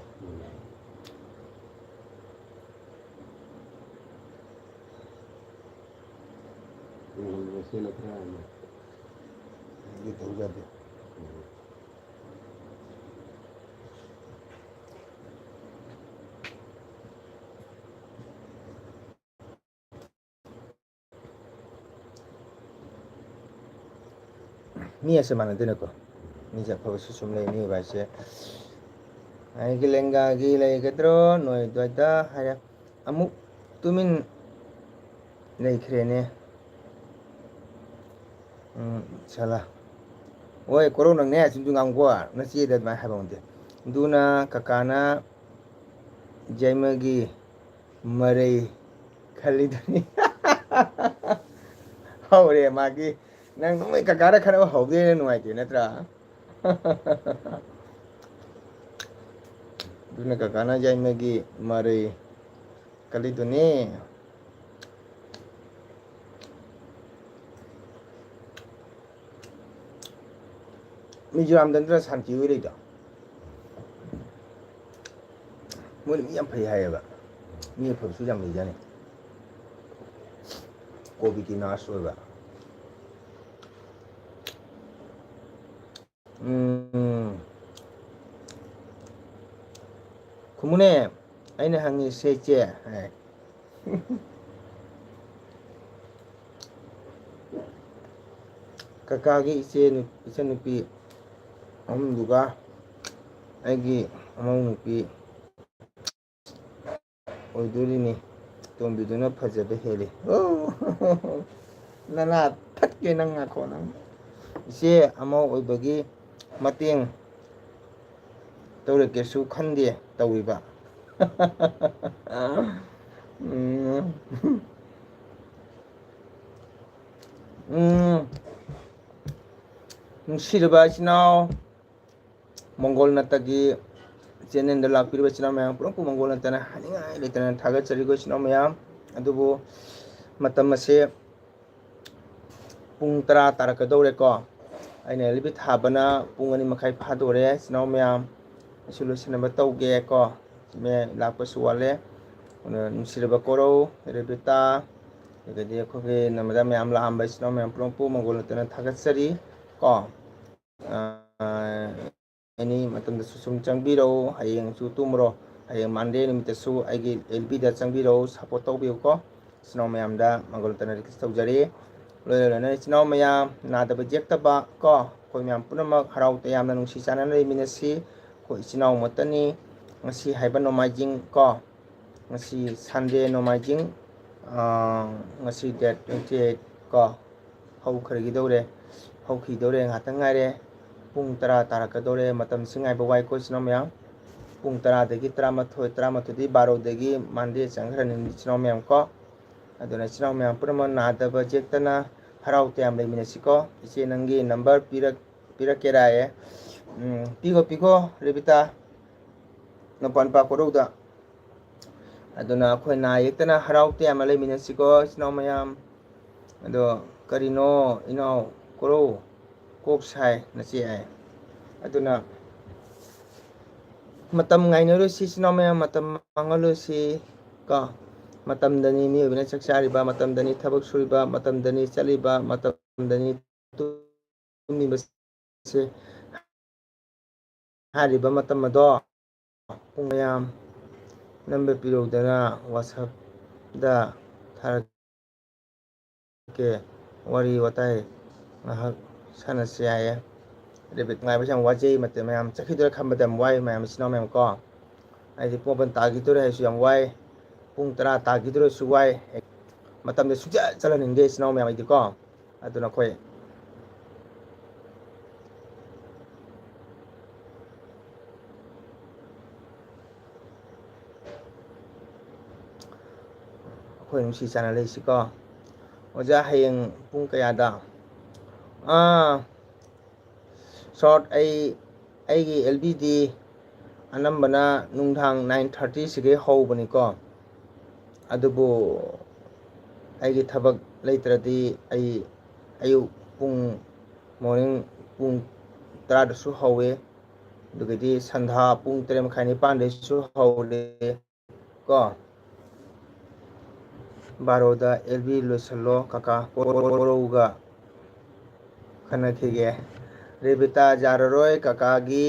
ꯃꯁꯦꯟꯅ ꯈꯔ ꯍꯥꯏꯅ꯫ ꯑꯩꯗꯤ ꯇꯧꯖꯗꯦ꯫ ꯃꯤ ꯑꯁꯦ ꯃꯥꯟꯅꯗꯦꯅꯀꯣ꯫ ꯃꯤꯁꯦ ꯑꯐꯕꯁꯨ ꯁꯨꯝ ꯂꯩ꯫ ꯃꯤꯑꯣꯏꯕ ꯍꯥꯏꯁꯦ ꯑꯩꯒꯤ ꯂꯦꯡꯒꯥꯒꯤ ꯂꯩꯒꯗ꯭ꯔꯣ ꯅꯣꯏ ꯑꯗꯨꯋꯥꯏꯗ ꯍꯥꯏꯔꯦ꯫ ꯑꯃꯨꯛ ꯇꯨꯃꯤꯟ ꯂꯩꯈ꯭ꯔꯦꯅꯦ꯫ ꯎꯝ, ꯁꯥꯂꯥ꯫ ꯍꯣꯏ, ꯀꯣꯔꯧ ꯅꯪꯅꯦ, ꯆꯨꯝꯆꯨꯝ ꯉꯥꯡꯀꯣ, ꯅꯆꯦꯗ ꯑꯗꯨꯃꯥꯏꯅ ꯍꯥꯏꯕ ꯉꯝꯗꯦ꯫ ꯑꯗꯨꯅ ꯀꯀꯥꯅ ꯌꯥꯏꯃꯒꯤ ꯃꯔꯩ ꯈꯜꯂꯤꯗꯨꯅꯤ꯫ ꯍꯧꯔꯦ ꯃꯥꯒꯤ꯫ ꯅꯪ ꯅꯣꯡꯃꯩ ꯀꯀꯥꯗ ꯈꯠꯅꯕ ꯍꯧꯗꯣꯏꯅ ꯅꯨꯡꯉꯥꯏꯇꯦ ꯅꯠꯇ꯭ꯔꯥ? ꯑꯗꯨꯅ ꯀꯀꯥꯅ ꯌꯥꯏꯃꯒꯤ ꯃꯔꯩ ꯀꯜꯂꯤꯗꯨꯅꯤ꯫ ꯃꯤꯖꯣꯔꯥꯝꯗ ꯅꯠꯇ꯭ꯔ ꯁꯥꯟꯇꯤ ꯑꯣꯏ ꯂꯩꯗꯣ? ꯃꯣꯏꯅ ꯃꯤ ꯌꯥꯝ ꯐꯩ ꯍꯥꯏꯌꯦꯕ꯫ ꯃꯤ ꯑꯐꯕꯁꯨ ꯌꯥꯝ ꯂꯩꯖꯥꯠꯅꯤ꯫ ꯀꯣꯕꯤꯒꯤ ꯅꯔꯁ ꯑꯣꯏꯕ꯫ ꯎꯝ꯫ ꯈꯨꯝꯃꯨꯅꯦ, ꯑꯩꯅ ꯍꯪꯉꯤꯁꯦ ꯏꯆꯦ꯫ ꯍꯥꯏ꯫ ꯀꯀꯥꯒꯤ ꯏꯆꯦ ꯅꯨ-, ꯏꯆꯟꯅꯨꯄꯤ ꯑꯍꯨꯝꯗꯨꯒ ꯑꯩꯒꯤ ꯑꯃꯧ ꯅꯨꯄꯤ ꯑꯣꯏꯗꯣꯔꯤꯅꯤ꯫ ꯇꯣꯝꯕꯤꯗꯨꯅ ꯐꯖꯕ ꯍꯦꯜꯂꯤ꯫ ꯑꯣ! ꯅꯅꯥ ꯊꯠꯀꯦ ꯅꯪ, ꯉꯥꯏꯈꯣ ꯅꯪ꯫ ꯏꯆꯦ ꯑꯃ ꯑꯣꯏꯕꯒꯤ ꯃꯇꯦꯡ ꯇꯧꯔꯛꯀꯦꯁꯨ ꯈꯟꯗꯦ ꯇꯧꯔꯤꯕ꯫ ꯎꯝ꯫ ꯎꯝ꯫ ꯅꯨꯡꯁꯤꯔꯕ ꯏꯆꯤꯟ ꯏꯅꯥꯎ, ꯃꯪꯒꯣꯜ ꯅꯠꯇꯒꯤ ꯆꯦꯅꯦꯜꯗ ꯂꯥꯛꯄꯤꯔꯤꯕ ꯏꯆꯤꯟ ꯏꯅꯥꯎ ꯃꯌꯥꯝ ꯄꯨꯝꯅꯃꯛꯄꯨ ꯃꯪꯒꯣꯜ ꯅꯠꯇꯅ ꯍꯥꯏꯅꯤꯡꯉꯥꯏ ꯂꯩꯇꯅ ꯊꯥꯒꯠꯆꯔꯤꯀꯣ ꯏꯆꯤꯟ ꯏꯅꯥꯎ ꯃꯌꯥꯝ꯫ ꯑꯗꯨꯕꯨ ꯃꯇꯝ ꯑꯁꯦ ꯄꯨꯡ ꯇꯔꯥ ꯇꯥꯔꯛꯀꯗꯧꯔꯦꯀꯣ꯫ ꯑꯩꯅ ꯑꯦꯜ ꯕꯤ ꯊꯥꯕꯅ ꯄꯨꯡ ꯑꯅꯤ ꯃꯈꯥꯏ ꯐꯥꯗꯣꯔꯦ ꯏꯆꯤꯟ ꯏꯅꯥꯎ ꯃꯌꯥꯝ꯫ ꯑꯩꯁꯨ ꯂꯣꯏꯁꯤꯟꯅꯕ ꯇꯧꯒꯦꯀꯣ꯫ ꯃꯌꯥꯝ ꯂꯥꯛꯄꯁꯨ ꯋꯥꯠꯂꯦ꯫ ꯑꯗꯨꯅ ꯅꯨꯡꯁꯤꯔꯕ ꯀꯣꯔꯧ, ꯔꯦꯕꯤꯇꯥ, ꯑꯗꯒꯤꯗꯤ ꯑꯩꯈꯣꯏꯒꯤ ꯅꯝꯕꯔꯗ ꯃꯌꯥꯝ ꯂꯥꯛꯑꯝꯕ ꯏꯆꯤꯟ ꯏꯅꯥꯎ ꯃꯌꯥꯝ ꯄꯨꯝꯅꯃꯛꯄꯨ ꯃꯪꯒꯣꯜ ꯅꯠꯇꯅ ꯊꯥꯒꯠꯆꯔꯤ ꯀꯣ꯫ ꯑꯦꯅꯤ ꯃꯇꯝꯗꯁꯨ ꯁꯨꯝ ꯆꯪꯕꯤꯔꯛꯎ꯫ ꯍꯌꯦꯡꯁꯨ ꯇꯨꯝꯃꯨꯔꯣ꯫ ꯍꯌꯦꯡ ꯃꯟꯗꯦ ꯅꯨꯃꯤꯠꯇꯁꯨ ꯑꯩꯒꯤ ꯑꯦꯜ ꯕꯤꯗ ꯆꯪꯕꯤꯔꯛꯎ, ꯁꯞꯄꯣꯔꯠ ꯇꯧꯕꯤꯌꯨꯀꯣ꯫ ꯏꯆꯤꯟ ꯏꯅꯥꯎ ꯃꯌꯥꯝꯗ ꯃꯪꯒꯣꯜ ꯅꯠꯇꯅ ꯔꯤꯀ꯭ꯋꯦꯁ ꯇꯧꯖꯔꯤ꯫ ꯂꯣꯏꯅ ꯂꯣꯏꯅꯅ ꯏꯆꯤꯟ ꯏꯅꯥꯎ ꯃꯌꯥꯝ ꯅꯥꯗꯕ ꯌꯦꯛꯇꯕ ꯀꯣ, ꯑꯩꯈꯣꯏ ꯃꯌꯥꯝ ꯄꯨꯝꯅꯃꯛ ꯍꯔꯥꯎ ꯇꯌꯥꯝꯅ ꯅꯨꯡꯁꯤ ꯆꯥꯟꯅꯅ ꯂꯩꯃꯤꯟꯅꯁꯤ꯫ ꯑꯩꯈꯣꯏ ꯏꯆꯤꯟ ꯏꯅꯥꯎ ꯑꯃꯠꯇꯅꯤ꯫ ꯉꯁꯤ ꯍꯥꯏꯕ ꯅꯣꯡꯃꯥꯏꯖꯤꯡ ꯀꯣ, ꯉꯁꯤ ꯁꯟꯗꯦ ꯅꯣꯡꯃꯥꯏꯖꯤꯡ, ꯉꯁꯤ ꯗꯦꯠ ꯇ꯭ꯋꯦꯟꯇꯤ ꯑꯩꯠ ꯀꯣ, ꯍꯧꯈ꯭ꯔꯒꯤꯗꯧꯔꯦ, ꯍꯧꯈꯤꯗꯧꯔꯦ, ꯉꯥꯏꯍꯥꯛꯇꯪ ꯉꯥꯏꯔꯦ꯫ ꯄꯨꯡ ꯇꯔꯥ ꯇꯥꯔꯛꯀꯗꯧꯔꯦ꯫ ꯃꯇꯝꯁꯤ ꯉꯥꯏꯕ ꯋꯥꯏꯀꯣ ꯏꯆꯤꯟ ꯏꯅꯥꯎ ꯃꯌꯥꯝ꯫ ꯄꯨꯡ ꯇꯔꯥꯗꯒꯤ ꯇꯔꯥꯃꯥꯊꯣꯏ, ꯇꯔꯥꯃꯥꯊꯣꯏꯗꯒꯤ ꯕꯥꯔꯣꯗꯒꯤ ꯃꯟꯗꯦ ꯆꯪꯈ꯭ꯔꯅꯤ ꯏꯆꯤꯟ ꯏꯅꯥꯎ ꯃꯌꯥꯝ ꯀꯣ꯫ ꯑꯗꯨꯅ ꯏꯆꯤꯟ ꯏꯅꯥꯎ ꯃꯌꯥꯝ ꯄꯨꯝꯅꯃꯛ ꯅꯥꯗꯕ ꯌꯦꯛꯇꯅ ꯍꯔꯥꯎ ꯇꯌꯥꯝ ꯂꯩꯃꯤꯟꯅꯁꯤꯀꯣ꯫ ꯏꯆꯦ, ꯅꯪꯒꯤ ꯅꯝꯕꯔ ꯄꯤꯔꯛ-, ꯄꯤꯔꯛꯀꯦꯔꯥꯌꯦ꯫ ꯎꯝ, ꯄꯤꯈꯣ, ꯄꯤꯈꯣ, ꯔꯦꯕꯤꯇꯥ꯫ ꯅꯄꯥ ꯅꯨꯄꯥ ꯀꯣꯔꯧꯗ꯫ ꯑꯗꯨꯅ ꯑꯩꯈꯣꯏ ꯅꯥ ꯌꯦꯛꯇꯅ ꯍꯔꯥꯎ ꯇꯌꯥꯝꯅ ꯂꯩꯃꯤꯟꯅꯁꯤꯀꯣ ꯏꯆꯤꯟ ꯏꯅꯥꯎ ꯃꯌꯥꯝ꯫ ꯑꯗꯣ ꯀꯔꯤꯅꯣ ꯏꯅꯥꯎ ꯀꯣꯔꯧ, ꯀꯣꯛ ꯁꯥꯏ ꯅꯆꯦ ꯑꯩ꯫ ꯑꯗꯨꯅ ꯃꯇꯝ ꯉꯥꯏꯅꯔꯨꯁꯤ ꯏꯆꯤꯟ ꯏꯅꯥꯎ ꯃꯌꯥꯝ, ꯃꯇꯝ ꯃꯥꯡꯍꯜꯂꯨꯁꯤ ꯀꯣ꯫ ꯃꯇꯝꯗꯅꯤ ꯃꯤꯑꯣꯏꯕꯅ ꯆꯥꯛ ꯆꯥꯔꯤꯕ, ꯃꯇꯝꯗꯅꯤ ꯊꯕꯛ ꯁꯨꯔꯤꯕ, ꯃꯇꯝꯗꯅꯤ ꯆꯠꯂꯤꯕ, ꯃꯇꯝꯗꯅꯤ ꯇꯨꯝꯃꯤꯕꯁꯦ꯫ ꯍꯥꯏꯔꯤꯕ ꯃꯇꯝ ꯑꯗꯣ ꯄꯨꯡ ꯃꯌꯥꯝ ꯅꯝꯕꯔ ꯄꯤꯔꯧꯗꯅ WhatsApp-ꯗ ꯊꯥꯔꯛ ꯀꯦ꯫ ꯋꯥꯔꯤ ꯋꯥꯇꯥꯏ ꯉꯥꯏꯍꯥꯛ ꯁꯥꯟꯅꯁꯤ ꯍꯥꯏꯌꯦ꯫ ꯔꯦꯕꯤꯠ ꯉꯥꯏꯕꯁꯦ ꯌꯥꯝ ꯋꯥꯖꯩ꯫ ꯃꯇꯝ ꯃꯌꯥꯝ ꯆꯠꯈꯤꯗꯣꯏꯔꯥ ꯈꯟꯕꯗ ꯌꯥꯝ ꯋꯥꯏ, ꯃꯌꯥꯝ ꯏꯆꯤꯟ ꯏꯅꯥꯎ ꯃꯌꯥꯝ ꯀꯣ꯫ ꯍꯥꯏꯗꯤ ꯄꯨꯡ ꯃꯥꯄꯟ ꯇꯥꯈꯤꯗꯣꯔꯦ ꯍꯥꯏꯁꯨ ꯌꯥꯝ ꯋꯥꯏ, ꯄꯨꯡ ꯇꯔꯥ ꯇꯥꯈꯤꯗꯣꯔꯁꯨ ꯋꯥꯏ꯫ ꯃꯇꯝꯗ ꯁꯨꯡꯆꯠ ꯆꯠꯍꯟꯅꯤꯡꯗꯦ ꯏꯆꯤꯟ ꯏꯅꯥꯎ ꯃꯌꯥꯝ ꯑꯩꯗꯤꯀꯣ꯫ ꯑꯗꯨꯅ ꯑꯩꯈꯣꯏ ꯑꯩꯈꯣꯏ ꯅꯨꯡꯁꯤ ꯆꯥꯟꯅ ꯂꯩꯁꯤꯀꯣ꯫ ꯑꯣꯖꯥ, ꯍꯌꯦꯡ ꯄꯨꯡ ꯀꯌꯥꯗ? ꯑꯥ, ꯁꯣꯔꯠ, ꯑꯩ, ꯑꯩꯒꯤ ꯑꯦꯜ ꯕꯤꯗꯤ ꯑꯅꯝꯕꯅ ꯅꯨꯡꯗꯥꯡ nine thirty ꯁꯤꯗꯒꯤ ꯍꯧꯕꯅꯤꯀꯣ꯫ ꯑꯗꯨꯕꯨ ꯑꯩꯒꯤ ꯊꯕꯛ ꯂꯩꯇ꯭ꯔꯗꯤ ꯑꯩ ꯑꯌꯨꯛ ꯄꯨꯡ, morning ꯄꯨꯡ ꯇꯔꯥꯗꯁꯨ ꯍꯧꯋꯦ꯫ ꯑꯗꯨꯒꯗꯤ ꯁꯟꯙꯥ ꯄꯨꯡ ꯇꯔꯦꯠ ꯃꯈꯥꯏ ꯅꯤꯄꯥꯟꯗꯩꯁꯨ ꯍꯧꯔꯦ ꯀꯣ꯫ ꯕꯥꯔꯣꯗ ꯑꯦꯜ ꯕꯤ ꯂꯣꯏꯁꯤꯜꯂꯣ ꯀꯀꯥ, ꯀꯣꯔꯧꯒ ꯈꯟꯅꯈꯤꯒꯦ꯫ ꯔꯦꯕꯤꯇꯥ ꯌꯥꯔꯔꯣꯏ ꯀꯀꯥꯒꯤ,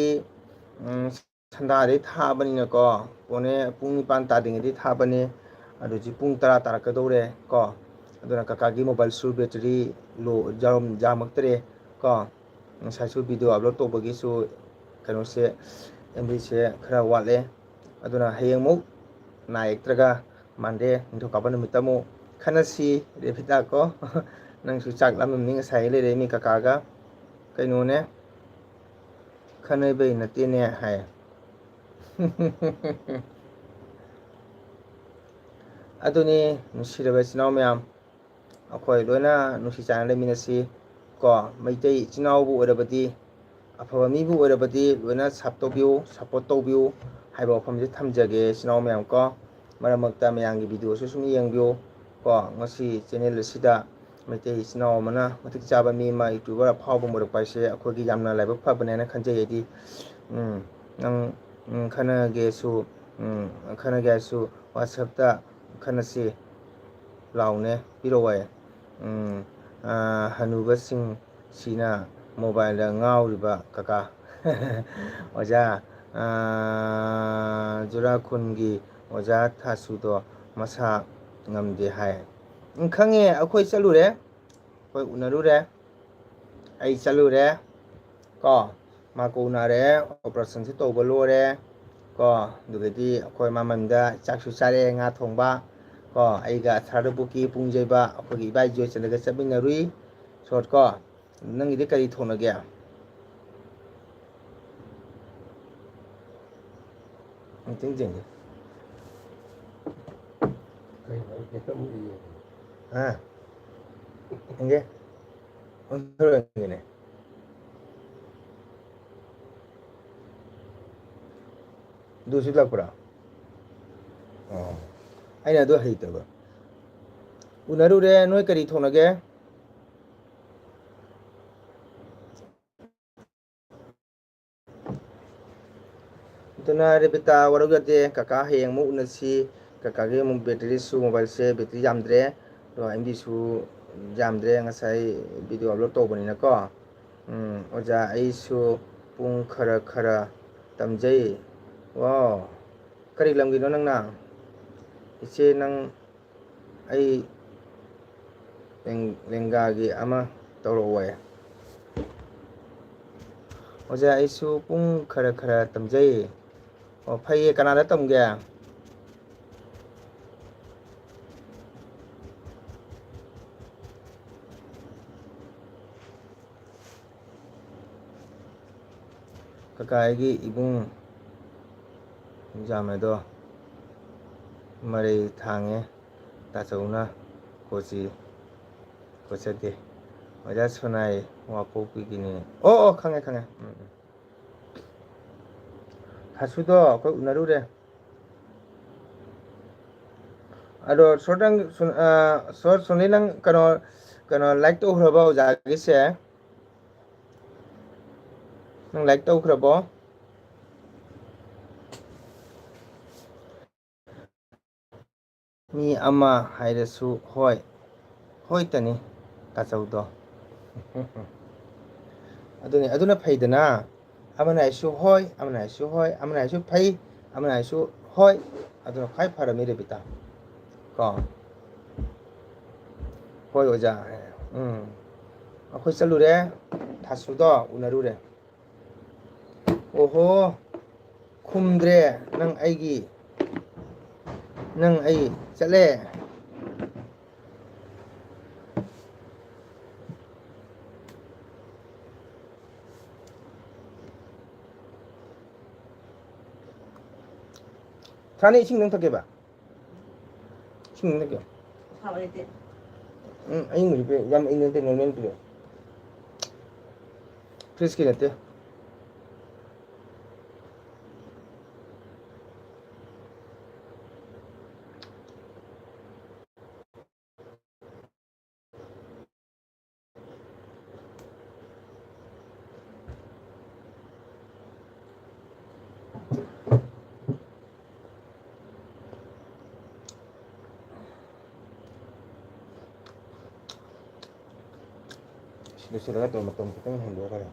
ꯎꯝ, ꯁꯟꯗꯥꯗꯩ ꯊꯥꯕꯅꯤꯅꯀꯣ, ꯄꯣꯅꯦ ꯄꯨꯡ ꯅꯤꯄꯥꯟ ꯇꯥꯗ꯭ꯔꯤꯉꯩꯗꯩ ꯊꯥꯕꯅꯤ꯫ ꯑꯗꯨ ꯍꯧꯖꯤꯛ ꯄꯨꯡ ꯇꯔꯥ ꯇꯥꯔꯛꯀꯗꯧꯔꯦ ꯀꯣ꯫ ꯑꯗꯨꯅ ꯀꯀꯥꯒꯤ mobile ꯁꯨ battery low ꯌꯥꯎꯔꯝ-, ꯌꯥꯝꯃꯛꯇ꯭ꯔꯦ ꯀꯣ꯫ ꯉꯁꯥꯏꯁꯨ video upload ꯇꯧꯕꯒꯤꯁꯨ ꯀꯩꯅꯣꯁꯦ, MB ꯁꯦ ꯈꯔ ꯋꯥꯠꯂꯦ꯫ ꯑꯗꯨꯅ ꯍꯌꯦꯡꯃꯨꯛ ꯅꯥ ꯌꯦꯛꯇ꯭ꯔꯒ Monday, ꯅꯤꯡꯊꯧꯀꯥꯕ ꯅꯨꯃꯤꯠꯇ ꯑꯃꯨꯛ ꯈꯟꯅꯁꯤ ꯔꯦꯕꯤꯇꯥ ꯀꯣ꯫ ꯅꯪꯁꯨ ꯆꯥꯛ ꯂꯥꯝꯃꯝꯅꯤ, ꯉꯁꯥꯏ ꯂꯩꯔꯛꯏ ꯃꯤ ꯀꯀꯥꯒ꯫ ꯀꯩꯅꯣꯅꯦ, ꯈꯟꯅꯕꯩ ꯅꯠꯇꯦꯅꯦ ꯍꯥꯏ꯫ ꯑꯗꯨꯅꯤ, ꯅꯨꯡꯁꯤꯔꯕ ꯏꯆꯤꯟ ꯏꯅꯥꯎ ꯃꯌꯥꯝ, ꯑꯩꯈꯣꯏ ꯂꯣꯏꯅ ꯅꯨꯡꯁꯤ ꯆꯥꯟꯅ ꯂꯩꯃꯤꯟꯅꯁꯤ ꯀꯣ꯫ ꯃꯩꯇꯩ ꯏꯆꯤꯟ ꯏꯅꯥꯎꯕꯨ ꯑꯣꯏꯔꯕꯗꯤ, ꯑꯐꯕ ꯃꯤꯕꯨ ꯑꯣꯏꯔꯕꯗꯤ ꯂꯣꯏꯅ sub ꯇꯧꯕꯤꯌꯨ, support ꯇꯧꯕꯤꯌꯨ ꯍꯥꯏꯕ ꯋꯥꯐꯝꯁꯦ ꯊꯝꯖꯒꯦ ꯏꯆꯤꯟ ꯏꯅꯥꯎ ꯃꯌꯥꯝ ꯀꯣ꯫ ꯃꯔꯛ ꯃꯔꯛꯇ ꯃꯌꯥꯝꯒꯤ video ꯁꯨ ꯁꯨꯝ ꯌꯦꯡꯕꯤꯌꯨ ꯀꯣ꯫ ꯉꯁꯤ channel ꯑꯁꯤꯗ ꯃꯩꯇꯩ ꯏꯆꯤꯟ ꯏꯅꯥꯎ ꯑꯃꯅ, ꯃꯇꯤꯛ ꯆꯥꯕ ꯃꯤ ꯑꯃ, YouTuber ꯑꯐꯥꯎꯕ ꯑꯃ ꯑꯣꯏꯔꯛꯄ ꯍꯥꯏꯁꯦ ꯑꯩꯈꯣꯏꯒꯤ ꯌꯥꯝꯅ ꯂꯥꯏꯕꯛ ꯐꯕꯅꯦꯅ ꯈꯟꯖꯩ ꯑꯩꯗꯤ꯫ ꯎꯝ, ꯅꯪ, ꯎꯝ, ꯈꯟꯅꯒꯦꯁꯨ, ꯎꯝ, ꯈꯟꯅꯒꯦ ꯍꯥꯏꯔꯁꯨ WhatsApp ꯇ ꯈꯟꯅꯁꯤ ꯂꯥꯎꯅꯦ, ꯄꯤꯔꯛꯑꯣ ꯍꯥꯏ꯫ ꯎꯝ, ꯑꯥ, ꯍꯅꯨꯕꯁꯤꯡ ꯁꯤꯅ mobile ꯗ ꯉꯥꯎꯔꯤꯕ ꯀꯀꯥ꯫ ꯑꯣꯖꯥ, ꯑꯥ, ꯖꯨꯔꯥꯈꯨꯟꯒꯤ ꯑꯣꯖꯥ ꯊꯥꯁꯨꯗꯣ ꯃꯁꯥ ꯉꯝꯗꯦ ꯍꯥꯏ꯫ ꯎꯝ, ꯈꯪꯉꯦ, ꯑꯩꯈꯣꯏ ꯆꯠꯂꯨꯔꯦ, ꯑꯩꯈꯣꯏ ꯎꯅꯔꯨꯔꯦ, ꯑꯩ ꯆꯠꯂꯨꯔꯦ ꯀꯣ꯫ ꯃꯥ ꯀꯣ ꯎꯅꯔꯦ, operation ꯁꯨ ꯇꯧꯕ ꯂꯣꯏꯔꯦ ꯀꯣ꯫ ꯑꯗꯨꯗꯒꯤ ꯑꯩꯈꯣꯏ ꯃꯃꯟꯗ ꯆꯥꯛꯁꯨ ꯆꯥꯔꯛꯑꯦ, ꯉꯥ ꯊꯣꯡꯕ ꯀꯣ꯫ ꯑꯩꯒ ꯁꯥꯔꯗꯕꯨꯛꯀꯤ ꯄꯨꯡ ꯌꯩꯕ ꯑꯩꯈꯣꯏꯒꯤ ꯏꯕꯥꯏ ꯖꯣꯏꯆꯟꯗ꯭ꯔꯒ ꯆꯠꯃꯤꯟꯅꯔꯨꯏ꯫ ꯁꯣꯠ ꯀꯣ꯫ ꯅꯪꯒꯤꯗꯤ ꯀꯔꯤ ꯊꯣꯡꯅꯒꯦ? ꯑꯝꯇꯪ ꯌꯦꯡꯒꯦ꯫ ꯍꯥ? ꯌꯦꯡꯒꯦ꯫ ꯑꯣꯟꯊꯣꯔꯛꯑꯒꯦꯅꯦ꯫ ꯑꯗꯨꯁꯨ ꯂꯥꯛꯄ꯭ꯔꯥ? ꯑꯣ꯫ ꯑꯩꯅ ꯑꯗꯨ ꯍꯩꯇꯕ꯫ ꯎꯅꯔꯨꯔꯦ, ꯅꯣꯏ ꯀꯔꯤ ꯊꯣꯡꯅꯒꯦ? ꯑꯗꯨꯅ ꯔꯦꯕꯤꯇꯥ, ꯋꯥꯔꯧ ꯌꯥꯗꯦ, ꯀꯀꯥ ꯍꯌꯦꯡ ꯑꯃꯨꯛ ꯎꯅꯁꯤ꯫ ꯀꯀꯥꯒꯤ ꯑꯃꯨꯛ batteryꯁꯨ, mobileꯁꯦ battery ꯌꯥꯝꯗ꯭ꯔꯦ, ꯑꯗꯣ MBꯁꯨ ꯌꯥꯝꯗ꯭ꯔꯦ, ꯉꯁꯥꯏ video upload ꯇꯧꯕꯅꯤꯅꯀꯣ꯫ ꯎꯝ, ꯑꯣꯖꯥ, ꯑꯩꯁꯨ ꯄꯨꯡ ꯈꯔ ꯈꯔ ꯇꯝꯖꯩ꯫ Wow, ꯀꯔꯤ ꯂꯝꯒꯤꯅꯣ ꯅꯪꯅ? ꯏꯆꯦ, ꯅꯪ ꯑꯩ ꯂꯦꯡ-, ꯂꯦꯡꯒꯥꯒꯤ ꯑꯃ ꯇꯧꯔꯛꯑꯣꯌꯦ꯫ ꯑꯣꯖꯥ, ꯑꯩꯁꯨ ꯄꯨꯡ ꯈꯔ ꯈꯔ ꯇꯝꯖꯩ꯫ ꯑꯣ, ꯐꯩꯌꯦ꯫ ꯀꯅꯥꯗ ꯇꯝꯒꯦ? ꯀꯀꯥ, ꯑꯩꯒꯤ ꯏꯕꯨꯡ ꯌꯥꯝꯃꯦꯗꯣ ꯃꯔꯩ ꯊꯥꯡꯉꯦ, ꯇꯥꯆꯧꯅ ꯀꯣꯆꯤ ꯀꯣꯠꯆꯗꯦ꯫ ꯑꯣꯖꯥ ꯁꯣꯅꯥꯏ ꯋꯥꯡꯄꯣꯛꯄꯤꯒꯤꯅꯤ꯫ ꯑꯣ, ꯑꯣ, ꯈꯪꯉꯦ, ꯈꯪꯉꯦ꯫ ꯎꯝ, ꯎꯝ꯫ ꯊꯥꯁꯨꯗꯣ ꯑꯩꯈꯣꯏ ꯎꯅꯔꯨꯔꯦ꯫ ꯑꯗꯣ ꯁꯣꯔꯠ ꯅꯪ ꯁꯨꯟ-, ꯑ, ꯁꯣꯔꯠ ꯁꯨꯅꯤ ꯅꯪ ꯀꯩꯅꯣ, ꯀꯩꯅꯣ like ꯇꯧꯈ꯭ꯔꯕ ꯑꯣꯖꯥꯒꯤꯁꯦ? ꯅꯪ like ꯇꯧꯈ꯭ꯔꯕꯣ? ꯃꯤ ꯑꯃ ꯍꯥꯏꯔꯁꯨ ꯍꯣꯏ, ꯍꯣꯏꯇꯅꯤ ꯇꯥꯆꯧꯗꯣ꯫ ꯑꯗꯨꯅꯤ, ꯑꯗꯨꯅ ꯐꯩꯗꯅ꯫ ꯑꯃꯅ ꯍꯥꯏꯁꯨ ꯍꯣꯏ, ꯑꯃꯅ ꯍꯥꯏꯁꯨ ꯍꯣꯏ, ꯑꯃꯅ ꯍꯥꯏꯁꯨ ꯐꯩ, ꯑꯃꯅ ꯍꯥꯏꯁꯨ ꯍꯣꯏ, ꯑꯗꯨꯅ ꯈ꯭ꯋꯥꯏ ꯐꯔꯝꯃꯤ ꯔꯦꯕꯤꯇꯥ꯫ ꯀꯣ? ꯍꯣꯏ ꯑꯣꯖꯥ꯫ ꯎꯝ꯫ ꯑꯩꯈꯣꯏ ꯆꯠꯂꯨꯔꯦ, ꯊꯥꯁꯨꯗꯣ ꯎꯅꯔꯨꯔꯦ꯫ ꯑꯣꯍꯣ, ꯈꯨꯝꯗ꯭ꯔꯦ ꯅꯪ ꯑꯩꯒꯤ, ꯅꯪ ꯑꯩ ꯆꯠꯂꯦ꯫ ꯊꯥꯅꯤ ꯏꯁꯤꯡ ꯅꯪ ꯊꯛꯀꯦꯕ? ꯏꯁꯤꯡ ꯅꯪ ꯊꯛꯀꯦ? ꯎꯝ, ꯑꯌꯤꯡꯕꯁꯨ ꯄꯤꯔꯛꯑꯣ꯫ ꯌꯥꯝ ꯑꯌꯤꯡꯕ ꯅꯠꯇꯦ, normal ꯄꯤꯔꯛꯑꯣ꯫ Fridge ꯀꯤ ꯅꯠꯇꯦ꯫ ꯂꯣꯏꯁꯤꯜꯂꯒ ꯇꯧꯔ ꯃꯇꯝ ꯈꯤꯇꯪ ꯍꯦꯟꯗꯣꯛꯈ꯭ꯔꯦ꯫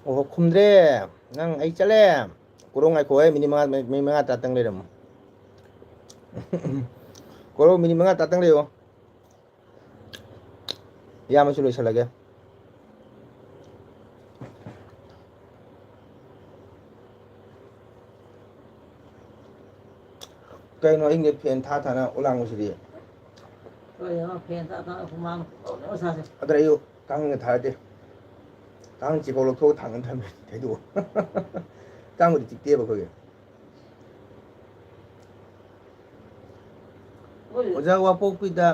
ꯑꯣꯍꯣ, ꯈꯨꯝꯗ꯭ꯔꯦ꯫ ꯅꯪ ꯑꯩ ꯆꯠꯂꯦ꯫ ꯀꯣꯔꯧ ꯉꯥꯏꯈꯣꯍꯦ, ꯃꯤꯅꯤꯠ ꯃꯉꯥ, ꯃꯤꯅꯤꯠ ꯃꯉꯥ ꯇꯔꯥꯇꯪ ꯂꯩꯔꯝꯃꯣ꯫ ꯀꯣꯔꯧ, ꯃꯤꯅꯤꯠ ꯃꯉꯥ ꯇꯔꯥꯇꯪ ꯂꯩꯌꯣ꯫ ꯏꯌꯥꯝꯕꯁꯨ ꯂꯣꯏꯁꯤꯜꯂꯒꯦ꯫ ꯀꯩꯅꯣ ꯑꯍꯤꯡꯗ ꯐꯦꯟ ꯊꯥ ꯊꯥꯅ ꯎꯂꯥꯡꯕꯁꯤꯗꯤ? ꯍꯣꯏ, ꯏꯃꯥ, ꯐꯦꯟ ꯊꯥ ꯊꯥꯅ ꯍꯨꯃꯥꯡ ꯄꯨꯊꯣꯛꯅꯕ ꯁꯥꯁꯦ꯫ ꯑꯗꯨꯅ ꯑꯩꯁꯨ ꯀꯥꯡꯅ ꯊꯥꯔꯗꯤ, ꯀꯥꯡ ꯆꯤꯐꯧ ꯂꯧꯊꯣꯛꯑ ꯊꯥꯡꯅ ꯊꯝꯃꯦ, ꯊꯩꯗꯣꯛꯑꯣ꯫ ꯀꯥꯡꯕꯨꯗꯤ ꯆꯤꯛꯇꯦꯕ ꯑꯩꯈꯣꯏꯒꯤ꯫ ꯑꯣꯖꯥ ꯋꯥꯄꯣꯛꯄꯤꯗ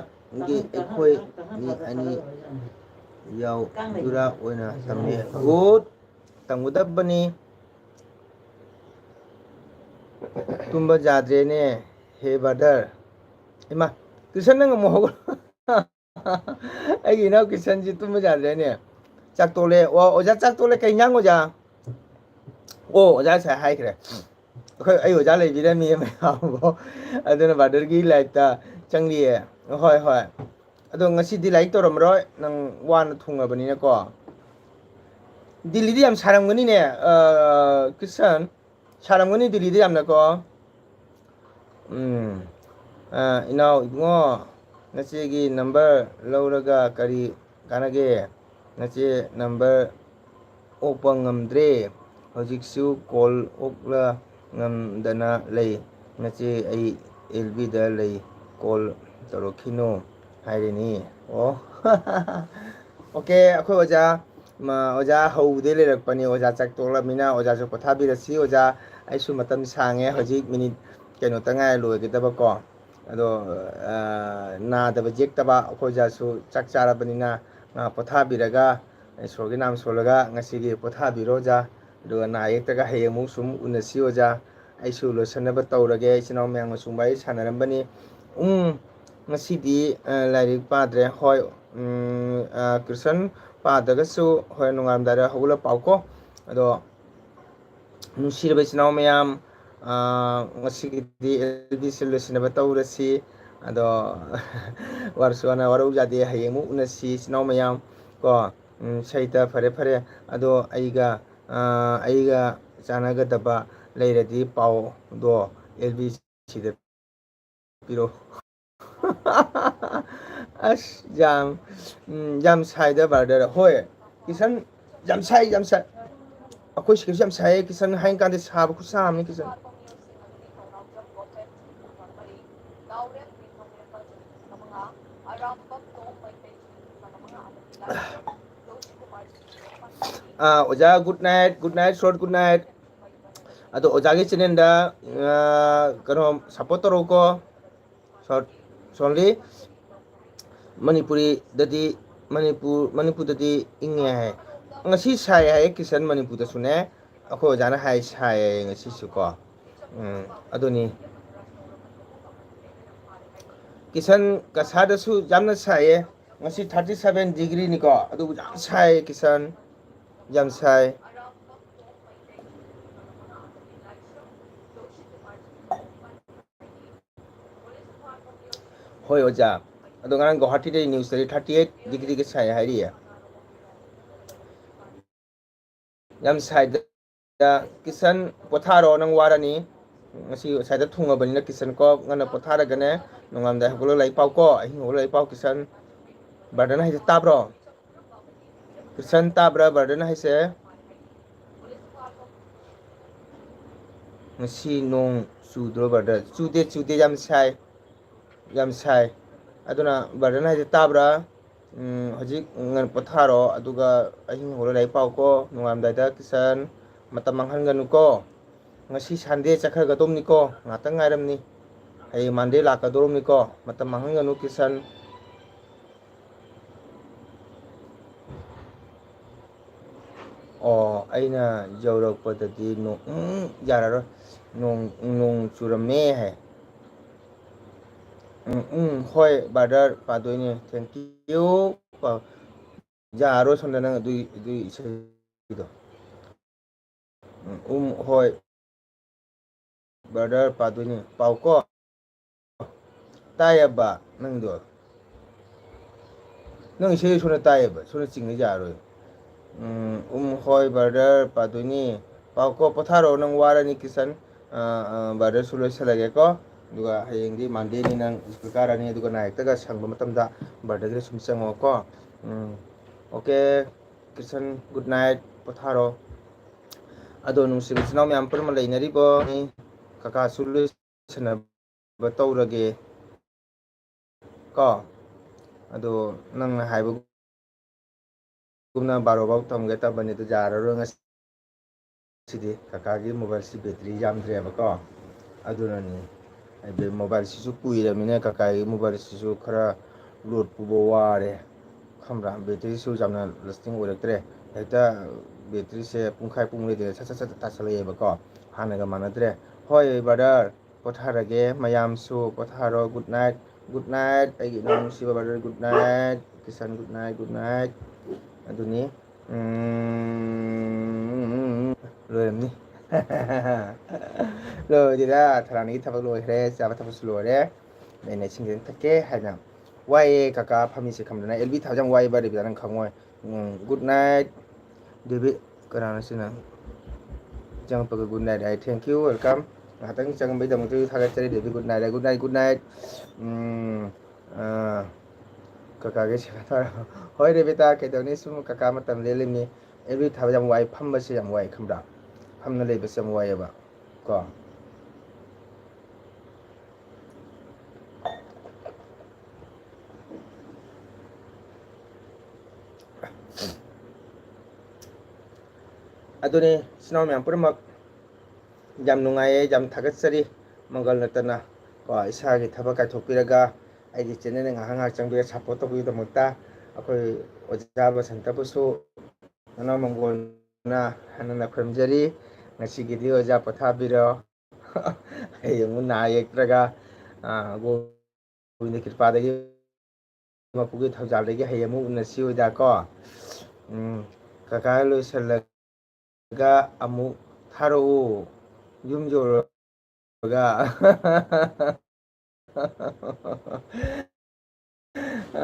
ꯒꯤ ꯑꯩꯈꯣꯏ ꯃꯤ ꯑꯅꯤ ꯌꯥꯎ, ꯖꯨꯔꯥ ꯑꯣꯏꯅ ꯇꯝꯃꯤ꯫ ꯒꯨꯗ, ꯇꯝꯒꯗꯕꯅꯤ꯫ ꯇꯨꯝꯕ ꯌꯥꯗ꯭ꯔꯦꯅꯦ, ꯍꯦ ꯕ꯭ꯔꯗꯔ꯫ ꯏꯃꯥ, ꯀ꯭ꯔꯤꯁꯟ ꯅꯪ ꯑꯃꯨꯛ ꯍꯧꯒꯠꯂꯣ꯫ ꯑꯩꯒꯤ ꯏꯅꯥꯎ ꯀ꯭ꯔꯤꯁꯟꯁꯤ ꯇꯨꯝꯕ ꯌꯥꯗ꯭ꯔꯦꯅꯦ꯫ ꯆꯥꯛ ꯇꯣꯛꯂꯦ꯫ ꯑꯣ, ꯑꯣꯖꯥ ꯆꯥꯛ ꯇꯣꯛꯂꯦ꯫ ꯀꯩ ꯏꯟꯖꯥꯡ, ꯑꯣꯖꯥ? ꯑꯣ, ꯑꯣꯖꯥ ꯉꯁꯥꯏ ꯍꯥꯏꯈ꯭ꯔꯦ꯫ ꯑꯩꯈꯣꯏ, ꯑꯩ ꯑꯣꯖꯥ ꯂꯩꯕꯤꯔꯝꯃꯤ ꯃꯌꯥꯝꯕꯨ꯫ ꯑꯗꯨꯅ ꯕ꯭ꯔꯗꯔꯒꯤ ꯂꯥꯏꯐꯇ ꯆꯪꯂꯤꯌꯦ꯫ ꯍꯣꯏ, ꯍꯣꯏ꯫ ꯑꯗꯣ ꯉꯁꯤꯗꯤ ꯂꯥꯏꯔꯤꯛ ꯇꯧꯔꯝꯃꯔꯣꯏ, ꯅꯪ ꯋꯥꯅ ꯊꯨꯡꯉꯕꯅꯤꯅꯀꯣ꯫ ꯗꯤꯜꯂꯤꯗꯤ ꯌꯥꯝ ꯁꯥꯔꯝꯒꯅꯤꯅꯦ, ꯑ, ꯀ꯭ꯔꯤꯁꯟ? ꯁꯥꯔꯝꯒꯅꯤ ꯗꯤꯜꯂꯤꯗꯤ ꯌꯥꯝꯅꯀꯣ꯫ ꯎꯝ꯫ ꯑ, ꯏꯅꯥꯎ ꯏꯕꯨꯡꯉꯣ, ꯅꯆꯦꯒꯤ ꯅꯝꯕꯔ ꯂꯧꯔꯒ ꯀꯔꯤ ꯀꯥꯟꯅꯒꯦ? ꯅꯆꯦ ꯅꯝꯕꯔ ꯑꯣꯛꯄ ꯉꯝꯗ꯭ꯔꯦ꯫ ꯍꯧꯖꯤꯛꯁꯨ ꯀꯣꯜ ꯑꯣꯛꯂ ꯉꯝꯗꯅ ꯂꯩ꯫ ꯅꯆꯦ ꯑꯩ ꯑꯦꯜ ꯕꯤꯗ ꯂꯩ, ꯀꯣꯜ ꯇꯧꯔꯛꯈꯤꯅꯨ ꯍꯥꯏꯔꯤꯅꯤ꯫ ꯑꯣ꯫ ꯑꯣꯀꯦ, ꯑꯩꯈꯣꯏ ꯑꯣꯖꯥ, ꯃ, ꯑꯣꯖꯥ ꯍꯧꯕꯗꯩ ꯂꯩꯔꯛꯄꯅꯤ꯫ ꯑꯣꯖꯥ ꯆꯥꯛ ꯇꯣꯛꯂꯕꯅꯤꯅ ꯑꯣꯖꯥꯁꯨ ꯄꯣꯊꯥꯕꯤꯔꯁꯤ꯫ ꯑꯣꯖꯥ, ꯑꯩꯁꯨ ꯃꯇꯝ ꯁꯥꯡꯉꯦ, ꯍꯧꯖꯤꯛ ꯃꯤꯅꯤꯠ ꯀꯩꯅꯣꯇ ꯉꯥꯏꯔ ꯂꯣꯏꯒꯗꯕꯀꯣ꯫ ꯑꯗꯣ, ꯑ, ꯅꯥꯗꯕ ꯌꯦꯛꯇꯕ ꯑꯩꯈꯣꯏ ꯑꯣꯖꯥꯁꯨ ꯆꯥꯛ ꯆꯥꯔꯕꯅꯤꯅ ꯉꯥꯏꯍꯥꯛ ꯄꯣꯊꯥꯕꯤꯔꯒ, ꯏꯁꯣꯔꯒꯤ ꯅꯥꯝ ꯁꯣꯜꯂꯒ ꯉꯁꯤꯒꯤ ꯄꯣꯊꯥꯕꯤꯔꯣ ꯑꯣꯖꯥ꯫ ꯑꯗꯨꯒ ꯅꯥ ꯌꯦꯛꯇꯒ ꯍꯌꯦꯡ ꯑꯃꯨꯛ ꯁꯨꯝ ꯎꯅꯁꯤ ꯑꯣꯖꯥ꯫ ꯑꯩꯁꯨ ꯂꯣꯏꯁꯤꯟꯅꯕ ꯇꯧꯔꯒꯦ꯫ ꯏꯆꯤꯟ ꯏꯅꯥꯎ ꯃꯌꯥꯝꯒ ꯁꯨꯝ ꯋꯥꯔꯤ ꯁꯥꯟꯅꯔꯝꯕꯅꯤ꯫ ꯎꯝ, ꯉꯁꯤꯗꯤ, ꯑ, ꯂꯥꯏꯔꯤꯛ ꯄꯥꯗ꯭ꯔꯦ꯫ ꯍꯣꯏ, ꯎꯝ, ꯑ, ꯀ꯭ꯔꯤꯁꯟ ꯄꯥꯗ꯭ꯔꯒꯁꯨ ꯍꯣꯔꯦꯟ ꯅꯣꯡꯉꯥꯜꯂꯝꯗꯥꯏꯗ ꯍꯧꯒꯠꯂ ꯄꯥꯎꯀꯣ꯫ ꯑꯗꯣ ꯅꯨꯡꯁꯤꯔꯕ ꯏꯆꯤꯟ ꯏꯅꯥꯎ ꯃꯌꯥꯝ, ꯑ, ꯉꯁꯤꯒꯤꯗꯤ ꯑꯦꯜ ꯕꯤꯁꯤ ꯂꯣꯏꯁꯤꯟꯅꯕ ꯇꯧꯔꯁꯤ꯫ ꯑꯗꯣ ꯋꯥꯔꯁꯨ ꯋꯥꯅ ꯋꯥꯔꯧ ꯌꯥꯗꯦ꯫ ꯍꯌꯦꯡ ꯑꯃꯨꯛ ꯎꯅꯁꯤ ꯏꯆꯤꯟ ꯏꯅꯥꯎ ꯃꯌꯥꯝ ꯀꯣ꯫ ꯎꯝ, ꯁꯍꯤꯇ, ꯐꯔꯦ ꯐꯔꯦ꯫ ꯑꯗꯣ ꯑꯩꯒ, ꯑ, ꯑꯩꯒ ꯆꯥꯟꯅꯒꯗꯕ ꯂꯩꯔꯗꯤ ꯄꯥꯎꯗꯣ ꯑꯦꯜ ꯕꯤ ꯁꯤꯗ ꯄꯤꯔꯛꯑꯣ꯫ ꯑꯁ, ꯌꯥꯝ, ꯎꯝ, ꯌꯥꯝ ꯁꯥꯏꯗ, ꯕ꯭ꯔꯗꯔ꯫ ꯍꯣꯏ, ꯀꯤꯁꯟ, ꯌꯥꯝ ꯁꯥꯏ, ꯌꯥꯝ ꯁꯥꯏ꯫ ꯑꯩꯈꯣꯏ ꯁꯤꯗꯁꯨ ꯌꯥꯝ ꯁꯥꯏꯌꯦ, ꯀꯤꯁꯟ꯫ ꯍꯥꯏꯅ ꯀꯥꯟꯗ ꯁꯥꯕ ꯈꯨꯠꯁꯥ ꯑꯃꯅꯤ, ꯀꯤꯁꯟ꯫ ꯑꯥ, ꯑꯣꯖꯥ, good night, good night, short good night꯫ ꯑꯗꯣ ꯑꯣꯖꯥꯒꯤ ꯆꯦꯅꯦꯜꯗ, ꯑꯥ, ꯀꯩꯅꯣ, ꯁꯞꯄꯣꯔꯠ ꯇꯧꯔꯛꯎꯀꯣ꯫ ꯁꯣꯔꯠ, ꯁꯣꯔꯠꯂꯤ꯫ ꯃꯅꯤꯄꯨꯔꯤꯗꯗꯤ, ꯃꯅꯤꯄꯨꯔ, ꯃꯅꯤꯄꯨꯔꯗꯗꯤ ꯏꯪꯉꯦ ꯍꯥꯏ꯫ ꯉꯁꯤ ꯁꯥꯏ ꯍꯥꯏꯌꯦ ꯀꯤꯁꯟ, ꯃꯅꯤꯄꯨꯔꯗꯁꯨꯅꯦ꯫ ꯑꯩꯈꯣꯏ ꯑꯣꯖꯥꯅ ꯍꯥꯏ ꯁꯥꯏ ꯍꯥꯏꯌꯦ ꯉꯁꯤꯁꯨ ꯀꯣ꯫ ꯎꯝ, ꯑꯗꯨꯅꯤ꯫ ꯀꯤꯁꯟ, ꯀꯁꯥꯗꯁꯨ ꯌꯥꯝꯅ ꯁꯥꯏꯌꯦ꯫ ꯉꯁꯤ thirty seven degreeꯅꯤꯀꯣ꯫ ꯑꯗꯨꯕꯨ ꯌꯥꯝ ꯁꯥꯏ ꯀꯤꯁꯟ꯫ ꯌꯥꯝ ꯁꯥꯏ꯫ ꯍꯣꯏ ꯑꯣꯖꯥ꯫ ꯑꯗꯣ ꯉꯔꯥꯡ ꯒꯧꯍꯥꯇꯤꯗ newsꯇꯗꯤ thirty eight degreeꯒ ꯁꯥꯏ ꯍꯥꯏꯔꯤꯌꯦ꯫ ꯌꯥꯝ ꯁꯥꯏꯗ꯫ ꯀꯤꯁꯟ, ꯄꯣꯊꯥꯔꯣ, ꯅꯪ ꯋꯥꯔꯅꯤ꯫ ꯉꯁꯤ ꯉꯁꯥꯏꯗ ꯊꯨꯡꯉꯕꯅꯤꯅ ꯀꯤꯁꯟ ꯀꯣ, ꯉꯟꯅ ꯄꯣꯊꯥꯔꯒꯅꯦ, ꯅꯣꯡꯉꯥꯜꯂꯝꯗꯥꯏ ꯍꯧꯒꯠꯂꯒ ꯂꯥꯏꯔꯤꯛ ꯄꯥꯎꯀꯣ, ꯑꯍꯤꯡ ꯍꯧꯒꯠꯂꯒ ꯂꯥꯏꯔꯤꯛ ꯄꯥꯎ ꯀꯤꯁꯟ꯫ ꯕ꯭ꯔꯗꯔꯅ ꯍꯥꯏꯁꯦ ꯇꯥꯕ꯭ꯔꯣ? ꯀꯤꯁꯟ, ꯇꯥꯕ꯭ꯔꯥ ꯕ꯭ꯔꯗꯔꯅ ꯍꯥꯏꯁꯦ? ꯉꯁꯤ ꯅꯣꯡ ꯆꯨꯗ꯭ꯔꯣ ꯕ꯭ꯔꯗꯔ? ꯆꯨꯗꯦ, ꯆꯨꯗꯦ, ꯌꯥꯝ ꯁꯥꯏ, ꯌꯥꯝ ꯁꯥꯏ꯫ ꯑꯗꯨꯅ ꯕ꯭ꯔꯗꯔꯅ ꯍꯥꯏꯁꯦ ꯇꯥꯕ꯭ꯔꯥ? ꯎꯝ, ꯍꯧꯖꯤꯛ ꯉꯟꯅ ꯄꯣꯊꯥꯔꯣ, ꯑꯗꯨꯒ ꯑꯍꯤꯡ ꯍꯧꯔ ꯂꯥꯏꯔꯤꯛ ꯄꯥꯎꯀꯣ꯫ ꯅꯣꯡꯉꯥꯜꯂꯝꯗꯥꯏꯗ ꯀꯤꯁꯟ, ꯃꯇꯝ ꯃꯥꯡꯍꯟꯒꯅꯨꯀꯣ꯫ ꯉꯁꯤ ꯁꯟꯗꯦ ꯆꯠꯈ꯭ꯔꯒꯗꯧꯅꯤꯀꯣ, ꯉꯥꯛꯇꯪ ꯉꯥꯏꯔꯝꯅꯤ꯫ ꯍꯌꯦꯡ ꯃꯟꯗꯦ ꯂꯥꯛꯀꯗꯧꯔꯝꯅꯤꯀꯣ, ꯃꯇꯝ ꯃꯥꯡꯍꯟꯒꯅꯨ ꯀꯤꯁꯟ꯫ ꯑꯣ, ꯑꯩꯅ ꯌꯧꯔꯛꯄꯗꯗꯤ ꯅꯣꯡ, ꯎꯝ, ꯌꯥꯔꯔꯣꯏ꯫ ꯅꯣꯡ, ꯅꯣꯡ ꯆꯨꯔꯝꯃꯦ ꯍꯥꯏ꯫ ꯎꯝ, ꯎꯝ, ꯍꯣꯏ, ꯕ꯭ꯔꯗꯔ, ꯄꯥꯗꯣꯏꯅꯦ꯫ Thank you꯫ ꯄꯥ-, ꯌꯥꯔꯣꯏ ꯁꯣꯝꯗ ꯅꯪ ꯑꯗꯨꯏ, ꯑꯗꯨꯏ ꯏꯁꯩꯗꯣ꯫ ꯎꯝ, ꯎꯝ, ꯍꯣꯏ꯫ ꯕ꯭ꯔꯗꯔ, ꯄꯥꯗꯣꯏꯅꯦ꯫ ꯄꯥꯎꯀꯣ꯫ ꯇꯥꯏꯌꯦꯕ ꯅꯪꯗꯣ꯫ ꯅꯪ ꯏꯁꯩ ꯁꯣꯟꯅ ꯇꯥꯏꯌꯦꯕ, ꯁꯣꯟꯅ ꯆꯤꯡꯉ ꯌꯥꯔꯣꯏ꯫ ꯎꯝ, ꯎꯝ, ꯍꯣꯏ brother, ꯄꯥꯗꯣꯏꯅꯤ꯫ ꯄꯥꯎꯀꯣ, ꯄꯣꯊꯥꯔꯣ, ꯅꯪ ꯋꯥꯔꯅꯤ ꯀꯤꯁꯟ꯫ ꯑ, ꯑ, brother ꯁꯨ ꯂꯣꯏꯁꯤꯜꯂꯒꯦꯀꯣ꯫ ꯑꯗꯨꯒ ꯍꯌꯦꯡꯗꯤ Monday ꯅꯤ, ꯅꯪ ꯁ꯭ꯀꯨꯜ ꯀꯥꯔꯅꯤ, ꯑꯗꯨꯒ ꯅꯥꯏꯛꯇꯒ ꯁꯪꯕ ꯃꯇꯝꯗ brother ꯒꯤꯗ ꯁꯨꯝ ꯆꯪꯉꯣꯀꯣ꯫ ꯎꯝ, okay, ꯀꯤꯁꯟ, good night, ꯄꯣꯊꯥꯔꯣ꯫ ꯑꯗꯣ ꯅꯨꯡꯁꯤꯕ ꯏꯆꯤꯟ ꯏꯅꯥꯎ ꯃꯌꯥꯝ ꯄꯨꯝꯅꯃꯛ ꯂꯩꯅꯔꯤꯕꯣ? ꯀꯀꯥꯁꯨ ꯂꯣꯏꯁꯤꯟꯅꯕ ꯇꯧꯔꯒꯦ ꯀꯣ꯫ ꯑꯗꯣ ꯅꯪꯅ ꯍꯥꯏꯕꯒꯨꯝꯅ ꯕꯥꯔꯣ ꯐꯥꯎ ꯊꯝꯒꯦ ꯇꯧꯕꯅꯤ, ꯑꯗꯨ ꯌꯥꯔꯔꯣꯏ꯫ ꯉꯁꯤꯗꯤ ꯀꯀꯥꯒꯤ mobile ꯁꯤ battery ꯌꯥꯝꯗ꯭ꯔꯦꯕꯀꯣ, ꯑꯗꯨꯅꯅꯤ꯫ ꯍꯥꯏꯗꯤ mobile ꯁꯤꯁꯨ ꯀꯨꯏꯔꯕꯅꯤꯅ ꯀꯀꯥꯒꯤ mobile ꯁꯤꯁꯨ ꯈꯔ load ꯄꯨꯕ ꯋꯥꯔꯦ, ꯈꯪꯕ꯭ꯔꯥ? Battery ꯁꯨ ꯌꯥꯝꯅ lasting ꯑꯣꯏꯔꯛꯇ꯭ꯔꯦ꯫ ꯍꯦꯛꯇ battery ꯁꯦ ꯄꯨꯡꯈꯥꯏ ꯄꯨꯡ ꯂꯩꯗꯅ ꯁꯠ ꯁꯠ ꯁꯠ ꯇꯥꯁꯜꯂꯛꯑꯦꯕꯀꯣ, ꯍꯥꯟꯅꯒ ꯃꯥꯟꯅꯗ꯭ꯔꯦ꯫ ꯍꯣꯏ brother, ꯄꯣꯊꯥꯔꯒꯦ, ꯃꯌꯥꯝꯁꯨ ꯄꯣꯊꯥꯔꯣ꯫ Good night, good night, ꯑꯩꯒꯤ ꯏꯅꯥꯎ ꯅꯨꯡꯁꯤꯕ brother, good night꯫ Kisan, good night, good night꯫ ꯑꯗꯨꯅꯤ꯫ ꯎꯝ, ꯂꯣꯏꯔꯝꯅꯤ꯫ ꯂꯣꯏꯗꯦꯗ, ꯊꯔꯥꯅꯤꯒꯤ ꯊꯕꯛ ꯂꯣꯏꯈ꯭ꯔꯦ, ꯆꯥꯕ ꯊꯛꯄꯁꯨ ꯂꯣꯏꯔꯦ꯫ ꯑꯩꯅ ꯏꯁꯤꯡ ꯈꯤꯇꯪ ꯊꯛꯀꯦ ꯍꯥꯏꯅ꯫ ꯋꯥꯏꯑꯦ ꯀꯀꯥ ꯐꯝꯃꯤꯁꯦ, ꯈꯪꯕ꯭ꯔꯥ? ꯅꯪ ꯑꯦꯜꯕꯤ ꯊꯥꯕꯁꯦ ꯌꯥꯝ ꯋꯥꯏꯑꯦꯕ, ꯔꯦꯕꯤꯀꯥ, ꯅꯪ ꯈꯪꯉꯣꯏ꯫ ꯎꯝ, good night꯫ ꯗꯦꯕꯤꯠ, ꯀꯅꯥꯅꯣ ꯁꯤꯅ? ꯆꯪꯉꯛꯄꯒ good night high. Thank you, welcome꯫ ꯉꯥꯏꯍꯥꯛꯇꯪ ꯆꯪꯕꯩꯗꯃꯛꯇꯁꯨ ꯊꯥꯒꯠꯆꯔꯤ, debit. Good night, good night, good night꯫ ꯎꯝ, ꯑꯥ, ꯀꯀꯥꯒꯤ ꯁꯦꯕꯥ ꯇꯧꯔꯣ꯫ ꯍꯣꯏ ꯔꯦꯕꯤꯇꯥ, ꯀꯩꯗꯧꯅꯤ? ꯁꯨꯝ ꯀꯀꯥ ꯃꯇꯝ ꯂꯦꯜꯂꯤꯅꯤ꯫ ꯑꯦꯜꯕꯤ ꯊꯥꯕ ꯌꯥꯝ ꯋꯥꯏ, ꯐꯝꯕꯁꯦ ꯌꯥꯝ ꯋꯥꯏ, ꯈꯪꯕ꯭ꯔꯥ? ꯐꯝꯅ ꯂꯩꯕꯁꯦ ꯌꯥꯝ ꯋꯥꯏꯑꯦꯕ ꯀꯣ꯫ ꯑꯗꯨꯅꯤ, ꯏꯆꯤꯟ ꯏꯅꯥꯎ ꯃꯌꯥꯝ ꯄꯨꯝꯅꯃꯛ, ꯌꯥꯝ ꯅꯨꯡꯉꯥꯏꯌꯦ, ꯌꯥꯝ ꯊꯥꯒꯠꯆꯔꯤ꯫ ꯃꯪꯒꯜ ꯅꯠꯇꯅ ꯀꯣ, ꯏꯁꯥꯒꯤ ꯊꯕꯛ ꯀꯥꯏꯊꯣꯛꯄꯤꯔꯒ ꯑꯩꯒꯤ channel ꯗ ꯉꯥꯏꯍꯥꯛ ꯉꯥꯏꯍꯥꯛ ꯆꯪꯕꯤꯔꯒ support ꯇꯧꯕꯤꯕꯒꯤꯗꯃꯛꯇ ꯑꯩꯈꯣꯏ ꯑꯣꯖꯥ ꯕꯁꯟꯇꯕꯨꯁꯨ ꯅꯅꯥꯎ ꯃꯪꯒꯣꯜꯅ ꯍꯟꯅ ꯈꯨꯔꯨꯝꯖꯔꯤ꯫ ꯉꯁꯤꯒꯤꯗꯤ ꯑꯣꯖꯥ ꯄꯣꯊꯥꯕꯤꯔꯣ꯫ ꯍꯌꯦꯡ ꯑꯃꯨꯛ ꯅꯥ ꯌꯦꯛꯇ꯭ꯔꯒ, ꯑꯥ, ꯒꯣꯕꯤꯟꯗ ꯀ꯭ꯔꯤꯄꯥꯗꯒꯤ, ꯃꯄꯨꯒꯤ ꯊꯧꯖꯥꯜꯗꯒꯤ ꯍꯌꯦꯡ ꯑꯃꯨꯛ ꯎꯅꯁꯤ ꯑꯣꯖꯥ ꯀꯣ꯫ ꯎꯝ, ꯀꯀꯥ ꯂꯣꯏꯁꯤꯜꯂꯒ ꯑꯃꯨꯛ ꯊꯥꯔꯛꯎ꯫ ꯌꯨꯝ ꯌꯧꯔꯒ꯫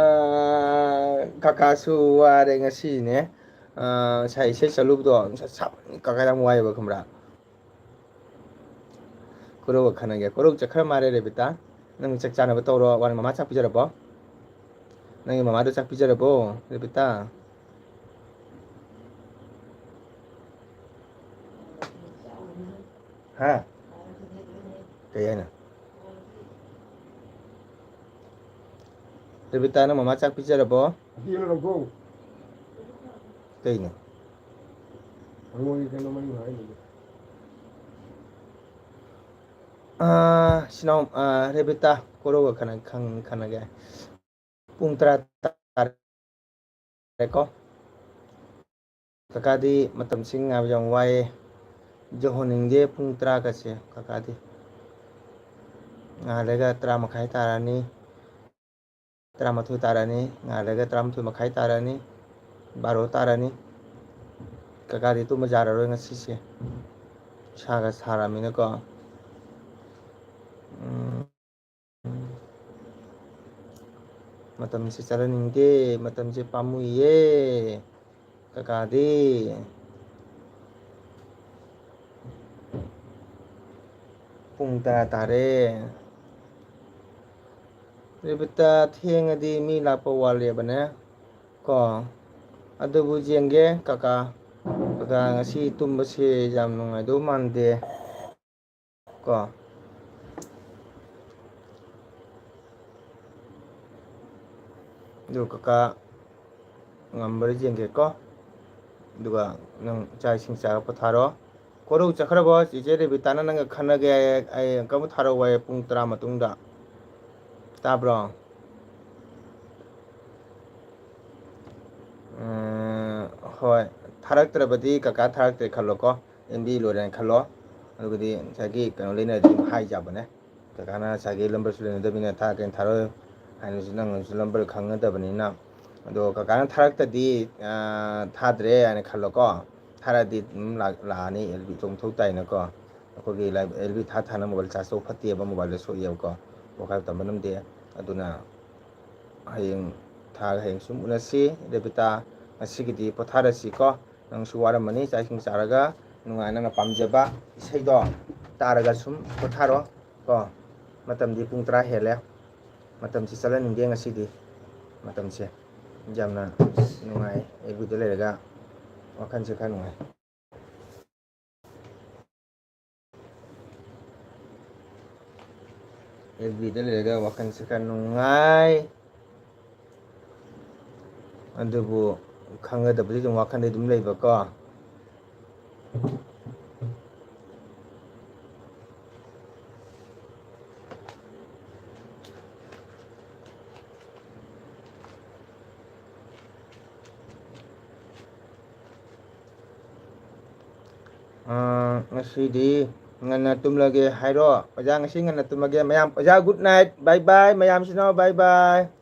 ꯑꯥ, ꯀꯀꯥꯁꯨ ꯋꯥꯔꯦ ꯉꯁꯤꯅꯦ꯫ ꯑꯥ, ꯉꯁꯥꯏ ꯏꯁꯩ ꯆꯠꯂꯨꯕꯗꯣ, ꯅꯨꯡꯁꯥ ꯁꯥꯃꯟ-, ꯀꯀꯥ ꯌꯥꯝ ꯋꯥꯏꯑꯦꯕ, ꯈꯪꯕ꯭ꯔꯥ? ꯀꯣꯔꯧꯒ ꯈꯟꯅꯒꯦ꯫ ꯀꯣꯔꯧ ꯆꯠꯈ꯭ꯔ ꯃꯥꯜꯂꯦ, ꯔꯦꯕꯤꯇꯥ꯫ ꯅꯪ ꯆꯥꯛ ꯆꯥꯅꯕ ꯇꯧꯔꯣ꯫ ꯋꯥꯅ ꯃꯃꯥ ꯆꯥꯛ ꯄꯤꯖꯔꯕꯣ? ꯅꯪꯒꯤ ꯃꯃꯥꯗꯣ ꯆꯥꯛ ꯄꯤꯖꯔꯕꯣ, ꯔꯦꯕꯤꯇꯥ? ꯍꯥ? ꯀꯩ ꯍꯥꯏꯅꯣ? ꯔꯦꯕꯤꯇꯥ, ꯅꯪ ꯃꯃꯥ ꯆꯥꯛ ꯄꯤꯖꯔꯕꯣ? ꯀꯩꯅꯣ? ꯑꯥ, ꯁꯤꯅꯥꯎ, ꯑꯥ, ꯔꯦꯕꯤꯇꯥ, ꯀꯣꯔꯧꯒ ꯈꯟꯅ-, ꯈꯪ-, ꯈꯟꯅꯒꯦ꯫ ꯄꯨꯡ ꯇꯔꯥ ꯇꯥꯔꯦꯀꯣ꯫ ꯀꯀꯥꯗꯤ ꯃꯇꯝꯁꯤ ꯉꯥꯏꯕ ꯌꯥꯝ ꯋꯥꯏꯌꯦ꯫ ꯌꯧꯍꯟꯅꯤꯡꯗꯦ ꯄꯨꯡ ꯇꯔꯥꯒꯁꯦ ꯀꯀꯥꯗꯤ꯫ ꯉꯥꯏꯍꯥꯛ ꯂꯩꯔꯒ ꯇꯔꯥ ꯃꯈꯥꯏ ꯇꯥꯔꯅꯤ, ꯇꯔꯥꯃꯥꯊꯣꯏ ꯇꯥꯔꯅꯤ, ꯉꯥꯏꯍꯥꯛ ꯂꯩꯔꯒ ꯇꯔꯥꯃꯥꯊꯣꯏ ꯃꯈꯥꯏ ꯇꯥꯔꯅꯤ, ꯕꯥꯔꯣ ꯇꯥꯔꯅꯤ꯫ ꯀꯀꯥꯗꯤ ꯇꯨꯝꯕ ꯌꯥꯔꯔꯣꯏ ꯉꯁꯤꯁꯦ꯫ ꯏꯁꯥꯒ ꯁꯥꯔꯃꯤꯅꯀꯣ꯫ ꯎꯝ꯫ ꯃꯇꯝꯁꯦ ꯆꯠꯍꯟꯅꯤꯡꯗꯦ, ꯃꯇꯝꯁꯦ ꯄꯥꯝꯃꯨꯏꯌꯦ꯫ ꯀꯀꯥꯗꯤ ꯄꯨꯡ ꯇꯔꯥ ꯇꯥꯔꯦ꯫ ꯔꯦꯕꯤꯇꯥ, ꯊꯦꯡꯉꯗꯤ ꯃꯤ ꯂꯥꯛꯄ ꯋꯥꯠꯂꯦꯕꯅꯦ ꯀꯣ꯫ ꯑꯗꯨꯕꯨ ꯌꯦꯡꯒꯦ ꯀꯀꯥ꯫ ꯀꯀꯥ ꯉꯁꯤ ꯇꯨꯝꯕꯁꯦ ꯌꯥꯝ ꯅꯨꯡꯉꯥꯏꯗꯧ ꯃꯥꯟꯗꯦ꯫ ꯀꯣ꯫ ꯑꯗꯨ ꯀꯀꯥ ꯉꯝꯕ꯭ꯔꯥ ꯌꯦꯡꯒꯦꯀꯣ꯫ ꯑꯗꯨꯒ ꯅꯪ ꯆꯥꯛ ꯏꯁꯤꯡ ꯆꯥꯔ ꯄꯣꯊꯥꯔꯣ꯫ ꯀꯣꯔꯧ ꯆꯠꯈ꯭ꯔꯕꯣ? ꯆꯦꯆꯦ ꯔꯦꯕꯤꯇꯥꯅ ꯅꯪꯒ ꯈꯟꯅꯒꯦ ꯍꯥꯏꯌꯦ, ꯑꯩ ꯑꯪꯀ ꯑꯃ ꯊꯥꯔꯛꯑꯣ ꯍꯥꯏꯌꯦ ꯄꯨꯡ ꯇꯔꯥ ꯃꯇꯨꯡꯗ꯫ ꯇꯥꯕ꯭ꯔꯣ? ꯎꯝ, ꯍꯣꯏ꯫ ꯊꯥꯔꯛꯇ꯭ꯔꯕꯗꯤ ꯀꯀꯥ ꯊꯥꯔꯛꯇ꯭ꯔꯦ ꯈꯜꯂꯣꯀꯣ꯫ ꯑꯦꯝ ꯕꯤ ꯂꯣꯏꯔꯦꯅ ꯈꯜꯂꯣ꯫ ꯑꯗꯨꯒꯗꯤ ꯉꯁꯥꯏꯒꯤ ꯀꯩꯅꯣ ꯂꯩꯅꯔꯗꯤ ꯑꯗꯨꯝ ꯍꯥꯏꯖꯕꯅꯦ꯫ ꯀꯀꯥꯅ ꯉꯁꯥꯏꯒꯤ ꯂꯝꯕꯔꯁꯨ ꯂꯩꯅꯗꯕꯅꯤꯅ ꯊꯥꯔꯛꯀꯦꯅ ꯊꯥꯔꯛꯑꯣꯏ꯫ ꯍꯥꯏꯅꯁꯨ ꯅꯪꯅꯁꯨ ꯂꯝꯕꯔ ꯈꯪꯅꯗꯕꯅꯤꯅ꯫ ꯑꯗꯣ ꯀꯀꯥꯅ ꯊꯥꯔꯛꯇꯗꯤ, ꯑꯥ, ꯊꯥꯗ꯭ꯔꯦ ꯍꯥꯏꯅ ꯈꯜꯂꯣꯀꯣ꯫ ꯊꯥꯔꯛꯑꯗꯤ ꯑꯗꯨꯝ ꯂꯥꯛ-, ꯂꯥꯛꯑꯅꯤ, ꯑꯦꯜ ꯕꯤ ꯇꯣꯡ ꯊꯧ ꯇꯥꯏꯅꯀꯣ꯫ ꯑꯩꯈꯣꯏꯒꯤ ꯂꯥꯏ-, ꯑꯦꯜ ꯕꯤ ꯊꯥ ꯊꯥꯅ ꯃꯣꯕꯥꯏꯜ ꯆꯥꯔꯖ ꯇꯧꯕ ꯐꯠꯇꯦꯕ, ꯃꯣꯕꯥꯏꯜꯗ ꯁꯣꯛꯑꯦꯕꯀꯣ꯫ ꯋꯥꯈꯜ ꯇꯝꯕ ꯉꯝꯗꯦ꯫ ꯑꯗꯨꯅ ꯍꯌꯦꯡ ꯊꯥꯒ ꯍꯌꯦꯡ ꯁꯨꯝ ꯎꯅꯁꯤ꯫ ꯔꯦꯕꯤꯇꯥ, ꯉꯁꯤꯒꯤꯗꯤ ꯄꯣꯊꯥꯔꯁꯤꯀꯣ꯫ ꯅꯪꯁꯨ ꯋꯥꯔꯝꯃꯅꯤ, ꯆꯥꯛ ꯏꯁꯤꯡ ꯆꯥꯔꯒ ꯅꯨꯡꯉꯥꯏ, ꯅꯪꯅ ꯄꯥꯝꯖꯕ ꯏꯁꯩꯗꯣ ꯇꯥꯔꯒ ꯁꯨꯝ ꯄꯣꯊꯥꯔꯣ ꯀꯣ꯫ ꯃꯇꯝꯗꯤ ꯄꯨꯡ ꯇꯔꯥ ꯍꯦꯜꯂꯦ꯫ ꯃꯇꯝꯁꯤ ꯆꯠꯍꯟꯅꯤꯡꯗꯦ ꯉꯁꯤꯗꯤ꯫ ꯃꯇꯝꯁꯦ ꯌꯥꯝꯅ ꯅꯨꯡꯉꯥꯏ꯫ ꯑꯦꯐ ꯕꯤꯗ ꯂꯩꯔꯒ ꯋꯥꯈꯜꯁꯦ ꯈꯔ ꯅꯨꯡꯉꯥꯏ꯫ ꯑꯦꯐ ꯕꯤꯗ ꯂꯩꯔꯒ ꯋꯥꯈꯜꯁꯦ ꯈꯔ ꯅꯨꯡꯉꯥꯏ꯫ ꯑꯗꯨꯕꯨ ꯈꯪꯒꯗꯕꯗꯤ ꯑꯗꯨꯝ ꯋꯥꯈꯜꯗ ꯑꯗꯨꯝ ꯂꯩꯕꯀꯣ꯫ ꯑꯥ, ꯉꯁꯤꯗꯤ ꯉꯟꯅ ꯇꯨꯝꯂꯒꯦ ꯍꯥꯏꯔꯣ? ꯑꯣꯖꯥ, ꯉꯁꯤ ꯉꯟꯅ ꯇꯨꯝꯃꯒꯦ꯫ ꯃꯌꯥꯝ, ꯑꯣꯖꯥ, good night, bye bye, ꯃꯌꯥꯝꯁꯤꯅ bye bye꯫